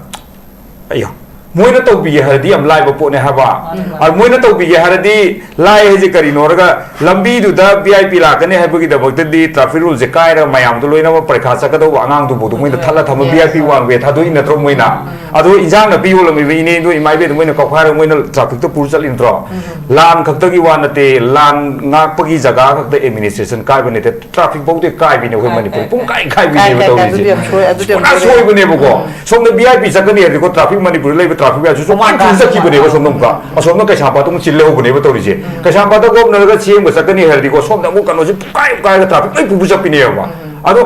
ꯑꯩꯌꯥ, ꯃꯣꯏꯅ ꯇꯧꯕꯤꯒꯦ ꯍꯥꯏꯔꯗꯤ ꯌꯥꯝ ꯂꯥꯏꯕ ꯄꯣꯠꯅꯦ ꯍꯥꯏꯕ꯫ ꯃꯥꯅꯦ, ꯃꯥꯅꯦ꯫ ꯑꯗ ꯃꯣꯏꯅ ꯇꯧꯕꯤꯒꯦ ꯍꯥꯏꯔꯗꯤ ꯂꯥꯏ ꯍꯥꯏꯁꯦ ꯀꯔꯤꯅꯣ ꯍꯥꯏꯔꯒ, ꯂꯝꯕꯤꯗꯨꯗ VIP ꯂꯥꯛꯀꯅꯤ ꯍꯥꯏꯕꯒꯤꯗꯃꯛꯇꯗꯤ traffic ruleꯁꯦ ꯀꯥꯏꯔꯒ ꯃꯌꯥꯝꯗꯣ ꯂꯣꯏꯅꯃꯛ ꯄꯔꯤꯈꯥ ꯆꯠꯀꯗꯧꯕ ꯑꯉꯥꯡꯗꯨꯕꯨ ꯑꯗꯨ ꯃꯣꯏꯅ ꯊꯠꯂ ꯊꯝꯃ VIP one way ꯊꯥꯗꯣꯛꯏ ꯅꯠꯇ꯭ꯔꯣ ꯃꯣꯏꯅ? ꯑꯗꯣ ꯏꯟꯖꯥꯡ ꯅꯥꯄꯤ ꯌꯣꯜꯂꯝꯃꯤꯕ ꯏꯅꯦꯗꯣ, ꯏꯃꯥ ꯏꯕꯦꯟꯗꯣ ꯃꯣꯏꯅ ꯀꯧꯈꯥꯏꯔꯒ ꯃꯣꯏꯅ trafficꯇ ꯄꯨꯔ ꯆꯠꯂꯤ ꯅꯠꯇ꯭ꯔꯣ? ꯂꯥꯟ ꯈꯛꯇꯒꯤ ꯋꯥ ꯅꯠꯇꯦ, ꯂꯥꯟ ꯉꯥꯛꯄꯒꯤ ꯖꯒꯥ ꯈꯛꯇ administration ꯀꯥꯏꯕ ꯅꯠꯇꯦ, traffic ꯐꯥꯎꯗꯤ ꯀꯥꯏꯕꯤꯅꯦ ꯑꯩꯈꯣꯏ ꯀꯥꯏ, ꯃꯅꯤꯄꯨꯔ꯫ ꯀꯥꯏ, ꯄꯨꯡ ꯀꯥꯏ꯫ ꯀꯥꯏ ꯀꯥꯏꯕꯤꯅꯦꯕ ꯀꯥꯏ ꯀꯥꯏ, ꯇꯧꯔꯤꯁꯦ꯫ ꯑꯗꯨꯗꯤ ꯌꯥꯝ ꯁꯣꯏ-, ꯑꯗꯨꯗꯤ ꯌꯥꯝ ꯄꯨꯔꯥ ꯁꯣꯏꯔꯦ꯫ ꯁꯣꯏꯕꯅꯦꯕꯀꯣ꯫ ꯁꯣꯝꯗ VIP ꯆꯠꯀꯅꯤ ꯍꯥꯏꯔꯗꯤꯀꯣ, traffic ꯃꯅꯤꯄꯨꯔꯗ ꯂꯩꯕ trafficꯒꯤ ꯑꯁꯨ ꯁꯨꯝ ꯄꯨꯡꯀꯥꯏ ꯄꯨꯔ ꯆꯠꯈꯤꯕꯅꯦꯕ ꯁꯣꯝꯗ ꯑꯃꯨꯛꯀ꯫ ꯑꯁꯣꯝꯗ ꯀꯩꯁꯥꯝꯄꯥꯠꯇ ꯑꯃꯨꯛ ꯆꯤꯜ ꯂꯩꯍꯧꯕꯅꯦꯕ ꯇꯧꯔꯤꯁꯦ꯫ ꯀꯩꯁꯥꯝꯄꯥꯠꯇ ꯒꯣꯕꯔꯅꯔꯒ CMꯒ ꯆꯠꯀꯅꯤ ꯍꯥꯏꯔꯗꯤꯀꯣ, ꯁꯣꯝꯗ ꯑꯃꯨꯛ ꯀꯩꯅꯣꯁꯦ ꯄꯨꯡꯀꯥꯏ ꯄꯨꯡꯀꯥꯏꯒ traffic ꯂꯣꯏ ꯄꯨꯕ ꯆꯠꯄꯤꯅꯦꯕ꯫ ꯑꯗꯣ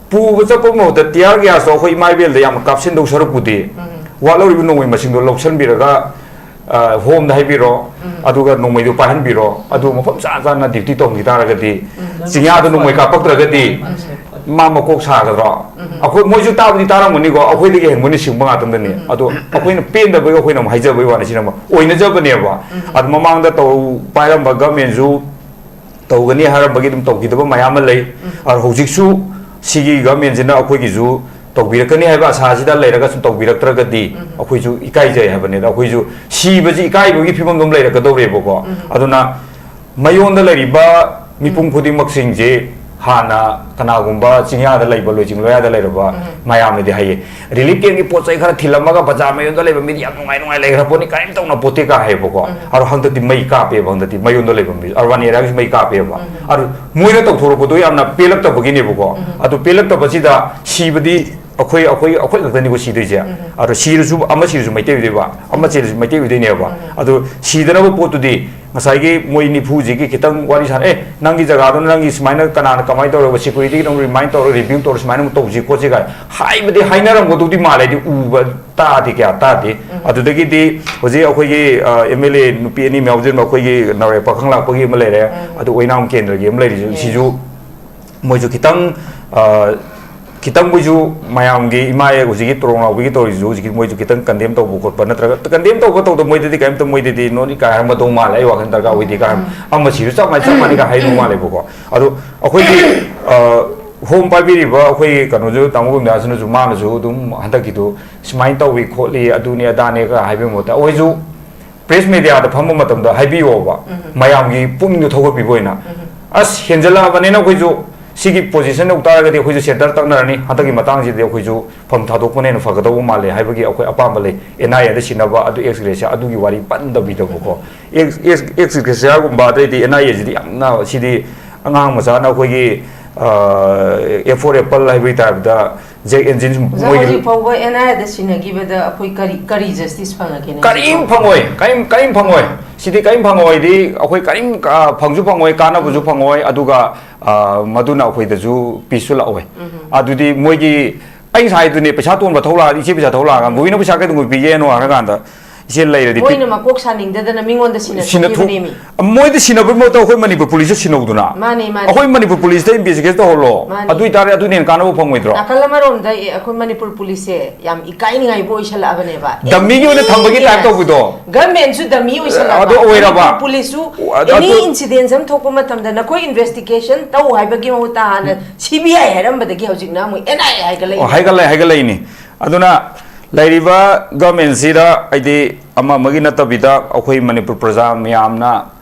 ꯄꯨꯕ ꯆꯠꯄ ꯃꯍꯨꯠꯇ tear gasꯇꯣ ꯑꯩꯈꯣꯏ ꯏꯃꯥ ꯏꯕꯦꯜꯗ ꯌꯥꯝꯅ ꯀꯥꯞꯁꯤꯟꯗꯧ ꯁꯔꯨꯛꯄꯨꯗꯤ, ꯋꯥꯠꯍꯧꯔꯤꯕ ꯅꯣꯡꯃꯩ ꯃꯁꯤꯡꯗꯣ ꯂꯧꯁꯤꯟꯕꯤꯔꯒ, ꯑ, ꯍꯣꯝꯗ ꯍꯥꯏꯕꯤꯔꯣ, ꯑꯗꯨꯒ ꯅꯣꯡꯃꯩꯗꯨ ꯄꯥꯏꯍꯟꯕꯤꯔꯣ, ꯑꯗꯨ ꯃꯐꯝ ꯆꯥ ꯆꯥꯅ duty ꯇꯧꯍꯟꯈꯤ ꯇꯥꯔꯒꯗꯤ, ꯆꯤꯡꯌꯥꯗ ꯅꯣꯡꯃꯩ ꯀꯥꯞꯄꯛꯇ꯭ꯔꯒꯗꯤ, ꯃꯥ ꯃꯀꯣꯛ ꯁꯥꯒꯗ꯭ꯔꯣ? ꯑꯩꯈꯣꯏ, ꯃꯣꯏꯁꯨ ꯇꯥꯕꯨꯗꯤ ꯇꯥꯔꯝꯒꯅꯤꯀꯣ, ꯑꯩꯈꯣꯏꯗꯒꯤ ꯍꯦꯟꯕ ꯅꯤꯡꯁꯤꯡꯕ ꯉꯥꯛꯇꯅꯤ꯫ ꯑꯗꯣ ꯑꯩꯈꯣꯏꯅ ꯄꯦꯟꯗꯕꯒꯤ ꯑꯩꯈꯣꯏꯅ ꯑꯃꯨꯛ ꯍꯥꯏꯖꯕꯒꯤ ꯋꯥꯅꯤ, ꯁꯤꯅ ꯑꯃꯨꯛ ꯑꯣꯏꯅꯖꯕꯅꯦꯕ꯫ ꯑꯗꯣ ꯃꯃꯥꯡꯗ ꯇꯧ-, ꯄꯥꯏꯔꯝꯕ governmentꯁꯨ ꯇꯧꯒꯅꯤ ꯍꯥꯏꯔꯝꯕꯒꯤ ꯑꯗꯨꯝ ꯇꯧꯈꯤꯗꯕ ꯃꯌꯥꯝ ꯑꯃ ꯂꯩ꯫ ꯑꯗꯣ ꯍꯧꯖꯤꯛꯁꯨ ꯁꯤꯒꯤ ꯒꯚꯔꯟꯃꯦꯟꯁꯤꯅ ꯑꯩꯈꯣꯏꯒꯤꯁꯨ ꯇꯧꯕꯤꯔꯛꯀꯅꯤ ꯍꯥꯏꯕ ꯑꯁꯥꯁꯤꯗ ꯂꯩꯔꯒꯁꯨ ꯇꯧꯕꯤꯔꯛꯇ꯭ꯔꯒꯗꯤ ꯑꯩꯈꯣꯏꯁꯨ ꯏꯀꯥꯏꯖꯩ ꯍꯥꯏꯕꯅꯤꯗ꯫ ꯑꯩꯈꯣꯏꯁꯨ ꯁꯤꯕꯁꯤ ꯏꯀꯥꯏꯕꯒꯤ ꯐꯤꯕꯝꯗ ꯑꯃ ꯂꯩꯔꯛꯀꯗꯧꯔꯦꯕꯀꯣ꯫ ꯑꯗꯨꯅ ꯃꯌꯣꯟꯗ ꯂꯩꯔꯤꯕ ꯃꯤꯄꯨꯝ ꯈꯨꯗꯤꯡꯃꯛꯁꯤꯡꯁꯦ ꯍꯥꯟꯅ ꯀꯅꯥꯒꯨꯝꯕ ꯆꯤꯡꯌꯥꯗ ꯂꯩꯕ, ꯂꯣꯏꯆꯤꯡ ꯂꯣꯌꯥꯗ ꯂꯩꯔꯕ ꯃꯌꯥꯝꯅꯗꯤ ꯍꯥꯏꯌꯦ, ꯔꯤꯂꯤꯐ ꯀꯦꯝꯞꯀꯤ ꯄꯣꯠ ꯆꯩ ꯈꯔ ꯊꯤꯜꯂꯝꯃꯒ ꯕꯖꯥꯔ ꯃꯌꯣꯟꯗ ꯂꯩꯕ ꯃꯤꯗꯤ ꯌꯥꯝ ꯅꯨꯡꯉꯥꯏ ꯅꯨꯡꯉꯥꯏ ꯂꯩꯈ꯭ꯔ ꯄꯣꯠꯅꯤ, ꯀꯔꯤꯝ ꯇꯧꯅ ꯄꯣꯠꯇꯦ ꯀꯥ ꯍꯥꯏꯌꯦꯕꯀꯣ꯫ ꯑꯗꯣ ꯍꯟꯗꯛꯇꯤ ꯃꯩ ꯀꯥꯞꯄꯦꯕ, ꯍꯟꯗꯛꯇꯤ ꯃꯌꯣꯟꯗ ꯂꯩꯕ ꯃꯤ, ꯑꯔꯕꯟ ꯑꯦꯔꯤꯌꯥꯒꯤꯁꯨ ꯃꯩ ꯀꯥꯞꯄꯦꯕ꯫ ꯑꯗꯨ ꯃꯣꯏꯅ ꯇꯧꯊꯣꯔꯛꯄꯗꯣ ꯌꯥꯝꯅ ꯄꯦꯜꯂꯛꯇꯕꯒꯤꯅꯦꯕꯀꯣ꯫ ꯑꯗꯨ ꯄꯦꯜꯂꯛꯇꯕꯁꯤꯗ ꯁꯤꯕꯗꯤ ꯑꯩꯈꯣꯏ, ꯑꯩꯈꯣꯏ, ꯑꯩꯈꯣꯏ ꯈꯛꯇꯅꯤꯀꯣ ꯁꯤꯗꯣꯏꯁꯦ꯫ ꯑꯗꯣ ꯁꯤꯔꯁꯨ, ꯑꯃ ꯁꯤꯔꯁꯨ ꯃꯩꯇꯩ ꯑꯣꯏꯗꯣꯏꯕ, ꯑꯃ ꯁꯤꯔꯁꯨ ꯃꯩꯇꯩ ꯑꯣꯏꯗꯣꯏꯅꯦꯕ꯫ ꯑꯗꯣ ꯁꯤꯗꯅꯕ ꯄꯣꯠꯇꯨꯗꯤ ꯉꯁꯥꯏꯒꯤ ꯃꯣꯏ ꯅꯤꯐꯨꯁꯤꯒꯤ ꯈꯤꯇꯪ ꯋꯥꯔꯤ ꯁꯥꯟꯅ, "ꯑꯦ, ꯅꯪꯒꯤ ꯖꯒꯥꯗꯨꯅ ꯅꯪꯒꯤ ꯁꯨꯃꯥꯏꯅ ꯀꯅꯥꯅ ꯀꯃꯥꯏꯅ ꯇꯧꯔꯒ ꯁꯦꯀ꯭ꯌꯨꯔꯤꯇꯤꯒꯤ ꯅꯪ ꯔꯤꯃꯥꯏꯟ ꯇꯧꯔꯒ ꯔꯤꯚ꯭ꯌꯨ ꯇꯧꯔ ꯁꯨꯃꯥꯏꯅ ꯑꯃꯨꯛ ꯇꯧꯁꯤ ꯈꯣꯠꯁꯤ" ꯀꯥꯏ ꯍꯥꯏꯕꯗꯤ ꯍꯥꯏꯅꯔꯝꯒꯗꯧꯗꯤ ꯃꯥꯜꯂꯦ, ꯍꯥꯏꯗꯤ ꯎꯕ ꯇꯥꯗꯤ ꯀꯌꯥ ꯇꯥꯗꯦ꯫ ꯑꯗꯨꯗꯒꯤꯗꯤ ꯍꯧꯖꯤꯛ ꯑꯩꯈꯣꯏꯒꯤ, ꯑ, ꯑꯦꯝ ꯑꯦꯜ ꯑꯦ ꯅꯨꯄꯤ ꯑꯅꯤ ꯑꯃ ꯌꯥꯎꯖꯟꯕ ꯑꯩꯈꯣꯏꯒꯤ ꯅꯥꯎꯔꯦꯝ ꯄꯥꯈꯪ ꯂꯥꯛꯄꯒꯤ ꯑꯃ ꯂꯩꯔꯦ, ꯑꯗꯨ ꯑꯣꯏꯅꯥꯝ ꯀꯦꯟꯗ꯭ꯔꯒꯤ ꯑꯃ ꯂꯩꯔꯤꯁꯦ, ꯁꯤꯁꯨ ꯃꯣꯏꯁꯨ ꯈꯤꯇꯪ, ꯑ, ꯈꯤꯇꯪ ꯃꯣꯏꯁꯨ ꯃꯌꯥꯝꯒꯤ ꯏꯃꯥ ꯍꯧꯖꯤꯛꯀꯤ ꯇꯣꯔꯣꯡ ꯂꯥꯎꯕꯒꯤ ꯇꯧꯔꯤꯁꯤꯁꯨ ꯍꯧꯖꯤꯛꯀꯤ ꯃꯣꯏꯁꯨ ꯈꯤꯇꯪ ꯀꯟꯗꯦꯝ ꯇꯧꯕ ꯈꯣꯠꯄ ꯅꯠꯇ꯭ꯔꯒ ꯀꯟꯗꯦꯝ ꯇꯧꯕ ꯇꯧꯗꯕ ꯃꯣꯏꯗꯗꯤ ꯀꯔꯤꯝꯇ ꯃꯣꯏꯗꯗꯤ ꯅꯣꯠ ꯀꯥꯏ ꯍꯥꯏꯔꯝꯒꯗꯧ ꯃꯥꯜꯂꯦ, ꯑꯩ ꯋꯥꯈꯜ ꯗꯔꯀꯥꯔ ꯑꯣꯏꯗꯦ ꯀꯥꯏ ꯍꯥꯏꯔꯝ-, ꯑꯃ ꯁꯤꯁꯨ ꯆꯞ ꯃꯥꯟꯅꯩ, ꯆꯞ ꯃꯥꯟꯅꯩ ꯀꯥꯏ ꯍꯥꯏꯗꯧ ꯃꯥꯜꯂꯦꯕꯀꯣ꯫ ꯑꯗꯣ ꯑꯩꯈꯣꯏꯒꯤ, ꯑ, ꯍꯣꯝ ꯄꯥꯏꯕꯤꯔꯤꯕ ꯑꯩꯈꯣꯏꯒꯤ ꯀꯩꯅꯣꯁꯨ, ꯇꯥꯃꯣ ꯒꯣꯕꯤꯟꯗꯥꯁꯅꯁꯨ ꯃꯥꯅꯁꯨ ꯑꯗꯨꯝ ꯍꯟꯗꯛꯀꯤꯗꯨ ꯁꯨꯃꯥꯏꯅ ꯇꯧꯏ ꯈꯣꯠꯂꯤ ꯑꯗꯨꯅꯤ ꯑꯗꯥꯅꯦꯒ ꯍꯥꯏꯕꯒꯤ ꯃꯍꯨꯠꯇ ꯑꯩꯈꯣꯏꯁꯨ ꯄ꯭ꯔꯦꯁ ꯃꯦꯗꯤꯌꯥꯗ ꯐꯝꯕ ꯃꯇꯝꯗ ꯍꯥꯏꯕꯤꯌꯣꯕ, ꯃꯌꯥꯝꯒꯤ ꯄꯨꯛꯅꯤꯡꯗꯣ ꯊꯧꯒꯠꯄꯤꯕ ꯑꯣꯏꯅ꯫ ꯑꯁ, ꯍꯦꯟꯖꯜꯂꯛꯑꯕꯅꯤꯅ ꯑꯩꯈꯣꯏꯁꯨ ꯁꯤꯒꯤ ꯄꯣꯖꯤꯁꯟ ꯌꯧ ꯇꯥꯔꯒꯗꯤ ꯑꯩꯈꯣꯏꯁꯨ ꯁꯦꯟꯇꯔ ꯇꯛꯅꯔꯅꯤ, ꯍꯟꯗꯛꯀꯤ ꯃꯇꯥꯡꯁꯤꯗꯤ ꯑꯩꯈꯣꯏꯁꯨ ꯐꯝ ꯊꯥꯗꯣꯛꯄꯅ ꯍꯦꯟꯅ ꯐꯒꯗꯧꯕ ꯃꯥꯜꯂꯦ ꯍꯥꯏꯕꯒꯤ ꯑꯩꯈꯣꯏ ꯑꯄꯥꯝꯕ ꯂꯩ꯫ ꯑꯦꯟ ꯑꯥꯏ ꯑꯦꯗ ꯁꯤꯟꯅꯕ ꯑꯗꯨ ꯑꯦꯛꯁ ꯒ꯭ꯔꯦꯁꯤꯌꯥ ꯑꯗꯨꯒꯤ ꯋꯥꯔꯤ ꯄꯟꯗꯕꯤꯗꯕꯀꯣ, ꯑꯦꯛꯁ, ꯑꯦꯛꯁ, ꯑꯦꯛꯁ ꯒ꯭ꯔꯦꯁꯤꯌꯥꯒꯨꯝꯕ ꯑꯗꯩꯗꯤ ꯑꯦꯟ ꯑꯥꯏ ꯑꯦꯁꯤꯗꯤ ꯌꯥꯝꯅ, ꯁꯤꯗꯤ ꯑꯉꯥꯡ ꯃꯆꯥꯅ ꯑꯩꯈꯣꯏꯒꯤ, ꯑ, ꯑꯦ ꯐꯣꯔ ꯑꯦꯄꯜ ꯍꯥꯏꯕꯒꯤ ꯇꯥꯏꯞꯇ ꯖꯦꯛ ꯑꯦꯟꯖꯤꯟ ꯑꯣꯖꯥ, ꯃꯣꯏꯒꯤ ꯍꯧꯖꯤꯛ ꯐꯥꯎꯕ ꯑꯦꯟ ꯑꯥꯏ ꯑꯦꯗ ꯁꯤꯟꯅꯈꯤꯕꯗ ꯑꯩꯈꯣꯏ ꯀꯔꯤ, ꯀꯔꯤ ꯖꯁꯇꯤꯁ ꯐꯪꯉꯒꯦꯅꯦ? ꯀꯔꯤꯝ ꯐꯪꯉꯣꯏ, ꯀꯔꯤꯝ, ꯀꯔꯤꯝ ꯐꯪꯉꯣꯏ꯫ ꯁꯤꯗꯤ ꯀꯔꯤꯝ ꯐꯪꯉꯣꯏꯗꯤ ꯑꯩꯈꯣꯏ ꯀꯔꯤꯝ, ꯑ, ꯐꯪꯁꯨ ꯐꯪꯉꯣꯏ, ꯀꯥꯟꯅꯕꯁꯨ ꯐꯪꯉꯣꯏ, ꯑꯗꯨꯒ, ꯑ, ꯃꯗꯨꯅ ꯑꯩꯈꯣꯏꯗꯁꯨ ꯄꯤꯁꯁꯨ ꯂꯥꯛꯑꯣꯏ꯫ ꯑꯗꯨꯗꯤ ꯃꯣꯏꯒꯤ, ꯑꯩ ꯉꯁꯥꯏꯗꯨꯅꯦ, ꯄꯩꯁꯥ ꯇꯣꯟꯕ ꯊꯧ ꯂꯥꯛꯑꯗꯤ, "ꯏꯆꯦ, ꯄꯩꯁꯥ ꯊꯧ ꯂꯥꯛꯑꯒ ꯕꯣꯕꯤꯅ ꯄꯩꯁꯥ ꯀꯩꯗꯧꯉꯩ ꯄꯤꯒꯦꯅꯣ?" ꯍꯥꯏꯔꯀꯥꯟꯗ, ꯏꯆꯦ ꯂꯩꯔꯗꯤ ꯄꯤꯛ- ꯃꯣꯏꯅ ꯃꯀꯣꯛ ꯁꯥꯅꯤꯡꯗꯗꯅ ꯃꯤꯉꯣꯟꯗ ꯁꯤꯟꯅ ꯁꯤꯟꯅ ꯊꯣꯛ- ꯊꯣꯛꯈꯤꯕꯅꯦꯃꯤ꯫ ꯃꯣꯏꯗ ꯁꯤꯟꯅꯕꯒꯤ ꯃꯍꯨꯠꯇ ꯑꯩꯈꯣꯏ ꯃꯅꯤꯄꯨꯔ ꯄꯨꯂꯤꯁꯇ ꯁꯤꯟꯅꯧꯗꯅ꯫ ꯃꯥꯅꯦ, ꯃꯥꯅꯦ꯫ ꯑꯩꯈꯣꯏ ꯃꯅꯤꯄꯨꯔ ꯄꯨꯂꯤꯁꯇ ꯏꯟꯚꯦꯁꯇꯤꯒꯦꯠ ꯇꯧꯍꯜꯂꯣ꯫ ꯃꯥꯅꯦ꯫ ꯑꯗꯨ ꯑꯣꯏꯇꯥꯔꯗꯤ ꯑꯗꯨꯅ ꯍꯦꯟꯅ ꯀꯥꯟꯅꯕ ꯐꯪꯉꯣꯏꯗ꯭ꯔꯣ? ꯅꯥꯀꯜ ꯑꯃꯔꯣꯝꯗ ꯑꯦ, ꯑꯩꯈꯣꯏ ꯃꯅꯤꯄꯨꯔ ꯄꯨꯂꯤꯁꯁꯦ ꯌꯥꯝ ꯏꯀꯥꯏꯅꯤꯡꯉꯥꯏꯕꯨ ꯑꯣꯏꯁꯜꯂꯛꯑꯕꯅꯦꯕ꯫ ꯗꯝꯃꯤꯒꯤ ꯑꯣꯏꯅ ꯊꯝꯕꯒꯤ type ꯇꯧꯕꯗꯣ꯫ ꯒꯚꯔꯟꯃꯦꯟꯁꯨ ꯗꯝꯃꯤ ꯑꯣꯏꯁꯜꯂꯛꯑꯕ꯫ ꯑꯗꯨ ꯑꯣꯏꯔꯕ? ꯃꯅꯤꯄꯨꯔ ꯄꯨꯂꯤꯁꯁꯨ ꯑꯗꯨ- ꯑꯦꯅꯤ ꯑꯗꯨ- ꯏꯟꯁꯤꯗꯦꯟꯁ ꯑꯃ ꯊꯣꯛꯄ ꯃꯇꯝꯗ ꯅꯈꯣꯏ ꯏꯟꯚꯦꯁꯇꯤꯒꯦꯁꯟ ꯇꯧ ꯍꯥꯏꯕꯒꯤ ꯃꯍꯨꯠꯇ ꯍꯥꯟꯅ ꯁꯤ ꯕꯤ ꯑꯥꯏ ꯍꯥꯏꯔꯝꯕꯗꯒꯤ ꯍꯧꯖꯤꯛꯅ ꯑꯃꯨꯛ ꯑꯦꯟ ꯑꯥꯏ ꯑꯦ ꯍꯥꯏꯒꯠꯂꯛꯏ꯫ ꯑꯣ, ꯍꯥꯏꯒꯠꯂꯛ ꯍꯥꯏꯒꯠꯂꯛꯏꯅꯤ꯫ ꯑꯗꯨꯅ ꯂꯩꯔꯤꯕ ꯒꯚꯔꯟꯃꯦꯟꯁꯤꯗ ꯍꯥꯏꯗꯤ ꯑꯃ ꯑꯃꯒꯤ ꯅꯠꯇꯕꯤꯗ ꯑꯩꯈꯣꯏ ꯃꯅꯤꯄꯨꯔ ꯄ꯭ꯔꯖꯥ ꯃꯌꯥꯝꯅ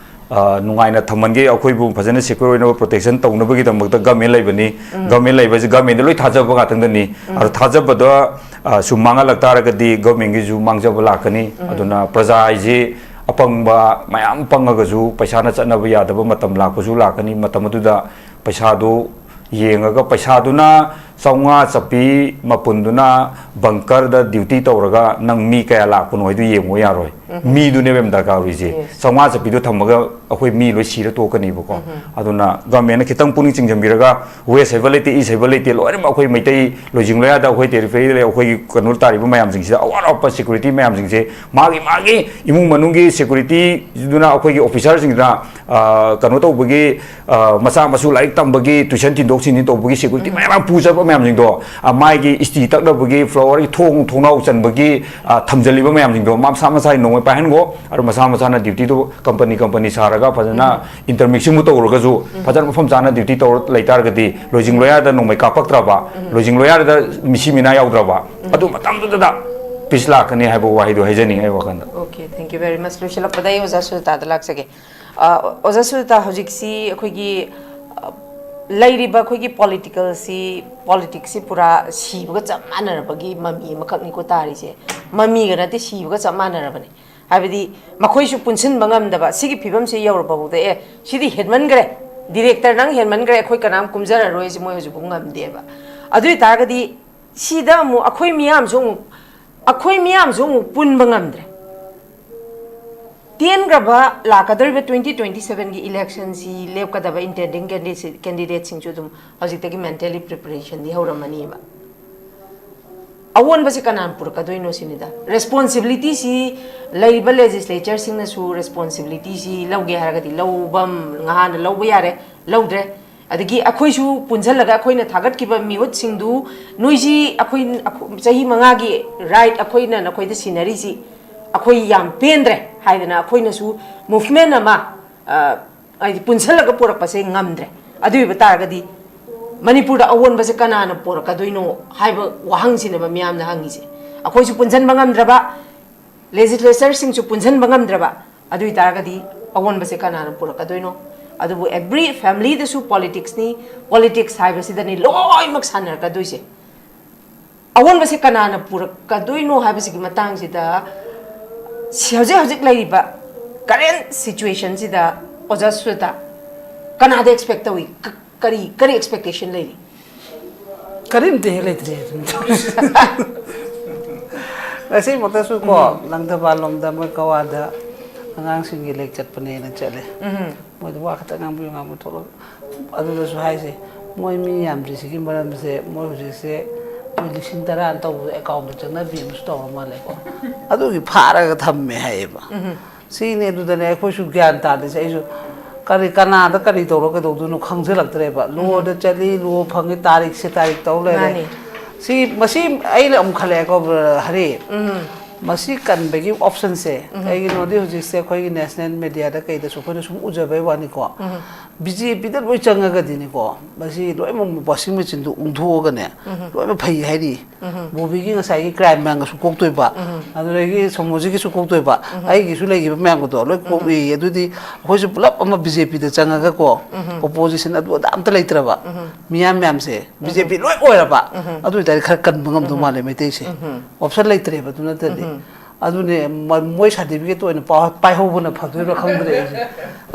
ꯑ, ꯅꯨꯡꯉꯥꯏꯅ ꯊꯝꯍꯟꯒꯦ, ꯑꯩꯈꯣꯏꯕꯨ ꯐꯖꯅ ꯁꯦꯀ꯭ꯌꯣꯔ ꯑꯣꯏꯅꯕ ꯄ꯭ꯔꯣꯇꯦꯛꯁꯟ ꯇꯧꯅꯕꯒꯤꯗꯃꯛꯇ ꯒꯚꯔꯟꯃꯦꯟ ꯂꯩꯕꯅꯤ꯫ ꯒꯚꯔꯟꯃꯦꯟ ꯂꯩꯕꯁꯤ ꯒꯚꯔꯟꯃꯦꯟꯗ ꯂꯣꯏ ꯊꯥꯖꯕ ꯉꯥꯛꯇꯪꯗꯅꯤ꯫ ꯑꯗꯣ ꯊꯥꯖꯕꯗ ꯑ, ꯁꯨꯝ ꯃꯥꯡꯍꯜꯂꯛ ꯇꯥꯔꯒꯗꯤ ꯒꯚꯔꯟꯃꯦꯟꯒꯤꯁꯨ ꯃꯥꯡꯖꯕ ꯂꯥꯛꯀꯅꯤ꯫ ꯑꯗꯨꯅ ꯄ꯭ꯔꯖꯥ ꯍꯥꯏꯁꯤ ꯑꯄꯪꯕ ꯃꯌꯥꯝ ꯄꯪꯉꯒꯁꯨ ꯄꯩꯁꯥꯅ ꯆꯠꯅꯕ ꯌꯥꯗꯕ ꯃꯇꯝ ꯂꯥꯛꯄꯁꯨ ꯂꯥꯛꯀꯅꯤ꯫ ꯃꯇꯝ ꯑꯗꯨꯗ ꯄꯩꯁꯥꯗꯨ ꯌꯦꯡꯉꯒ ꯄꯩꯁꯥꯗꯨꯅ ꯆꯥꯝꯃꯉꯥ ꯆꯞꯄꯤ ꯃꯄꯨꯟꯗꯨꯅ ꯕꯪꯀꯔꯗ ꯗ꯭ꯌꯨꯇꯤ ꯇꯧꯔꯒ ꯅꯪ ꯃꯤ ꯀꯌꯥ ꯂꯥꯛꯄꯅꯣ ꯍꯥꯏꯗꯨ ꯌꯦꯡꯉꯨ ꯌꯥꯔꯣꯏ꯫ ꯃꯤꯗꯨꯅꯦꯕ ꯌꯥꯝ ꯗꯔꯀꯥꯔ ꯑꯣꯏꯔꯤꯁꯦ꯫ Yes. ꯆꯥꯝꯃꯉꯥ ꯆꯞꯄꯤꯗꯨ ꯊꯝꯃꯒ ꯑꯩꯈꯣꯏ ꯃꯤ ꯂꯣꯏ ꯁꯤꯔ ꯇꯣꯛꯀꯅꯤꯕꯀꯣ꯫ ꯑꯗꯨꯅ ꯒꯚꯔꯟꯃꯦꯟꯅ ꯈꯤꯇꯪ ꯄꯨꯛꯅꯤꯡ ꯆꯤꯡꯁꯤꯟꯕꯤꯔꯒ ꯋꯦꯁ ꯍꯩꯕ ꯂꯩꯇꯦ, ꯏꯁ ꯍꯩꯕ ꯂꯩꯇꯦ, ꯂꯣꯏꯅꯃꯛ ꯑꯩꯈꯣꯏ ꯃꯩꯇꯩ ꯂꯣꯏꯖꯤꯡ ꯂꯣꯌꯥꯗ ꯑꯩꯈꯣꯏ ꯇꯦꯔꯤꯐꯦꯔꯤ ꯂꯩ, ꯑꯩꯈꯣꯏꯒꯤ ꯀꯩꯅꯣ ꯇꯥꯔꯤꯕ ꯃꯌꯥꯝꯁꯤꯡꯁꯤꯗ ꯑꯋꯥꯠ ꯑꯋꯥꯠꯄ ꯁꯦꯀ꯭ꯌꯨꯔꯤꯇꯤ ꯃꯌꯥꯝꯁꯤꯡꯁꯦ ꯃꯥꯒꯤ ꯃꯥꯒꯤ ꯏꯃꯨꯡ ꯃꯅꯨꯡꯒꯤ ꯁꯦꯀ꯭ꯌꯨꯔꯤꯇꯤꯗꯨꯅ ꯑꯩꯈꯣꯏꯒꯤ ꯑꯣꯐꯤꯁꯥꯔꯁꯤꯡꯗꯨꯅ ꯑ, ꯀꯩꯅꯣ ꯇꯧꯕꯒꯤ, ꯑ, ꯃꯆꯥ ꯃꯁꯨ ꯂꯥꯏꯔꯤꯛ ꯇꯝꯕꯒꯤ ꯇꯨꯏꯁꯟ ꯊꯤꯟꯗꯣꯛ ꯊꯤꯟꯖꯤꯟ ꯇꯧꯕꯒꯤ ꯁꯦꯀ꯭ꯌꯨꯔꯤꯇꯤ ꯃꯌꯥꯝ ꯑꯃ ꯄꯨꯖꯕ ꯃꯌꯥꯝꯁꯤꯡꯗꯣ, ꯑ, ꯃꯥꯒꯤ ꯏꯁꯇꯤ ꯇꯛꯅꯕꯒꯤ ꯐ꯭ꯂꯣꯔꯒꯤ ꯊꯣꯡ ꯊꯣꯡꯅꯥꯎ ꯆꯟꯕꯒꯤ, ꯑ, ꯊꯝꯖꯜꯂꯤꯕ ꯃꯌꯥꯝꯁꯤꯡꯗꯣ ꯃꯥ ꯃꯁꯥ ꯃꯁꯥꯒꯤ ꯅꯣꯡꯃꯩ ꯄꯥꯏꯍꯟꯈꯣ꯫ ꯑꯗꯣ ꯃꯁꯥ ꯃꯁꯥꯅ ꯗ꯭ꯌꯨꯇꯤꯗꯣ ꯀꯝꯄꯅꯤ ꯀꯝꯄꯅꯤ ꯁꯥꯔꯒ ꯐꯖꯅ ꯏꯟꯇꯔꯃꯤꯛꯁꯤꯡꯕꯨ ꯇꯧꯔꯒꯁꯨ ꯐꯖꯅ ꯃꯐꯝ ꯆꯥꯅ ꯗ꯭ꯌꯨꯇꯤ ꯇꯧꯔ ꯂꯩꯇꯥꯔꯒꯗꯤ ꯂꯣꯏꯖꯤꯡ ꯂꯣꯌꯥꯗ ꯅꯣꯡꯃꯩ ꯀꯥꯞꯄꯛꯇ꯭ꯔꯕ, ꯂꯣꯏꯖꯤꯡ ꯂꯣꯌꯥꯗ ꯃꯤꯁꯤ ꯃꯤꯅꯥ ꯌꯥꯎꯗ꯭ꯔꯕ, ꯑꯗꯨ ꯃꯇꯝꯗꯨꯗ ꯄꯤꯁ ꯂꯥꯛꯀꯅꯤ ꯍꯥꯏꯕ ꯋꯥꯍꯩꯗꯣ ꯍꯥꯏꯖꯅꯤꯡꯉꯤ ꯑꯩ ꯋꯥꯈꯜꯗ꯫ Okay, thank you very much. ꯂꯣꯏꯁꯤꯜꯂꯛꯄꯗ ꯑꯩ ꯑꯣꯖꯥ ꯁꯨꯖꯥꯇꯥꯗ ꯂꯥꯛꯆꯒꯦ꯫ ꯑ, ꯑꯣꯖꯥ ꯁꯨꯖꯥꯇꯥ, ꯍꯧꯖꯤꯛꯁꯤ ꯑꯩꯈꯣꯏꯒꯤ, ꯑ, ꯂꯩꯔꯤꯕ ꯑꯩꯈꯣꯏꯒꯤ ꯄꯣꯂꯤꯇꯤꯀꯦꯜꯁꯤ, ꯄꯣꯂꯤꯇꯤꯛꯁꯁꯤ ꯄꯨꯔꯥ ꯁꯤꯕꯒ ꯆꯞ ꯃꯥꯟꯅꯔꯕꯒꯤ ꯃꯃꯤ ꯑꯃꯈꯛꯅꯤꯀꯣ ꯇꯥꯔꯤꯁꯦ꯫ ꯃꯃꯤꯒ ꯅꯠꯇꯦ, ꯁꯤꯕꯒ ꯆꯞ ꯃꯥꯟꯅꯔꯕꯅꯤ꯫ ꯍꯥꯏꯕꯗꯤ ꯃꯈꯣꯏꯁꯨ ꯄꯨꯟꯁꯤꯟꯕ ꯉꯝꯗꯕ ꯁꯤꯒꯤ ꯐꯤꯕꯝꯁꯤ ꯌꯧꯔꯛꯄ ꯐꯥꯎꯗ, "ꯑꯦ, ꯁꯤꯗꯤ ꯍꯦꯟꯃꯟꯈ꯭ꯔꯦ, ꯗꯤꯔꯦꯛꯇꯔ ꯅꯪ ꯍꯦꯟꯃꯟꯈ꯭ꯔꯦ, ꯑꯩꯈꯣꯏ ꯀꯅꯥꯝ ꯀꯨꯝꯖꯔꯔꯣꯏꯁꯦ" ꯃꯣꯏ ꯍꯧꯖꯤꯛꯐꯥꯎ ꯉꯝꯗꯦꯕ꯫ ꯑꯗꯨ ꯑꯣꯏꯇꯥꯔꯒꯗꯤ ꯁꯤꯗ ꯑꯃꯨꯛ ꯑꯩꯈꯣꯏ ꯃꯤꯌꯥꯝꯁꯨ ꯑꯃꯨꯛ, ꯑꯩꯈꯣꯏ ꯃꯤꯌꯥꯝꯁꯨ ꯑꯃꯨꯛ ꯄꯨꯟꯕ ꯉꯝꯗ꯭ꯔꯦ꯫ ꯇꯦꯟꯈ꯭ꯔꯕ ꯂꯥꯛꯀꯗꯧꯔꯤꯕ ꯇ꯭ꯋꯦꯟꯇꯤ ꯇ꯭ꯋꯦꯟꯇꯤ ꯁꯚꯦꯟꯒꯤ ꯏꯂꯦꯛꯁꯟꯁꯤ ꯂꯦꯞꯀꯗꯕ ꯏꯟꯇꯦꯟꯗꯤꯡ ꯀꯦꯟꯗꯤꯗꯦꯠꯁꯤꯡꯁꯨ ꯑꯗꯨꯝ ꯍꯧꯖꯤꯛꯇꯒꯤ ꯃꯦꯟꯇꯦꯜꯂꯤ ꯄ꯭ꯔꯤꯄꯦꯔꯦꯁꯟꯗꯤ ꯍꯧꯔꯝꯃꯅꯤꯕ꯫ ꯑꯑꯣꯟꯕꯁꯦ ꯀꯅꯥꯅ ꯄꯨꯔꯛꯀꯗꯣꯏꯅꯣ ꯁꯤꯅꯤꯗ꯫ ꯔꯦꯁꯄꯣꯟꯁꯤꯕꯤꯂꯤꯇꯤꯁꯤ ꯂꯩꯔꯤꯕ ꯂꯦꯖꯤꯁꯂꯦꯆꯔꯁꯤꯡꯅꯁꯨ ꯔꯦꯁꯄꯣꯟꯁꯤꯕꯤꯂꯤꯇꯤꯁꯤ ꯂꯧꯒꯦ ꯍꯥꯏꯔꯒꯗꯤ ꯂꯧꯕ ꯉꯍꯥꯟꯅ ꯂꯧꯕ ꯌꯥꯔꯦ, ꯂꯧꯗ꯭ꯔꯦ꯫ ꯑꯗꯒꯤ ꯑꯩꯈꯣꯏꯁꯨ ꯄꯨꯟꯁꯤꯜꯂꯒ ꯑꯩꯈꯣꯏꯅ ꯊꯥꯒꯠꯈꯤꯕ ꯃꯤꯍꯨꯠꯁꯤꯡꯗꯨ ꯅꯣꯏꯁꯤ ꯑꯩꯈꯣꯏ, ꯑꯩꯈꯣꯏ ꯆꯍꯤ ꯃꯉꯥꯒꯤ ꯔꯥꯏꯠ ꯑꯩꯈꯣꯏꯅ ꯅꯈꯣꯏꯗ ꯁꯤꯟꯅꯔꯤꯁꯤ ꯑꯩꯈꯣꯏ ꯌꯥꯝ ꯄꯦꯟꯗ꯭ꯔꯦ ꯍꯥꯏꯗꯅ ꯑꯩꯈꯣꯏꯅꯁꯨ ꯃꯨꯚꯃꯦꯟ ꯑꯃ, ꯑ, ꯍꯥꯏꯗꯤ ꯄꯨꯟꯁꯤꯜꯂꯒ ꯄꯨꯔꯛꯄꯁꯦ ꯉꯝꯗ꯭ꯔꯦ꯫ ꯑꯗꯨ ꯑꯣꯏꯕ ꯇꯥꯔꯒꯗꯤ ꯃꯅꯤꯄꯨꯔꯗ ꯑꯑꯣꯟꯕꯁꯦ ꯀꯅꯥꯅ ꯄꯨꯔꯛꯀꯗꯣꯏꯅꯣ ꯍꯥꯏꯕ ꯋꯥꯍꯪꯁꯤꯅꯦꯕ ꯃꯤꯌꯥꯝꯅ ꯍꯪꯉꯤꯁꯦ꯫ ꯑꯩꯈꯣꯏꯁꯨ ꯄꯨꯟꯁꯤꯟꯕ ꯉꯝꯗ꯭ꯔꯕ, ꯂꯦꯖꯤꯁꯂꯦꯆꯔꯁꯤꯡꯁꯨ ꯄꯨꯟꯁꯤꯟꯕ ꯉꯝꯗ꯭ꯔꯕ, ꯑꯗꯨ ꯑꯣꯏ ꯇꯥꯔꯒꯗꯤ ꯑꯑꯣꯟꯕꯁꯦ ꯀꯅꯥꯅ ꯄꯨꯔꯛꯀꯗꯣꯏꯅꯣ? ꯑꯗꯨꯕꯨ ꯑꯦꯚ꯭ꯔꯤ ꯐꯦꯃꯤꯂꯤꯗꯁꯨ ꯄꯣꯂꯤꯇꯤꯛꯁꯅꯤ, ꯄꯣꯂꯤꯇꯤꯛꯁ ꯍꯥꯏꯕꯁꯤꯗꯅꯤ ꯂꯣꯏꯅꯃꯛ ꯁꯥꯟꯅꯔꯛꯀꯗꯣꯏꯁꯦ꯫ ꯑꯑꯣꯟꯕꯁꯦ ꯀꯅꯥꯅ ꯄꯨꯔꯛꯀꯗꯣꯏꯅꯣ ꯍꯥꯏꯕꯁꯤꯒꯤ ꯃꯇꯥꯡꯁꯤꯗ ꯁꯤ ꯍꯧꯖꯤꯛ ꯍꯧꯖꯤꯛ ꯂꯩꯔꯤꯕ ꯀꯔꯦꯟ ꯁꯤꯆꯨꯋꯦꯁꯟꯁꯤꯗ ꯑꯣꯖꯥ ꯁꯨꯖꯥꯇꯥ ꯀꯅꯥꯗ ꯑꯦꯛꯁꯄꯦꯛ ꯇꯧꯏ? ꯀ-, ꯀꯔꯤ, ꯀꯔꯤ ꯑꯦꯛꯁꯄꯦꯛꯇꯦꯁꯟ ꯂꯩꯔꯤ? ꯀꯔꯤꯝꯇ ꯍꯦꯛ ꯂꯩꯇ꯭ꯔꯦ ꯑꯗꯨꯝ꯫ ꯉꯁꯤꯃꯛꯇꯁꯨ ꯀꯣ, ꯂꯪꯊꯕꯥꯜ ꯂꯣꯝꯗ ꯃꯣꯏ ꯀꯋꯥꯗ ꯑꯉꯥꯡꯁꯤꯡꯒꯤ ꯂꯦꯛ ꯆꯠꯄꯅꯦꯅ ꯆꯠꯂꯦ꯫ ꯃꯣꯏꯗ ꯋꯥ ꯈꯛꯇ ꯉꯥꯡꯕꯤꯌꯨ, ꯉꯥꯡꯕ ꯊꯣꯛꯂꯛ꯫ ꯑꯗꯨꯗꯁꯨ ꯍꯥꯏꯁꯦ, ꯃꯣꯏ ꯃꯤ ꯌꯥꯝꯗ꯭ꯔꯤꯁꯤꯒꯤ ꯃꯔꯝꯁꯦ, ꯃꯣꯏ ꯍꯧꯖꯤꯛꯁꯦ ꯃꯣꯏ ꯂꯤꯁꯤꯡ ꯇꯔꯥ ꯇꯧꯕꯗ ꯑꯦꯀꯥꯎꯟꯗ ꯆꯪꯅꯕꯤ ꯑꯃꯁꯨ ꯇꯧꯔ ꯃꯥꯜꯂꯦꯀꯣ꯫ ꯑꯗꯨꯒꯤ ꯐꯥꯔꯒ ꯊꯝꯃꯦ ꯍꯥꯏꯌꯦꯕ꯫ ꯁꯤꯅꯦ꯫ ꯑꯗꯨꯗꯅꯦ ꯑꯩꯈꯣꯏꯁꯨ ꯒ꯭ꯌꯥꯟ ꯇꯥꯗ꯭ꯔꯤꯁꯦ꯫ ꯑꯩꯁꯨ ꯀꯔꯤ, ꯀꯅꯥꯗ ꯀꯔꯤ ꯇꯧꯔ ꯀꯩꯗꯧꯗꯣꯏꯅꯣ ꯈꯪꯖꯜꯂꯛꯇ꯭ꯔꯦꯕ꯫ ꯂꯣꯗ ꯆꯠꯂꯤ, ꯂꯣ ꯐꯪꯉꯤ, ꯇꯥꯔꯤꯛꯁꯦ ꯇꯥꯔꯤꯛ ꯇꯧ ꯂꯩꯔꯦ꯫ ꯃꯥꯅꯤ꯫ ꯁꯤ, ꯃꯁꯤ ꯑꯩꯅ ꯑꯃꯨꯛ ꯈꯜꯂꯛꯑꯦꯀꯣ, ꯕ꯭ꯔ-, ꯍꯔꯤ꯫ ꯃꯁꯤ ꯀꯟꯕꯒꯤ ꯑꯣꯞꯁꯟꯁꯦ ꯀꯩꯒꯤꯅꯣꯗꯤ ꯍꯧꯖꯤꯛꯁꯦ ꯑꯩꯈꯣꯏꯒꯤ ꯅꯦꯁꯅꯦꯜ ꯃꯦꯗꯤꯌꯥꯗ ꯀꯩꯗꯁꯨ ꯑꯩꯈꯣꯏꯅ ꯁꯨꯝ ꯎꯖꯕꯩ ꯋꯥꯅꯤꯀꯣ꯫ ꯕꯤ ꯖꯦ ꯄꯤꯗ ꯂꯣꯏ ꯆꯪꯉꯒꯗꯤꯅꯤꯀꯣ, ꯃꯁꯤ ꯂꯣꯏꯅꯃꯛ ꯋꯥꯁꯤꯡ ꯃꯦꯆꯤꯟꯗꯣ ꯎꯪꯊꯣꯛꯑꯒꯅꯦ, ꯂꯣꯏꯅꯃꯛ ꯐꯩ ꯍꯥꯏꯔꯤ꯫ ꯕꯣꯕꯤꯒꯤ ꯉꯁꯥꯏꯒꯤ ꯀ꯭ꯔꯥꯏꯝ ꯃꯌꯥꯝꯒꯁꯨ ꯀꯣꯛꯇꯣꯏꯕ, ꯑꯗꯨꯗꯒꯤ ꯁꯣꯃꯣꯖꯤꯠꯀꯤꯁꯨ ꯀꯣꯛꯇꯣꯏꯕ, ꯑꯩꯒꯤꯁꯨ ꯂꯩꯈꯤꯕ ꯃꯌꯥꯝꯒꯗꯣ ꯂꯣꯏ ꯀꯣꯛꯏ꯫ ꯑꯗꯨꯗꯤ ꯑꯩꯈꯣꯏꯁꯨ ꯄꯨꯂꯞ ꯑꯃ ꯕꯤ ꯖꯦ ꯄꯤꯗ ꯆꯪꯉꯒꯀꯣ, ꯑꯣꯄꯣꯖꯤꯁꯟ ꯑꯗꯨ ꯑꯗꯥ ꯑꯝꯇ ꯂꯩꯇ꯭ꯔꯕ, ꯃꯤꯌꯥꯝ ꯃꯌꯥꯝꯁꯦ ꯕꯤ ꯖꯦ ꯄꯤ ꯂꯣꯏ ꯑꯣꯏꯔꯕ, ꯑꯗꯨ ꯑꯣꯏꯇꯥꯔꯗꯤ ꯈꯔ ꯀꯟꯕ ꯉꯝꯗꯧ ꯃꯥꯜꯂꯦ ꯃꯩꯇꯩꯁꯦ꯫ ꯑꯣꯞꯁꯟ ꯂꯩꯇ꯭ꯔꯦꯕ ꯑꯗꯨ ꯅꯠꯇ꯭ꯔꯗꯤ꯫ ꯑꯗꯨꯅꯦ, ꯃ-, ꯃꯣꯏ ꯁꯥꯔꯇꯤꯐꯤꯀꯦꯠꯇ ꯑꯣꯏꯅ ꯄꯥ-, ꯄꯥꯏꯍꯧꯕꯅ ꯐꯗꯣꯏꯔꯥ ꯈꯪꯗ꯭ꯔꯦ ꯑꯩꯁꯦ꯫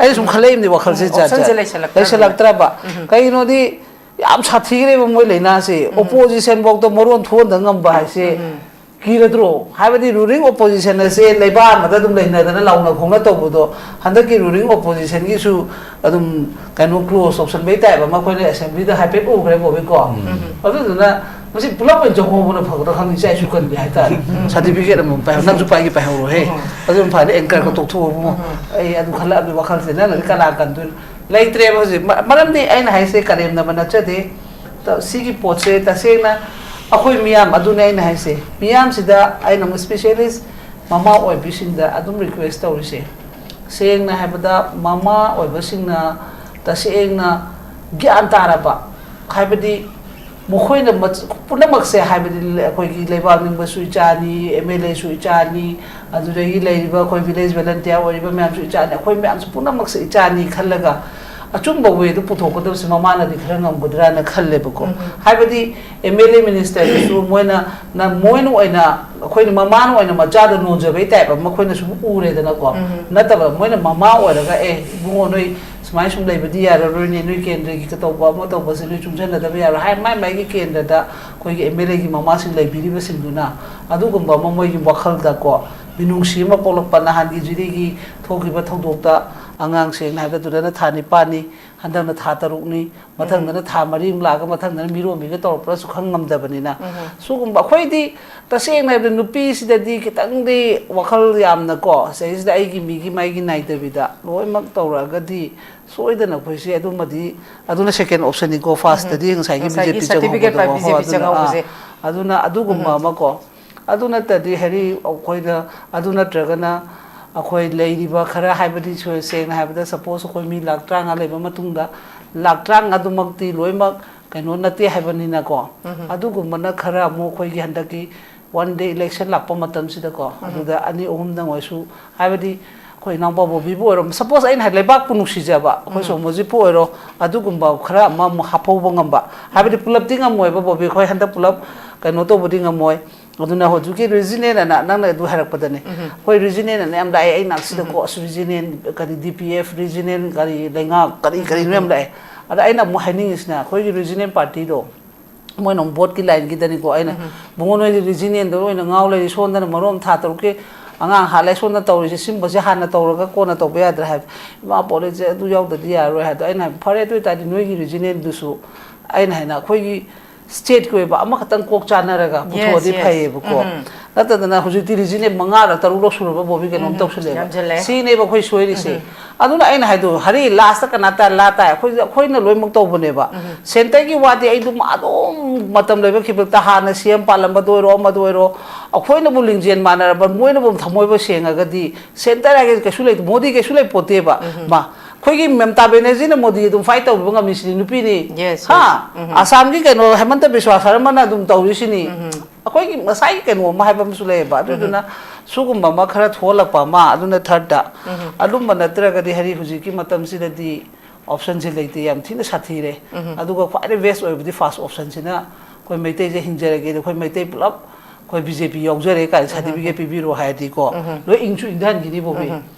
ꯑꯩꯅ ꯁꯨꯝ ꯈꯜꯂꯛꯏꯕꯅꯤ ꯋꯥꯈꯜꯁꯦ ꯖꯥꯠ ꯑꯣꯞꯁꯟꯁꯦ ꯖꯥꯠ꯫ ꯂꯩꯁꯜꯂꯛꯇ꯭ꯔꯕꯅꯦ꯫ ꯂꯩꯁꯜꯂꯛꯇ꯭ꯔꯕ꯫ ꯀꯩꯒꯤꯅꯣꯗꯤ ꯌꯥꯝ ꯁꯥꯊꯤꯈ꯭ꯔꯦꯕ ꯃꯣꯏ ꯂꯥꯏꯅꯥꯁꯦ꯫ ꯑꯣꯄꯣꯖꯤꯁꯟ ꯐꯥꯎꯗ ꯃꯔꯣꯟ ꯊꯣꯛꯍꯟꯗ ꯉꯝꯕ ꯍꯥꯏꯁꯦ ꯀꯤꯔꯗ꯭ꯔꯣ? ꯍꯥꯏꯕꯗꯤ ꯔꯨꯂꯤꯡ ꯑꯣꯄꯣꯖꯤꯁꯟ ꯑꯁꯦ ꯂꯩꯕꯥꯛ ꯑꯃꯗ ꯑꯗꯨꯝ ꯂꯩꯅꯗꯅ ꯂꯥꯎꯅ ꯈꯣꯡꯅ ꯇꯧꯕꯗꯣ, ꯍꯟꯗꯛꯀꯤ ꯔꯨꯂꯤꯡ ꯑꯣꯄꯣꯖꯤꯁꯟꯒꯤꯁꯨ ꯑꯗꯨꯝ ꯀꯩꯅꯣ ꯀ꯭ꯂꯣꯖ ꯇꯧꯁꯟꯕꯩ ꯇꯥꯏꯞ ꯑꯃ ꯑꯩꯈꯣꯏꯅ ꯑꯦꯁꯦꯝꯕ꯭ꯂꯤꯗ ꯍꯥꯏꯐꯦꯠ ꯎꯈ꯭ꯔꯦ ꯕꯣꯕꯤꯀꯣ꯫ ꯑꯗꯨꯗꯨꯅ ꯃꯁꯤ ꯄꯨꯂꯞ ꯑꯣꯏꯅ ꯖꯒꯣꯕꯅ ꯐꯒꯗ꯭ꯔꯥ ꯈꯪꯗꯦ, ꯏꯆꯥ ꯏꯁꯨ ꯀꯟꯒꯦ ꯍꯥꯏꯇꯥꯔꯦ꯫ ꯁꯥꯔꯇꯤꯐꯤꯀꯦꯠ ꯑꯃꯃꯝ ꯄꯥꯏꯍꯧ, ꯅꯪꯁꯨ ꯄꯥꯏꯒꯦ ꯄꯥꯏꯍꯧꯔꯣꯍꯦ꯫ ꯎꯝ꯫ ꯑꯗꯨꯅ ꯐꯔꯦ, ꯑꯦꯡꯀꯔꯒ ꯎꯝ꯫ ꯇꯣꯛꯊꯣꯛꯑꯣ ꯏꯕꯨꯡꯉꯣ꯫ ꯎꯝ꯫ ꯑꯩ ꯑꯗꯨ ꯈꯜꯂꯛꯑꯕꯅꯤ ꯋꯥꯈꯜꯁꯦ, ꯅꯪꯅꯗꯤ ꯀꯅꯥ ꯀꯟꯗꯣꯏꯅꯣ? ꯂꯩꯇ꯭ꯔꯦꯕ ꯍꯧꯖꯤꯛ꯫ ꯃ-, ꯃꯔꯝꯗꯤ ꯑꯩꯅ ꯍꯥꯏꯁꯦ ꯀꯔꯦꯝꯅꯕ ꯅꯠꯆꯗꯦ꯫ ꯇ-, ꯁꯤꯒꯤ ꯄꯣꯠꯁꯦ ꯇꯁꯦꯡꯅ ꯑꯩꯈꯣꯏ ꯃꯤꯌꯥꯝ, ꯑꯗꯨꯅꯦ ꯑꯩꯅ ꯍꯥꯏꯁꯦ, ꯃꯤꯌꯥꯝꯁꯤꯗ ꯑꯩꯅ ꯑꯃꯨꯛ ꯏꯁꯄꯤꯁꯦꯂꯤꯁ ꯃꯃꯥ ꯑꯣꯏꯕꯤꯁꯤꯡꯗ ꯑꯗꯨꯝ ꯔꯤꯀ꯭ꯋꯦꯁ ꯇꯧꯔꯤꯁꯦ, ꯁꯦꯡꯅ ꯍꯥꯏꯕꯗ ꯃꯃꯥ ꯑꯣꯏꯕꯁꯤꯡꯅ ꯇꯁꯦꯡꯅ ꯒ꯭ꯌꯥꯟ ꯇꯥꯔꯕ, ꯍꯥꯏꯕꯗꯤ ꯃꯈꯣꯏꯅ ꯃꯆ-, ꯄꯨꯝꯅꯃꯛꯁꯦ, ꯍꯥꯏꯕꯗꯤ ꯑꯩꯈꯣꯏꯒꯤ ꯂꯩꯕꯥꯛ ꯅꯤꯡꯕꯁꯨ ꯏꯆꯥꯅꯤ, ꯑꯦꯝ ꯑꯦꯜ ꯑꯦꯁꯨ ꯏꯆꯥꯅꯤ, ꯑꯗꯨꯗꯒꯤ ꯂꯩꯔꯤꯕ ꯑꯩꯈꯣꯏ ꯚꯤꯂꯦꯖ ꯚꯣꯂꯟꯇꯤꯌꯥꯔ ꯑꯣꯏꯔꯤꯕ ꯃꯌꯥꯝꯁꯨ ꯏꯆꯥꯅꯤ, ꯑꯩꯈꯣꯏ ꯃꯌꯥꯝꯁꯨ ꯄꯨꯝꯅꯃꯛꯁꯦ ꯏꯆꯥꯅꯤ ꯈꯜꯂꯒ ꯑꯆꯨꯝꯕ ꯋꯦꯗꯨ ꯄꯨꯊꯣꯛꯀꯗꯕꯁꯦ ꯃꯃꯥꯅꯗꯤ ꯈꯔ ꯉꯝꯒꯗ꯭ꯔꯥꯅ ꯈꯜꯂꯦꯕꯀꯣ꯫ ꯎꯝ꯫ ꯍꯥꯏꯕꯗꯤ ꯑꯦꯝ ꯑꯦꯜ ꯑꯦ ꯃꯤꯅꯤꯁꯇꯔꯗꯨꯁꯨ ꯃꯣꯏꯅ, ꯅ-, ꯃꯣꯏꯅ ꯑꯣꯏꯅ, ꯑꯩꯈꯣꯏꯅ ꯃꯃꯥꯅ ꯑꯣꯏꯅ ꯃꯆꯥꯗ ꯅꯣꯟꯖꯕꯩ ꯇꯥꯏꯞ ꯑꯃ ꯑꯩꯈꯣꯏꯅ ꯁꯨꯝ ꯎꯔꯦꯗꯅꯀꯣ꯫ ꯎꯝ꯫ ꯅꯠꯇꯕ, ꯃꯣꯏꯅ ꯃꯃꯥ ꯑꯣꯏꯔꯒ, "ꯑꯦ, ꯏꯕꯨꯡꯉꯣ, ꯅꯣꯏ ꯁꯨꯃꯥꯏꯅ ꯁꯨꯝ ꯂꯩꯕꯗꯤ ꯌꯥꯔꯔꯣꯏꯅꯦ, ꯅꯣꯏ ꯀꯦꯟꯗ꯭ꯔꯒꯤ ꯇꯧꯕ ꯑꯃ ꯇꯧꯕꯁꯦ ꯅꯣꯏ ꯆꯨꯡꯁꯤꯟꯅꯗꯕ ꯌꯥꯔꯣꯏ" ꯍꯥꯏ, ꯃꯥꯏ ꯃꯥꯏꯒꯤ ꯀꯦꯟꯗ꯭ꯔꯗ ꯑꯩꯈꯣꯏꯒꯤ ꯑꯦꯝ ꯑꯦꯜ ꯑꯦꯒꯤ ꯃꯃꯥꯁꯤꯡ ꯂꯩꯕꯤꯔꯤꯕꯁꯤꯡꯗꯨꯅ ꯑꯗꯨꯒꯨꯝꯕ ꯑꯃ ꯃꯣꯏꯒꯤ ꯋꯥꯈꯜꯗꯀꯣ, ꯃꯤꯅꯨꯡꯁꯤ ꯑꯃ ꯄꯣꯛꯂꯛꯄ꯫ ꯅꯍꯥꯟꯒꯤ ꯖꯤꯔꯤꯒꯤ ꯊꯣꯛꯈꯤꯕ ꯊꯧꯗꯣꯛꯇ ꯑꯉꯥꯡ, ꯁꯦꯡꯅ ꯍꯥꯏꯕꯗ, ꯑꯗꯨꯗꯅ ꯊꯥ ꯅꯤꯄꯥꯟꯅꯤ, ꯍꯟꯗꯛꯅ ꯊꯥ ꯇꯔꯨꯛꯅꯤ, ꯃꯊꯪꯗꯅ ꯊꯥ ꯃꯔꯤ ꯑꯃꯨꯛ ꯂꯥꯛꯑꯒ, ꯃꯊꯪꯗꯅ ꯃꯤꯔꯣꯟꯕꯤꯒ ꯇꯧꯔꯛꯄ꯭ꯔꯥꯁꯨ ꯈꯪ ꯉꯝꯗꯕꯅꯤꯅ꯫ ꯎꯝ꯫ ꯁꯤꯒꯨꯝꯕ ꯑꯩꯈꯣꯏꯗꯤ, ꯇꯁꯦꯡꯅ ꯍꯥꯏꯕꯗ, ꯅꯨꯄꯤꯁꯤꯗꯗꯤ ꯈꯤꯇꯪꯗꯤ ꯋꯥꯈꯜ ꯌꯥꯝꯅꯀꯣ, ꯁꯤꯗꯩꯁꯤꯗ ꯑꯩꯒꯤ ꯃꯤꯒꯤ ꯃꯥꯏꯒꯤ ꯅꯥꯏꯗꯕꯤꯗ ꯂꯣꯏꯅꯃꯛ ꯇꯧꯔꯛꯑꯒꯗꯤ ꯁꯣꯏꯗꯅ ꯑꯩꯈꯣꯏꯁꯦ ꯑꯗꯨꯃꯗꯤ, ꯑꯗꯨꯅ ꯁꯦꯀꯦꯟ ꯑꯣꯞꯁꯟꯅꯤꯀꯣ꯫ ꯐꯥꯔꯁꯇꯗꯤ ꯉꯁꯥꯏꯒꯤ ꯉꯁꯥꯏꯒꯤ ꯕꯤ ꯖꯦ ꯄꯤ ꯁꯥꯔꯇꯤꯐꯤꯀꯦꯠ ꯆꯪꯍꯧꯒꯗꯕ, ꯄꯥꯏ ꯍꯣ, ꯕꯤ ꯖꯦ ꯄꯤ ꯑꯗꯨꯅ, ꯑꯥ, ꯆꯪꯍꯧꯕꯁꯦ꯫ ꯑꯗꯨꯅ ꯑꯗꯨꯒꯨꯝꯕ ꯎꯝ꯫ ꯑꯃꯀꯣ꯫ ꯑꯗꯨ ꯅꯠꯇ꯭ꯔꯗꯤ ꯍꯥꯏꯗꯤ ꯑꯩꯈꯣꯏꯗ, ꯑꯗꯨ ꯅꯠꯇ꯭ꯔꯒꯅ ꯑꯩꯈꯣꯏ ꯂꯩꯔꯤꯕ ꯈꯔ, ꯍꯥꯏꯕꯗꯤ ꯁꯣ-, ꯁꯦꯡꯅ ꯍꯥꯏꯕꯗ, ꯁꯄꯣꯁ ꯑꯩꯈꯣꯏ ꯃꯤ ꯂꯥꯈ ꯇꯔꯥꯃꯉꯥ ꯂꯩꯕ ꯃꯇꯨꯡꯗ, ꯂꯥꯈ ꯇꯔꯥꯃꯉꯥꯗꯨꯃꯛꯇꯤ ꯂꯣꯏꯅꯃꯛ ꯀꯩꯅꯣ ꯅꯠꯇꯦ ꯍꯥꯏꯕꯅꯤꯅꯀꯣ꯫ ꯎꯝ꯫ ꯑꯗꯨꯒꯨꯝꯕꯅ ꯈꯔ ꯑꯃꯨꯛ ꯑꯩꯈꯣꯏꯒꯤ ꯍꯟꯗꯛꯀꯤ ꯋꯥꯟ ꯗꯦ ꯏꯂꯦꯛꯁꯟ ꯂꯥꯛꯄ ꯃꯇꯝꯁꯤꯗꯀꯣ, ꯎꯝ꯫ ꯑꯗꯨꯗ ꯑꯅꯤ ꯑꯍꯨꯝꯗꯪ ꯑꯣꯏꯔꯁꯨ, ꯍꯥꯏꯕꯗꯤ ꯑꯩꯈꯣꯏ ꯏꯅꯥꯎꯄꯥ ꯕꯣꯕꯤꯕꯨ ꯑꯣꯏꯔꯣ, ꯁꯄꯣꯁ ꯑꯩꯅ ꯍꯥꯏ, ꯂꯩꯕꯥꯛꯄꯨ ꯅꯨꯡꯁꯤꯖꯕ ꯑꯩꯈꯣꯏ ꯎꯝ꯫ ꯁꯣꯃꯣꯔꯖꯤꯠꯄꯨ ꯑꯣꯏꯔꯣ, ꯑꯗꯨꯒꯨꯝꯕ ꯈꯔ ꯑꯃ ꯑꯃꯨꯛ ꯍꯥꯞꯍꯧꯕ ꯉꯝꯕ, ꯍꯥꯏꯕꯗꯤ ꯄꯨꯂꯞꯇꯤ ꯉꯝꯃꯣꯏꯕ ꯕꯣꯕꯤ, ꯑꯩꯈꯣꯏ ꯍꯟꯗꯛ ꯄꯨꯂꯞ ꯀꯩꯅꯣ ꯇꯧꯕꯗꯤ ꯉꯝꯃꯣꯏ꯫ ꯑꯗꯨꯅ ꯍꯧꯖꯤꯛꯀꯤ ꯔꯤꯖꯅꯦꯜ ꯑꯅ ꯅꯪꯅ ꯑꯗꯨ ꯍꯥꯏꯔꯛꯄꯗꯅꯦ, ꯎꯝ꯫ ꯑꯩꯈꯣꯏ ꯔꯤꯖꯅꯦꯜ ꯑꯅ ꯌꯥꯝ ꯂꯥꯛꯑꯦ ꯑꯩ ꯅꯥꯛꯁꯤꯗꯀꯣ, ꯎꯝ꯫ ꯑꯁ, ꯔꯤꯖꯅꯦꯜ ꯀꯔꯤ, ꯗꯤ ꯄꯤ ꯑꯦꯐ ꯔꯤꯖꯅꯦꯜ ꯀꯔꯤ, ꯂꯩꯉꯥꯛ ꯀꯔꯤ ꯀꯔꯤꯅꯣ ꯌꯥꯝ ꯂꯥꯛꯑꯦ꯫ ꯑꯗ ꯑꯩꯅ ꯑꯃꯨꯛ ꯍꯥꯏꯅꯤꯡꯉꯤꯁꯤꯅ, ꯑꯩꯈꯣꯏꯒꯤ ꯔꯤꯖꯅꯦꯜ ꯄꯥꯔꯇꯤꯗꯣ, ꯃꯣꯏꯅ ꯑꯃꯨꯛ ꯚꯣꯠꯀꯤ ꯂꯥꯏꯟꯒꯤꯗꯅꯤꯀꯣ, ꯑꯩꯅ, ꯎꯝ꯫ "ꯏꯕꯨꯡꯉꯣ, ꯅꯣꯏꯗꯤ ꯔꯤꯖꯅꯦꯜꯗ ꯑꯣꯏꯅ ꯉꯥꯎ ꯂꯩꯔꯤ, ꯁꯣꯝꯗꯅ ꯃꯔꯣꯟ ꯊꯥ ꯇꯔꯨꯛꯀꯤ ꯑꯉꯥꯡ ꯍꯥꯠꯂꯦ, ꯁꯣꯝꯗ ꯇꯧꯔꯤꯁꯦ, ꯁꯤꯒꯨꯝꯕꯁꯦ ꯍꯥꯟꯅ ꯇꯧꯔꯒ ꯀꯣꯟꯅ ꯇꯧꯕ ꯌꯥꯗ꯭ꯔꯥ?" ꯍꯥꯏꯕ꯫ "ꯏꯃꯥ ꯄꯣꯂꯦꯁꯦ ꯑꯗꯨ ꯌꯥꯎꯗꯗꯤ ꯌꯥꯔꯔꯣꯏ" ꯍꯥꯏꯗꯣ꯫ ꯑꯩꯅ ꯍꯥꯏꯕ, "ꯐꯔꯦ, ꯑꯗꯨ ꯑꯣꯏꯇꯥꯔꯗꯤ ꯅꯣꯏꯒꯤ ꯔꯤꯖꯅꯦꯜꯗꯨꯁꯨ", ꯑꯩꯅ ꯍꯥꯏꯅ, ꯑꯩꯈꯣꯏꯒꯤ ꯁ꯭ꯇꯦꯠꯀꯤ ꯑꯣꯏꯕ ꯑꯃꯈꯛꯇꯪ ꯀꯣꯛ ꯆꯥꯅꯔꯒ ꯄꯨꯊꯣꯛꯑꯗꯤ ꯐꯩꯌꯦꯕꯀꯣ꯫ ꯅꯠꯇꯗꯅ ꯍꯧꯖꯤꯛꯇꯤ ꯔꯤꯖꯟꯅꯦ ꯃꯉꯥꯔ ꯇꯔꯨꯛꯔ ꯁꯨꯔꯕ ꯕꯣꯕꯤ ꯀꯩꯅꯣꯝ ꯇꯧꯁꯜꯂꯦꯕ꯫ ꯁꯤꯅꯦꯕ ꯑꯩꯈꯣꯏ ꯁꯣꯏꯔꯤꯁꯦ꯫ ꯑꯗꯨꯅ ꯑꯩꯅ ꯍꯥꯏꯗꯣ, ꯍꯔꯤ ꯂꯥꯁꯇ ꯀꯅꯥ ꯇꯥꯏ? ꯂꯥ ꯇꯥꯏ꯫ ꯑꯩꯈꯣꯏ, ꯑꯩꯈꯣꯏꯅ ꯂꯣꯏꯅꯃꯛ ꯇꯧꯕꯅꯦꯕ꯫ ꯁꯦꯟꯇꯔꯒꯤ ꯋꯥꯗꯤ ꯑꯩ ꯑꯗꯨꯝ, ꯑꯗꯨꯝ ꯃꯇꯝ ꯂꯩꯕ ꯈꯤꯕꯛꯇ ꯍꯥꯟꯅ ꯁꯤ ꯑꯦꯝ ꯄꯥꯜꯂꯝꯕꯗ ꯑꯣꯏꯔꯣ, ꯑꯃꯗ ꯑꯣꯏꯔꯣ, ꯑꯩꯈꯣꯏꯅꯕꯨ ꯂꯤꯡꯖꯦꯜ ꯃꯥꯟꯅꯔꯕ, ꯃꯣꯏꯅꯕꯨ ꯊꯃꯣꯏꯕꯨ ꯁꯦꯡꯉꯒꯗꯤ ꯁꯦꯟꯇꯔ ꯍꯥꯏꯒꯦ ꯀꯩꯁꯨ ꯂꯩꯇꯦ, ꯃꯣꯗꯤ ꯀꯩꯁꯨ ꯂꯩꯄꯣꯠꯇꯦꯕ꯫ ꯃꯥ, ꯑꯩꯈꯣꯏꯒꯤ ꯃꯃꯇꯥ ꯕꯦꯅꯔꯖꯤꯅ ꯃꯣꯗꯤ ꯑꯗꯨꯝ ꯐꯥꯏꯠ ꯇꯧꯕ ꯉꯝꯃꯤꯁꯤꯅꯤ, ꯅꯨꯄꯤꯅꯤ꯫ ꯍꯥ? ꯑꯁꯥꯝꯒꯤ ꯀꯩꯅꯣ ꯍꯦꯃꯟꯇ ꯕꯤꯁ꯭ꯋꯥ ꯁꯔꯃꯅ ꯑꯗꯨꯝ ꯇꯧꯔꯤꯁꯤꯅꯤ꯫ ꯑꯩꯈꯣꯏꯒꯤ ꯉꯁꯥꯏꯒꯤ ꯀꯩꯅꯣ ꯑꯃ ꯍꯥꯏꯕ ꯑꯃꯁꯨ ꯂꯩꯌꯦꯕ꯫ ꯑꯗꯨꯗꯨꯅ ꯁꯤꯒꯨꯝꯕ ꯑꯃ ꯈꯔ ꯊꯣꯛꯍꯜꯂꯛꯄ ꯑꯃ, ꯑꯗꯨꯅ ꯊꯥꯔꯠꯇ꯫ ꯑꯗꯨꯝꯕ ꯅꯠꯇ꯭ꯔꯒꯗꯤ ꯍꯥꯏꯗꯤ ꯍꯧꯖꯤꯛꯀꯤ ꯃꯇꯝꯁꯤꯗꯗꯤ ꯑꯣꯞꯁꯟꯁꯦ ꯂꯩꯇꯦ, ꯌꯥꯝ ꯊꯤꯅ ꯁꯥꯊꯤꯔꯦ꯫ ꯑꯗꯨꯒ ꯈ꯭ꯋꯥꯏꯗꯩ ꯕꯦꯁ ꯑꯣꯏꯕꯗꯤ ꯐꯥꯔꯁ ꯑꯣꯞꯁꯟꯁꯤꯅ ꯑꯩꯈꯣꯏ ꯃꯩꯇꯩꯁꯦ ꯍꯤꯡꯖꯔꯒꯦ, ꯑꯩꯈꯣꯏ ꯃꯩꯇꯩ ꯄꯨꯂꯞ ꯑꯩꯈꯣꯏ ꯕꯤ ꯖꯦ ꯄꯤ ꯌꯥꯎꯖꯔꯦ ꯀꯥꯏꯅ ꯁꯥꯔꯇꯤꯐꯤꯀꯦꯠ ꯄꯤꯕꯤꯔꯣ ꯍꯥꯏꯔꯗꯤꯀꯣ, ꯂꯣꯏ ꯏꯪꯁꯨ ꯏꯪꯊꯍꯟꯈꯤꯅꯤ ꯕꯣꯕꯤ꯫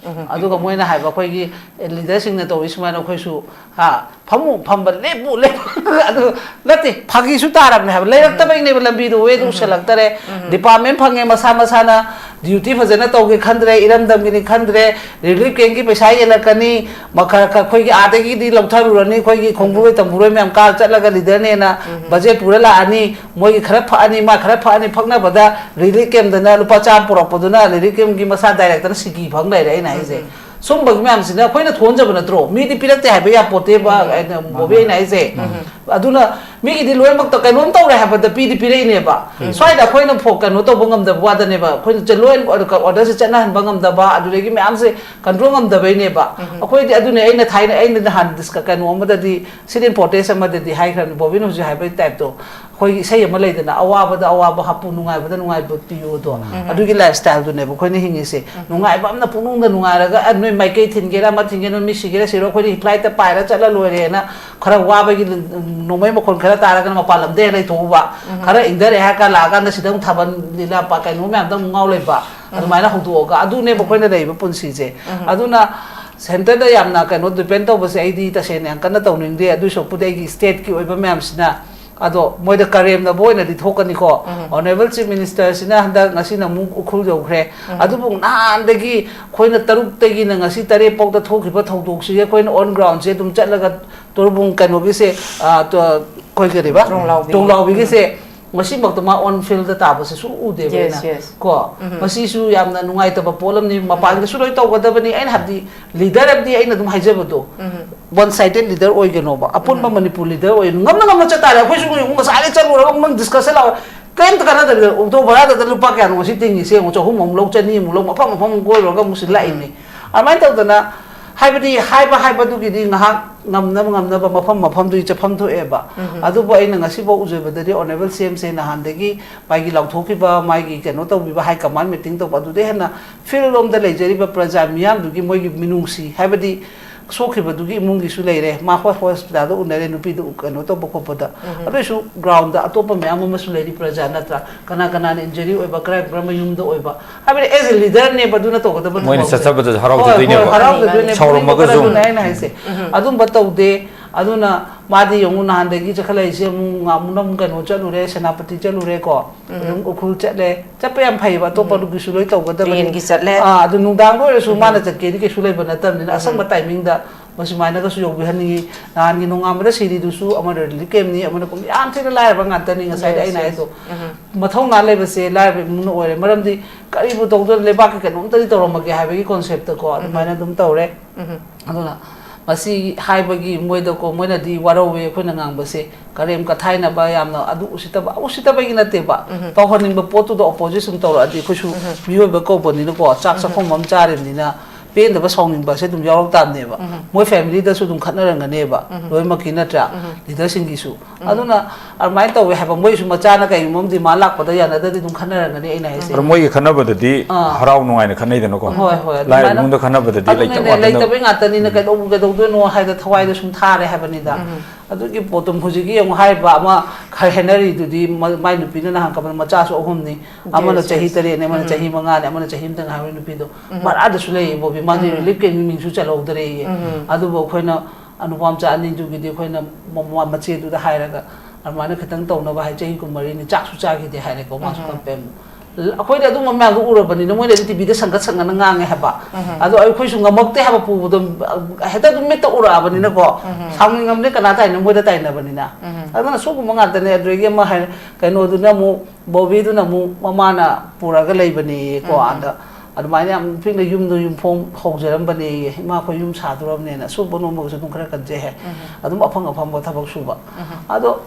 ꯑꯗꯨꯒ ꯃꯣꯏꯅ ꯍꯥꯏꯕ ꯑꯩꯈꯣꯏꯒꯤ ꯂꯤꯗꯔꯁꯤꯡꯅ ꯇꯧꯔꯤ ꯁꯨꯃꯥꯏꯅ ꯑꯩꯈꯣꯏꯁꯨ, ꯍꯥ, ꯐꯝꯃꯨ ꯐꯝꯕ, ꯂꯦꯞꯄꯨ ꯂꯦꯞꯄꯨ꯫ ꯑꯗꯨ ꯅꯠꯇꯦ, ꯐꯥꯒꯤꯁꯨ ꯇꯥꯔꯕꯅꯦ ꯍꯥꯏꯕ, ꯂꯩꯔꯛꯇꯕꯩꯅꯦꯕ ꯂꯝꯕꯤꯗꯣ, ꯋꯦꯗꯣ ꯎꯁꯜꯂꯛꯇꯔꯦ꯫ ꯗꯤꯄꯥꯔꯠꯃꯦꯟ ꯐꯪꯉꯦ, ꯃꯁꯥ ꯃꯁꯥꯅ ꯗ꯭ꯌꯨꯇꯤ ꯐꯖꯅ ꯇꯧꯒꯦ ꯈꯟꯗ꯭ꯔꯦ, ꯏꯔꯝꯗꯝꯒꯤꯅꯤ ꯈꯟꯗ꯭ꯔꯦ, ꯔꯤꯂꯤꯐ ꯀꯦꯝꯞꯀꯤ ꯄꯩꯁꯥ ꯌꯦꯜꯂꯛꯀꯅꯤ, ꯃꯈ-, ꯑꯩꯈꯣꯏꯒꯤ ꯑꯥꯗꯒꯤꯗꯤ ꯂꯧꯊꯔꯨꯔꯅꯤ, ꯑꯩꯈꯣꯏꯒꯤ ꯈꯣꯡꯕꯨꯔꯣꯏ ꯇꯝꯕꯨꯔꯣꯏ ꯃꯌꯥꯝ ꯀꯥꯔ ꯆꯠꯂꯒ ꯂꯤꯗꯔꯅꯦꯅ ꯕꯖꯦꯠ ꯄꯨꯔ ꯂꯥꯛꯑꯅꯤ, ꯃꯣꯏꯒꯤ ꯈꯔ ꯐꯛꯑꯅꯤ, ꯃꯥ ꯈꯔ ꯐꯛꯑꯅꯤ, ꯐꯛꯅꯕꯗ ꯔꯤꯂꯤꯐ ꯀꯦꯝꯞꯇꯅ ꯂꯨꯄꯥ ꯆꯥꯝꯃ ꯄꯨꯔꯛꯄꯗꯨꯅ ꯔꯤꯂꯤꯐ ꯀꯦꯝꯞꯀꯤ ꯃꯁꯥ ꯗꯥꯏꯔꯦꯛꯇꯔꯅ ꯁꯤꯀꯤ ꯐꯪ ꯂꯩꯔꯦ꯫ ꯑꯩꯅ ꯍꯥꯏꯁꯦ, ꯁꯨꯝꯕꯒꯤ ꯃꯌꯥꯝꯁꯤꯅ ꯑꯩꯈꯣꯏꯅ ꯊꯣꯟꯖꯕ ꯅꯠꯇ꯭ꯔꯣ? ꯃꯤꯗꯤ ꯄꯤꯔꯛꯇꯦ ꯍꯥꯏꯕ ꯌꯥꯄꯣꯠꯇꯦꯕ, ꯎꯝ꯫ ꯑꯩꯅ ꯕꯣꯕꯤ, ꯑꯩꯅ ꯍꯥꯏꯁꯦ꯫ ꯎꯝ꯫ ꯑꯗꯨꯅ ꯃꯤꯒꯤꯗꯤ ꯂꯣꯏꯅꯃꯛꯇ ꯀꯩꯅꯣꯝ ꯇꯧꯔꯦ ꯍꯥꯏꯕꯗ ꯄꯤꯗꯤ ꯄꯤꯔꯛꯏꯅꯦꯕ꯫ ꯎꯝ꯫ ꯁ꯭ꯋꯥꯏꯗ ꯑꯩꯈꯣꯏꯅ ꯐꯣ-, ꯀꯩꯅꯣ ꯇꯧꯕ ꯉꯝꯗꯕ ꯋꯥꯗꯅꯦꯕ, ꯑꯩꯈꯣꯏꯅ ꯆ-, ꯂꯣ ꯑꯦꯟ ꯑꯣꯔꯗꯔꯁꯦ ꯆꯠꯅꯍꯟꯕ ꯉꯝꯗꯕ, ꯑꯗꯨꯗꯒꯤ ꯃꯌꯥꯝꯁꯦ ꯀꯟꯇ꯭ꯔꯣꯜ ꯉꯝꯗꯕꯩꯅꯦꯕ꯫ ꯎꯝ꯫ ꯑꯩꯈꯣꯏꯗꯤ ꯑꯗꯨꯅꯦ ꯑꯩꯅ ꯊꯥꯏꯅ, ꯑꯩꯅ ꯅꯍꯥꯟ ꯗꯤꯁꯀ-, ꯀꯩꯅꯣ ꯑꯃꯗꯗꯤ, ꯁꯤꯠ ꯏꯟ ꯄ꯭ꯔꯣꯇꯦꯁ ꯑꯃꯗꯗꯤ ꯍꯥꯏꯈ꯭ꯔꯕꯅꯤ, ꯕꯣꯕꯤꯅ ꯍꯧꯖꯤꯛ ꯍꯥꯏꯕꯒꯤ ꯇꯥꯏꯞꯇꯣ꯫ ꯑꯩꯈꯣꯏꯒꯤ ꯏꯁꯩ ꯑꯃ ꯂꯩꯗꯅ, "ꯑꯋꯥꯕꯗ ꯑꯋꯥꯕ ꯍꯥꯞꯄꯨ, ꯅꯨꯡꯉꯥꯏꯕꯗ ꯅꯨꯡꯉꯥꯏꯕ ꯄꯤꯌꯨ" ꯑꯗꯣ, ꯎꯝ꯫ ꯑꯗꯨꯒꯤ ꯂꯥꯏꯐ ꯁ꯭ꯇꯥꯏꯜꯗꯨꯅꯦꯕ ꯑꯩꯈꯣꯏꯅ ꯍꯤꯡꯉꯤꯁꯦ꯫ ꯎꯝ꯫ ꯅꯨꯡꯉꯥꯏꯕ ꯑꯃꯅ ꯄꯨꯛꯅꯨꯡꯗ ꯅꯨꯡꯉꯥꯏꯔꯒ, "ꯑ, ꯅꯣꯏ ꯃꯥꯏꯀꯩ ꯊꯤꯟꯒꯦꯔꯥ, ꯑꯃ ꯊꯤꯟꯒꯦꯔꯥ, ꯅꯣꯏ ꯃꯤ ꯁꯤꯒꯦꯔꯥ ꯁꯤꯔꯣ, ꯑꯩꯈꯣꯏꯗꯤ ꯐ꯭ꯂꯥꯏꯠꯇ ꯄꯥꯏꯔ ꯆꯠꯂ ꯂꯣꯏꯔꯦꯅ" ꯈꯔ ꯋꯥꯕꯒꯤ ꯅꯣꯡꯃꯩ ꯃꯈꯣꯟ ꯈꯔ ꯇꯥꯔꯒꯅ ꯃꯄꯥꯟ ꯂꯝꯗ ꯍꯦꯛ ꯂꯩꯊꯣꯛꯎꯕ, ꯎꯝ꯫ ꯈꯔ ꯏꯪꯊꯔꯦ ꯍꯥꯏꯔ ꯀꯥꯟ ꯂꯥꯛꯑꯀꯥꯟꯗ ꯁꯤꯗ ꯑꯃꯨꯛ ꯊꯥꯕꯜ ꯂꯤꯂꯥ ꯄ-, ꯀꯩꯅꯣ ꯃꯌꯥꯝꯗ ꯑꯃꯨꯛ ꯉꯥꯎ ꯂꯩꯕ, ꯎꯝ꯫ ꯑꯗꯨꯃꯥꯏꯅ ꯍꯧꯗꯣꯛꯑꯒ, ꯑꯗꯨꯅꯦꯕ ꯎꯝ꯫ ꯑꯩꯈꯣꯏꯅ ꯂꯩꯔꯤꯕ ꯄꯨꯟꯁꯤꯁꯦ꯫ ꯎꯝ꯫ ꯑꯗꯨꯅ ꯁꯦꯟꯇꯔꯗ ꯌꯥꯝꯅ ꯀꯩꯅꯣ ꯗꯤꯄꯦꯟ ꯇꯧꯕꯁꯦ ꯑꯩꯗꯤ ꯇꯁꯦꯡꯅ ꯌꯥꯝ ꯀꯟꯅ ꯇꯧꯅꯤꯡꯗꯦ꯫ ꯑꯗꯨꯏ ꯁꯔꯨꯛꯄꯨꯗꯤ ꯑꯩꯒꯤ ꯁ꯭ꯇꯦꯠꯀꯤ ꯑꯣꯏꯕ ꯃꯌꯥꯝꯁꯤꯅ, ꯑꯗꯣ ꯃꯣꯏꯗ ꯀꯔꯦꯝꯅꯕ ꯑꯣꯏꯅꯗꯤ ꯊꯣꯛꯀꯅꯤꯀꯣ꯫ ꯎꯝ꯫ ꯑꯣꯅꯔꯦꯕꯜ ꯆꯤꯐ ꯃꯤꯅꯤꯁꯇꯔꯁꯤꯅ ꯍꯟꯗꯛ ꯉꯁꯤꯅ ꯑꯃꯨꯛ ꯎꯈ꯭ꯔꯨꯜ ꯌꯧꯈ꯭ꯔꯦ꯫ ꯎꯝ꯫ ꯑꯗꯨꯕꯨ ꯅꯍꯥꯟꯗꯒꯤ ꯑꯩꯈꯣꯏꯅ ꯇꯔꯨꯛꯇꯒꯤꯅ ꯉꯁꯤ ꯇꯔꯦꯠ ꯐꯥꯎꯗ ꯊꯣꯛꯈꯤꯕ ꯊꯧꯗꯣꯛꯁꯤꯒꯤ ꯑꯩꯈꯣꯏꯅ ꯑꯣꯟ ꯒ꯭ꯔꯥꯎꯟꯁꯦ ꯑꯗꯨꯝ ꯆꯠꯂꯒ ꯇꯣꯔꯕꯨꯡ ꯀꯩꯅꯣꯒꯤꯁꯦ, ꯑ, ꯇꯣ-, ꯑꯩꯈꯣꯏ ꯀꯔꯤꯕ? ꯇꯣꯡꯂꯥꯎꯕꯤꯒꯤꯁꯦ ꯉꯁꯤꯃꯛꯇ ꯃꯥ on field ꯇꯥꯕꯁꯦ ꯁꯨꯝ ꯎꯗꯦꯕ ꯑꯩꯅ꯫ ꯀꯣ, ꯃꯁꯤꯁꯨ ꯌꯥꯝꯅ ꯅꯨꯡꯉꯥꯏꯇꯕ ꯄꯣꯠ ꯑꯃꯅꯤ꯫ ꯃꯄꯥꯟꯒꯤꯁꯨ ꯂꯣꯏ ꯇꯧꯒꯗꯕꯅꯤ꯫ ꯑꯩꯅ ꯍꯥꯏꯕꯗꯤ, leader ꯑꯃꯗꯤ ꯑꯩꯅ ꯑꯗꯨꯝ ꯍꯥꯏꯖꯕꯗꯣ, one sided leader ꯑꯣꯏꯒꯅꯣꯕ꯫ ꯑꯄꯨꯟꯕ ꯃꯅꯤꯄꯨꯔ leader ꯑꯣꯏꯒꯅꯣ꯫ ꯉꯝꯅ ꯉꯝꯅ ꯆꯠ ꯇꯥꯔꯦ꯫ ꯑꯩꯈꯣꯏꯁꯨ ꯉꯁꯥꯏꯗꯩ ꯆꯠꯂꯨꯔꯒ ꯑꯃꯨꯛ ꯅꯪ discussion ꯂꯥꯛꯑꯣ꯫ ꯀꯔꯤꯝꯇ ꯀꯥꯟꯅꯗꯕꯤꯗ ꯑꯣꯛꯇꯣ ꯚꯔꯥꯗ ꯂꯨꯄꯥ ꯀꯌꯥꯅꯣ ꯉꯁꯤ ꯇꯤꯡꯉꯤꯁꯦ ꯌꯦꯡꯉꯣ꯫ ꯆꯍꯨꯝ ꯑꯃꯨꯛ ꯂꯧ, ꯆꯅꯤ ꯑꯃꯨꯛ ꯂꯧ, ꯃꯐꯝ ꯃꯐꯝ ꯑꯃꯨꯛ ꯀꯣꯏꯔꯨꯔꯒ ꯑꯃꯨꯛ ꯁꯤ ꯂꯥꯛꯏꯅꯤ꯫ ꯑꯗꯨꯃꯥꯏꯅ ꯇꯧꯗꯅ, ꯍꯥꯏꯕꯗꯤ ꯍꯥꯏꯕ ꯍꯥꯏꯕꯗꯨꯒꯤꯗꯤ ꯉꯥꯏꯍꯥꯛ ꯉꯝꯅꯕ ꯉꯝꯅꯕ ꯃꯐꯝ ꯃꯐꯝꯗꯨꯒꯤ ꯆꯠꯐꯝ ꯊꯣꯛꯑꯦꯕ꯫ ꯑꯗꯨꯕꯨ ꯑꯩꯅ ꯉꯁꯤꯐꯥꯎ ꯎꯖꯕꯗꯗꯤ Honourable C M ꯁꯦ ꯅꯍꯥꯟꯗꯒꯤ ꯃꯥꯒꯤ ꯂꯥꯎꯊꯣꯛꯈꯤꯕ, ꯃꯥꯒꯤ ꯀꯩꯅꯣ ꯇꯧꯕꯤꯕ, high command meeting ꯇꯧꯕ, ꯑꯗꯨꯗꯩ ꯍꯦꯟꯅ field ꯂꯣꯝꯗ ꯂꯩꯖꯔꯤꯕ ꯄ꯭ꯔꯖꯥ ꯃꯤꯌꯥꯝꯗꯨꯒꯤ ꯃꯣꯏꯒꯤ ꯃꯤꯅꯨꯡꯁꯤ, ꯍꯥꯏꯕꯗꯤ ꯁꯣꯛꯈꯤꯕꯗꯨꯒꯤ ꯏꯃꯨꯡꯒꯤꯁꯨ ꯂꯩꯔꯦ, ꯃꯥ ꯍꯣꯏ ꯍꯣꯁꯄꯤꯇꯥꯜꯗ ꯎꯅꯔꯦ ꯅꯨꯄꯤꯗꯨ ꯀꯩꯅꯣ ꯇꯧꯕ ꯈꯣꯠꯄꯗ꯫ ꯑꯗꯨꯏꯁꯨ ground ꯑꯇꯣꯞꯄ ꯃꯌꯥꯝ ꯑꯃꯁꯨ ꯂꯩꯔꯤ ꯄ꯭ꯔꯖꯥ ꯅꯠꯇ꯭ꯔꯥ? ꯀꯅꯥ ꯀꯅꯥꯅ injury ꯑꯣꯏꯕ, ꯀꯔꯝ ꯀꯔꯝꯕ ꯌꯨꯝꯗ ꯑꯣꯏꯕ, ꯍꯥꯏꯕꯗꯤ as a leader ꯅꯦꯕ ꯑꯗꯨꯅ ꯇꯧꯒꯗꯕ ꯃꯣꯏꯅ ꯊꯕꯛꯁꯦ꯫ ꯆꯠꯆꯕꯗ ꯍꯣꯏ, ꯍꯣꯏ, ꯍꯔꯥꯎꯖꯗꯣꯏꯅꯦꯕ꯫ ꯍꯔꯥꯎꯖꯗꯣꯏꯅꯦ꯫ ꯁꯥꯎꯔꯝꯃꯒꯁꯨ꯫ ꯄꯨꯛꯅꯤꯡ ꯋꯥꯈꯜ ꯑꯗꯨꯅ ꯑꯩꯅ ꯍꯥꯏꯁꯦ꯫ ꯑꯗꯨꯝꯕ ꯇꯧꯗꯦ꯫ ꯑꯗꯨꯅ ꯃꯥꯗꯤ ꯌꯦꯡꯉꯨ, ꯅꯍꯥꯟꯗꯒꯤ ꯆꯠꯈꯠꯂꯛꯏꯁꯦ, ꯑꯃꯨꯛ ꯉꯥꯃꯨꯅ ꯑꯃꯨꯛ ꯀꯩꯅꯣ ꯆꯠꯂꯨꯔꯦ, ꯁꯦꯅꯥꯄꯇꯤ ꯆꯠꯂꯨꯔꯦꯀꯣ, ꯑꯗꯨꯝ ꯎꯈ꯭ꯔꯨꯜ ꯆꯠꯂꯦ, ꯆꯠꯄ ꯌꯥꯝ ꯐꯩꯌꯦꯕ, ꯑꯇꯣꯞꯄ ꯂꯨꯒꯤꯁꯨ ꯂꯣꯏ ꯇꯧꯒꯗꯕꯅꯤ꯫ ꯇ꯭ꯔꯦꯟꯒꯤ ꯆꯠꯂꯦ꯫ ꯑꯥ, ꯑꯗꯨ ꯅꯨꯡꯗꯥꯡꯗ ꯑꯣꯏꯔꯁꯨ ꯃꯥꯅ ꯆꯠꯀꯦꯗꯤ ꯀꯩꯁꯨ ꯂꯩꯕ ꯅꯠꯇꯕꯅꯤꯅ, ꯑꯁꯪꯕ timing ꯗ ꯃꯁꯨꯃꯥꯏꯅꯒꯁꯨ ꯌꯧꯕꯤꯍꯟꯅꯤꯡꯉꯤ꯫ ꯅꯍꯥꯟꯒꯤ ꯅꯣꯡꯉꯥꯟꯕꯗ ꯁꯤꯔꯤꯗꯨꯁꯨ ꯑꯃꯅ relief camp ꯅꯤ, ꯑꯃꯅ ꯀꯨꯝ-, ꯌꯥꯝ ꯊꯤꯅ ꯂꯥꯏꯔꯕ ꯉꯥꯛꯇꯅꯤ꯫ ꯉꯁꯥꯏꯗ ꯑꯩꯅ ꯍꯥꯏꯗꯣ, ꯃꯊꯧꯅꯥ ꯂꯩꯕꯁꯦ ꯂꯥꯏꯔꯕ ꯏꯃꯨꯡꯅ ꯑꯣꯏꯔꯦ꯫ ꯃꯔꯝꯗꯤ ꯀꯔꯤꯕꯨ ꯇꯧꯗꯣꯏꯅꯣ, ꯂꯩꯕꯥꯛꯀꯤ ꯀꯩꯅꯣꯝꯇꯗꯤ ꯇꯧꯔꯝꯃꯒꯦ ꯍꯥꯏꯕꯒꯤ concept ꯀꯣ, ꯑꯗꯨꯃꯥꯏꯅ ꯑꯗꯨꯝ ꯇꯧꯔꯦ꯫ ꯑꯗꯨꯅ ꯃꯁꯤ ꯍꯥꯏꯕꯒꯤ ꯃꯣꯏꯗꯀꯣ, ꯃꯣꯏꯅꯗꯤ ꯋꯥꯔꯧꯋꯦ ꯑꯩꯈꯣꯏꯅ ꯉꯥꯡꯕꯁꯦ, ꯀꯔꯦꯝ ꯀꯊꯥꯏꯅꯕ, ꯌꯥꯝꯅ ꯑꯗꯨ ꯎꯁꯤꯠꯇꯕ, ꯎꯁꯤꯠꯇꯕꯒꯤ ꯅꯠꯇꯦꯕ, ꯇꯧꯍꯟꯅꯤꯡꯕ ꯄꯣꯠꯇꯨꯗ opposition ꯇꯧꯔꯛꯑꯗꯤ ꯑꯩꯈꯣꯏꯁꯨ ꯃꯤꯑꯣꯏꯕ ꯀꯧꯕꯅꯤꯅꯀꯣ, ꯆꯥꯛ ꯆꯥꯛꯈꯣꯝ ꯑꯃ ꯆꯥꯔꯤꯕꯅꯤꯅ ꯄꯦꯟꯗꯕ, ꯁꯥꯎꯅꯤꯡꯕ ꯑꯁꯦ ꯑꯗꯨꯝ ꯌꯥꯎꯔꯛ ꯇꯥꯕꯅꯦꯕ꯫ ꯃꯣꯏ family ꯗꯁꯨ ꯑꯗꯨꯝ ꯈꯠꯅꯔꯝꯒꯅꯦꯕ, ꯂꯣꯏꯅꯃꯛꯀꯤ ꯅꯠꯇ꯭ꯔꯥ? Leader ꯁꯤꯡꯒꯤꯁꯨ꯫ ꯑꯗꯨꯅ ꯑꯗꯨꯃꯥꯏꯅ ꯇꯧꯋꯦ ꯍꯥꯏꯕ, ꯃꯣꯏꯁꯨ ꯃꯆꯥꯅ ꯀꯩꯒꯨꯝꯕ ꯑꯃ demand ꯂꯥꯛꯄꯗ ꯌꯥꯅꯗ꯭ꯔꯗꯤ ꯑꯗꯨꯝ ꯈꯠꯅꯔꯝꯒꯅꯤ, ꯑꯩꯅ ꯍꯥꯏꯁꯦ꯫ ꯑꯗꯣ ꯃꯣꯏꯒꯤ ꯈꯠꯅꯕꯗꯗꯤ ꯑꯥ꯫ ꯍꯔꯥꯎ ꯅꯨꯡꯉꯥꯏꯅ ꯈꯠꯅꯩꯗꯅꯀꯣ꯫ ꯍꯣꯏ, ꯍꯣꯏ, ꯂꯥꯏꯔꯕ ꯑꯗꯨꯃꯥꯏꯅ꯫ ꯏꯃꯨꯡꯗ ꯈꯠꯅꯕꯗꯗꯤ ꯑꯗꯨꯅꯦ, ꯂꯩꯇꯕ ꯉꯥꯛꯇꯅ꯫ ꯂꯩꯇꯕꯩ ꯉꯥꯛꯇꯅꯤꯅ ꯀꯩꯗꯧ-, ꯀꯩꯗꯧꯗꯣꯏꯅꯣ ꯍꯥꯏꯗ ꯊꯋꯥꯏꯗꯣ ꯁꯨꯝ ꯊꯥꯔꯦ ꯍꯥꯏꯕꯅꯤꯗ꯫ ꯑꯗꯨꯒꯤ ꯄꯣꯠꯇꯣ ꯍꯧꯖꯤꯛꯀꯤ ꯑꯃꯨꯛ ꯍꯥꯏꯔꯤꯕ ꯑꯃ ꯈꯔ ꯍꯦꯟꯅꯔꯤꯗꯨꯗꯤ, ꯃ-, ꯃꯥꯏ ꯅꯨꯄꯤꯅ ꯅꯍꯥꯟ ꯀꯃꯟ ꯃꯆꯥꯁꯨ ꯑꯍꯨꯝꯅꯤ, ꯑꯃꯅ ꯆꯍꯤ ꯇꯔꯦꯠꯅꯤ, ꯑꯃꯅ ꯆꯍꯤ ꯃꯉꯥꯅꯤ, ꯑꯃꯅ ꯆꯍꯤ ꯑꯃꯇ ꯉꯥꯏꯍꯧꯔꯤ ꯅꯨꯄꯤꯗꯣ꯫ ꯚꯔꯥꯗꯁꯨ ꯂꯩꯌꯦ ꯕꯣꯕꯤ, ꯃꯥꯗꯤ relief camp ꯒꯤ ꯃꯤꯡꯁꯨ ꯆꯜꯍꯧꯗ꯭ꯔꯦꯌꯦ꯫ ꯑꯗꯨꯕꯨ ꯑꯩꯈꯣꯏꯅ ꯅꯨꯄꯥ ꯃꯆꯥ ꯑꯅꯤꯗꯨꯒꯤꯗꯤ ꯑꯩꯈꯣꯏꯅ ꯃ-, ꯃ-, ꯃꯆꯦꯗꯨꯗ ꯍꯥꯏꯔꯒ ꯑꯗꯨꯃꯥꯏꯅ ꯈꯤꯇꯪ ꯇꯧꯅꯕ ꯍꯥꯏ, ꯆꯍꯤ ꯀꯨꯟꯃꯔꯤꯅꯤ, ꯆꯥꯛꯁꯨ ꯆꯥꯈꯤꯗꯦ ꯍꯥꯏꯔꯦꯀꯣ, ꯃꯥꯁꯨ ꯀꯞꯄꯦ ꯑꯃꯨꯛ꯫ ꯑꯩꯈꯣꯏꯗꯤ ꯑꯗꯨꯝꯕ ꯃꯌꯥꯝꯗꯣ ꯎꯔꯕꯅꯤꯅ ꯃꯣꯏꯅꯗꯤ ꯇꯤꯚꯤꯗ ꯁꯪꯒꯠ ꯁꯪꯒꯠꯅ ꯉꯥꯡꯉꯦ ꯍꯥꯏꯕ꯫ ꯑꯗꯣ ꯑꯩꯈꯣꯏꯁꯨ ꯉꯝꯃꯛꯇꯦ ꯍꯥꯏꯕ ꯄꯨꯕꯗꯣ ꯍꯦꯛꯇ ꯑꯗꯨꯝ ꯃꯤꯠꯇ ꯎꯔꯛꯑꯕꯅꯤꯅꯀꯣ꯫ ꯁꯥꯎꯅꯤꯡꯉꯝꯅꯦ, ꯀꯅꯥ ꯇꯥꯏꯅ ꯃꯣꯏꯗ ꯇꯥꯏꯅꯕꯅꯤꯅ꯫ ꯑꯗꯨꯅ ꯁꯤꯒꯨꯝꯕ ꯉꯥꯛꯇꯅꯦ꯫ ꯑꯗꯨꯗꯒꯤ ꯑꯃ ꯍꯥꯏ, ꯀꯩꯅꯣꯗꯨꯅ ꯑꯃꯨꯛ, ꯕꯣꯕꯤꯗꯨꯅ ꯑꯃꯨꯛ ꯃꯃꯥꯅ ꯄꯨꯔꯒ ꯂꯩꯕꯅꯦꯌꯦꯀꯣ꯫ ꯑꯗ ꯑꯗꯨꯃꯥꯏꯅ ꯌꯥꯝ ꯄꯤꯛꯅ ꯌꯨꯝꯗꯣ ꯌꯨꯝꯐꯝ ꯍꯧꯖꯔꯝꯕꯅꯦꯌꯦ, ꯏꯃꯥꯈꯣꯏ ꯌꯨꯝ ꯁꯥꯗꯣꯔꯕꯅꯦꯅ꯫ ꯁꯨꯕ ꯅꯣꯝꯕꯒꯁꯨ ꯑꯗꯨꯝ ꯈꯔ ꯀꯟꯖꯩ ꯍꯥꯏ꯫ ꯑꯗꯨꯝ ꯑꯐꯪ ꯑꯐꯪꯕ ꯊꯕꯛ ꯁꯨꯕ꯫ ꯑꯗꯣ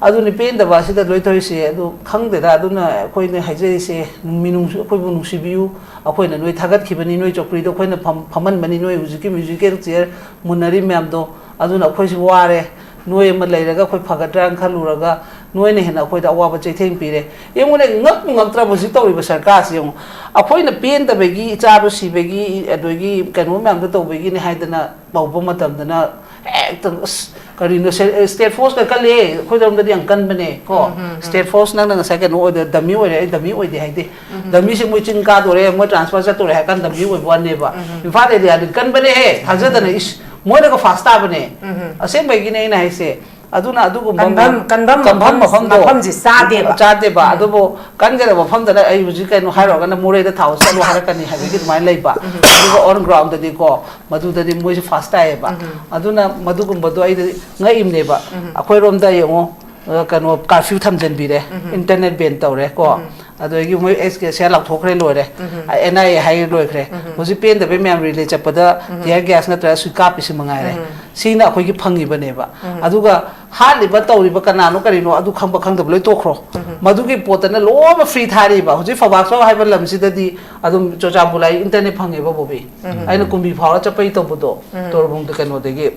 ꯑꯗꯨꯅꯤ ꯄꯦꯟꯗꯕ ꯑꯁꯤꯗ ꯂꯣꯏ ꯇꯧꯔꯤꯁꯦ꯫ ꯑꯗꯨ ꯈꯪꯗꯦꯗ, ꯑꯗꯨꯅ ꯑꯩꯈꯣꯏꯅ ꯍꯥꯏꯖꯔꯤꯁꯦ, ꯃꯤꯅꯨꯡꯁꯤ, ꯑꯩꯈꯣꯏꯕꯨ ꯅꯨꯡꯁꯤꯕꯤꯌꯨ꯫ ꯑꯩꯈꯣꯏꯅ ꯅꯣꯏ ꯊꯥꯒꯠꯈꯤꯕꯅꯤ, ꯅꯣꯏ ꯆꯧꯀ꯭ꯔꯤꯗꯣ ꯑꯩꯈꯣꯏꯅ ꯐꯝ-, ꯐꯝꯍꯟꯕꯅꯤ, ꯅꯣꯏ ꯍꯧꯖꯤꯛꯀꯤ ꯃ꯭ꯌꯨꯖꯤꯀꯦꯜ ꯆꯤꯌꯔ ꯃꯨꯟꯅꯔꯤ ꯃꯌꯥꯝꯗꯣ꯫ ꯑꯗꯨꯅ ꯑꯩꯈꯣꯏꯁꯨ ꯋꯥꯔꯦ, ꯅꯣꯏ ꯑꯃ ꯂꯩꯔꯒ ꯑꯩꯈꯣꯏ ꯐꯒꯗ꯭ꯔꯥꯅ ꯈꯜꯂꯨꯔꯒ ꯅꯣꯏꯅ ꯍꯦꯟꯅ ꯑꯩꯈꯣꯏꯗ ꯑꯋꯥꯕ ꯆꯩꯊꯦꯡ ꯄꯤꯔꯦ꯫ ꯌꯦꯡꯉꯨꯅꯦ, ꯉꯛꯄꯨ ꯉꯛꯇ꯭ꯔꯕ ꯍꯧꯖꯤꯛ ꯇꯧꯔꯤꯕ ꯁꯔꯀꯥꯔꯁꯤ ꯌꯦꯡꯉꯨ꯫ ꯑꯩꯈꯣꯏꯅ ꯄꯦꯟꯗꯕꯒꯤ, ꯏꯆꯥꯗꯣ ꯁꯤꯕꯒꯤ, ꯑꯗꯒꯤ ꯀꯩꯅꯣ ꯃꯌꯥꯝꯗꯣ ꯇꯧꯕꯒꯤꯅꯤ ꯍꯥꯏꯗꯅ ꯇꯧꯕ ꯃꯇꯝꯗꯅ ꯍꯦꯛꯇ, ꯑꯁ, ꯀꯔꯤꯅꯣ, ꯁꯦ-, ꯁ꯭ꯇꯦꯠ ꯐꯣꯔꯁꯀ ꯀꯜꯂꯦ ꯑꯩꯈꯣꯏꯔꯣꯝꯗꯗꯤ ꯌꯥꯝ ꯀꯟꯕꯅꯦ ꯀꯣ꯫ ꯎꯝ, ꯎꯝ, ꯎꯝ꯫ ꯁ꯭ꯇꯦꯠ ꯐꯣꯔꯁ, ꯅꯪꯅ ꯉꯁꯥꯏ ꯀꯩꯅꯣ ꯑꯣꯏꯗ, ꯗꯃꯤ ꯑꯣꯏꯔꯦ, ꯑꯩ ꯗꯃꯤ ꯑꯣꯏꯗꯦ ꯍꯥꯏꯗꯦ꯫ ꯎꯝ, ꯎꯝ꯫ ꯗꯃꯤꯁꯦ ꯃꯣꯏ ꯆꯤꯡ ꯀꯥꯗꯣꯔꯦ, ꯃꯣꯏ ꯇ꯭ꯔꯥꯟꯁꯐꯔ ꯆꯠꯇꯣꯔꯦ ꯍꯥꯏ ꯀꯥꯟꯗ ꯗꯃꯤ ꯑꯣꯏꯕ ꯋꯥꯅꯦꯕ꯫ ꯎꯝ, ꯎꯝ꯫ ꯏꯝꯐꯥꯜ ꯑꯦꯔꯤꯌꯥꯗꯤ ꯀꯟꯕꯅꯦꯍꯦ, ꯊꯥꯖꯗꯅ꯫ ꯎꯝ, ꯎꯝ꯫ ꯏꯁ, ꯃꯣꯏꯅꯒ ꯐꯥꯁ ꯇꯥꯕꯅꯦ꯫ ꯎꯝ, ꯎꯝ꯫ ꯑꯁꯦꯡꯕꯒꯤꯅꯦ ꯑꯩꯅ ꯍꯥꯏꯁꯦ꯫ ꯑꯗꯨꯅ ꯑꯗꯨꯒꯨꯝꯕ ꯀꯟꯐꯝ, ꯃꯐꯝ-, ꯀꯟꯐꯝ ꯀꯟꯐꯝ ꯃꯐꯝ-, ꯃꯐꯝꯗꯣ ꯆꯥꯗꯦꯕ꯫ ꯆꯥꯗꯦꯕ꯫ ꯎꯝ꯫ ꯑꯗꯨꯕꯨ ꯀꯟꯒꯗꯕ ꯃꯐꯝꯗꯅ ꯑꯩ ꯍꯧꯖꯤꯛ ꯀꯩꯅꯣ ꯍꯥꯏꯔꯨꯔꯒꯅ ꯃꯣꯔꯦꯗ ꯊꯥꯎ ꯆꯠꯂꯣ ꯍꯥꯏꯔꯛꯀꯅꯤ ꯍꯥꯏꯕꯒꯤ ꯑꯗꯨꯃꯥꯏꯅ ꯂꯩꯕ꯫ ꯎꯝ꯫ ꯑꯗꯨꯒ on ground ꯗꯗꯤꯀꯣ, ꯃꯗꯨꯗꯗꯤ ꯃꯣꯏꯁꯨ ꯐꯥꯁ ꯇꯥꯏꯌꯦꯕ꯫ ꯎꯝ꯫ ꯑꯗꯨꯅ ꯃꯗꯨꯒꯨꯝꯕꯗꯣ ꯑꯩꯗꯤ ꯉꯛꯏꯝꯅꯦꯕ꯫ ꯎꯝ꯫ ꯑꯩꯈꯣꯏꯔꯣꯝꯗ ꯌꯦꯡꯉꯣ, ꯑ, ꯀꯩꯅꯣ, ꯀꯥꯔꯐ꯭ꯌꯨ ꯊꯝꯖꯤꯟꯕꯤꯔꯦ, ꯎꯝ꯫ ꯏꯟꯇꯔꯅꯦꯠ ꯕꯦꯟ ꯇꯧꯔꯦ ꯀꯣ꯫ ꯎꯝ꯫ ꯑꯗꯨꯗꯒꯤ ꯃꯣꯏ ꯑꯦꯁ ꯀꯦ ꯁꯤ ꯑꯥꯏ ꯂꯥꯎꯊꯣꯛꯈ꯭ꯔꯦ, ꯂꯣꯏꯔꯦ꯫ ꯎꯝ꯫ ꯑꯦꯟ ꯑꯥꯏ ꯑꯦ ꯍꯥꯏ ꯂꯣꯏꯈ꯭ꯔꯦ꯫ ꯎꯝ꯫ ꯍꯧꯖꯤꯛ ꯄꯦꯟꯗꯕꯩ ꯃꯌꯥꯝ ꯔꯤꯂꯦ ꯆꯠꯄꯗ ꯎꯝ꯫ ꯇꯤꯌꯔ ꯒ꯭ꯌꯥꯁ ꯅꯠꯇ꯭ꯔꯒ ꯁꯨꯏ ꯀꯥꯞꯄꯤꯁꯤ ꯃꯉꯥꯏꯔꯦ꯫ ꯎꯝ꯫ ꯁꯤꯅ ꯑꯩꯈꯣꯏꯒꯤ ꯐꯪꯉꯤꯕꯅꯦꯕ꯫ ꯎꯝ꯫ ꯑꯗꯨꯒ ꯍꯥꯠꯂꯤꯕ ꯇꯧꯔꯤꯕ ꯀꯅꯥꯅꯣ ꯀꯔꯤꯅꯣ ꯑꯗꯨ ꯈꯪꯕ ꯈꯪꯗꯕ ꯂꯣꯏ ꯇꯣꯛꯈ꯭ꯔꯣ꯫ ꯎꯝ꯫ ꯃꯗꯨꯒꯤ ꯄꯣꯠꯇꯅ ꯂꯣꯏꯅꯃꯛ ꯐ꯭ꯔꯤ ꯊꯥꯔꯤꯕ꯫ ꯍꯧꯖꯤꯛ ꯐꯧꯕꯥꯛꯆꯥꯎ ꯍꯥꯏꯕ ꯂꯝꯁꯤꯗꯗꯤ ꯑꯗꯨꯝ ꯆꯨꯔꯆꯥꯟꯄꯨꯔ ꯂꯥꯏ ꯏꯟꯇꯔꯅꯦꯠ ꯐꯪꯉꯦꯕ ꯕꯣꯕꯤ꯫ ꯎꯝ꯫ ꯑꯩꯅ ꯀꯨꯝꯕꯤ ꯐꯥꯎꯔ ꯆꯠꯄꯩ ꯇꯧꯕꯗꯣ, ꯎꯝ꯫ ꯇꯣꯔꯕꯨꯡꯗ ꯀꯩꯅꯣꯗꯒꯤ,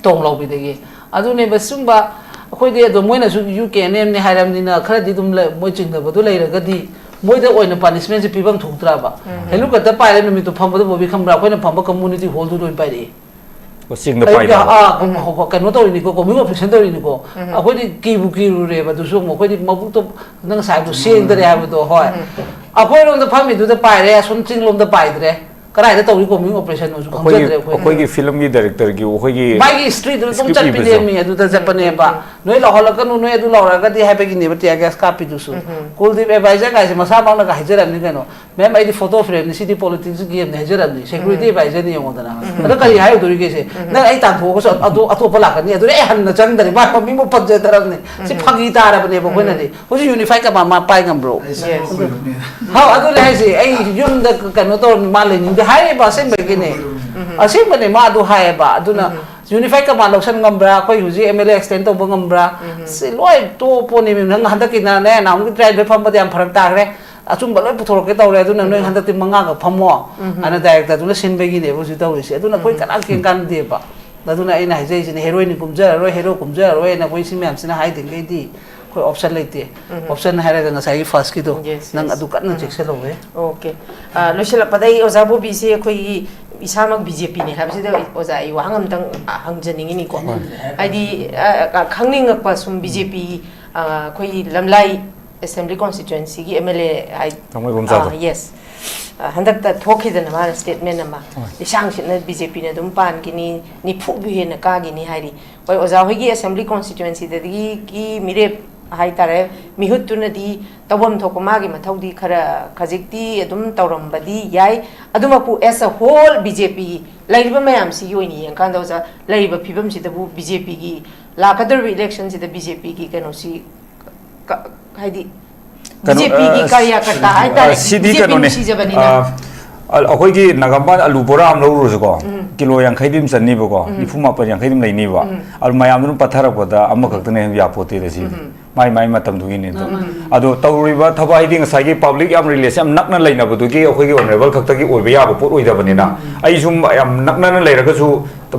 ꯇꯣꯡꯂꯥꯎꯕꯤꯗꯒꯤ꯫ ꯑꯗꯨꯅꯦꯕ ꯁꯤꯒꯨꯝꯕ ꯑꯩꯈꯣꯏꯗꯤ ꯑꯗꯨꯝ ꯃꯣꯏꯅꯁꯨ ꯌꯨ ꯀꯦ ꯑꯦꯟ ꯑꯦꯝꯅꯦ ꯍꯥꯏꯔꯕꯅꯤꯅ ꯈꯔꯗꯤ ꯑꯗꯨꯝ ꯂꯩ-, ꯃꯣꯏ ꯆꯤꯡꯅꯕꯗꯣ ꯂꯩꯔꯒꯗꯤ ꯃꯣꯏꯗ ꯑꯣꯏꯅ ꯄꯥꯅꯤꯁꯃꯦꯟꯁꯦ ꯄꯤꯐꯝ ꯊꯣꯛꯇ꯭ꯔꯕ? ꯎꯝ꯫ ꯍꯦꯂꯤꯀꯣꯞꯇꯔ ꯄꯥꯏꯔꯦ ꯅꯨꯃꯤꯠꯇꯨ ꯐꯝꯕꯗ ꯕꯣꯕꯤ ꯈꯪꯕ꯭ꯔꯥ? ꯑꯩꯈꯣꯏꯅ ꯐꯝꯕ ꯀꯝꯃꯨꯅꯤꯇꯤ ꯍꯣꯜꯗꯨꯗ ꯑꯣꯏꯅ ꯄꯥꯏꯔꯛꯑꯦ꯫ ꯑꯣ, ꯆꯤꯡꯗ ꯑꯌꯨꯛꯀꯤ, ꯄꯥꯏꯗꯕ? ꯑꯥ, ꯎꯝ꯫ ꯍꯣ-, ꯍꯣ-, ꯀꯩꯅꯣ ꯇꯧꯔꯤꯅꯤꯀꯣ, ꯀꯣꯃꯤꯡ ꯑꯣꯄꯔꯦꯁꯟ ꯇꯧꯔꯤꯅꯤꯀꯣ꯫ ꯎꯝ꯫ ꯑꯩꯈꯣꯏꯗꯤ ꯀꯤꯕꯨ ꯀꯤꯔꯨꯔꯦꯕ꯫ ꯑꯗꯨꯁꯨ ꯑꯃꯨꯛ ꯑꯩꯈꯣꯏꯗꯤ ꯃꯕꯨꯛꯇꯣ ꯅꯪ ꯉꯁꯥꯏ ꯍꯥꯏꯕꯗꯣ ꯁꯦꯡꯗꯔꯦ ꯍꯥꯏꯕꯗꯣ, ꯍꯣꯏ꯫ ꯎꯝ꯫ ꯑꯩꯈꯣꯏꯔꯣꯝꯗ ꯐꯝꯃꯤꯗꯨꯗ ꯄꯥꯏꯔꯦ, ꯑꯁꯣꯝ ꯆꯤꯡꯂꯣꯝꯗ ꯄꯥꯏꯗ꯭ꯔꯦ꯫ ꯀꯗꯥꯏꯗ ꯇꯧꯔꯤ ꯀꯣꯝꯕꯤꯡ ꯑꯣꯄꯔꯦꯁꯟꯅꯣꯁꯨ ꯑꯩꯈꯣꯏꯒꯤ ꯈꯪꯖꯗ꯭ꯔꯦ ꯑꯩꯈꯣꯏꯅ꯫ ꯑꯩꯈꯣꯏꯒꯤ ꯐꯤꯂꯝꯒꯤ ꯗꯥꯏꯔꯦꯛꯇꯔꯒꯤ ꯑꯩꯈꯣꯏꯒꯤ ꯃꯥꯒꯤ ꯍꯤꯁꯇ꯭ꯔꯤꯗꯨꯗ ꯑꯗꯨꯝ script ꯏꯕꯁꯦ꯫ ꯆꯠꯄꯤꯅꯦꯃꯤ, ꯑꯗꯨꯗ ꯆꯠꯄꯅꯦꯕ꯫ ꯅꯣꯏ ꯂꯧꯍꯜꯂꯛꯀꯅꯨ, ꯅꯣꯏ ꯑꯗꯨ ꯂꯧꯔꯛꯑꯒꯗꯤ ꯍꯥꯏꯕꯒꯤꯅꯦꯕ tear gas ꯀꯥꯞꯄꯤꯗꯨꯁꯨ꯫ ꯀꯨꯜꯗꯤꯞ ꯑꯦꯗꯚꯥꯏꯖꯔ ꯀꯥꯏꯁꯦ ꯃꯁꯥꯃꯛꯅꯒ ꯍꯥꯏꯖꯔꯝꯅꯤ ꯀꯩꯅꯣ, "ꯃꯦꯝ, ꯑꯩꯗꯤ ꯐꯣꯇꯣ ꯐ꯭ꯔꯦꯝꯅꯤ, ꯁꯤꯗꯤ ꯄꯣꯂꯤꯇꯤꯛꯁ ꯒꯦꯝꯅꯤ" ꯍꯥꯏꯖꯔꯝꯅꯤ꯫ ꯁꯦꯀ꯭ꯌꯨꯔꯤꯇꯤ ꯑꯦꯗꯚꯥꯏꯖꯔꯅꯤ ꯌꯦꯡꯉꯣꯗꯅ꯫ ꯑꯗꯣ ꯀꯔꯤ ꯍꯥꯏꯔꯨꯗꯣꯔꯤꯒꯦ ꯁꯦ? "ꯅꯪ ꯑꯩ ꯇꯥꯟꯊꯣꯛꯑꯒꯁꯨ ꯑꯗꯨ ꯑꯇꯣꯞꯄ ꯂꯥꯛꯀꯅꯤ, ꯑꯗꯨꯗꯤ ꯑꯩ ꯍꯟꯅ ꯆꯪꯗ꯭ꯔꯦ, ꯃꯥ ꯃꯃꯤꯡꯕꯨ ꯄꯟꯖꯗ꯭ꯔꯕꯅꯤ"꯫ ꯁꯤ ꯐꯥꯒꯤ ꯇꯥꯔꯕꯅꯦꯕ ꯑꯩꯈꯣꯏꯅꯗꯤ꯫ ꯍꯧꯖꯤꯛ ꯌꯨꯅꯤꯐꯥꯏ ꯀꯃꯥꯟ ꯃꯥ ꯄꯥꯏ ꯉꯝꯕ꯭ꯔꯣ? ꯑꯩ ꯁꯛ ꯌꯦꯁ꯫ ꯈꯣꯏꯔꯝꯅꯦ꯫ ꯍꯥꯎ, ꯑꯗꯨꯅꯦ ꯍꯥꯏꯁꯦ, "ꯑꯩ ꯌꯨꯝꯗ ꯀꯩꯅꯣ ꯇꯧꯔꯝꯃꯤ, ꯃꯥ ꯂꯩꯅꯤꯡꯗꯦ" ꯍꯥꯏꯔꯤꯕ ꯑꯁꯦꯡꯕꯒꯤꯅꯦ꯫ ꯑꯁꯦꯡꯕꯅꯦ, ꯃꯥ ꯑꯗꯨ ꯍꯥꯏꯌꯦꯕ꯫ ꯑꯗꯨꯅ ꯌꯨꯅꯤꯐꯥꯏ ꯀꯃꯥꯟ ꯂꯧꯁꯟ ꯉꯝꯕ꯭ꯔꯥ? ꯑꯩꯈꯣꯏ ꯍꯧꯖꯤꯛ ꯑꯦꯝ ꯑꯦꯜ ꯑꯦ ꯑꯦꯛꯁꯇꯦꯟ ꯇꯧꯕ ꯉꯝꯕ꯭ꯔꯥ? ꯁꯤ ꯂꯣꯏ ꯇꯣꯞꯄꯣꯅꯦꯃꯤ꯫ ꯅꯪ ꯍꯟꯗꯛꯀꯤꯅꯅꯦ, ꯅꯍꯥꯟꯃꯨꯛꯀꯤ ꯇ꯭ꯔꯥꯏꯌꯦꯜꯗ ꯐꯝꯕꯗ ꯌꯥꯝ ꯐꯔꯛ ꯇꯥꯈ꯭ꯔꯦ꯫ ꯑꯆꯨꯝꯕ ꯂꯣꯏ ꯄꯨꯊꯣꯔꯛꯀꯦ ꯇꯧꯔꯦ꯫ ꯑꯗꯨꯅ ꯅꯣꯏ ꯍꯟꯗꯛꯇꯤ ꯃꯉꯥꯒ ꯐꯝꯃꯣ꯫ ꯑꯅ ꯗꯥꯏꯔꯦꯛꯇꯔꯗꯨꯅ ꯁꯤꯟꯕꯒꯤꯅꯦꯕ ꯍꯧꯖꯤꯛ ꯇꯧꯔꯤꯁꯦ꯫ ꯑꯗꯨꯅ ꯑꯩꯈꯣꯏ ꯀꯅꯥꯝ ꯀꯩꯝ ꯀꯥꯟꯅꯗꯦꯕ꯫ ꯑꯗꯨꯅ ꯑꯩꯅ ꯍꯥꯏꯖꯔꯤꯁꯤꯅꯦ, ꯍꯦꯔꯣꯏꯟ ꯀꯨꯝꯖꯔꯔꯣꯏ, ꯍꯦꯔꯣ ꯀꯨꯝꯖꯔꯔꯣꯏꯅ ꯑꯩꯈꯣꯏ ꯁꯤ ꯃꯌꯥꯝꯁꯤꯅ ꯍꯥꯏꯗ꯭ꯔꯤꯉꯩꯗꯤ ꯑꯩꯈꯣꯏ ꯑꯣꯞꯁꯟ ꯂꯩꯇꯦ꯫ ꯑꯣꯞꯁꯟ ꯍꯥꯏꯔꯒ ꯉꯁꯥꯏꯒꯤ ꯐꯥꯔꯁꯀꯤꯗꯣ, ꯌꯦꯁ, ꯅꯪ ꯌꯦꯁ꯫ ꯑꯗꯨ ꯀꯟꯅ ꯆꯦꯛꯁꯤꯜꯍꯧꯋꯦ꯫ ꯑꯣꯀꯦ꯫ ꯑ, ꯂꯣꯏꯁꯤꯜꯂꯛꯄꯗ ꯑꯩ ꯑꯣꯖꯥ ꯕꯣꯕꯤꯁꯦ ꯑꯩꯈꯣꯏꯒꯤ ꯏꯁꯥꯃꯛ ꯕꯤ ꯖꯦ ꯄꯤꯅꯦ ꯍꯥꯏꯕꯁꯤꯗ ꯑꯣꯖꯥ ꯑꯩ ꯋꯥꯍꯪ ꯑꯝꯇꯪ, ꯑ, ꯍꯪꯖꯅꯤꯡꯉꯤꯅꯤꯀꯣ꯫ ꯍꯣꯏ꯫ ꯍꯥꯏꯗꯤ, ꯑ, ꯑ, ꯈꯪꯅꯤꯡꯉꯛꯄ ꯁꯨꯝ ꯕꯤ ꯖꯦ ꯄꯤ, ꯑ, ꯑꯩꯈꯣꯏꯒꯤ ꯂꯝꯂꯥꯏ ꯑꯦꯁꯦꯝꯕ꯭ꯂꯤ ꯀꯣꯟꯁꯇꯤꯇ꯭ꯋꯦꯟꯁꯤꯒꯤ ꯑꯦꯝ ꯑꯦꯜ ꯑꯦ ꯍꯥꯏ-, ꯊꯥꯡꯃꯩꯕꯟ ꯆꯥꯗꯣ꯫ ꯑ, ꯌꯦꯁ꯫ ꯑ, ꯍꯟꯗꯛꯇ ꯊꯣꯛꯈꯤꯗꯅ ꯃꯥꯅ ꯁ꯭ꯇꯦꯠꯃꯦꯟ ꯑꯃ, ꯍꯣꯏ꯫ "ꯂꯤꯁꯥꯡ ꯁꯤꯠꯅ ꯕꯤ ꯖꯦ ꯄꯤꯅ ꯑꯗꯨꯝ ꯄꯥꯟꯈꯤꯅꯤ, ꯅꯤꯐꯨꯕꯨ ꯍꯦꯟꯅ ꯀꯥꯈꯤꯅꯤ" ꯍꯥꯏꯔꯤ꯫ ꯍꯣꯏ, ꯑꯣꯖꯥ ꯍꯣꯏꯒꯤ ꯑꯦꯁꯦꯝꯕ꯭ꯂꯤ ꯀꯣꯟꯁꯇꯤꯇ꯭ꯋꯦꯟꯁꯤꯗꯒꯤ ꯃꯤꯔꯦꯞ ꯍꯥꯏꯇꯥꯔꯦ, ꯃꯤꯍꯨꯠꯇꯨꯅꯗꯤ ꯇꯧꯐꯝ ꯊꯣꯛꯄ ꯃꯥꯒꯤ ꯃꯊꯧꯗꯤ ꯈꯔ ꯈꯖꯤꯛꯇꯤ ꯑꯗꯨꯝ ꯇꯧꯔꯝꯕꯗꯤ ꯌꯥꯏ꯫ ꯑꯗꯨꯃꯛꯄꯨ as a whole B J P ꯂꯩꯔꯤꯕ ꯃꯌꯥꯝꯁꯤꯒꯤ ꯑꯣꯏꯅ ꯌꯦꯡꯀꯥꯟꯗ, ꯑꯣꯖꯥ, ꯂꯩꯔꯤꯕ ꯐꯤꯕꯝꯁꯤꯗꯕꯨ ꯕꯤ ꯖꯦ ꯄꯤꯒꯤ ꯂꯥꯛꯀꯗꯧꯔꯤꯕ ꯏꯂꯦꯛꯁꯟꯁꯤꯗ ꯕꯤ ꯖꯦ ꯄꯤꯒꯤ ꯀꯩꯅꯣꯁꯤ ꯀ-, ꯍꯥꯏꯗꯤ ꯀꯩꯅꯣ, ꯕꯤ ꯖꯦ ꯄꯤꯒꯤ ꯑ, ꯀꯥꯔꯌꯥꯀꯔꯇꯥ ꯍꯥꯏꯇꯥꯔꯦ, ꯑ, ꯁꯤꯗꯤ ꯕꯤ ꯖꯦ ꯄꯤ ꯀꯩꯅꯣꯅꯦ꯫ ꯅꯨꯡꯁꯤꯖꯕꯅꯤꯅ꯫ ꯑ, ꯑ, ꯑꯩꯈꯣꯏꯒꯤ ꯅꯥꯒꯥꯝꯄꯥꯟ ꯑꯂꯨ ꯕꯣꯔꯥ ꯑꯃ ꯂꯧꯔꯨꯔꯁꯨꯀꯣ, ꯀꯤꯂꯣ ꯌꯥꯡꯈꯩꯗꯤ ꯑꯗꯨꯝ ꯆꯟꯅꯤꯕꯀꯣ, ꯅꯤꯐꯨ ꯃꯥꯄꯟ ꯌꯥꯡꯈꯩꯗꯤ ꯑꯗꯨꯝ ꯂꯩꯅꯤꯕ꯫ ꯑꯗꯨ ꯃꯌꯥꯝꯗꯨꯅ ꯄꯠꯊꯔꯛꯄꯗ ꯑꯃꯈꯛꯇꯅ ꯍꯦꯟꯅ ꯌꯥꯄꯣꯠꯇꯦꯗ ꯁꯤꯗꯤ꯫ ꯃꯥꯏ ꯃꯥꯏ ꯃꯇꯝꯗꯨꯒꯤꯅꯤ ꯑꯗꯣ꯫ ꯑꯗꯣ ꯇꯧꯔꯤꯕ ꯊꯕꯛ ꯍꯥꯏꯗꯤ ꯉꯁꯥꯏꯒꯤ ꯄꯕ꯭ꯂꯤꯛ ꯌꯥꯝ ꯔꯤꯂꯦꯁꯟ ꯌꯥꯝ ꯅꯛꯅ ꯂꯩꯅꯕꯗꯨꯒꯤ ꯑꯩꯈꯣꯏꯒꯤ ꯑꯣꯅꯔꯦꯕꯜ ꯈꯛꯇꯒꯤ ꯑꯣꯏꯕ ꯌꯥꯕ ꯄꯣꯠ ꯑꯣꯏꯗꯕꯅꯤꯅ, ꯑꯩꯁꯨ ꯌꯥꯝ ꯅꯛꯅꯅ ꯂꯩꯔꯒꯁꯨ,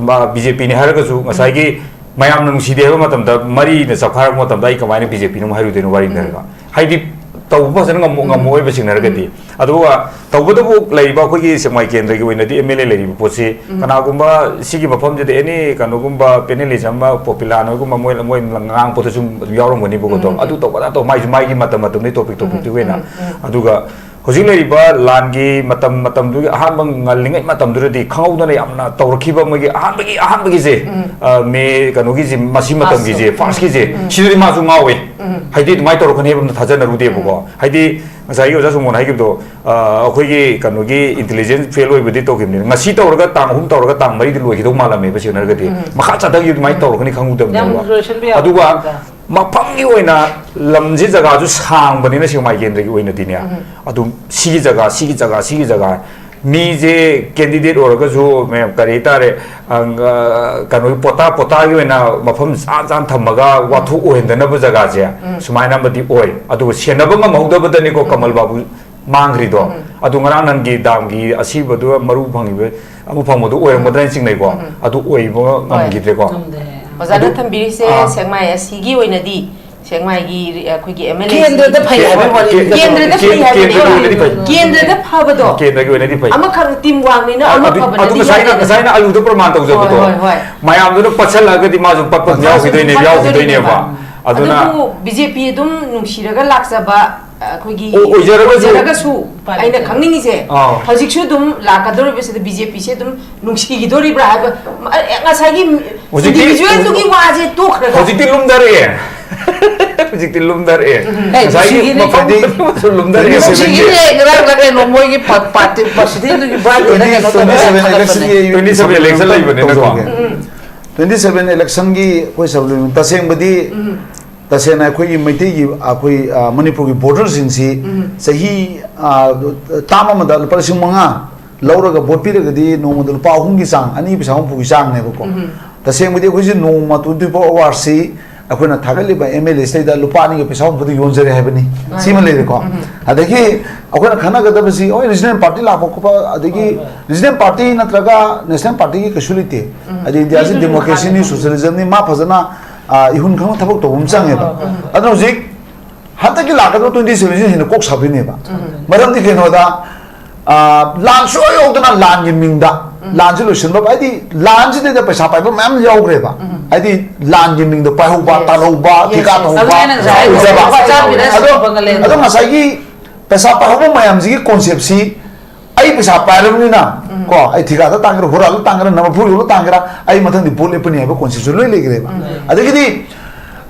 ꯕꯤ ꯖꯦ ꯄꯤꯅꯤ ꯍꯥꯏꯔꯒꯁꯨ ꯉꯁꯥꯏꯒꯤ ꯃꯌꯥꯝꯅ ꯅꯨꯡꯁꯤꯗꯦ ꯍꯥꯏꯕ ꯃꯇꯝꯗ ꯃꯔꯤꯅ ꯆꯞꯈꯥꯏꯔꯛꯄ ꯃꯇꯝꯗ ꯑꯩ ꯀꯃꯥꯏꯅ ꯕꯤ ꯖꯦ ꯄꯤꯅꯣ ꯑꯃꯨꯛ ꯍꯥꯏꯔꯨꯗꯣꯏꯅꯣ ꯋꯥꯔꯤꯅꯤ ꯍꯥꯏꯔꯒ? ꯍꯥꯏꯗꯤ ꯇꯧꯕ ꯐꯖꯅ ꯉꯝꯃꯣ-, ꯉꯝꯃꯣꯏꯕ ꯁꯤꯡꯅꯔꯒꯗꯤ꯫ ꯑꯗꯨꯒ ꯇꯧꯕꯇꯕꯨ ꯂꯩꯔꯤꯕ ꯑꯩꯈꯣꯏꯒꯤ ꯁꯦꯛꯃꯥꯏ ꯀꯦꯟꯗ꯭ꯔꯒꯤ ꯑꯣꯏꯅꯗꯤ ꯑꯦꯝ ꯑꯦꯜ ꯑꯦ ꯂꯩꯔꯤꯕ ꯄꯣꯠꯁꯤ ꯀꯅꯥꯒꯨꯝꯕ ꯁꯤꯒꯤ ꯃꯐꯝꯁꯤꯗ ꯑꯦꯅꯤ ꯀꯩꯅꯣꯒꯨꯝꯕ ꯄꯦꯅꯦꯂꯤꯖꯝ ꯑꯃ ꯄꯣꯄꯤꯂꯥꯅꯒꯨꯝꯕ ꯃꯣꯏ, ꯃꯣꯏ ꯉꯥꯡꯕꯗ ꯁꯨꯝ ꯑꯗꯨꯝ ꯌꯥꯎꯔꯝꯒꯅꯤꯕꯀꯣ꯫ ꯑꯗꯣ ꯑꯗꯨ ꯇꯧꯕ ꯑꯗꯥ ꯇꯧꯕ ꯃꯥꯏꯁꯨ ꯃꯥꯒꯤ ꯃꯇꯝ ꯃꯇꯝꯗꯨꯒꯤ ꯇꯣꯄꯤꯛ ꯇꯣꯄꯤꯛꯇꯨꯒꯤ ꯑꯣꯏꯅ꯫ ꯑꯗꯨꯒ ꯍꯧꯖꯤꯛ ꯂꯩꯔꯤꯕ ꯂꯥꯟꯒꯤ ꯃꯇꯝ, ꯃꯇꯝꯗꯨꯒꯤ ꯑꯍꯥꯟꯕ ꯉꯜꯂꯤꯉꯩ ꯃꯇꯝꯗꯨꯗꯗꯤ ꯈꯪꯍꯧꯗꯅ ꯌꯥꯝꯅ ꯇꯧꯔꯛꯈꯤꯕ ꯃꯣꯏꯒꯤ ꯑꯍꯥꯟꯕꯒꯤ, ꯑꯍꯥꯟꯕꯒꯤꯁꯦ, ꯎꯝ꯫ ꯑ, ꯃꯦ ꯀꯩꯅꯣꯒꯤꯁꯦ, ꯃꯁꯤ ꯃꯇꯝꯒꯤꯁꯦ, ꯐꯥꯔꯁꯀꯤ꯫ ꯐꯥꯔꯁꯀꯤꯁꯦ, ꯎꯝ꯫ ꯁꯤꯗꯗꯤ ꯃꯥꯁꯨ ꯉꯥꯎꯋꯦ꯫ ꯎꯝ꯫ ꯍꯥꯏꯗꯤ ꯑꯗꯨꯃꯥꯏꯅ ꯇꯧꯔꯛꯀꯅꯤ ꯍꯥꯏꯕ ꯑꯃ ꯊꯥꯖꯅꯔꯨꯗꯦꯕꯀꯣ꯫ ꯎꯝ꯫ ꯍꯥꯏꯗꯤ ꯉꯁꯥꯏꯒꯤ ꯑꯣꯖꯥ ꯁꯣꯃꯣꯟ ꯍꯥꯏꯈꯤꯕꯗꯣ, ꯑ, ꯑꯩꯈꯣꯏꯒꯤ ꯀꯩꯅꯣꯒꯤ ꯏꯟꯇꯦꯂꯤꯖꯦꯟꯁ ꯐꯦꯜ ꯑꯣꯏꯕꯗꯤ ꯇꯧꯈꯤꯕꯅꯤ꯫ ꯉꯁꯤ ꯇꯧꯔꯒ ꯇꯥꯡ ꯑꯍꯨꯝ ꯇꯧꯔꯒ ꯇꯥꯡ ꯃꯔꯤꯗꯤ ꯂꯣꯏꯈꯤꯗꯧ ꯃꯥꯜꯂꯝꯃꯦꯕ, ꯁꯦꯡꯅ ꯍꯥꯏꯔꯒꯗꯤ꯫ ꯎꯝ꯫ ꯃꯈꯥ ꯆꯠꯊꯈꯤꯕ ꯑꯗꯨꯃꯥꯏꯅ ꯇꯧꯔꯛꯀꯅꯤ ꯈꯪꯍꯧꯗꯕꯅꯦꯕ꯫ ꯌꯥꯝ ꯂꯣꯏꯁꯤꯟꯕ ꯌꯥꯕ ꯑꯗꯨꯒ ꯅꯠꯇꯦꯗ꯫ ꯃꯐꯝꯒꯤ ꯑꯣꯏꯅ ꯂꯝꯁꯤ, ꯖꯒꯥꯁꯨ ꯁꯥꯡꯕꯅꯤꯅ ꯁꯦꯛꯃꯥꯏ ꯀꯦꯟꯗ꯭ꯔꯒꯤ ꯑꯣꯏꯅꯗꯤꯅꯦ, ꯎꯝ꯫ ꯑꯗꯨꯝ ꯁꯤꯒꯤ ꯖꯒꯥ, ꯁꯤꯒꯤ ꯖꯒꯥ, ꯁꯤꯒꯤ ꯖꯒꯥ, ꯃꯤꯁꯦ ꯀꯦꯟꯗꯤꯗꯦꯠ ꯑꯣꯏꯔꯒꯁꯨ, ꯃꯌꯥꯝ, ꯀꯔꯤ ꯍꯥꯏꯇꯥꯔꯦ, ꯑ, ꯑ, ꯀꯩꯅꯣꯒꯤ ꯄꯣꯇꯥ ꯄꯣꯇꯥꯒꯤ ꯑꯣꯏꯅ ꯃꯐꯝ ꯆꯥ ꯆꯥꯅ ꯊꯝꯃꯒ ꯋꯥꯊꯣꯛ ꯑꯣꯏꯍꯟꯗꯅꯕ ꯖꯒꯥꯁꯦ ꯎꯝ꯫ ꯁꯨꯃꯥꯏꯅ ꯑꯃꯗꯤ ꯑꯣꯏ꯫ ꯑꯗꯨꯒ ꯁꯦꯟꯅꯕ ꯉꯝꯍꯧꯗꯕꯗꯅꯤꯀꯣ ꯎꯝ꯫ ꯀꯃꯜ ꯕꯥꯕꯨ ꯃꯥꯡꯈ꯭ꯔꯤꯗꯣ꯫ ꯎꯝ꯫ ꯑꯗꯨ ꯉꯔꯥꯡ ꯅꯪꯒꯤ ꯗꯥꯝꯒꯤ ꯑꯁꯤꯕꯗꯨ ꯃꯔꯨ ꯐꯪꯉꯤꯕ, ꯑꯃ ꯐꯪꯕꯗꯨ ꯑꯣꯏꯔꯝꯒꯗ꯭ꯔꯥ ꯍꯥꯏꯅ ꯆꯤꯡꯅꯩꯀꯣ꯫ ꯎꯝ꯫ ꯑꯗꯨ ꯑꯣꯏꯕ ꯍꯣꯏ꯫ ꯉꯝꯈꯤꯗ꯭ꯔꯦꯀꯣ꯫ ꯉꯝꯗꯦ꯫ ꯑꯣꯖꯥꯅ ꯑꯗꯨ ꯊꯝꯕꯤꯔꯤꯁꯦ ꯑꯥ꯫ ꯁꯦꯛꯃꯥꯏ ꯑꯁꯤꯒꯤ ꯑꯣꯏꯅꯗꯤ, ꯁꯦꯛꯃꯥꯏꯒꯤ ꯔꯤ-, ꯑꯩꯈꯣꯏꯒꯤ ꯑꯦꯝ ꯑꯦꯜ ꯑꯦ ꯀꯦꯟꯗ꯭ꯔꯗ ꯐꯩ ꯍꯥꯏꯕ ꯋꯥꯔꯤꯅꯤ꯫ ꯀꯦꯟꯗ꯭ꯔꯗ ꯐꯩ ꯀꯦꯟ-, ꯍꯥꯏꯕꯅꯦ꯫ ꯀꯦꯟꯗ꯭ꯔꯒꯤ ꯑꯣꯏꯅꯗꯤ ꯐꯩ꯫ ꯀꯦꯟꯗ꯭ꯔꯗ ꯐꯕꯗꯣ꯫ ꯀꯦꯟꯗ꯭ꯔꯒꯤ ꯑꯣꯏꯅꯗꯤ ꯐꯩ꯫ ꯑꯃꯈꯛ ꯇꯤꯝ ꯋꯥꯡꯅꯤꯅ ꯑꯃ ꯑꯗꯨ, ꯐꯕꯅꯗꯤ ꯑꯗꯨ ꯉꯁꯥꯏꯅ, ꯌꯥꯗꯦꯗꯅ꯫ ꯉꯁꯥꯏꯅ ꯑꯂꯨꯗ ꯄ꯭ꯔꯃꯥꯟ ꯇꯧꯖꯕꯗꯣ꯫ ꯍꯣꯏ, ꯍꯣꯏ, ꯍꯣꯏ꯫ ꯃꯌꯥꯝꯗꯨꯅ ꯄꯠꯁꯜꯂꯛꯑꯒꯗꯤ ꯃꯥꯁꯨ ꯄꯠꯄ ꯃꯥꯁꯨ ꯌꯥꯎꯈꯤꯗꯣꯏꯅꯦ, ꯄꯠꯀꯗꯣꯏꯅꯦꯕ꯫ ꯌꯥꯎꯈꯤꯗꯣꯏꯅꯦꯕ꯫ ꯑꯗꯨꯅ ꯑꯗꯨꯕꯨ ꯕꯤ ꯖꯦ ꯄꯤ ꯑꯗꯨꯝ ꯅꯨꯡꯁꯤꯔꯒ ꯂꯥꯛꯆꯕ, ꯑ, ꯑꯩꯈꯣꯏꯒꯤ ꯑꯣ-, ꯑꯣꯏꯖꯔꯒꯁꯨ꯫ ꯑꯣꯏꯖꯔꯒꯁꯨ, ꯎꯄꯥꯏ ꯑꯩꯅ ꯂꯩꯇꯦ꯫ ꯈꯪꯅꯤꯡꯉꯤꯁꯦ, ꯑꯥꯎ꯫ ꯍꯧꯖꯤꯛꯁꯨ ꯑꯗꯨꯝ ꯂꯥꯛꯀꯗꯧꯔꯤꯕꯁꯤꯗ ꯕꯤ ꯖꯦ ꯄꯤꯁꯦ ꯑꯗꯨꯝ ꯅꯨꯡꯁꯤꯈꯤꯗꯣꯔꯤꯕ꯭ꯔꯥ ꯍꯥꯏꯕ, ꯑ, ꯑꯦ, ꯉꯁꯥꯏꯒꯤ ꯍꯧꯖꯤꯛꯇꯤ, individualꯗꯨꯒꯤ ꯋꯥꯁꯦ ꯇꯣꯛꯈ꯭ꯔꯒ꯫ ꯍꯧꯖꯤꯛꯇꯤ ꯂꯨꯝꯊꯔꯛꯑꯦ꯫ ꯍꯧꯖꯤꯛꯇꯤ ꯂꯨꯝꯊꯔꯛꯑꯦ꯫ ꯎꯝ꯫ ꯉꯁꯥꯏꯒꯤ ꯅꯨꯡꯁꯤꯈꯤꯅꯤ꯫ ꯃꯐꯝ ꯈꯨꯗꯤꯡꯃꯛꯁꯨ ꯂꯨꯝꯊꯔꯛꯑꯦ꯫ ꯅꯨꯡꯁꯤꯈꯤꯅꯤ꯫ ꯉꯔꯥꯡ ꯅꯠꯇ꯭ꯔꯒ ꯀꯩꯅꯣ ꯃꯣꯏꯒꯤ ꯄ-, ꯄꯥꯔꯇꯤ ꯄ꯭ꯔꯁꯤꯗꯦꯟꯗꯨꯒꯤ ꯕꯥꯔꯗꯦꯗ ꯀꯩꯅꯣ ꯇꯧꯕ ꯇ꯭ꯋꯦꯟꯇꯤ ꯁꯚꯦꯟ ꯊꯥꯒꯠꯄꯅꯦ꯫ ꯏꯂꯦꯛꯁꯟꯒꯤ ꯇ꯭ꯋꯦꯟꯇꯤ ꯁꯚꯦꯟ ꯏꯂꯦꯛꯁꯟ ꯂꯩꯕꯅꯤꯅꯀꯣ꯫ ꯇꯧꯖꯍꯧꯒꯦ꯫ ꯎꯝ꯫ ꯇ꯭ꯋꯦꯟꯇꯤ ꯁꯚꯦꯟ ꯏꯂꯦꯛꯁꯟꯒꯤ ꯑꯩꯈꯣꯏ ꯁꯕ-, ꯇꯁꯦꯡꯕꯗꯤ ꯎꯝ꯫ ꯇꯁꯦꯡꯅ ꯑꯩꯈꯣꯏꯒꯤ ꯃꯩꯇꯩꯒꯤ, ꯑꯩꯈꯣꯏ, ꯑ, ꯃꯅꯤꯄꯨꯔꯒꯤ ꯚꯣꯇꯔꯁꯤꯡꯁꯤ ꯎꯝ꯫ ꯆꯍꯤ, ꯑ, ꯇꯥꯝ ꯑꯃꯗ ꯂꯨꯄꯥ ꯂꯤꯁꯤꯡ ꯃꯉꯥ ꯂꯧꯔꯒ ꯚꯣꯠ ꯄꯤꯔꯒꯗꯤ ꯅꯣꯡꯃꯗ ꯂꯨꯄꯥ ꯑꯍꯨꯝꯒꯤ ꯆꯥꯡ, ꯑꯅꯤ ꯄꯩꯁꯥ ꯍꯨꯝꯐꯨꯒꯤ ꯆꯥꯡꯅꯦꯕꯀꯣ꯫ ꯎꯝ꯫ ꯇꯁꯦꯡꯕꯗꯤ ꯑꯩꯈꯣꯏꯁꯤ ꯅꯣꯡꯃ ꯇ꯭ꯋꯦꯟꯇꯤ ꯐꯣꯔ ꯑꯋꯥꯔꯁꯤ ꯑꯩꯈꯣꯏꯅ ꯊꯥꯒꯠꯂꯤꯕ ꯑꯦꯝ ꯑꯦꯜ ꯑꯦꯁꯤꯗꯩꯗ ꯂꯨꯄꯥ ꯑꯅꯤꯒ ꯄꯩꯁꯥ ꯍꯨꯝꯐꯨꯗ ꯌꯣꯟꯖꯔꯦ ꯍꯥꯏꯕꯅꯤ꯫ ꯃꯥꯅꯤ꯫ ꯁꯤꯃ ꯂꯩꯔꯦꯀꯣ꯫ ꯎꯝ꯫ ꯑꯗꯒꯤ ꯑꯩꯈꯣꯏꯅ ꯈꯟꯅꯒꯗꯕꯁꯤ, ꯍꯣꯏ, ꯔꯤꯖꯅꯦꯜ ꯄꯥꯔꯇꯤ ꯂꯥꯛꯄ ꯈꯣꯠꯄ, ꯑꯗꯒꯤ ꯍꯣꯏ, ꯍꯣꯏ꯫ ꯔꯤꯖꯅꯦꯜ ꯄꯥꯔꯇꯤ ꯅꯠꯇ꯭ꯔꯒ ꯅꯦꯁꯅꯦꯜ ꯄꯥꯔꯇꯤꯒꯤ ꯀꯩꯁꯨ ꯂꯩꯇꯦ꯫ ꯎꯝ꯫ ꯍꯥꯏꯗꯤ ꯏꯟꯗꯤꯌꯥꯁꯤ ꯃꯤꯗꯨꯒꯤ ꯗꯦꯃꯣꯀ꯭ꯔꯦꯁꯤꯅꯤ, ꯃꯈꯥꯗ ꯁꯣꯁꯤꯌꯦꯂꯤꯖꯝꯅꯤ, ꯃꯥ ꯐꯖꯅ, ꯑ, ꯏꯍꯨꯟ ꯈꯪꯅ ꯊꯕꯛ ꯇꯧꯕ ꯑꯃ ꯆꯪꯉꯦꯕ꯫ ꯍꯣꯏ, ꯍꯣꯏ, ꯍꯣꯏ꯫ ꯑꯗꯨꯅ ꯍꯧꯖꯤꯛ ꯍꯟꯗꯛꯀꯤ ꯂꯥꯛꯀꯗꯕ ꯇ꯭ꯋꯦꯟꯇꯤ ꯁꯚꯦꯟꯁꯤ ꯍꯦꯟꯅ ꯀꯣꯛ ꯁꯥꯗꯣꯏꯅꯦꯕ꯫ ꯎꯝ꯫ ꯃꯔꯝꯗꯤ ꯀꯩꯅꯣꯗ, ꯑ, ꯂꯥꯟ ꯁꯨꯡꯌꯥꯎ ꯌꯥꯎꯗꯅ ꯂꯥꯟꯒꯤ ꯃꯤꯡꯗ, ꯎꯝ꯫ ꯂꯥꯟꯁꯤ ꯂꯣꯏꯁꯤꯟꯕ, ꯍꯥꯏꯗꯤ ꯂꯥꯟꯁꯤꯗꯩꯗ ꯄꯩꯁꯥ ꯄꯥꯏꯕ ꯃꯌꯥꯝ ꯌꯥꯎꯈ꯭ꯔꯦꯕ꯫ ꯎꯝ꯫ ꯍꯥꯏꯗꯤ ꯂꯥꯟꯒꯤ ꯃꯤꯡꯗ ꯄꯥꯏꯍꯧꯕ, yes, ꯇꯥꯜꯍꯧꯕ, yes, ꯊꯤꯀꯥ yes꯫ ꯇꯧꯍꯧꯕ, ꯑꯗꯨꯅꯦ ꯑꯩꯅ ꯉꯁꯥꯏ ꯍꯥꯏꯗꯣ꯫ ꯎꯖꯕ꯫ ꯃꯆꯥ ꯃꯤꯗ ꯑꯗꯣ, ꯁꯤꯕ ꯉꯝꯂꯦ꯫ ꯑꯗꯣ ꯉꯁꯥꯏꯒꯤ ꯄꯩꯁꯥ ꯄꯥꯏꯍꯧꯕ ꯃꯌꯥꯝꯁꯤꯒꯤ concept ꯁꯤ, "ꯑꯩ ꯄꯩꯁꯥ ꯄꯥꯏꯔꯕꯅꯤꯅ, ꯀꯣ, ꯑꯩ ꯊꯤꯀꯥꯗ ꯇꯥꯡꯒꯦꯔꯥ, ꯍꯨꯔꯥꯜꯂ ꯇꯥꯡꯒꯦꯔꯥ, ꯅꯝꯕ ꯐꯨꯔꯤꯗ ꯇꯥꯡꯒꯦꯔꯥ, ꯑꯩ ꯃꯊꯪꯗꯤ ꯚꯣꯠ ꯂꯦꯞꯄꯅꯤ" ꯍꯥꯏꯕ concept ꯁꯨ ꯂꯣꯏ ꯂꯩꯈ꯭ꯔꯦꯕ꯫ ꯑꯗꯒꯤꯗꯤ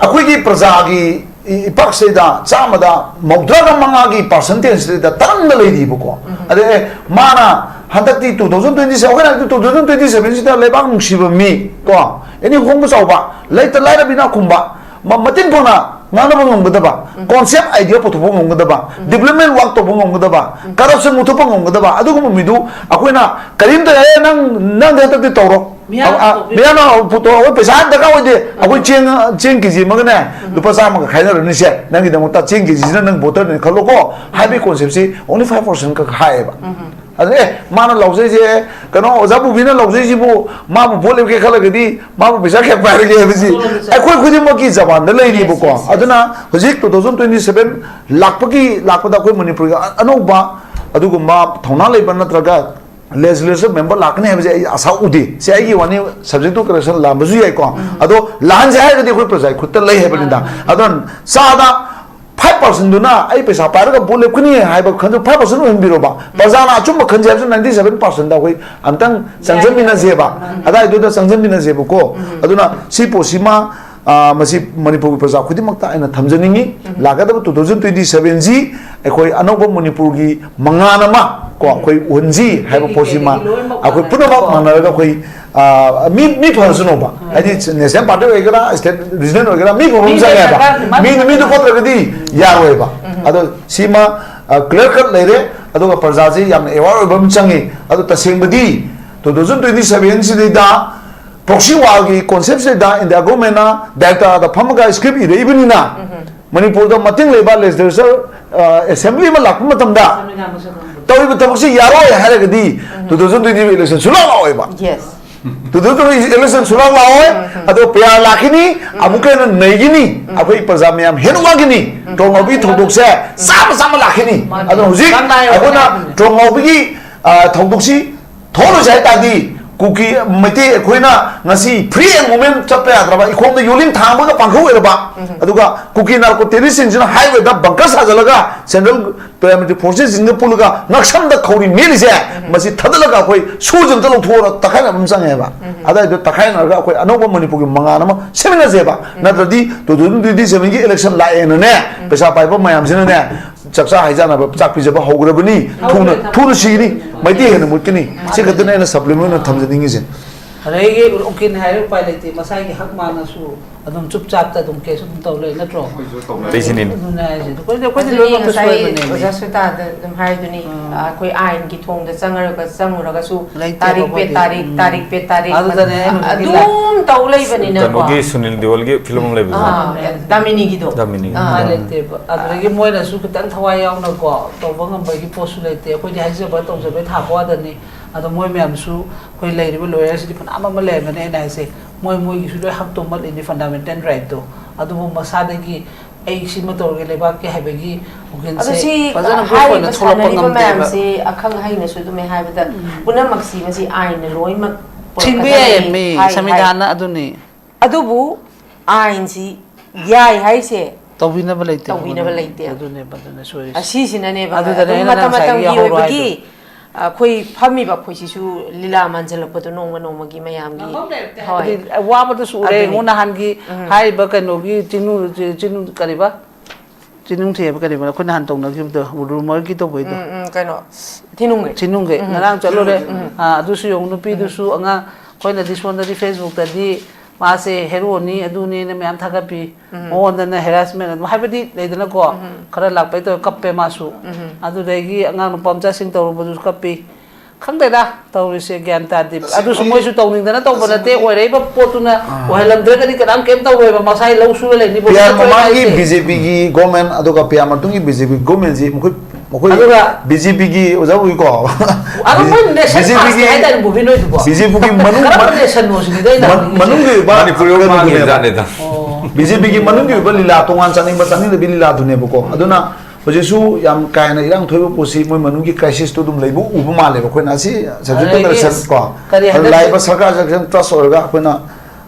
ꯑꯩꯈꯣꯏꯒꯤ ꯄ꯭ꯔꯖꯥꯒꯤ ꯏ-, ꯏꯄꯥꯛꯁꯤꯗ ꯆꯥꯝꯃꯗ ꯃꯧꯗ꯭ꯔꯥꯒ ꯃꯉꯥꯒꯤ percentage ꯁꯤꯗ ꯇꯔꯪꯗ ꯂꯩꯔꯤꯕꯀꯣ꯫ ꯑꯗꯩ, ꯑꯦ, ꯃꯥꯅ ꯍꯟꯗꯛꯇꯤ two thousand twenty seven, ꯑꯩꯈꯣꯏꯅ ꯍꯥꯏꯕꯗꯤ two thousand twenty seven ꯁꯤꯗ ꯂꯩꯕꯥꯛ ꯅꯨꯡꯁꯤꯕ ꯃꯤ, ꯀꯣ, ꯑꯦꯅꯤ ꯍꯣꯡꯕ ꯆꯥꯎꯕ, ꯂꯩꯇ ꯂꯥꯏꯔꯕ ꯏꯅꯥꯛ ꯈꯨꯟꯕ, ꯃ-, ꯃꯇꯤꯟ ꯐꯣꯡꯅ ꯉꯥꯡꯅꯕ ꯉꯝꯒꯗꯕ, concept idea ꯄꯨꯊꯣꯛꯄ ꯉꯝꯒꯗꯕ, development work ꯇꯧꯕ ꯉꯝꯒꯗꯕ, corruption ꯃꯨꯊꯠꯄ ꯉꯝꯒꯗꯕ, ꯑꯗꯨꯒꯨꯝꯕ ꯃꯤꯗꯨ ꯑꯩꯈꯣꯏꯅ ꯀꯔꯤꯝꯇ, "ꯑꯦ, ꯅꯪ, ꯅꯪꯗꯤ ꯍꯟꯗꯛꯇꯤ ꯇꯧꯔꯣ꯫ ꯃꯤꯌꯥꯝꯅ ꯑ, ꯑ, ꯄꯨꯊꯣꯛꯄꯤꯔꯣ꯫ ꯃꯤꯌꯥꯝꯅ ꯄꯨꯊꯣꯛ-, ꯑꯩꯈꯣꯏ ꯄꯩꯁꯥ ꯗꯔꯀꯥꯔ ꯑꯣꯏꯗꯦ, ꯑꯩꯈꯣꯏ ꯆꯦꯡ, ꯆꯦꯡ ꯀꯦ ꯖꯤ ꯑꯃꯒꯅꯦ, ꯂꯨꯄꯥ ꯆꯥꯝꯃꯒ ꯈꯥꯏꯅꯔꯅꯤꯁꯦ, ꯅꯪꯒꯤꯗꯃꯛꯇ ꯆꯦꯡ ꯀꯦ ꯖꯤꯁꯤꯅ ꯅꯪ voter ꯅꯤ ꯈꯜꯂꯣꯀꯣ" ꯍꯥꯏꯕꯒꯤ concept ꯁꯤ only five percent ꯈꯛ ꯍꯥꯏꯌꯦꯕ꯫ ꯑꯗꯨꯅ, "ꯑꯦ, ꯃꯥꯅ ꯂꯥꯎꯖꯩꯁꯦ, ꯀꯩꯅꯣ, ꯑꯣꯖꯥ ꯄꯨꯕꯤꯅ ꯂꯥꯎꯖꯩꯁꯤꯕꯨ, ꯃꯥꯕꯨ ꯚꯣꯠ ꯂꯦꯞꯀꯦ ꯈꯜꯂꯒꯗꯤ ꯃꯥꯕꯨ ꯄꯩꯁꯥ ꯀꯌꯥ ꯄꯥꯏꯔꯒꯦ ꯍꯥꯏꯕꯁꯤ ꯑꯩꯈꯣꯏ ꯈꯨꯗꯤꯡꯃꯛꯀꯤ ꯖꯕꯥꯟꯗ ꯂꯩꯔꯤꯕꯀꯣ꯫ Yes, yes, yes. ꯑꯗꯨꯅ ꯍꯧꯖꯤꯛ two thousand twenty seven ꯂꯥꯛꯄꯒꯤ, ꯂꯥꯛꯄꯗ ꯑꯩꯈꯣꯏ ꯃꯅꯤꯄꯨꯔꯒꯤ ꯑ-, ꯑꯅꯧꯕ ꯑꯗꯨꯒꯨꯝꯕ ꯊꯧꯅꯥ ꯂꯩꯕ ꯅꯠꯇ꯭ꯔꯒ legislature member ꯂꯥꯛꯀꯅꯤ ꯍꯥꯏꯕꯁꯦ ꯑꯩ ꯑꯁꯥ ꯎꯗꯦ꯫ ꯁꯤ ꯑꯩꯒꯤ ꯋꯥꯅꯤ, subject to correction ꯂꯥꯟꯕꯁꯨ ꯌꯥꯏꯀꯣ꯫ ꯑꯗꯣ ꯂꯥꯟꯁꯦ ꯍꯥꯏꯔꯒꯗꯤ ꯑꯩꯈꯣꯏ ꯄ꯭ꯔꯖꯥꯒꯤ ꯈꯨꯠꯇ ꯂꯩ ꯍꯥꯏꯕꯅꯤꯗ꯫ ꯃꯥꯅꯤ, ꯃꯥꯅꯤ꯫ ꯑꯗꯨꯅ ꯆꯥꯗ five percent ꯗꯨꯅ ꯑꯩ ꯄꯩꯁꯥ ꯄꯥꯏꯔꯒ ꯚꯣꯠ ꯂꯦꯞꯀꯅꯤ ꯍꯥꯏꯕ ꯈꯟꯗꯣꯛ, five percent ꯑꯣꯏꯍꯟꯕꯤꯔꯣꯕ꯫ ꯄ꯭ꯔꯖꯥꯅ ꯑꯆꯨꯝꯕ ꯈꯟꯖꯩ ꯍꯥꯏꯕꯁꯨ ninety seven percent ꯗ ꯑꯩꯈꯣꯏ ꯑꯝꯇꯪ ꯆꯪꯖꯟꯃꯤꯟꯅꯁꯦꯕ꯫ ꯑꯗꯥꯏꯗꯨꯗ ꯆꯪꯖꯟꯃꯤꯟꯅꯁꯦꯕꯀꯣ꯫ ꯑꯗꯨꯅ ꯁꯤ ꯄꯣꯠꯁꯤꯃ, ꯑ, ꯃꯁꯤ ꯃꯅꯤꯄꯨꯔꯒꯤ ꯄ꯭ꯔꯖꯥ ꯈꯨꯗꯤꯡꯃꯛꯇ ꯑꯩꯅ ꯊꯝꯖꯅꯤꯡꯉꯤ꯫ ꯂꯥꯛꯀꯗꯕ two thousand twenty seven ꯁꯤ ꯑꯩꯈꯣꯏ ꯑꯅꯧꯕ ꯃꯅꯤꯄꯨꯔꯒꯤ ꯃꯉꯥꯜ ꯑꯃ, ꯀꯣ, ꯑꯩꯈꯣꯏ ꯎꯍꯟꯁꯤ ꯍꯥꯏꯕ ꯄꯣꯠꯁꯤꯃ ꯑꯩꯈꯣꯏ ꯄꯨꯝꯅꯃꯛ ꯃꯥꯟꯅꯔꯒ ꯑꯩꯈꯣꯏ, ꯑ, ꯃꯤ, ꯃꯤ ꯐꯔꯁꯅꯣꯕ꯫ ꯍꯥꯏꯗꯤ national party ꯑꯣꯏꯒꯦꯔꯥ, state regional ꯑꯣꯏꯒꯦꯔꯥ, ꯃꯤ ꯐꯕ ꯑꯃ ꯃꯤ ꯆꯪꯉꯦꯕ꯫ ꯐꯠꯇ꯭ꯔꯒ ꯃꯤ, ꯃꯤꯗꯨ ꯐꯠꯇ꯭ꯔꯒꯗꯤ ꯌꯥꯔꯣꯏꯕ꯫ ꯑꯗꯣ ꯁꯤꯃ, ꯑ, clear cut ꯂꯩꯔꯦ꯫ ꯑꯗꯨꯒ ꯄ꯭ꯔꯖꯥꯁꯤ ꯌꯥꯝꯅ aware ꯑꯣꯏꯕ ꯑꯃ ꯆꯪꯉꯤ꯫ ꯑꯗꯣ ꯇꯁꯦꯡꯕꯗꯤ two thousand twenty seven ꯁꯤꯗꯩꯗ proxy war ꯒꯤ concept ꯁꯤꯗ India government ꯅ director ꯗ ꯐꯝꯃꯒ script ꯏꯔꯛꯏꯕꯅꯤꯅ, ꯃꯅꯤꯄꯨꯔꯗ ꯃꯇꯤꯡ ꯂꯩꯕ legislature, ꯑ, assembly ꯑꯃ ꯂꯥꯛꯄ ꯃꯇꯝꯗ ꯇꯧꯔꯤꯕ ꯊꯕꯛꯁꯤ ꯌꯥꯔꯣꯏ ꯍꯥꯏꯔꯒꯗꯤ two thousand twenty election ꯁꯨꯡꯂꯥꯛ ꯂꯥꯛꯑꯣꯏꯕ꯫ Yes. Two thousand twenty election ꯁꯨꯡꯂꯥꯛ ꯂꯥꯛꯑꯣꯏ꯫ ꯑꯗꯣ P R ꯂꯥꯛꯈꯤꯅꯤ, ꯑꯃꯨꯛꯀ ꯍꯦꯟꯅ ꯅꯩꯒꯤꯅꯤ, ꯑꯩꯈꯣꯏ ꯄ꯭ꯔꯖꯥ ꯃꯌꯥꯝ ꯍꯦꯟꯅ ꯋꯥꯒꯤꯅꯤ꯫ ꯇ꯭ꯔꯣꯡꯉꯥꯎꯕꯤ ꯊꯧꯗꯣꯛꯁꯦ ꯆꯥꯝꯃ ꯆꯥꯝꯃ ꯂꯥꯛꯈꯤꯅꯤ꯫ ꯃꯥꯅꯤ꯫ ꯑꯗꯣ ꯍꯧꯖꯤꯛ ꯆꯥꯝꯃ ꯑꯩꯈꯣꯏꯅ ꯂꯥꯛꯈꯤꯅꯤ꯫ ꯇ꯭ꯔꯣꯡꯉꯥꯎꯕꯤꯒꯤ, ꯑ, ꯊꯧꯗꯣꯛꯁꯤ ꯊꯣꯛꯍꯜꯂꯣꯏꯁꯦ ꯍꯥꯏ ꯇꯥꯔꯗꯤ, ꯀꯨꯀꯤ ꯃꯩꯇꯩ ꯑꯩꯈꯣꯏꯅ ꯉꯁꯤ free and open ꯆꯠꯄ ꯌꯥꯗ꯭ꯔꯕ, ꯏꯈꯣꯝꯗ ꯌꯣꯠꯂꯤꯡ ꯊꯥꯡꯕꯒ ꯄꯥꯡꯊꯣꯛ ꯑꯣꯏꯔꯕ, ꯑꯗꯨꯒ ꯀꯨꯀꯤ ꯅꯥꯔꯀꯣ ꯇꯦꯔꯤꯁꯁꯤꯡꯁꯤꯅ highwayꯗ bunker ꯁꯥꯖꯤꯜꯂꯒ central paramilitary forcesꯁꯤꯡꯒ ꯄꯨꯜꯂꯒ ꯉꯛꯁꯝꯗ ꯈꯧꯔꯤ ꯃꯦꯠꯂꯤꯁꯦ, ꯃꯁꯤ ꯊꯥꯗꯠꯂꯒ ꯑꯩꯈꯣꯏ ꯁꯨꯁꯦ ꯑꯝꯇ ꯂꯧꯊꯣꯛꯑꯣ, ꯇꯛꯈꯥꯏꯅꯕ ꯑꯃ ꯆꯪꯉꯦꯕ꯫ ꯑꯗꯥꯏꯗꯣ ꯇꯛꯈꯥꯏꯅꯔꯒ ꯑꯩꯈꯣꯏ ꯑꯅꯧꯕ ꯃꯅꯤꯄꯨꯔꯒꯤ ꯃꯉꯥꯜ ꯑꯃ ꯁꯦꯝꯃꯤꯟꯅꯁꯦꯕ꯫ ꯅꯠꯇ꯭ꯔꯗꯤ two thousand twenty sevenꯒꯤ election ꯂꯥꯛꯑꯦꯅꯅꯦ, ꯄꯩꯁꯥ ꯄꯥꯏꯕ ꯃꯌꯥꯝꯁꯤꯅꯅꯦ, ꯆꯥꯛꯆꯥ ꯍꯩꯖꯥꯟꯅꯕ, ꯆꯥꯛ ꯄꯤꯖꯕ ꯍꯧꯈ꯭ꯔꯕꯅꯤ꯫ ꯊꯨꯅ, ꯊꯨꯅ ꯁꯤꯅꯤ꯫ ꯃꯩꯇꯩ ꯍꯦꯟꯅ ꯃꯨꯠꯀꯅꯤ꯫ ꯁꯤ ꯈꯛꯇꯅꯦ ꯑꯩꯅ supplement ꯑꯣꯏꯅ ꯊꯝꯖꯅꯤꯡꯉꯤꯁꯦ꯫ ꯑꯗꯒꯤ ꯎꯀꯤꯜ ꯍꯥꯏꯔꯦ, ꯎꯄꯥꯏ ꯂꯩꯇꯦ, ꯃꯁꯥꯒꯤ ꯍꯛ ꯃꯥꯅꯁꯨ ꯑꯗꯨꯝ ꯆꯨꯞ ꯆꯥꯞꯇ ꯑꯗꯨꯝ case ꯑꯗꯨꯝ ꯇꯧ ꯂꯩ, ꯅꯠꯇ꯭ꯔꯣ? ꯑꯩꯁꯤꯅꯤꯅꯦ꯫ ꯑꯗꯨꯅꯦ ꯍꯥꯏꯁꯦ꯫ ꯑꯩꯈꯣꯏꯗꯤ, ꯑꯩꯈꯣꯏꯗꯤ ꯑꯗꯨꯅꯦ ꯂꯣꯏꯅꯃꯛꯇ ꯉꯁꯥꯏ ꯁꯣꯏꯕꯅꯦꯃꯤ꯫ ꯑꯣꯖꯥ ꯁꯨꯇꯥꯗ ꯑꯗꯨꯝ ꯍꯥꯏꯗꯨꯅꯤ, ꯎꯝ꯫ ꯑꯩꯈꯣꯏ ꯑꯥꯏꯟꯒꯤ ꯊꯣꯡꯗ ꯆꯪꯉꯒ, ꯆꯪꯉꯨꯔꯒꯁꯨ ꯂꯩꯇꯦꯕ ꯇꯥꯔꯤꯛ ꯄꯦ ꯑꯩꯈꯣꯏꯗꯤ꯫ ꯇꯥꯔꯤꯛ, ꯎꯝ꯫ ꯇꯥꯔꯤꯛ ꯄꯦ ꯇꯥꯔꯤꯛ ꯑꯗꯨꯗꯅꯦ ꯑꯩꯅ ꯍꯧꯖꯤꯛꯀꯤ ꯑꯗꯨꯝ ꯇꯧ ꯂꯩꯕꯅꯤꯅꯀꯣ꯫ ꯀꯩꯅꯣꯒꯤ ꯁꯨꯅꯤꯜ ꯗꯤꯑꯣꯜꯒꯤ ꯐꯤꯂꯝ ꯑꯃ ꯂꯩꯕꯗꯣ꯫ ꯑꯥ, ꯗꯥꯃꯤꯅꯤꯒꯤꯗꯣ꯫ ꯗꯥꯃꯤꯅꯤ꯫ ꯑꯥ꯫ ꯎꯄꯥꯏ ꯂꯩꯇꯦꯕ꯫ ꯑꯗꯨꯗꯒꯤ ꯃꯣꯏꯅꯁꯨ ꯈꯤꯇꯪ ꯊꯋꯥꯏ ꯌꯥꯎꯅꯀꯣ ꯇꯧꯕ ꯉꯝꯕꯒꯤ ꯄꯣꯠꯁꯨ ꯂꯩꯇꯦ꯫ ꯑꯩꯈꯣꯏꯗꯤ ꯍꯥꯏꯖꯕ ꯇꯧꯖꯕꯩ ꯊꯥꯕ ꯋꯥꯗꯅꯤ꯫ ꯑꯗꯣ ꯃꯣꯏ ꯃꯌꯥꯝꯁꯨ ꯑꯩꯈꯣꯏ ꯂꯩꯔꯤꯕ lawyerꯁꯤꯗꯤ ꯐꯅꯌꯥꯝ ꯑꯃ ꯂꯩꯔꯝꯒꯅꯤ, ꯑꯩꯅ ꯍꯥꯏꯁꯦ꯫ ꯃꯣꯏ, ꯃꯣꯏꯒꯤꯁꯨ ꯂꯣꯏ ꯍꯛꯇꯣ ꯃꯠꯂꯤꯅꯤ, fundamental rightꯇꯣ꯫ ꯑꯗꯨꯕꯨ ꯃꯁꯥꯗꯒꯤ ꯑꯩ ꯁꯤꯃ ꯇꯧꯔꯒꯦ ꯂꯩꯕꯥꯛꯀꯤ ꯍꯥꯏꯕꯒꯤ ꯑꯗꯣ ꯋꯥꯈꯜꯁꯦ ꯁꯤ ꯐꯖꯅ group ꯍꯥꯏꯔꯤꯕ ꯑꯣꯏꯅ ꯊꯣꯛꯂꯛꯄ ꯁꯥꯟꯅꯔꯤꯕ ꯉꯝꯗꯦꯕ꯫ ꯃꯌꯥꯝꯁꯤ ꯑꯈꯪ ꯑꯍꯩꯅꯁꯨ ꯑꯗꯨꯝ ꯍꯥꯏ ꯍꯥꯏꯕꯗ, ꯎꯝ꯫ ꯄꯨꯝꯅꯃꯛꯁꯤ ꯃꯁꯤ ꯑꯥꯏꯟꯅ ꯂꯣꯏꯅꯃꯛ ꯊꯤꯡꯕ ꯄꯨꯔꯛꯀꯗꯕꯅꯤ ꯌꯥꯏꯌꯦ, ꯃꯤ ꯍꯥꯏ, ꯍꯥꯏ꯫ ꯁꯪꯕꯤꯙꯥꯟꯅ ꯑꯗꯨꯅꯤ꯫ ꯑꯗꯨꯕꯨ ꯑꯥꯏꯟꯁꯤ ꯌꯥꯏ ꯍꯥꯏꯁꯦ ꯇꯧꯕꯤꯅꯕ ꯂꯩꯇꯦ꯫ ꯇꯧꯕꯤꯅꯕ ꯂꯩꯇꯦ꯫ ꯑꯗꯨꯅꯦꯕ, ꯑꯗꯨꯅ ꯁꯣꯏꯔꯤꯁꯦ꯫ ꯑꯁꯤꯁꯤꯅꯅꯦꯕ꯫ ꯑꯗꯨꯗꯅꯦ ꯑꯗꯨꯝ ꯑꯩꯅ ꯃꯇꯝ ꯉꯁꯥꯏꯒꯤ ꯃꯇꯝꯒꯤ ꯌꯥꯍꯧꯔꯣ ꯑꯣꯏꯕꯒꯤ ꯍꯥꯏꯗꯣ꯫ ꯑꯩꯈꯣꯏ ꯐꯝꯃꯤꯕ ꯑꯩꯈꯣꯏꯁꯤꯁꯨ ꯂꯤꯂꯥ ꯃꯥꯟꯁꯤꯜꯂꯛꯄꯗꯣ ꯅꯣꯡꯃ ꯅꯣꯡꯃꯒꯤ ꯃꯌꯥꯝꯒꯤ꯫ ꯉꯝꯐꯝ ꯂꯩꯔꯛꯇꯦ꯫ ꯍꯣꯏ꯫ ꯍꯥꯏꯗꯤ ꯋꯥꯕꯗꯁꯨ ꯎꯔꯦ꯫ ꯑꯗꯨꯅꯤ꯫ ꯌꯦꯡꯉꯣ ꯅꯍꯥꯟꯒꯤ ꯎꯝ꯫ ꯍꯥꯏꯔꯤꯕ ꯀꯩꯅꯣꯒꯤ ꯆꯤꯅꯨ, ꯆꯤ-, ꯆꯤꯅꯨ ꯀꯔꯤꯕ? ꯆꯤꯅꯨꯡꯊꯤ ꯍꯥꯏꯕ ꯀꯔꯤꯕ? ꯑꯩꯈꯣꯏ ꯅꯍꯥꯟ ꯇꯧꯅꯈꯤꯕꯗꯣ, rumorꯒꯤ ꯇꯧꯕꯩꯗꯣ꯫ ꯎꯝ, ꯎꯝ, ꯀꯩꯅꯣ, ꯊꯤꯅꯨꯡꯒꯩ꯫ ꯊꯤꯅꯨꯡꯒꯩ꯫ ꯎꯝ꯫ ꯉꯔꯥꯡ ꯆꯠꯂꯨꯔꯦ꯫ ꯎꯝ꯫ ꯑꯥ, ꯑꯗꯨꯁꯨ ꯌꯦꯡꯉꯨ, ꯅꯨꯄꯤꯗꯨꯁꯨ ꯎꯝ꯫ ꯑꯉꯥꯡ, ꯑꯩꯈꯣꯏꯅꯗꯤ ꯁꯣꯝꯗꯗꯤ Facebookꯇꯗꯤ ꯃꯥꯁꯦ heroꯅꯤ, ꯑꯗꯨꯅꯦꯅ ꯃꯌꯥꯝ ꯊꯥꯒꯠꯄꯤ꯫ ꯎꯝ꯫ ꯃꯉꯣꯟꯗꯅ harassment ꯑꯗꯨꯝ, ꯍꯥꯏꯕꯗꯤ ꯂꯩꯗꯅꯀꯣ, ꯎꯝ꯫ ꯈꯔ ꯂꯥꯛꯄꯩ ꯇꯧꯔ ꯀꯞꯄꯦ ꯃꯥꯁꯨ꯫ ꯎꯝ꯫ ꯑꯗꯨꯗꯒꯤ ꯑꯉꯥꯡ ꯅꯨꯄꯥ ꯃꯆꯥꯁꯤꯡ ꯇꯧꯔꯨꯕꯗꯨꯁꯨ ꯀꯞꯄꯤ꯫ ꯈꯪꯗꯦꯗ ꯇꯧꯔꯤꯁꯦ, ꯒ꯭ꯌꯥꯟ ꯇꯥꯗꯦ꯫ ꯑꯁ, ꯑꯗꯨꯁꯨ ꯑꯩ ꯃꯣꯏꯁꯨ ꯇꯧꯅꯤꯡꯗꯅ ꯇꯧꯕ ꯅꯠꯇꯦ, ꯑꯣꯏꯔꯛꯏꯕ ꯄꯣꯠꯇꯨꯅ ꯑꯥ꯫ ꯑꯣꯏꯍꯜꯂꯝꯗ꯭ꯔꯒꯗꯤ ꯀꯅꯥꯝ ꯀꯩꯝ ꯇꯧꯔꯣꯏꯕ, ꯃꯁꯥꯏ ꯂꯧ ꯁꯨꯔ ꯂꯩꯅꯤꯕ꯫ ꯄꯤ ꯑꯥꯔ ꯍꯧꯖꯤꯛ ꯃꯃꯥꯡꯒꯤ ꯍꯥꯏꯁꯦ꯫ ꯕꯤ ꯖꯦ ꯄꯤꯒꯤ government, ꯑꯗꯨꯒ ꯄꯤ ꯑꯥꯔ ꯃꯇꯨꯡꯒꯤ ꯕꯤ ꯖꯦ ꯄꯤ governmentꯁꯤ ꯃꯈꯣꯏ, ꯃꯈꯣꯏ ꯑꯗꯨꯒ ꯕꯤ ꯖꯦ ꯄꯤꯒꯤ ꯑꯣꯖꯥ ꯎꯏꯀꯣ꯫ ꯑꯗꯣ ꯃꯣꯏ nation ꯕꯤ ꯖꯦ ꯄꯤꯒꯤ ꯐꯥꯁꯅꯦ ꯍꯥꯏꯗꯥꯏꯅꯦ ꯕꯣꯕꯤ ꯅꯣꯏꯗꯨꯕꯣ? ꯕꯤ ꯖꯦ ꯄꯤꯒꯤ ꯃꯅꯨꯡ, ꯀꯔꯝꯕ ꯃꯅꯨꯡꯒꯤ ꯑꯣꯏꯕ ꯃꯅꯤꯄꯨꯔꯤ ꯀꯩꯅꯣꯗꯨꯅꯦꯕ꯫ ꯃꯥꯡꯉꯤꯖꯥꯠꯅꯤꯗ꯫ ꯑꯣ꯫ ꯕꯤ ꯖꯦ ꯄꯤꯒꯤ ꯃꯅꯨꯡꯒꯤ ꯑꯣꯏꯕ ꯂꯤꯂꯥ, ꯇꯣꯉꯥꯟ ꯆꯠꯅꯤꯡꯕ ꯆꯠꯅꯤꯡꯗꯕꯤ ꯂꯤꯂꯥꯗꯨꯅꯦꯕꯀꯣ꯫ ꯑꯗꯨꯅ ꯍꯧꯖꯤꯛꯁꯨ ꯌꯥꯝ ꯀꯥ ꯍꯦꯟꯅ ꯏꯔꯥꯡ ꯊꯣꯛꯏꯕ ꯄꯣꯠꯁꯤ ꯃꯣꯏ ꯃꯅꯨꯡꯒꯤ crisis ꯇꯨ ꯑꯗꯨꯝ ꯂꯩꯕ ꯎꯕ ꯃꯥꯜꯂꯦꯕ ꯑꯩꯈꯣꯏꯅ꯫ ꯑꯁꯤ subject ꯇꯨ ꯑꯗꯒꯤ ꯂꯩꯔꯁꯟ ꯀꯣ꯫ ꯀꯔꯤ ꯑꯗꯨ ꯍꯟꯗꯛ ꯂꯥꯛꯏꯕ ꯁꯔꯀꯥꯔꯁꯦ ꯈꯤꯇꯪ trust ꯑꯣꯏꯔꯒ ꯑꯩꯈꯣꯏꯅ,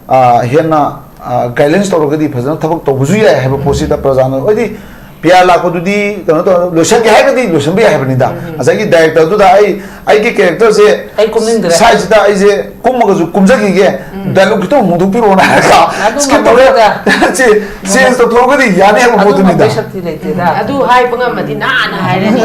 ꯑ, ꯍꯦꯟꯅ, ꯑ, guidance ꯇꯧꯔꯒꯗꯤ ꯐꯖꯅ ꯊꯕꯛ ꯇꯧꯕꯁꯨ ꯌꯥꯏ ꯍꯥꯏꯕ ꯄꯣꯠꯁꯤꯗ ꯄ꯭ꯔꯖꯥꯅ, ꯍꯥꯏꯗꯤ P R ꯂꯥꯛꯄꯗꯨꯗꯤ ꯀꯩꯅꯣ ꯇꯧꯔ ꯂꯣꯏꯁꯟꯒꯦ ꯍꯥꯏꯔꯒꯗꯤ ꯂꯣꯏꯁꯟꯕ ꯌꯥꯏ ꯍꯥꯏꯕꯅꯤꯗ꯫ ꯉꯁꯥꯏꯒꯤ director ꯗꯨꯗ ꯑꯩ, ꯑꯩꯒꯤ character ꯁꯦ ꯑꯩ ꯀꯨꯝꯅꯤꯡꯗ꯭ꯔꯦ꯫ side ꯁꯤꯗ ꯑꯩꯁꯦ ꯀꯨꯝꯃꯒꯁꯨ ꯀꯨꯝꯖꯈꯤꯒꯦ, dialogue ꯈꯤꯇꯪ ꯍꯣꯡꯗꯣꯛꯄꯤꯔꯛꯑꯣꯅ ꯍꯥꯏꯔꯒ ꯑꯗꯨ skip ꯉꯝꯃꯔꯣꯏꯗ꯫ ꯇꯧꯊꯣꯛ-, change ꯇꯧꯊꯣꯛꯑꯒꯗꯤ ꯌꯥꯅꯤ ꯍꯥꯏꯕ ꯑꯗꯨ ꯄꯣꯠꯇꯨꯅꯤꯗ꯫ ꯉꯝꯕꯩ ꯁꯛꯇꯤ ꯂꯩꯇꯦꯗ꯫ ꯑꯗꯨ ꯍꯥꯏꯕ ꯉꯝꯃꯗꯤ ꯅꯍꯥꯟꯅ ꯍꯥꯏꯔꯅꯤ꯫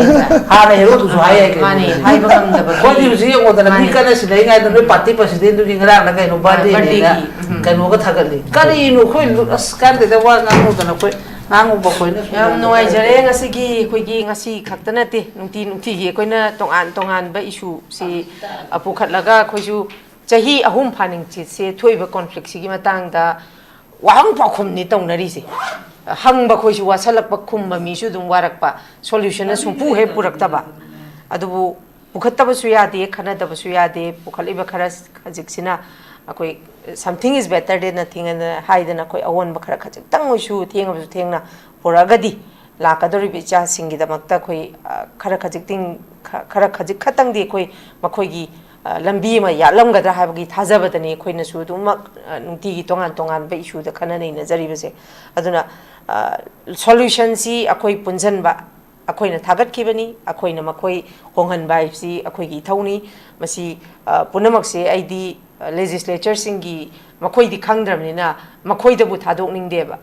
ꯍꯥꯟꯅ ꯍꯦꯔꯣꯗꯨꯁꯨ ꯍꯥꯏ ꯌꯥꯏ ꯀꯩꯅꯣ꯫ ꯃꯥꯅꯦ, ꯍꯥꯏꯕ ꯉꯝꯗꯕꯒꯤ꯫ ꯑꯩꯈꯣꯏꯗꯤ ꯍꯧꯖꯤꯛ ꯌꯦꯡꯉꯣꯗꯅ ꯃꯤ ꯃꯥꯅꯦ꯫ ꯀꯟꯅ ꯁꯤꯟꯅꯔꯤꯉꯩꯗ ꯅꯣꯏ party president ꯗꯨꯒꯤ ꯉꯔꯥꯡꯅ ꯀꯩꯅꯣ birthday ꯅꯦꯅ Birthday ꯒꯤ, ꯎꯝ꯫ ꯀꯩꯅꯣꯒ ꯊꯥꯒꯠꯂꯤ꯫ ꯀꯔꯤꯅꯣ ꯑꯩꯈꯣꯏ ꯂꯨ-, ꯑꯁ ꯀꯥꯟꯗꯦꯗ ꯋꯥ ꯉꯥꯡꯉꯨꯗꯅ ꯑꯩꯈꯣꯏ ꯉꯥꯡꯉꯨꯕ ꯑꯩꯈꯣꯏꯅ ꯌꯥꯝ ꯅꯨꯡꯉꯥꯏꯖꯔꯦ꯫ ꯉꯁꯤꯒꯤ ꯑꯩꯈꯣꯏꯒꯤ ꯉꯁꯤ ꯈꯛꯇ ꯅꯠꯇꯦ, ꯅꯨꯡꯇꯤ ꯅꯨꯡꯇꯤꯒꯤ ꯑꯩꯈꯣꯏꯅ ꯇꯣꯉꯥꯟ ꯇꯣꯉꯥꯟꯕ issue ꯁꯤ, ꯑ, ꯄꯨꯈꯠꯂꯒ ꯑꯩꯈꯣꯏꯁꯨ ꯆꯍꯤ ꯑꯍꯨꯝ ꯐꯥꯅꯤꯡꯆꯤꯠꯁꯦ ꯊꯣꯛꯏꯕ conflict ꯁꯤꯒꯤ ꯃꯇꯥꯡꯗ ꯋꯥꯍꯪ ꯄꯥꯎꯈꯨꯝꯅꯤ ꯇꯧꯅꯔꯤꯁꯦ꯫ ꯍꯪꯕ ꯑꯩꯈꯣꯏꯁꯨ ꯋꯥꯁꯜꯂꯛꯄ, ꯈꯨꯝꯕ ꯃꯤꯁꯨ ꯑꯗꯨꯝ ꯋꯥꯔꯛꯄ, solution ꯅ ꯁꯨꯡꯄꯨ ꯍꯦꯛ ꯄꯨꯔꯛꯇꯕ꯫ ꯑꯗꯨꯕꯨ ꯄꯨꯈꯠꯇꯕꯁꯨ ꯌꯥꯗꯦ, ꯈꯟꯅꯗꯕꯁꯨ ꯌꯥꯗꯦ꯫ ꯄꯨꯈꯠꯂꯤꯕ ꯈꯔ ꯈꯖꯤꯛꯁꯤꯅ ꯑꯩꯈꯣꯏ something is better than nothing ꯑꯅ ꯍꯥꯏꯗꯅ ꯑꯩꯈꯣꯏ ꯑꯑꯣꯟꯕ ꯈꯔ ꯈꯖꯤꯛꯇꯪ ꯑꯣꯏꯁꯨ ꯊꯦꯡꯉꯕꯁꯨ ꯊꯦꯡꯅ ꯄꯨꯔꯛꯑꯒꯗꯤ ꯂꯥꯛꯀꯗꯧꯔꯤꯕ ꯏꯆꯥꯁꯤꯡꯒꯤꯗꯃꯛꯇ ꯑꯩꯈꯣꯏ, ꯑ, ꯈꯔ ꯈꯖꯤꯛꯇꯤꯡ-, ꯈ-, ꯈꯔ ꯈꯖꯤꯛ ꯈꯛꯇꯪꯗꯤ ꯑꯩꯈꯣꯏ ꯃꯈꯣꯏꯒꯤ, ꯑ, ꯂꯝꯕꯤ ꯑꯃ ꯌꯥꯠꯂꯝꯒꯗ꯭ꯔꯥ ꯍꯥꯏꯕꯒꯤ ꯊꯥꯖꯕꯗꯅꯤ ꯑꯩꯈꯣꯏꯅꯁꯨ ꯑꯗꯨꯃꯛ, ꯑ, ꯅꯨꯡꯇꯤꯒꯤ ꯇꯣꯉꯥꯟ ꯇꯣꯉꯥꯟꯕ issue ꯗ ꯈꯟꯅ ꯅꯩꯅꯖꯔꯤꯕꯁꯦ꯫ ꯑꯗꯨꯅ, ꯑ, solution ꯁꯤ ꯑꯩꯈꯣꯏ ꯄꯨꯟꯁꯤꯟꯕ, ꯑꯩꯈꯣꯏꯅ ꯊꯥꯒꯠꯈꯤꯕꯅꯤ, ꯑꯩꯈꯣꯏꯅ ꯃꯈꯣꯏ ꯍꯣꯡꯍꯟꯕ ꯍꯥꯏꯕꯁꯤ ꯑꯩꯈꯣꯏꯒꯤ ꯏꯊꯧꯅꯤ꯫ ꯃꯁꯤ, ꯑ, ꯄꯨꯝꯅꯃꯛꯁꯦ ꯑꯩꯗꯤ, ꯑ, legislature ꯁꯤꯡꯒꯤ, ꯃꯈꯣꯏꯗꯤ ꯈꯪꯗ꯭ꯔꯕꯅꯤꯅ ꯃꯈꯣꯏꯗꯕꯨ ꯊꯥꯗꯣꯛꯅꯤꯡꯗꯦꯕ꯫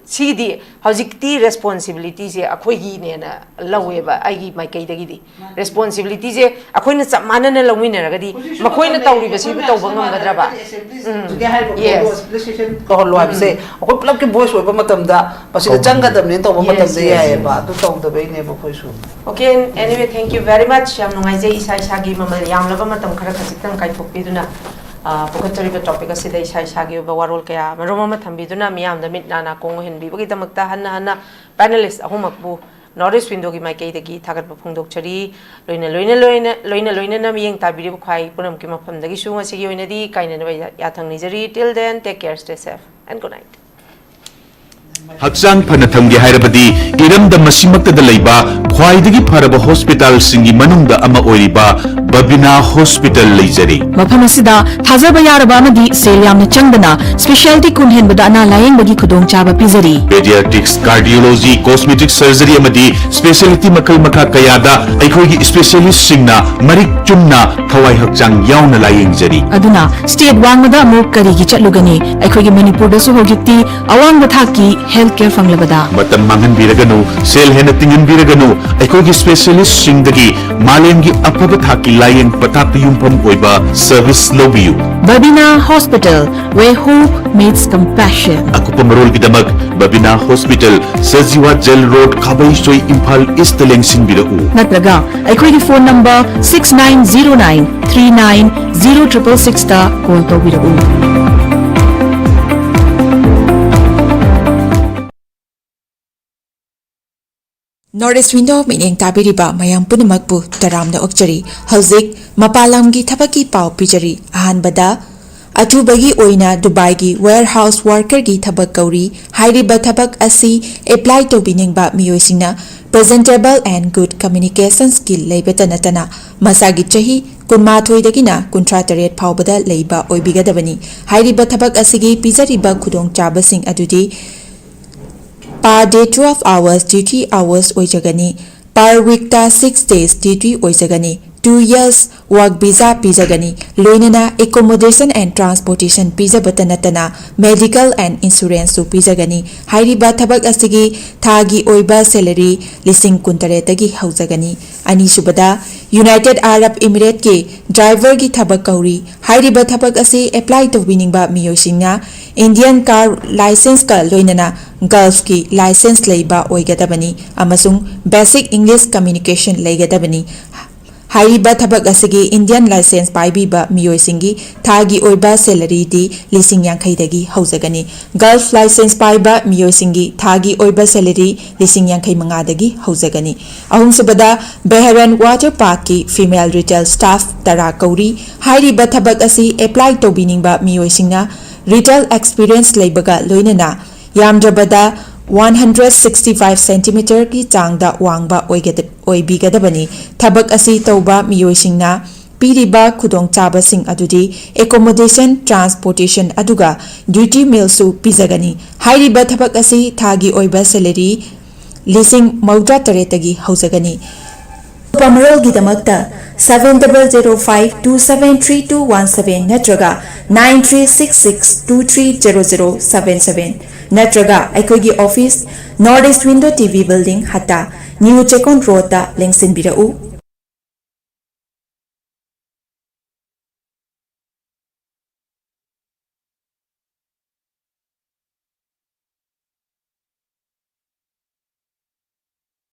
ꯁꯤꯒꯤꯗꯤ ꯍꯧꯖꯤꯛꯇꯤ responsibility ꯁꯦ ꯑꯩꯈꯣꯏꯒꯤꯅꯦꯅ ꯂꯧꯋꯦꯕ, ꯑꯩꯒꯤ ꯃꯥꯏꯀꯩꯗꯒꯤꯗꯤ꯫ Responsibility ꯁꯦ ꯑꯩꯈꯣꯏꯅ ꯆꯞ ꯃꯥꯟꯅꯅ ꯂꯧꯃꯤꯟꯅꯔꯒꯗꯤ ꯃꯈꯣꯏꯅ ꯇꯧꯔꯤꯕꯁꯤꯕꯨ ꯇꯧꯕ ꯉꯝꯒꯗ꯭ꯔꯕ? ꯎꯝ, yes꯫ ꯇꯧꯍꯜꯂꯣ ꯍꯥꯏꯕꯁꯦ ꯑꯩꯈꯣꯏ ꯄꯨꯂꯞꯀꯤ voice ꯑꯣꯏꯕ ꯃꯇꯝꯗ ꯃꯁꯤꯗ ꯇꯧꯕ ꯆꯪꯒꯗꯕꯅꯦꯅ ꯇꯧꯕ Yes, ꯃꯇꯝꯗ yes꯫ ꯌꯥꯏꯑꯕ, ꯑꯗꯨ ꯇꯧꯗꯕꯩꯅꯦꯕ ꯑꯩꯈꯣꯏꯁꯨ꯫ Okay, anyway, thank you very much. ꯌꯥꯝ ꯅꯨꯡꯉꯥꯏꯖꯩ, ꯏꯁꯥ ꯏꯁꯥꯒꯤ ꯃꯃꯜ ꯌꯥꯝꯂꯕ ꯃꯇꯝ ꯈꯔ ꯈꯖꯤꯛꯇꯪ ꯀꯥꯏꯊꯣꯛꯄꯤꯗꯨꯅ, ꯑ, ꯄꯨꯈꯠꯆꯔꯤꯕ topic ꯑꯁꯤꯗ ꯏꯁꯥ ꯏꯁꯥꯒꯤ ꯑꯣꯏꯕ ꯋꯥꯔꯣꯜ ꯀꯌꯥ ꯃꯔꯨꯝ ꯑꯃ ꯊꯝꯕꯤꯗꯨꯅ ꯃꯤꯌꯥꯝꯗ ꯃꯤꯠ ꯅꯥ ꯅꯥꯀꯣꯡ ꯑꯣꯏꯍꯟꯕꯤꯕꯒꯤꯗꯃꯛꯇ ꯍꯟꯅ ꯍꯟꯅ panelist ꯑꯍꯨꯝꯃꯛꯄꯨ North East Window ꯒꯤ ꯃꯥꯏꯀꯩꯗꯒꯤ ꯊꯥꯒꯠꯄ ꯐꯣꯡꯗꯣꯛꯆꯔꯤ꯫ ꯂꯣꯏꯅ ꯂꯣꯏꯅ ꯂꯣꯏꯅ, ꯂꯣꯏꯅ ꯂꯣꯏꯅꯅ ꯃꯤꯠꯌꯦꯡ ꯇꯥꯕꯤꯔꯤꯕ ꯈ꯭ꯋꯥꯏ ꯄꯨꯝꯅꯃꯛꯀꯤ ꯃꯐꯝꯗꯒꯤꯁꯨ ꯉꯁꯤꯒꯤ ꯑꯣꯏꯅꯗꯤ ꯀꯥꯏꯅꯅꯕ ꯌꯥ-, ꯌꯥꯊꯪ ꯅꯤꯖꯔꯤ꯫ Till then, take care, stay safe and good night. ꯍꯛꯆꯥꯡ ꯐꯅ ꯊꯝꯒꯦ ꯍꯥꯏꯔꯕꯗꯤ ꯏꯔꯝꯗꯝ ꯑꯁꯤꯃꯛꯇꯗ ꯂꯩꯕ ꯈ꯭ꯋꯥꯏꯗꯒꯤ ꯐꯔꯕ ꯍꯣꯁꯄꯤꯇꯥꯜꯁꯤꯡꯒꯤ ꯃꯅꯨꯡꯗ ꯑꯃ ꯑꯣꯏꯔꯤꯕ ꯕꯕꯤꯅꯥ ꯍꯣꯁꯄꯤꯇꯥꯜ ꯂꯩꯖꯔꯤ꯫ ꯃꯐꯝ ꯑꯁꯤꯗ ꯊꯥꯖꯕ ꯌꯥꯔꯕ ꯑꯃꯗꯤ ꯁꯦꯜ ꯌꯥꯝꯅ ꯆꯪꯗꯅ ꯁ꯭ꯄꯦꯁꯤꯌꯥꯂꯤꯇꯤ ꯀꯨꯟ ꯍꯦꯟꯕꯗ ꯑꯅꯥ ꯂꯥꯌꯦꯡꯕꯒꯤ ꯈꯨꯗꯣꯡꯆꯥꯕ ꯄꯤꯖꯔꯤ꯫ ꯄꯦꯗꯤꯌꯥꯇ꯭ꯔꯤꯛꯁ, ꯀꯥꯔꯗꯤꯑꯣꯂꯣꯖꯤ, ꯀꯣꯁꯃꯦꯇꯤꯛ ꯁꯔꯖꯔꯤ ꯑꯃꯗꯤ ꯁ꯭ꯄꯦꯁꯤꯌꯥꯂꯤꯇꯤ ꯃꯈꯜ ꯃꯈꯥ ꯀꯌꯥꯗ ꯑꯩꯈꯣꯏꯒꯤ ꯁ꯭ꯄꯦꯁꯤꯌꯥꯂꯤꯁꯁꯤꯡꯅ ꯃꯔꯤꯛ ꯆꯨꯝꯅ ꯊꯋꯥꯏ ꯍꯛꯆꯥꯡ ꯌꯥꯎꯅ ꯂꯥꯌꯦꯡꯖꯔꯤ꯫ ꯑꯗꯨꯅ ꯁ꯭ꯇꯦꯠ ꯋꯥꯡꯃꯗ ꯑꯃꯨꯛ ꯀꯔꯤꯒꯤ ꯆꯠꯂꯨꯒꯅꯤ? ꯑꯩꯈꯣꯏꯒꯤ ꯃꯅꯤꯄꯨꯔꯗꯁꯨ ꯍꯧꯖꯤꯛꯇꯤ ꯑꯋꯥꯡꯕ ꯊꯥꯛꯀꯤ ꯍꯦꯜꯊ ꯀꯦꯌꯔ ꯐꯪꯂꯕꯗ꯫ ꯃꯇꯝ ꯃꯥꯡꯍꯟꯕꯤꯔꯒꯅꯨ, ꯁꯦꯜ ꯍꯦꯟꯅ ꯇꯤꯡꯍꯟꯕꯤꯔꯒꯅꯨ, ꯑꯩꯈꯣꯏꯒꯤ ꯁ꯭ꯄꯦꯁꯤꯌꯥꯂꯤꯁꯁꯤꯡꯗꯒꯤ ꯃꯥꯂꯦꯝꯒꯤ ꯑꯐꯕ ꯊꯥꯛꯀꯤ ꯂꯥꯌꯦꯡ ꯄꯊꯥꯞꯇ ꯌꯨꯝꯐꯝ ꯑꯣꯏꯕ ꯁꯔꯚꯤꯁ ꯂꯧꯕꯤꯌꯨ꯫ Babina hospital, where hope meets compassion. ꯑꯀꯨꯞꯄ ꯃꯔꯣꯜꯒꯤꯗꯃꯛ Babina hospital, Sajiwa jail road, Khabeisoi, Imphal east ꯂꯦꯡꯁꯤꯟꯕꯤꯔꯛꯎ꯫ ꯅꯠꯇ꯭ꯔꯒ ꯑꯩꯈꯣꯏꯒꯤ phone number six nine zero nine three nine zero triple six ꯇ ꯀꯣꯜ ꯇꯧꯕꯤꯔꯛꯎ꯫ North East Window ꯃꯤꯠꯌꯦꯡ ꯇꯥꯕꯤꯔꯤꯕ ꯃꯌꯥꯝ ꯄꯨꯝꯅꯃꯛꯄꯨ ꯇꯔꯥꯝꯅ ꯑꯣꯛꯆꯔꯤ꯫ ꯍꯧꯖꯤꯛ ꯃꯄꯥꯟ ꯂꯝꯒꯤ ꯊꯕꯛꯀꯤ ꯄꯥꯎ ꯄꯤꯖꯔꯤ꯫ ꯑꯍꯥꯟꯕꯗ, ꯑꯊꯨꯕꯒꯤ ꯑꯣꯏꯅ ꯗꯨꯕꯥꯏꯒꯤ warehouse workerꯒꯤ ꯊꯕꯛ ꯀꯧꯔꯤ꯫ ꯍꯥꯏꯔꯤꯕ ꯊꯕꯛ ꯑꯁꯤ apply ꯇꯧꯕꯤꯅꯤꯡꯕ ꯃꯤꯑꯣꯏꯁꯤꯡꯅ presentable and good communication skill ꯂꯩꯕꯇ ꯅꯠꯇꯅ ꯃꯁꯥꯒꯤ ꯆꯍꯤ ꯀꯨꯟꯃꯥꯊꯣꯏꯗꯒꯤꯅ ꯀꯨꯟꯊ꯭ꯔꯥ ꯇꯔꯦꯠ ꯐꯥꯎꯕꯗ ꯂꯩꯕ ꯑꯣꯏꯕꯤꯒꯗꯕꯅꯤ꯫ ꯍꯥꯏꯔꯤꯕ ꯊꯕꯛ ꯑꯁꯤꯒꯤ ꯄꯤꯖꯔꯤꯕ ꯈꯨꯗꯣꯡꯆꯥꯕꯁꯤꯡ ꯑꯗꯨꯗꯤ per day twelve hours duty hours ꯑꯣꯏꯖꯒꯅꯤ꯫ Per weekꯇ six days duty ꯑꯣꯏꯖꯒꯅꯤ꯫ Two years work visa ꯄꯤꯖꯒꯅꯤ꯫ ꯂꯣꯏꯅꯅ accommodation and transportation ꯄꯤꯖꯕꯇ ꯅꯠꯇꯅ medical and insuranceꯁꯨ ꯄꯤꯖꯒꯅꯤ꯫ ꯍꯥꯏꯔꯤꯕ ꯊꯕꯛ ꯑꯁꯤꯒꯤ ꯊꯥꯒꯤ ꯑꯣꯏꯕ salary ꯂꯤꯁꯤꯡ ꯀꯨꯟꯇꯔꯦꯠꯇꯒꯤ ꯍꯧꯖꯒꯅꯤ꯫ ꯑꯅꯤꯁꯨꯕꯗ, United Arab Emirateꯀꯤ driverꯒꯤ ꯊꯕꯛ ꯀꯧꯔꯤ꯫ ꯍꯥꯏꯔꯤꯕ ꯊꯕꯛ ꯑꯁꯤ apply ꯇꯧꯕꯤꯅꯤꯡꯕ ꯃꯤꯑꯣꯏꯁꯤꯡꯅ Indian car licenceꯀ ꯂꯣꯏꯅꯅ Gulfꯀꯤ license ꯂꯩꯕ ꯑꯣꯏꯒꯗꯕꯅꯤ ꯑꯃꯁꯨꯡ basic English communication ꯂꯩꯒꯗꯕꯅꯤ꯫ ꯍꯥꯏꯔꯤꯕ ꯊꯕꯛ ꯑꯁꯤꯒꯤ Indian license ꯄꯥꯏꯕꯤꯕ ꯃꯤꯑꯣꯏꯁꯤꯡꯒꯤ ꯊꯥꯒꯤ ꯑꯣꯏꯕ salaryꯗꯤ ꯂꯤꯁꯤꯡ ꯌꯥꯡꯈꯩꯗꯒꯤ ꯍꯧꯖꯒꯅꯤ꯫ Gulf license ꯄꯥꯏꯕ ꯃꯤꯑꯣꯏꯁꯤꯡꯒꯤ ꯊꯥꯒꯤ ꯑꯣꯏꯕ salary ꯂꯤꯁꯤꯡ ꯌꯥꯡꯈꯩ ꯃꯉꯥꯗꯒꯤ ꯍꯧꯖꯒꯅꯤ꯫ ꯑꯍꯨꯝꯁꯨꯕꯗ, Bahrain Water Parkꯀꯤ female retail staff ꯇꯔꯥ ꯀꯧꯔꯤ꯫ ꯍꯥꯏꯔꯤꯕ ꯊꯕꯛ ꯑꯁꯤ apply ꯇꯧꯕꯤꯅꯤꯡꯕ ꯃꯤꯑꯣꯏꯁꯤꯡꯅ retail experience ꯂꯩꯕꯒ ꯂꯣꯏꯅꯅ ꯌꯥꯝꯗ꯭ꯔꯕꯗ ꯋꯥꯟ ꯍꯟꯗ꯭ꯔꯦꯠ ꯁꯤꯛꯁꯇꯤ ꯐꯥꯏꯚ ꯁꯦꯟꯇꯤꯃꯤꯇꯔꯒꯤ ꯆꯥꯡꯗ ꯋꯥꯡꯕ ꯑꯣꯏꯒꯗ-, ꯑꯣꯏꯕꯤꯒꯗꯕꯅꯤ꯫ ꯊꯕꯛ ꯑꯁꯤ ꯇꯧꯕ ꯃꯤꯑꯣꯏꯁꯤꯡꯅ ꯄꯤꯔꯤꯕ ꯈꯨꯗꯣꯡꯆꯥꯕꯁꯤꯡ ꯑꯗꯨꯗꯤ accommodation, transportation ꯑꯗꯨꯒ duty mealꯁꯨ ꯄꯤꯖꯒꯅꯤ꯫ ꯍꯥꯏꯔꯤꯕ ꯊꯕꯛ ꯑꯁꯤ ꯊꯥꯒꯤ ꯑꯣꯏꯕ salary ꯂꯤꯁꯤꯡ ꯃꯧꯗ꯭ꯔꯥ ꯇꯔꯦꯠꯇꯒꯤ ꯍꯧꯖꯒꯅꯤ꯫ ꯑꯀꯨꯞꯄ ꯃꯔꯣꯜꯒꯤꯗꯃꯛꯇ seven double zero five two seven three two one seven ꯅꯠꯇ꯭ꯔꯒ nine three six six two three zero zero seven seven ꯅꯠꯇ꯭ꯔꯒ ꯑꯩꯈꯣꯏꯒꯤ office, North East Window T V Building, ꯍꯠꯇꯥ, New ꯆꯦꯛꯀꯣꯟ ꯔꯣꯗꯇ ꯂꯦꯡꯁꯤꯟꯕꯤꯔꯛꯎ꯫